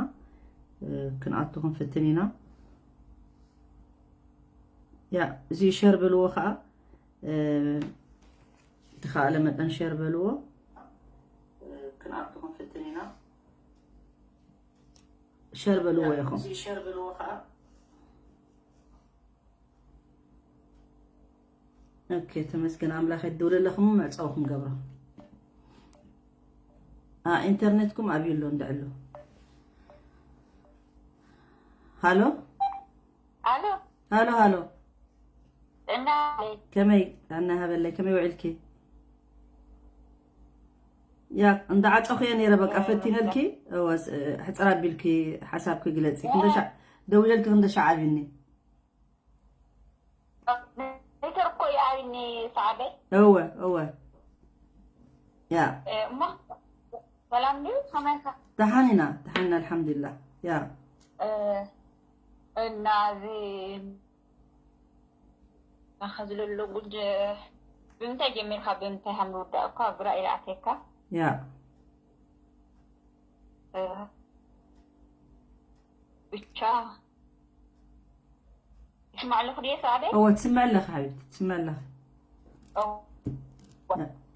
ክንኣቱ ክንፍትን ኢና። ያ እዚ ሸር በልዎ ከዓ ብተኻእለ መጠን ሸር በልዎ። ክንኣቱ ክንፍትን ኢና። ሸር በልዎ ኢኹም። ኦኬ ተመስገን ኣምላኽ። የድውል ኣለኹም መዕፀዊ ክንገብሮ ኢንተርኔትኩም ኣብዩ ኣሎ እንድዕሉ። ሃሎ ኣሎ ሃሎ ሃሎ እና ከመይ ኣናሃበለይ ከመይ ውዒልኪ? ያ እንዳዓፀኹ እየ ነይረ በቃ ፈቲነልኪ። እወ ሕፅር ኣቢልኪ ሓሳብኪ ግለፂ። ክንደሻ ደዊለልኪ ክንደሻ ዓብኒ ኔትወርክ እኮ ይኣብኒ ሰዓበይ። እወ እወ ያ እሞ ሰላም ድዩ ከመይካ? ደሓን ኢና ደሓን ኢና ኣልሓምዱሊላህ። ያ እና እዚ ናኸ ዝለሎ ጉድ ብምንታይ ጀሚርካ ብምንታይ ሃም ዝውዳእ እኳ ግራ ኢልኣትየካ። ያ ብቻ ይስማዕ ኣለኹ ድየ ሰዓበይ? እወ ትስምዕ ኣለኺ ሓቢብቲ ትስምዕ ኣለኺ።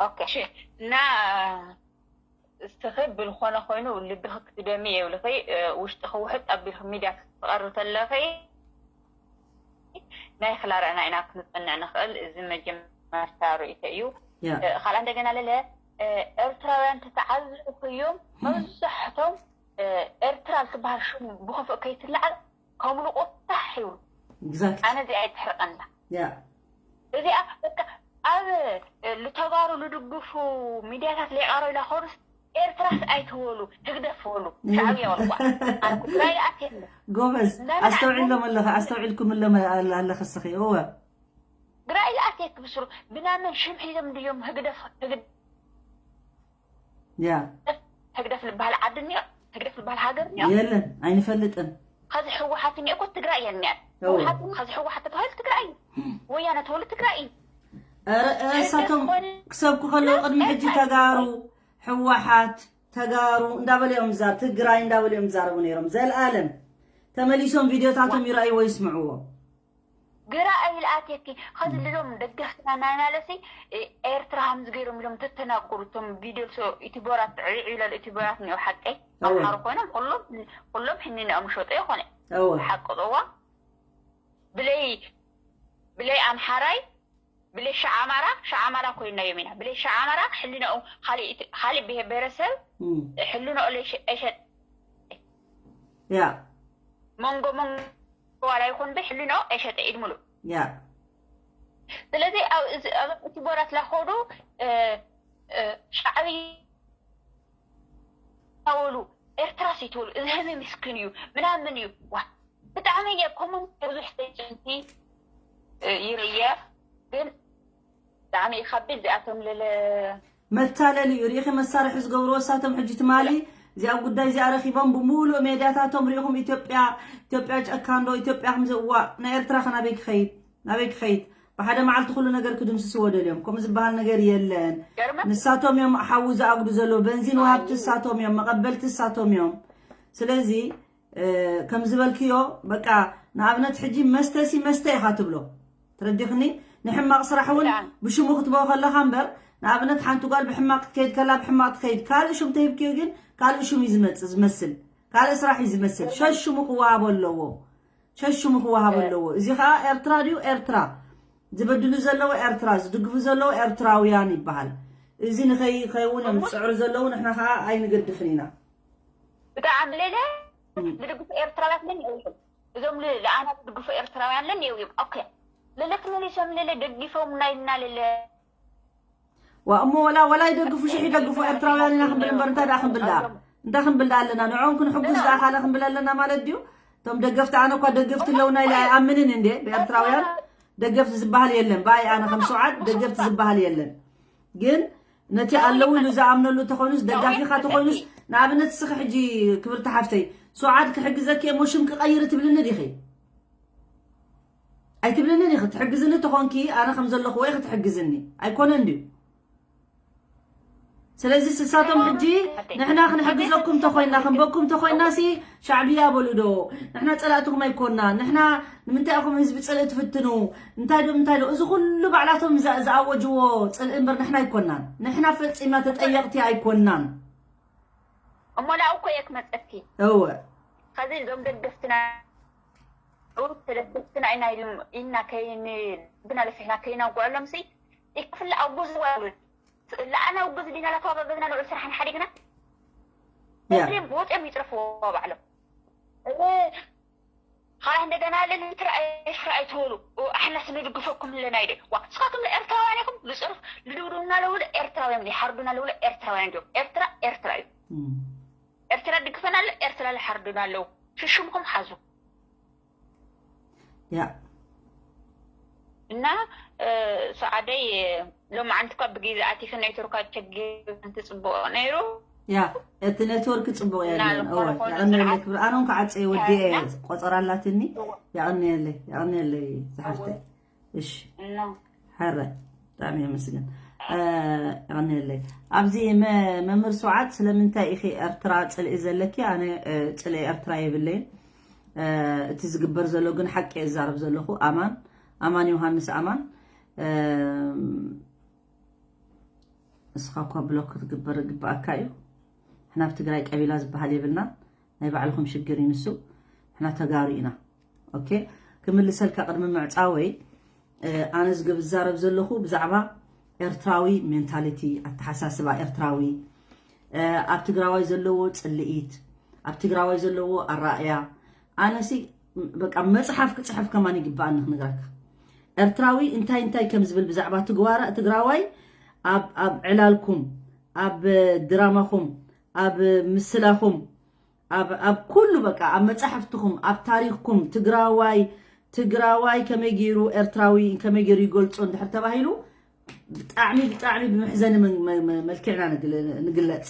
ኦኬ እና እስኺ ብልኾነ ኮይኑ ልብኺ ክትደሚ የብልኺ። ውሽጥኺ ውሕጥ ኣቢልኺ ሚድያ ክትቐርቢ ተለኺ ናይ ክላረአና ኢና ክንፅንዕ ንኽእል። እዚ መጀመርታ ርእይቶ እዩ። ካልኣ እንደገና ለለ ኤርትራውያን ተተዓዘብክዮም መብዛሕቶም ኤርትራ ልትበሃል ሽም ብኽፉእ ከይትለዓል ከምሉ ቁታሕ ይብሉ። ኣነ እዚኣ ይትሕርቀና። እዚኣ በቃ ኣብ ልተጋሩ ልድግፉ ሚድያታት ሌቃሮ ኢላ ኮርስ ኤርትራስ ኣይትበሉ ህግደፍ በሉ። ሻዕብያ በልኳ። ኣነ ትግራይ ይኣትየለ። ጎበዝ ኣስተውዒሎም ኣለኺ ኣስተውዒልኩምሎም ኣለኺ እስኺ። እወ ግራ ይኣትየክ ብስሩ ብናመን ሽም ሒዞም ድዮም ህግደፍ ህግደፍ ያ ህግደፍ ዝበሃል ዓዲ እኒኦ ህግደፍ ዝበሃል ሃገር እኒኦ የለን ኣይንፈልጥን። ከዚ ህወሓት እኒኦ እኮ ትግራይ እየ እኒኣ። ህወሓት ከዚ ህወሓት ተባሂሉ ትግራይ እዩ። ወያነ ተባሂሉ ትግራይ እዩ። ኧረ፣ ኧረ፣ እሳቶም ክሰብኩ ከለዉ ቅድሚ ሕጂ ተጋሩ፣ ህወሓት፣ ተጋሩ እንዳበሉ እዮም ዝዛር-፣ ትግራይ እንዳበሉ እዮም ዝዛረቡ ነይሮም። ዘልኣለም ተመሊሶም ቪድዮታቶም ይረኣይዎ ይስምዕዎ። ግራ ኣይልኣትየኪ። ከዚ ልዞም ደገፍትና ናይ ማለሲ ኤርትራ ከምዚ ገይሮም ኢሎም ተተናገሩ። እቶም ቪድዮ ዩቱበራት ዕዕለል ዩቱበራት እኒኦ ሓቀይ እወ። ኣምሓሩ ኮይኖም ኩሎም ኩሎም ሕኒንኦም ሸጦ ይኾነ እወ። ሓቂ ጽዋ ብለይ ብለይ ኣምሓራይ ብለይ ሻዕ ኣማራ ሻዕ ኣማራ ኮይናዮም ኢና። ብለይ ሻዕ ኣማራ ሕልነኦም ካልእ ኢት- ካልእ ብሄር ብሄረሰብ እም። ሕልነኦ ለይ ሸ- እሸጥ ያ መንጎ መንጎ ዋላ ይኹን ብሕልነኦ እሸጠ ኢድ ሙሉእ። ያ ስለዚ ኣብ እዚ- ኣብ እቲ ቦራት ላኸዱ እ፣ እ፣ ሻዕብያ ወሉ ኤርትራ ሲትወሉ እዚ ህዝቢ ምስኪን እዩ ምናምን እዩ። ዋ ብጣዕሚ እየ ኮመንት ብዙሕ ተጭንቲ ይርእየ ግን ብጣዕሚ ይኸብድ እዚኣቶም ለለ መታለሊ እዩ። ርኢኺ መሳርሒ ዝገብርዎ እሳቶም ሕጂ ትማሊ እዚኣ ጉዳይ እዚኣ ረኺቦም ብምሉእ ሜድያታቶም ርኢኹም ኢትዮጵያ ኢትዮጵያ ጨካን ዶ ኢትዮጵያ ከምዚ እዋ ናይ ኤርትራ ከ ናበይ ክኸይድ ናበይ ክኸይድ ብሓደ መዓልቲ ኩሉ ነገር ክድምስስዎ ደልዮም ከምኡ ዝበሃል ነገር የለን። ገርመ ንሳቶም እዮም ሓዊ ዝኣጉዱ ዘለዉ በንዚን ወሃብቲ እሳቶም እዮም መቐበልቲ እሳቶም እዮም። ስለዚ እ፣ ከም ዝበልክዮ በቃ ንኣብነት ሕጂ መስተ ሲ መስተ ኢኻ ትብሎ ተረዲኽኒ። ንሕማቕ ስራሕ እውን ብጣዕሚ። ብሽሙ ክትበኦ ከለኻ እምበር ንኣብነት ሓንቲ ጓል ብሕማቕ ክትከይድ ከላ ብሕማቕ ትኸይድ ካልእ ሹም ተሂብክዮ ግን ካልእ ሹም እዩ ዝመጽእ ዝመስል ካልእ ስራሕ እዩ ዝመስል ሸሽ ሽሙ ክወሃቦ ኣለዎ። ሸሽ ሽሙ ክወሃቦ ኣለዎ። እዚ ከዓ ኤርትራ ድዩ ኤርትራ ዝበድሉ ዘለዉ ኤርትራ ዝድግፉ ዘለዉ ኤርትራውያን ይበሃል። እዚ ንኸይኸውን እዮም ዝፅዕሩ ዘለዉ ንሕና ከዓ ኣይንገድፍን ኢና። ብጣዕሚ ለለ ዝድግፉ ኤርትራውያን ለን የውይም እዞም ል- ለኣና ዝድግፉ ኤርትራውያን ለን የውይም ኦኬ ለለ ክመሊሶም ለለ ደግፎምናይና ለለ ዋ እሞ ወላ ወላ ይደግፉ ሽሕ ይደግፉ ኤርትራውያን ኢና ክንብል እምበር እንታይ ደኣ ክንብል ደኣ እንታይ ክንብል ደኣ ኣለና ንዕኦም ክንሕጉዝ ደኣ ካለ ክንብል ኣለና ማለት ድዩ? እቶም ደገፍቲ ኣነ እኳ ደገፍቲ ኣለውና ኢለ ኣይኣምንን እንዴ ብኤርትራውያን ደገፍቲ ዝበሃል የለን ብኣይ ኣነ ከም ሰውዓት ደገፍቲ ዝበሃል የለን ግን ነቲ ኣለዉ ኢሉ ዝኣምነሉ ተኾይኑስ ደጋፊኻ ተኾይኑስ ንኣብነት እስኺ ሕጂ ክብርቲ ሓፍተይ ሰውዓት ክሕግዘኪ እሞ ሽም ክቐይር ትብልኒ ዲኺ? ኣይትብልንን ኢኺ ትሕግዝኒ ተኾንኪ ኣነ ከም ዘለኹዎ ኢኺ ትሕግዝኒ ኣይኮነን ድዩ? ስለዚ ስሳቶም ሕጂ ንሕና ክንሕግዘኩም ተኾይና ክንበኩም ተኾይና ሲ ሻዕብያ በሉ ዶ ንሕና ጸላእትኹም ኣይኮና ንሕና ንምንታይ ኢኹም ህዝቢ ጽልኢ ትፍትኑ እንታይ ዶ እንታይ ዶ እዚ ኩሉ ባዕላቶም ዝኣ- ዝኣወጅዎ ጽልኢ እምበር ንሕና ኣይኮናን ንሕና ፈጺምና ተጠየቕቲ ኣይኮናን እሞ ላው እኮ እየ ክመፀኪ እወ ከዚ እዞም ደገፍትና ዑሩብ ተደገፍትና ኢና ኢልና ከይንብና ለፊሕና ከይናጉዐሎም ሲ ይክፍላ ኣጉዝ ዋሉ ለኣና ኣጉዝ ዲና ላተዋጋገዝና ንዑል ስራሕን ሓዲግና ያ እዚም ወፅኦም ይፅረፍዎ ባዕሎም ኻላ እንደገና ለልትራ ኣይትበሉ ኣሕናስ ንድግፈኩም ኣለና ይደ ዋ እስኻትኩም ኤርትራውያን ኢኹም ዝፅርፍ ልድውድውና ለውለ ኤርትራውያን ይሓርዱና ለውለ ኤርትራውያን ዲዮም ኤርትራ ኤርትራ እዩ እም። ኤርትራ ድግፈና ኣሎ ኤርትራ ልሓርዱና ኣለዉ ሽሽምኹም ሓዙ ያ እና ሰዓደይ ሎማዓንቲ ኳ ብግዜ ኣቲኺ ኔትወርክ ኣቸጊሩ እንት ፅቡቅ ነይሩ ያ እቲ ኔትወርክ ፅቡቅ የለን እና እወ ዝኾነ የቐንየለይ ስርዓት ክብል ኣነ እውን ክዓፀየ ወዲአ እየ ቆፀራ ኣላትኒ የቐንየለይ የቐንየለይ ዝሓፍተይ እሺ እና ሕረ ብጣዕሚ የመስግን የቐንየለይ ኣብዚ መ- መምህር ሰውዓት ስለምንታይ ኢኺ ኤርትራ ፅልኢ ዘለኪ ኣነ እ፣ ፅልኢ ኤርትራ የብለይን እ፣ እቲ ዝግበር ዘሎ ግን ሓቂ እዛረብ ዘለኹ ኣማን ኣማን ዮሃንስ ኣማን እ፣ እስኻ እኳ ብሎክ ክትግበር ግብኣካ እዩ ንሕና ኣብ ትግራይ ቀቢላ ዝበሃል የብልናን ናይ ባዕልኹም ሽግር እዩ ንሱ ንሕና ተጋሩ ኢና ኦኬ ክምልሰልካ ቅድሚ ምዕፃወይ ኣነ ዝገብ ዝዛረብ ዘለኹ ብዛዕባ ኤርትራዊ ሜንታሊቲ ኣተሓሳስባ ኤርትራዊ ኣብ ትግራዋይ ዘለዎ ፅልኢት ኣብ ትግራዋይ ዘለዎ ኣራእያ ኣነሲ በቃ መፅሓፍ ክፅሕፍ ከማን ይግበኣኒ ክነግረካ ኤርትራዊ እንታይ እንታይ ከም ዝብል ብዛዕባ ትግዋራ ትግራዋይ ኣብ ኣብ ዕላልኩም ኣብ ድራማኹም ኣብ ምስላኹም ኣብ ኣብ ኩሉ በቃ ኣብ መፃሕፍትኹም ኣብ ታሪኽኩም ትግራዋይ ትግራዋይ ከመይ ገይሩ ኤርትራዊ ከመይ ገይሩ ይገልፆ እንድሕር ተባሂሉ ብጣዕሚ ብጣዕሚ ብመሕዘኒ መ- መ- መ- መልክዕና ንግለ- ንግለፅ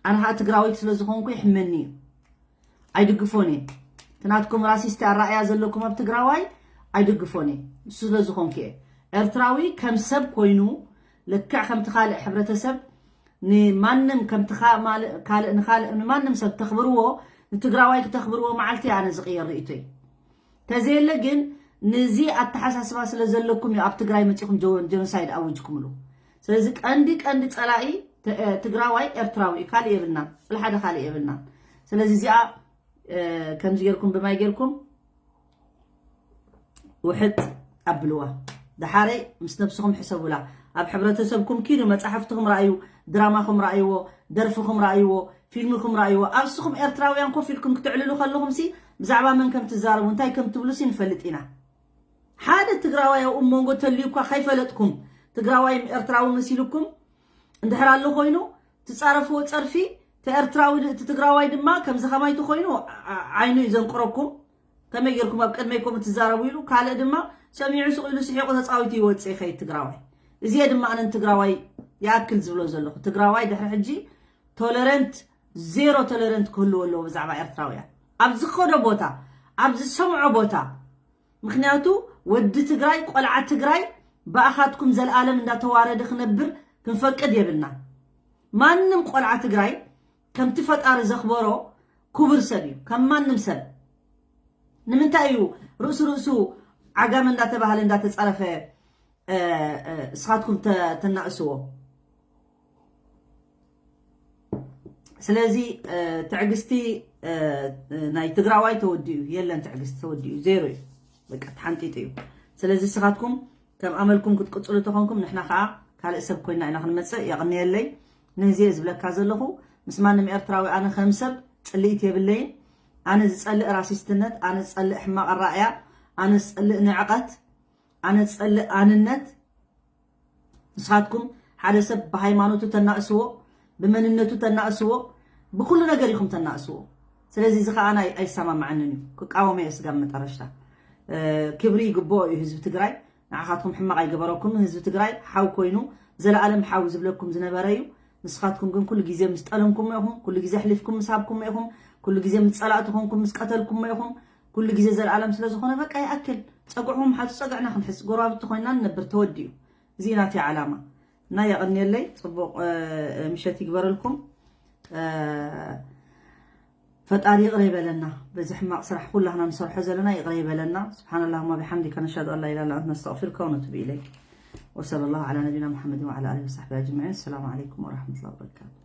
ኣነ ከዓ ትግራዊት ስለ ዝኾንኩ ይሕመኒ እዩ ኣይድግፎን እየ እቲ ናትኩም ራሲስቲ ኣረኣያ ዘለኩም ኣብ ትግራዋይ ኣይድግፎን እየ ንሱ ስለ ዝኾንኩ እየ ኤርትራዊ ከም ሰብ ኮይኑ ልክዕ ከምቲ ካልእ ሕብረተሰብ ንማንም ከምቲ ካ- ማል- ካልእ ንኻልእ ንማንም ሰብ ተኽብርዎ ንትግራዋይ ክተኽብርዎ መዓልቲ ኣነ ዝቕየር ርእይቶይ። ተዘየለ ግን ንዚ ኣተሓሳስባ ስለ ዘለኩም እዩ ኣብ ትግራይ መፂኹም ጀ- ጀኖሳይድ ኣውጅኩምሉ። ስለዚ ቀንዲ ቀንዲ ፀላኢ ተ- ትግራዋይ ኤርትራዊ እዩ፣ ካልእ የብልናን፣ ወላ ሓደ ካልእ የብልናን። ስለዚ እዚኣ ከምዚ ጌርኩም ብማይ ጌርኩም ውሕጥ ኣብልዋ። ደሓረይ ምስ ነብስኹም ሕሰቡላ። ኣብ ሕብረተሰብኩም ኪዱ መጻሕፍትኹም ረኣዩ፣ ድራማኹም ረኣይዎ፣ ደርፍኹም ረኣይዎ፣ ፊልምኹም ረኣይዎ። ኣብስኹም ኤርትራውያን ኮፍ ኢልኩም ክትዕልሉ ከለኹም ሲ ብዛዕባ መን ከም ትዛረቡ እንታይ ከም ትብሉ ሲ ንፈልጥ ኢና። ሓደ ትግራዋይ ኣብኡ መንጎ ተልዩ እኳ ከይፈለጥኩም ትግራዋይ ኤርትራዊ መሲልኩም እንድሕር ኣሎ ኮይኑ ትጻረፍዎ ጸርፊ እቲ ኤርትራዊ እቲ ትግራዋይ ድማ ከምዚ ከማይ ተኮይኑ ዓይኑ እዩ ዘንቅረኩም። ከመይ ጌርኩም ኣብ ቅድመይ ከምኡ ትዛረቡ ኢሉ ካልእ ድማ ሰሚዑ ስቕ ኢሉ ስሒቑ ተጻዊቱ ይወጽእ ይኸይድ ትግራዋይ። እዚ ድማ ኣነን ትግራዋይ ይኣክል ዝብሎ ዘለኹ ትግራዋይ ድሕሪ ሕጂ ቶለረንት ዜሮ ቶለረንት ክህልዎ ኣለዎ ብዛዕባ ኤርትራውያን ኣብ ዝኸዶ ቦታ ኣብ ዝሰምዖ ቦታ። ምክንያቱ ወዲ ትግራይ ቆልዓ ትግራይ ብኣኻትኩም ዘልኣለም እንዳተዋረደ ክነብር ክንፈቅድ የብልና። ማንም ቆልዓ ትግራይ ከምቲ ፈጣሪ ዘኽበሮ ክቡር ሰብ እዩ ከም ማንም ሰብ። ንምንታይ እዩ ርእሱ ርእሱ ዓጋመ እንዳተባሃለ እንዳተፀረፈ እስኻትኩም ተናእስዎ? ስለዚ ትዕግስቲ ናይ ትግራዋይ ተወዲኡ የለን። ትዕግስቲ ተወዲኡ ዜሮ እዩ። በቃ ተሓንጢጡ እዩ። ስለዚ እስኻትኩም ከም ኣመልኩም ክትቅፅሉ ተኾንኩም ንሕና ከዓ ካልእ ሰብ ኮይና ኢና ክንመፅእ። የቕንየለይ። ነዚ እየ ዝብለካ ዘለኹ። ምስ ማንም ኤርትራዊ ኣነ ከም ሰብ ፅልኢት የብለይን። ኣነ ዝፀልእ ራሲስትነት፣ ኣነ ዝፀልእ ሕማቕ ኣራእያ፣ ኣነ ዝፀልእ ንዕቐት፣ ኣነ ዝፀልእ ኣንነት። ንስኻትኩም ሓደ ሰብ ብሃይማኖቱ ተናእስዎ፣ ብመንነቱ ተናእስዎ፣ ብኩሉ ነገር ኢኹም ተናእስዎ። ስለዚ እዚ ከዓ ናይ ኣይሰማማዓንን እዩ። ክቃወሞ እየ ስጋብ መጠረሽታ። ክብሪ ይግብኦ እዩ ህዝቢ ትግራይ። ንዓኻትኩም ሕማቕ ኣይገበረኩምን። ህዝቢ ትግራይ ሓው ኮይኑ ዘለኣለም ሓው ዝብለኩም ዝነበረ እዩ። ንስኻትኩም ግን ኩሉ ግዜ ምስ ጠለምኩሞ ኢኹም፣ ኩሉ ግዜ ኣሕሊፍኩም ምስ ሃብኩሞ ኢኹም፣ ኩሉ ግዜ ምስ ጸላእቲ ኮንኩም ምስ ቀተልኩሞ ኢኹም። ኩሉ ግዜ ዘለኣለም ስለ ዝኾነ በቃ ይኣክል። ጸግዕኹም ሓዙ ጸግዕና ክንሕዝ ጎረባብቲ ኮይና ንነብር ተወዲኡ። እዚ ናተይ ዓላማ እና የቐንየለይ። ጽቡቕ ምሸት ይግበረልኩም። ፈጣሪ ይቕረ ይበለና። በዚ ሕማቕ ስራሕ ኩላህና ንሰርሖ ዘለና ይቕረ ይበለና። سبحان اللهم وبحمدك نشهد أن لا إله إلا أنت نستغفرك ونتوب إليك. وصلى الله على نبينا محمد وعلى آله وصحبه أجمعين. السلام عليكم ورحمة الله وبركاته.